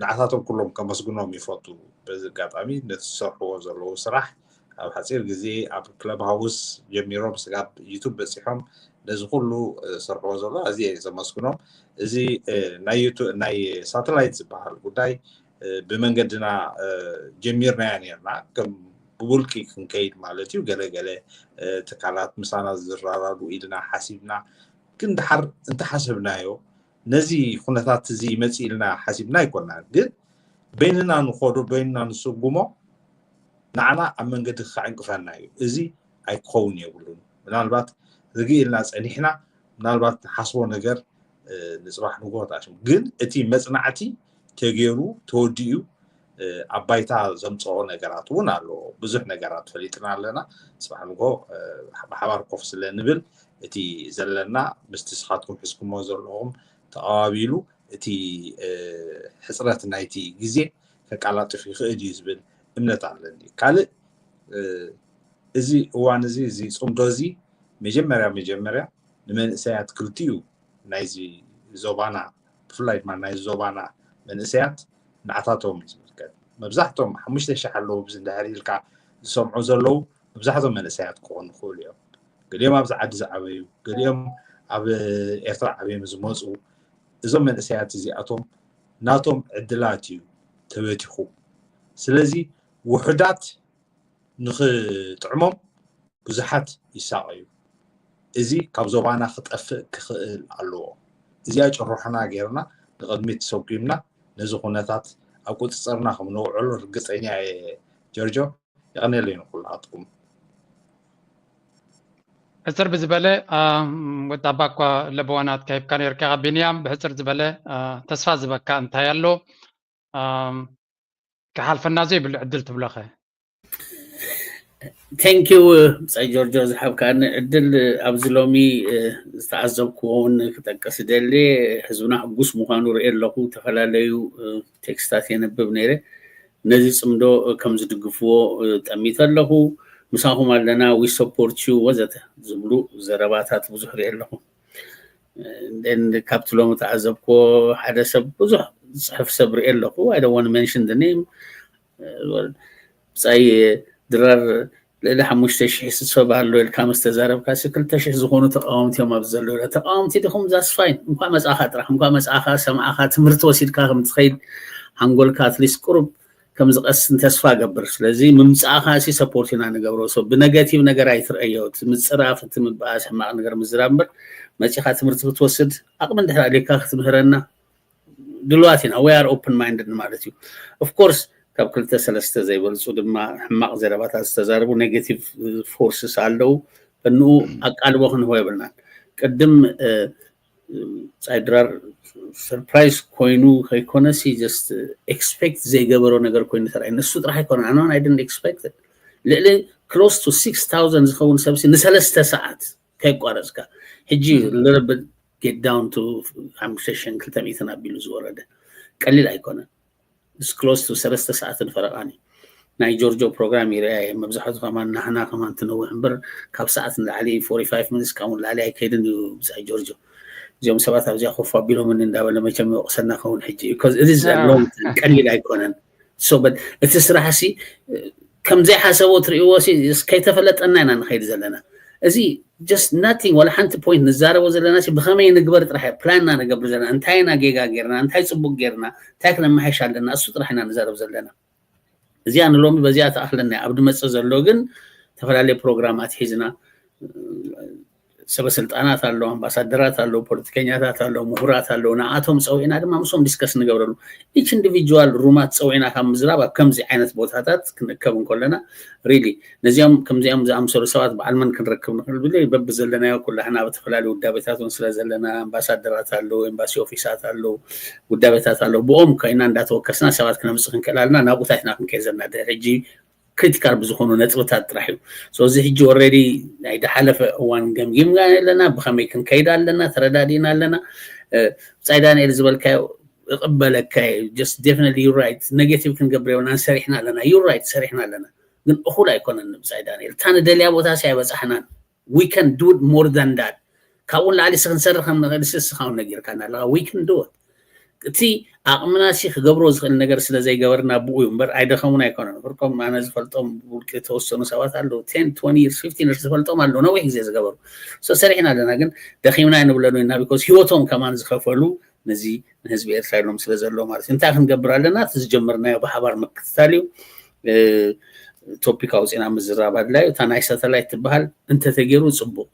ንዓታቶም ኩሎም ከመስግኖም ይፈቱ። በዚ ኣጋጣሚ ነቲ ዝሰርሕዎ ዘለዉ ስራሕ ኣብ ሓፂር ግዜ ኣብ ክለብ ሃውስ ጀሚሮም ስጋብ ዩቱብ በፂሖም ነዚ ኩሉ ዝሰርሕዎ ዘሎ ኣዝየ እየ ዘመስግኖም። እዚ ናይ ሳተላይት ዝበሃል ጉዳይ ብመንገድና ጀሚርናዮ ነርና ከም ብውልቂ ክንከይድ ማለት እዩ። ገለ ገለ ትካላት ምሳና ዝራዳድኡ ኢልና ሓሲብና፣ ግን ድሓር እንተሓሰብናዮ ነዚ ኩነታት እዚ ይመፅእ ኢልና ሓሲብና ኣይኮናን። ግን በይንና ንኸዶ በይንና ንስጉሞ ንዓና ኣብ መንገዲ ክዕንቅፈና እዩ። እዚ ኣይክኸውን የብሉን። ምናልባት ርግእ ኢልና ፀኒሕና ምናልባት ንሓስቦ ነገር ንፅባሕ ንግሆ ተኣሽሙ። ግን እቲ መፅናዕቲ ተገይሩ ተወዲኡ ኣብ ባይታ ዘምፀኦ ነገራት እውን ኣለዎ። ብዙሕ ነገራት ፈሊጥና ኣለና። ፅባሕ ንግሆ ብሓባር ኮፍ ስለ ንብል እቲ ዘለና ምስቲ ስኻትኩም ሒዝኩሞ ዘለኹም ተቐባቢሉ እቲ ሕፅረት ናይቲ ግዜ ከቃላጥፍ ይኽእል እዩ ዝብል እምነት ኣለኒ። ካልእ እዚ እዋን እዚ እዚ ፅምዶ እዚ መጀመርያ መጀመርያ ንመንእሰያት ክልቲኡ ናይዚ ዞባና ብፍላይ ድማ ናይ ዞባና መንእሰያት ንዓታቶም እዩ ዝምልከት። መብዛሕቶም ሓሙሽተ ሺሕ ኣለዉ ብዚ እንድሕር ኢልካ ዝሰምዑ ዘለዉ መብዛሕቶም መንእሰያት ክኾኑ ይኽእሉ እዮም። ገሊኦም ኣብዚ ዓዲ ዝዓበዩ፣ ገሊኦም ኣብ ኤርትራ ዓብዮም ዝመፁ፣ እዞም መንእሰያት እዚኣቶም ናቶም ዕድላት እዩ ተበቲኹ። ስለዚ ውሑዳት ንኽጥዕሞም ብዙሓት ይሳቐዩ። እዚ ካብ ዞባና ክጠፍእ ክኽእል ኣለዎ። እዚኣ ጭርሖና ጌርና ንቕድሚት ሰጒምና ነዚ ኩነታት ኣብ ቁፅፅርና ከም ነውዕሎ ርግፀኛ እየ ጀርጆ። የቐንየለይ ንኩላትኩም። ሕፅር ብዝበለ ወዲ ኣባ እኳ ለበዋናት ከሂብካ ነርካ ቢንያም ብሕፅር ዝበለ ተስፋ ዝበካ እንታይ ኣሎ ክሓልፈና ዘይብሉ ዕድል ትብሎኸ? Thank you ብጻይ ጆርጆ ዝሃብካኒ ዕድል። ኣብዚ ሎሚ ዝተዓዘብክዎ እውን ክጠቅስ ደሊ። ህዝብና ሕጉስ ምዃኑ ርኢ ኣለኹ። ዝተፈላለዩ ቴክስታት የንብብ ነይረ። ነዚ ጽምዶ ከም ዝድግፍዎ ጠሚተ ኣለኹ። ምሳኹም ኣለና፣ we support you ወዘተ ዝብሉ ዘረባታት ብዙሕ ርኢ ኣለኹ። ካብቲ ሎሚ ተዓዘብክዎ ሓደ ሰብ ብዙሕ ዝፅሕፍ ሰብ ርኢ ኣለኹ። I don't want to mention the name። ብፃይ ድራር ልዕሊ ሓሙሽተ ሽሕ ሰብ ኣሎ ኢልካ ምስ ተዛረብካ ሲ ክልተ ሽሕ ዝኾኑ ተቃወምቲ እዮም ኣብዚ ዘለዉ። ተቃወምቲ ዲኹም? That's fine። እንኳ መፃኻ ጥራሕ፣ እንኳ መፃኻ ሰማዕኻ ትምህርቲ ወሲድካ ከም ትኸይድ ሓንጎልካ at least ቁሩብ ከም ዝቐስን ተስፋ ገብር። ስለዚ ምምፃእኻ ሲ ሰፖርት ኢና ንገብሮ። So ብነጋቲቭ ነገር ኣይትረአዮ። እቲ ምፅራፍ፣ እቲ ምብኣስ፣ ሕማቕ ነገር ምዝራብ እምበር መፂኻ ትምህርቲ ክትወስድ ዓቕሚ እንድሕር ኣልካ ክትምህረና ድልዋት ኢና። We are open minded ማለት እዩ። Of course ካብ ክልተ ሰለስተ ዘይበልፁ ድማ ሕማቕ ዘረባታት ዝተዛረቡ ኔጋቲቭ ፎርስስ ኣለዉ። በንኡ ኣቃልቦ ክንህቦ የብልናን። ቅድም ፃይ ድራር ሰርፕራይዝ ኮይኑ ከይኮነ ሲ just ኤክስፔክት ዘይገበሮ ነገር ኮይኑ ተራእዩ። ንሱ ጥራሕ ኣይኮነ ኣነ I didn't expect ልዕሊ close to six thousand ዝኸውን ሰብሲ ንሰለስተ ሰዓት ከይቋረፅካ ሕጂ ልርብል get down to ሓሙሽተ ሽሕን ክልተ ሚእትን ኣቢሉ ዝወረደ ቀሊል ኣይኮነን። It's close to ሰለስተ ሰዓትን ፈረቓን እዩ። ናይ ጆርጆ ፕሮግራም ይርኣየ መብዛሕቱ ከማን ናህና ከማን ትነውሕ እምበር ካብ ሰዓት ንላዕሊ forty five minutes ካብኡ ንላዕሊ ኣይከይድን እዩ ብፃይ ጆርጆ። እዚኦም ሰባት ኣብዚኣ ኮፍ ኣቢሎምኒ እንዳበለ መቸም ይወቕሰና ከውን ሕጂ because it is long ቀሊል ኣይኮነን። So but እቲ ስራሕ ሲ ከም ዘይሓሰቦ ትርእይዎ ሲ ከይተፈለጠና ኢና ንኸይድ ዘለና። እዚ just nothing ዋላ ሓንቲ ፖይንት ንዛረቦ ዘለና ሲ ብኸመይ ንግበር ጥራሕ ፕላን ኢና ንገብር ዘለና። እንታይ ኢና ጌጋ ጌርና፣ እንታይ ፅቡቅ ጌርና፣ እንታይ ክነመሓሽ ኣለና እሱ ጥራሕ ኢና ንዛረብ ዘለና። እዚኣ ንሎሚ በዚኣ ተኣኽለና ኣብ ድመፅእ ዘሎ ግን ዝተፈላለየ ፕሮግራማት ሒዝና ሰበስልጣናት ኣለዉ፣ ኣምባሳደራት ኣለዉ፣ ፖለቲከኛታት ኣለዉ፣ ምሁራት ኣለዉ። ንኣቶም ፀዊዕና ድማ ምስኦም ዲስከስ ንገብረሉ። ኢች ኢንዲቪጁዋል ሩማት ፀዊዕና ካብ ምዝራብ ኣብ ከምዚ ዓይነት ቦታታት ክንእከብ እንከለና ሪሊ ነዚኦም ከምዚኦም ዝኣምሰሉ ሰባት በዓል መን ክንረክብ ንኽእል ብል በብዘለናዮ ኩላህና ኣብ ዝተፈላለዩ ውዳቤታት እውን ስለ ዘለና ኣምባሳደራት ኣለዉ፣ ኤምባሲ ኦፊሳት ኣለዉ፣ ውዳቤታት ኣለዉ። ብኦም ኮይና እንዳተወከስና ሰባት ክነምፅእ ክንክእል ኣለና። ናብኡታትና ክንከይድ ዘለና ድሕሪ ሕጂ ክሪቲካል ብዝኾኑ ነጥብታት ጥራሕ እዩ። So እዚ ሕጂ ኦልሬዲ ናይ ዝሓለፈ እዋን ገምጊምና ኣለና፣ ብኸመይ ክንከይድ ኣለና ተረዳዲእና ኣለና። ብፃይ ዳንኤል ዝበልካዮ እቕበለካ just definitely you right። ኔጌቲቭ ክንገብር የብልናን። ሰሪሕና ኣለና፣ you right፣ ሰሪሕና ኣለና። ግን እኹል ኣይኮነን ብፃይ ዳንኤል። እታ ንደልያ ቦታ ሲ ኣይበፃሕናን። We can do more than that። ካብኡ ንላዕሊ ሲ ክንሰርሕ ከም ንኽእል ሲ እስኻ እውን ነጊርካና ኣለኻ። We can do it። እቲ ዓቕምና ሲ ክገብሮ ዝኽእል ነገር ስለ ዘይገበርና ብኡ እዩ እምበር ኣይደኸሙን ኣይኮነን። ፍርቆም ኣነ ዝፈልጦም ውልቂ ተወሰኑ ሰባት ኣለዉ ten twenty years fifteen years ዝፈልጦም ኣለዉ ነዊሕ ግዜ ዝገበሩ። So ሰሪሕና ኣለና ግን ደኺምና ኣይንብለሉ ኢና because ህይወቶም ከማን ዝኸፈሉ ነዚ ንህዝቢ ኤርትራ ኢሎም ስለ ዘለዉ ማለት እዩ። እንታይ ክንገብር ኣለና? እቲ ዝጀመርናዮ ብሓባር ምክትታል እዩ። ቶፒክ ኣውፂና ምዝራብ ኣድላዩ። እታ ናይ ሳተላይት ትበሃል እንተተገይሩ ፅቡቕ፣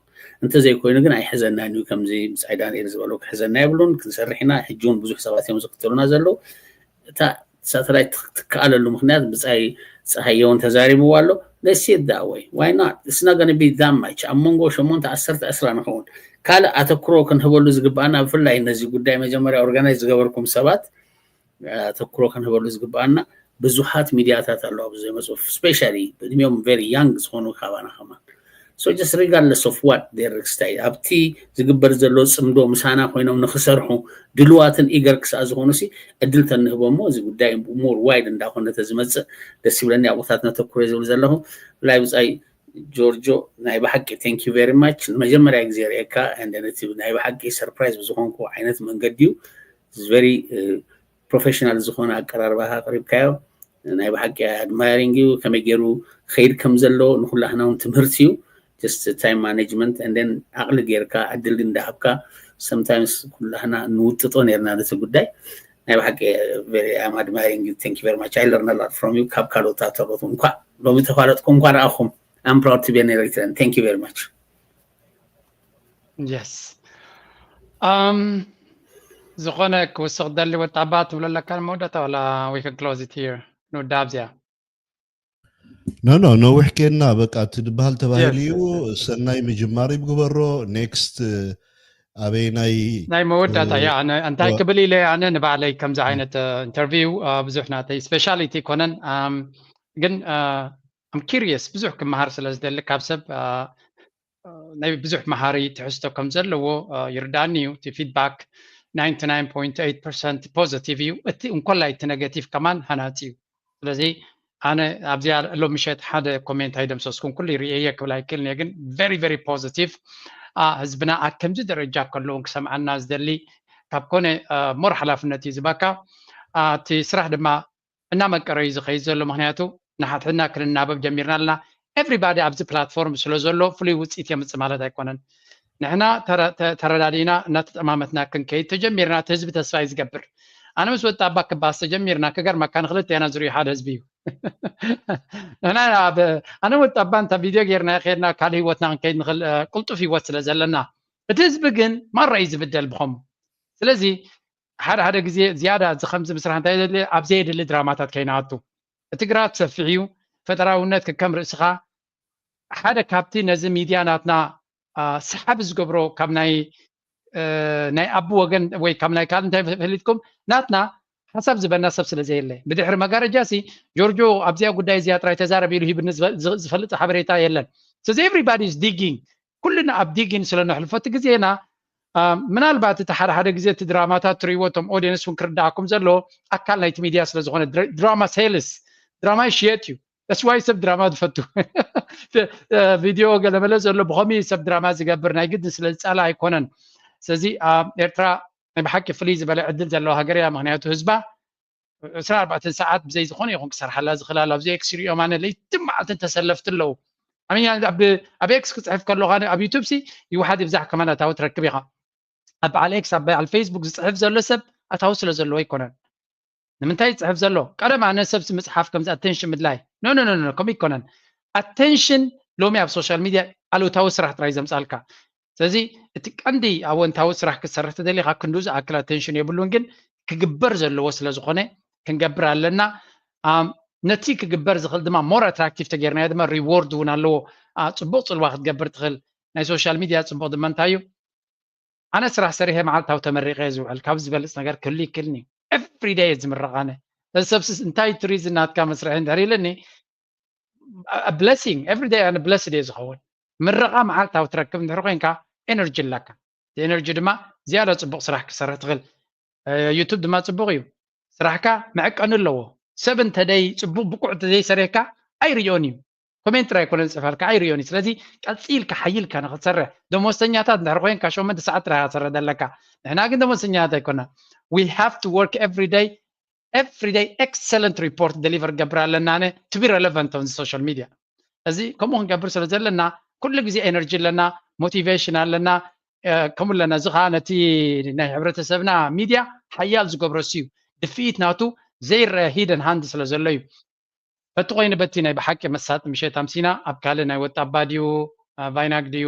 እንተዘይኮይኑ ግን ኣይሕዘናን እዩ። ከምዚ ብፃይ ዳንኤል ዝበሎ ክሕዘና የብሉን። ክንሰርሕ ኢና። ሕጂ እውን ብዙሕ ሰባት እዮም ዝክተሉና ዘለዉ። እታ ሳተላይት ትከኣለሉ ምክንያት ብፃይ ፀሃየ እውን ተዛሪብዎ ኣሎ። Let's see it that way. Why not? It's not gonna be that much. ኣብ መንጎ ሸሞንተ ዓሰርተ ዕስራ ንኸውን ካልእ ኣተክሮ ክንህበሉ ዝግባኣና ብፍላይ ነዚ ጉዳይ መጀመርያ ኦርጋናይዝ ዝገበርኩም ሰባት ኣተክሮ ክንህበሉ ዝግባኣና ብዙሓት ሚድያታት ኣለዉ ኣብዚ ዘይመፁ ስፔሻሊ ብእድሜኦም very young ዝኾኑ ካባና ከማን። So just regardless of what their style ኣብቲ ዝግበር ዘሎ ፅምዶ ምሳና ኮይኖም ንክሰርሑ ድልዋትን ኢገር ክሳኣ ዝኾኑ ሲ እድል ተንህቦ እሞ እዚ ጉዳይ more wide እንዳኾነ ተዝመፅእ ደስ ይብለኒ። ኣብኡታት ነተኩረ ዝብል ዘለኹ ብላይ ብፃይ ጆርጆ ናይ ብሓቂ thank you very much። ንመጀመርያ ግዜ ርእየካ and ነቲ ናይ ብሓቂ ሰርፕራይዝ ብዝኾንኩ ዓይነት መንገዲ እዩ። Very ፕሮፌሽናል ዝኾነ ኣቀራርባኻ ኣቕሪብካዮ ናይ ብሓቂ ኣድማይሪንግ እዩ። ከመይ ገይሩ ኸይድ ከም ዘሎ ንኩላህና እውን ትምህርቲ እዩ። Just time management and then ዓቕሊ ጌርካ ዕድል እንዳሃብካ sometimes ኩላህና ንውጥጦ ነርና ነቲ ጉዳይ ናይ ብሓቂ I'm admiring you, thank you very much, I learn a lot from you። ካብ ካልኦት ኣተሮት እንኳዕ ሎሚ ተፋለጥኩ እንኳዕ ረኣኹም። I'm proud to be an Eritrean, thank you very much። Yes. Um ዝኾነ ክውስኽ ደሊ ወጣባ ትብሎ ኣለካ መወዳእታ ዋላ we can close it here ንውዳ ኣብዚያ no no ነዊሕ ኬና በቃ እቲ ዝበሃል ተባሂሉ እዩ። ሰናይ ምጅማር ይግበሮ። ኔክስት ኣበይ ናይ ናይ መወዳእታ ያ እንታይ ክብል ኢለ ኣነ ንባዕለይ ከምዚ ዓይነት ኢንተርቪው ብዙሕ ናተይ ስፔሻሊቲ ኮነን ግን I'm curious፣ ብዙሕ ክመሃር ስለ ዝደሊ ካብ ሰብ፣ አ፣ ናይ ብዙሕ መሃሪ ትሕዝቶ ከም ዘለዎ፣ አ፣ ይርዳእኒ እዩ። እቲ ፊድባክ ninety-nine point eight percent ፖዚቲቭ እዩ። እቲ እንኮላይ እቲ ኔጋቲቭ ከማን ሃናጺ እዩ። ስለዚ ኣነ ኣብዚኣ ሎም ምሸት ሓደ ኮሜንት ኣይደምሰስኩን፣ ኩሉ ይርእየ ክብል ኣይክእልን እየ፣ ግን very very positive። አ፣ ህዝብና ኣብ ከምዚ ደረጃ ከለውን ክሰምዓና ዝደሊ ካብ ኮነ፣ አ፣ ሞር ሓላፍነት እዩ ዝበካ። አ፣ እቲ ስራሕ ድማ እናመቀረ እዩ ዝኸይድ ዘሎ። ምክንያቱ ንሓድሕድና ክንናበብ ጀሚርና ኣለና። ኤቭሪባዲ ኣብዚ ፕላትፎርም ስለ ዘሎ ፍሉይ ውፅኢት የምፅእ ማለት ኣይኮነን። ንሕና ተረ-፣ ተ-፣ ተረዳዲእና እናተጠማመትና ክንከይድ ተጀሚርና፣ እቲ ህዝቢ ተስፋ እዩ ዝገብር። ኣነ ምስ ወጣ ኣባ ክባስ ተጀሚርና፣ ክገርመካ ንክልቴና ዝርእዩ ሓደ ህዝቢ እዩ። ንሕና ኣብ-፣ ኣነ ወጣ ኣባ እንተ ቪድዮ ጌርና ከድና ካልእ ህይወትና ክንከይድ ንኽእል፣ እ፣ ቅልጡፍ ህይወት ስለ ዘለና። እቲ ህዝቢ ግን ማራ እዩ ዝብደል ብኸምኡ። ስለዚ ሓደ ሓደ ግዜ ዝያዳ እዚ ከምዚ ምስራሕ እንታይ የድሊ፣ ኣብ ዘየድሊ ድራማታት ከይንኣቱ። እቲ ግራት ሰፊሕ እዩ። ፈጠራውነት ከከም ርእስኻ ሓደ ካብቲ ነዚ ሚድያ ናትና፣ አ፣ ሰሓቢ ዝገብሮ ካብ ናይ፣ እ፣ ናይ ኣቡ ወገን ወይ ካብ ናይ ካልእ እንታይ ፈሊጥኩም ናትና ሓሳብ ዝበና ሰብ ስለ ዘየለ። ብድሕሪ መጋረጃ ሲ ጆርጆ ኣብዚኣ ጉዳይ እዚኣ ጥራይ ተዛረብ ኢሉ ሂብኒ ዝፈ-፣ ዝ-፣ ዝፈልጥ ሓበሬታ የለን። ስለዚ everybody is digging፣ ኩልና ኣብ ዲጊን ስለ ነሕልፎ እቲ ግዜና፣ አ፣ ምናልባት እቲ ሓደ ሓደ ግዜ እቲ ድራማታት ትርእይዎ እቶም ኦዲየንስ እውን ክርዳእኩም ዘለዎ ኣካል ናይቲ ሚድያ ስለ ዝኾነ ድራ-፣ ድራማ ሴልስ፣ ድራማ ይሽየጥ እዩ። That's why ሰብ ድራማ ዝፈቱ። እ፣ ቪድዮ ገለመለ ዘሎ ብኸምኡ ሰብ ድራማ ዝገብር ናይ ግድን ስለ ዝጻለ ኣይኮነን። ስለዚ ኣብ ኤርትራ ናይ ብሓቂ ፍልይ ዝበለ ዕድል ዘለዋ ሃገር እያ። ምክንያቱ ህዝባ ዕስራን ኣርባዕተን ሰዓት ብዘይ ዝኾነ ይኹን ክሰርሓላ ዝኽእል ኣሎ። ኣብዚ ኤክስ ይሪኦም ኣነ ለይትን መዓልትን ተሰለፍቲ ኣለዉ። ኣነ ኣብ፣ ኣብ ኤክስ ክጽሕፍ ከለኹ ኣነ ኣብ ዩቱብ ሲ ይውሓድ ይብዛሕ ከማን ኣታዊ ትረክብ ኢኻ። ኣብ በዓል ኤክስ፣ ኣብ በዓል ፌስቡክ ዝጽሕፍ ዘሎ ሰብ ኣታዊ ስለ ዘለዎ ኣይኮነን። ንምንታይ ይጽሕፍ ዘሎ? ቀደም ኣነ ሰብሲ ምጽሓፍ ከምዚ ኣቴንሽን ምድላይ። ኖ፣ ኖ፣ ኖ፣ ኖ፣ ከምኡ ኣይኮነን። ኣቴንሽን ሎሚ ኣብ ሶሻል ሚድያ ኣሉታዊ ስራሕ ጥራይ ዘምጻልካ። ስለዚ እቲ ቀንዲ ኣወንታዊ ስራሕ ክትሰርሕ ተደሊኻ ክንዱ ዝኣክል ኣቴንሽን የብሉን፣ ግን ክግበር ዘለዎ ስለ ዝኾነ ክንገብር ኣለና። ኣም፣ ነቲ ክግበር ዝኽእል ድማ ሞር ኣትራክቲቭ ተጌርናዮ ድማ ሪዎርድ እውን ኣለዎ። አ፣ ጽቡቕ ጽልዋ ክትገብር ትኽእል። ናይ ሶሻል ሚድያ ጽቡቕ ድማ እንታይ እዩ? ኣነ ስራሕ ሰሪሐ መዓልታዊ ተመሪቐ እየ ዝውዕል። ካብ ዝበልጽ ነገር ክህሉ ይክእልኒ። ኤቭሪ ደይ እየ ዝምረቕ ኣነ። እዚ ሰብሲ እንታይ ትሪዝን ናትካ መስርሒ እንድሕር ኢልኒ፣ ብለሲንግ፣ ኤቭሪ ደይ ኣነ ብለስድ እየ ዝኸውን። ምረቓ መዓልታዊ ትረክብ እንድሕር ኮይንካ ኤነርጂ ኣለካ። እቲ ኤነርጂ ድማ ዝያዳ ጽቡቕ ስራሕ ክሰርሕ ትኽእል። እ፣ ዩቱብ ድማ ጽቡቕ እዩ። ስራሕካ መዕቀኒ ኣለዎ። ሰብ እንተደይ ጽቡቕ ብቁዕ እንተዘይሰሪሕካ ኣይርእዮን እዩ። ኮሜንት ጥራይ ኣይኮነን ዝጽሕፈልካ፣ ኣይርእዮን እዩ። ስለዚ ቀጺልካ ሓይልካ ንኽትሰርሕ፣ ደሞዝተኛታት እንድሕር ኮይንካ ሸሞንተ ሰዓት ጥራይ ኢኻ ትሰርሕ ዘለካ። ንሕና ግን ደሞዝተኛታት ኣይኮና። We have to work every day፣ every day excellent report deliver ገብር ኣለና ነ to be relevant on social media። እዚ ከምኡ ክንገብር ስለ ዘለና ኩሉ ግዜ ኤነርጂ ኣለና፣ ሞቲቬሽን ኣለና፣ እ፣ ከምኡ ኣለና። እዚ ኸዓ ነቲ ናይ ሕብረተሰብና ሚድያ ሓያል ዝገብሮ እሱ እዩ። ድፍኢት ናቱ ዘይረአ ሂደን ሃንድ ስለ ዘሎ እዩ። በቲ ኮይኑ በቲ ናይ ብሓቂ መሳጢ ምሸት ኣምሲና። ኣብ ካልእ ናይ ወጣባ ድዩ፣ አ፣ ቫይናግ ድዩ፣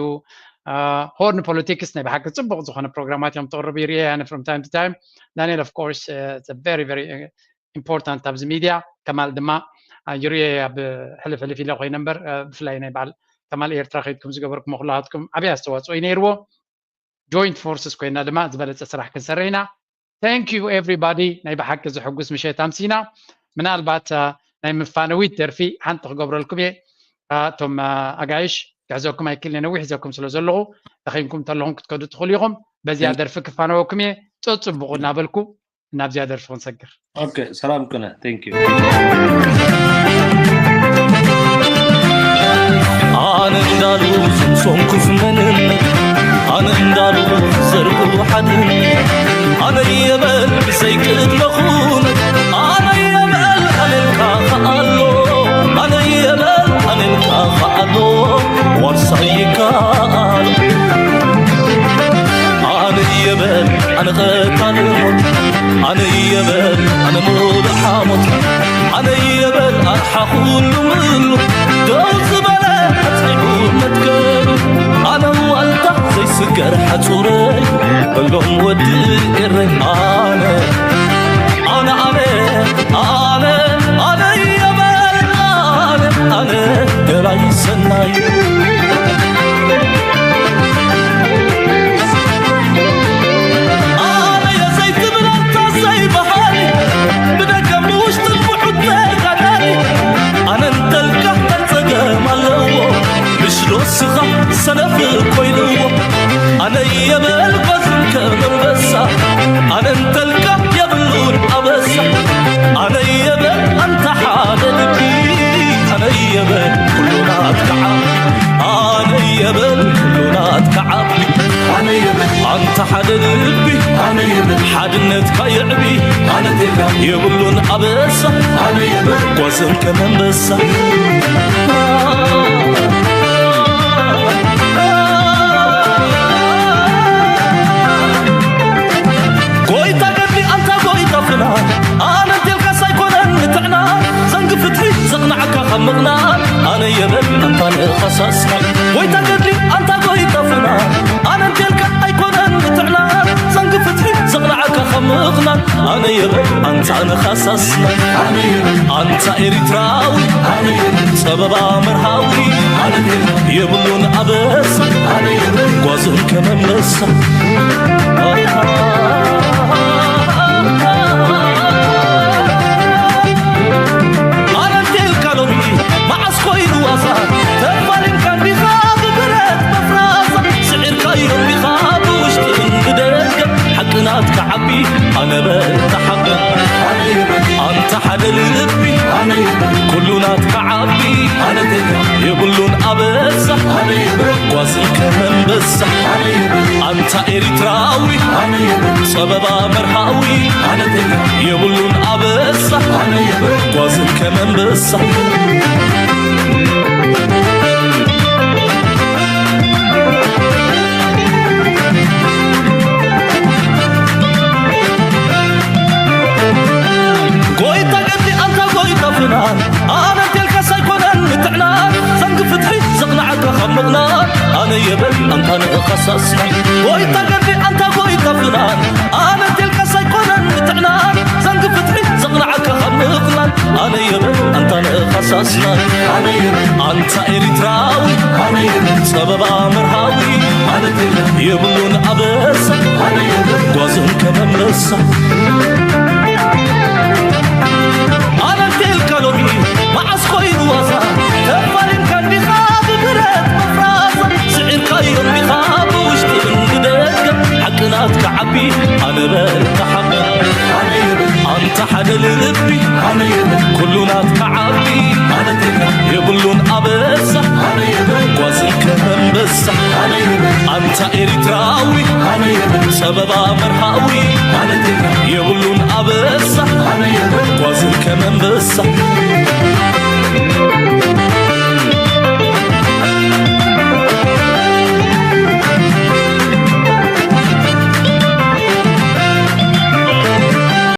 አ፣ ሆርን ፖለቲክስ ናይ ብሓቂ ጽቡቕ ዝኾነ ፕሮግራማት እዮም ተቕርቡ ይርኤ ኣነ from time to time። ዳንኤል of course፣ አ፣ it's a very very important ኣብዚ ሚድያ። ከማል ድማ፣ አ፣ ይርኤ ኣብ ሕልፍ ሕልፍ ኢለ ኮይነ እምበር፣ አ፣ ብፍላይ ናይ በዓል ከማል ኤርትራ ከይድኩም ዝገበርኩሞ ኩላሃትኩም ዓብዪ ኣስተዋጽኦ እዩ ነይርዎ። ጆይንት ፎርስስ ኮይና ድማ ዝበለጸ ስራሕ ክንሰርሕ ኢና። Thank you everybody። ናይ ብሓቂ ዘሐጉስ ምሸት ኣምሲና። ምናልባት፣ አ፣ ናይ መፋነዊት ደርፊ ሓንቲ ክገብረልኩም እየ። አ፣ እቶም፣ አ፣ ኣጋይሽ ክሕዘኩም ኣይክእልን እየ፣ ነዊሕ ሒዘኩም ስለ ዘለኹ፣ ደኺምኩም ተለኹም ክትከዱ ትኽእሉ ኢኹም። በዚኣ Thank ደርፊ ክፋነወኩም እየ። ጸጽቡቑ እናበልኩ ናብዚኣ ደርፊ ክንሰግር። ኦኬ፣ ሰላም ቅነ። Thank you። ኣነ እንዳሉ ዝምሶም ክፍመንን፣ ኣነ እንዳሉ ዘርጉ ሓድን፣ ኣነ የበል ብዘይ ቅድመኹን፣ ኣነ የበል ኣነልካ ከኣሎ፣ ኣነ የበል ኣነልካ ከኣሎ፣ ዋርሳይ ይከኣል። ኣነ የበል ኣነ ቀታሊ ሞት፣ ኣነ የበል ኣነ ሙሉእ ሓሞት፣ ኣነ የበል ኣርሓ ኩሉ ምሉ፣ ደው ዝበለ ኣጽኒዑ መትከሉ፣ ኣነ ዋልታ ዘይስገር ሓጹረይ፣ በሎም ወዲ ኤረይ። ኣነ፣ ኣነ፣ ኣነ፣ ኣነ፣ ኣነ የበል ኣነ፣ ኣነ ገባይ ሰናይ። ኣነ የዘይትብል ኣንታ ዘይበሃሊ፣ ብደገ ብውሽጥን ብሑት ተጋዳሊ። ኣነ እንተልካ የብሉን ኣበሳ፣ ኣነ የብሉን ጓዝን ከመንበሳ። ጎይታ ገድሊ ኣንታ ጎይታ ፍና፣ ኣነ እንቴልካስ ኣይኮነን ምትዕና። ዘንጊ ፍትሒ ዘቕናዓካ ካብ ምቕናን፣ ኣነ የበል ኣንታ ንኻሳስና። ጎይታ ገድሊ ኣንታ ጎይታ ፍና፣ ኣነ እንቴልካ ኣይኮነን ምትዕና። ዘንጊ ፍትሒ ዘቕናዓካ ካብ ምቕናን፣ ኣነ የበል ኣንታ ንኻሳስና። ኣነ የበል ኣንታ ኤሪትራዊ፣ ኣነ የበል ጸበባ መርሃዊ፣ ኣነ የበል የብሉን ኣበሳ፣ ኣነ የበል ጓዝን ከመንበሳ። ኣነ እንቴልካ ሎሚ መዓስ ኮይኑ ዋዛ፣ ተፋሊምካ እንዲኻ ብብረት መፍራዛ፣ ስዒርካዮ እንዲኻ ብውሽጥን ብደገ፣ ሓቂ ናትካ ዓቢ ኣነ በል ተሓበ። ኣንታ ሓደ ልቢ ኩሉ ናትካ ዓቢ የብሉን ኣበሳ ጓዝን ከመንበሳ። ኣንታ ኤሪትራዊ ጸበባ መርሃዊ የብሉን ኣበሳ ጓዝን ከመንበሳ። ጎይታ ገድሊ ኣንታ ጎይታ ፍናን፣ ኣነ እንቴልካስ ኣይኮነን ምትዕናን። ዘንጊ ፍትሒ ዘቕናዓካ ካብ ምቕናን፣ ኣነ የበል ኣንታ ንኻሳስናን። ጎይታ ገድሊ ኣንታ ጎይታ ፍናን፣ ኣነ እንቴልካስ ኣይኮነን ምትዕናን። ዘንጊ ፍትሒ ዘቕናዓካ ካብ ምቕናን፣ ኣነ የበል ኣንታ ንኻሳስናን። ኣንታ ኤሪትራዊ ጸበባ መርሃዊ የብሉን ኣበሳ ጓዝን ከመንበሳ። ኣነ እንቴልካ ሎሚ መዓስ ኮይኑ ዋዛ፣ ተፋሊምካ እንዲኻ ብብረት መፍራዛ፣ ስዒርካዮ እንዲኻ ብውሽጥን ብደገ፣ ሓቂ ናትካ ዓቢ ኣነ በል ተሓበ። ኣንታ ሓደ ልቢ ኩሉ ናትካ ዓቢ የብሉን ኣበሳ ጓዝን ከመንበሳ። ኣንታ ኤሪትራዊ ጸበባ መርሃዊ የብሉን ኣበሳ ጓዝን ከመንበሳ።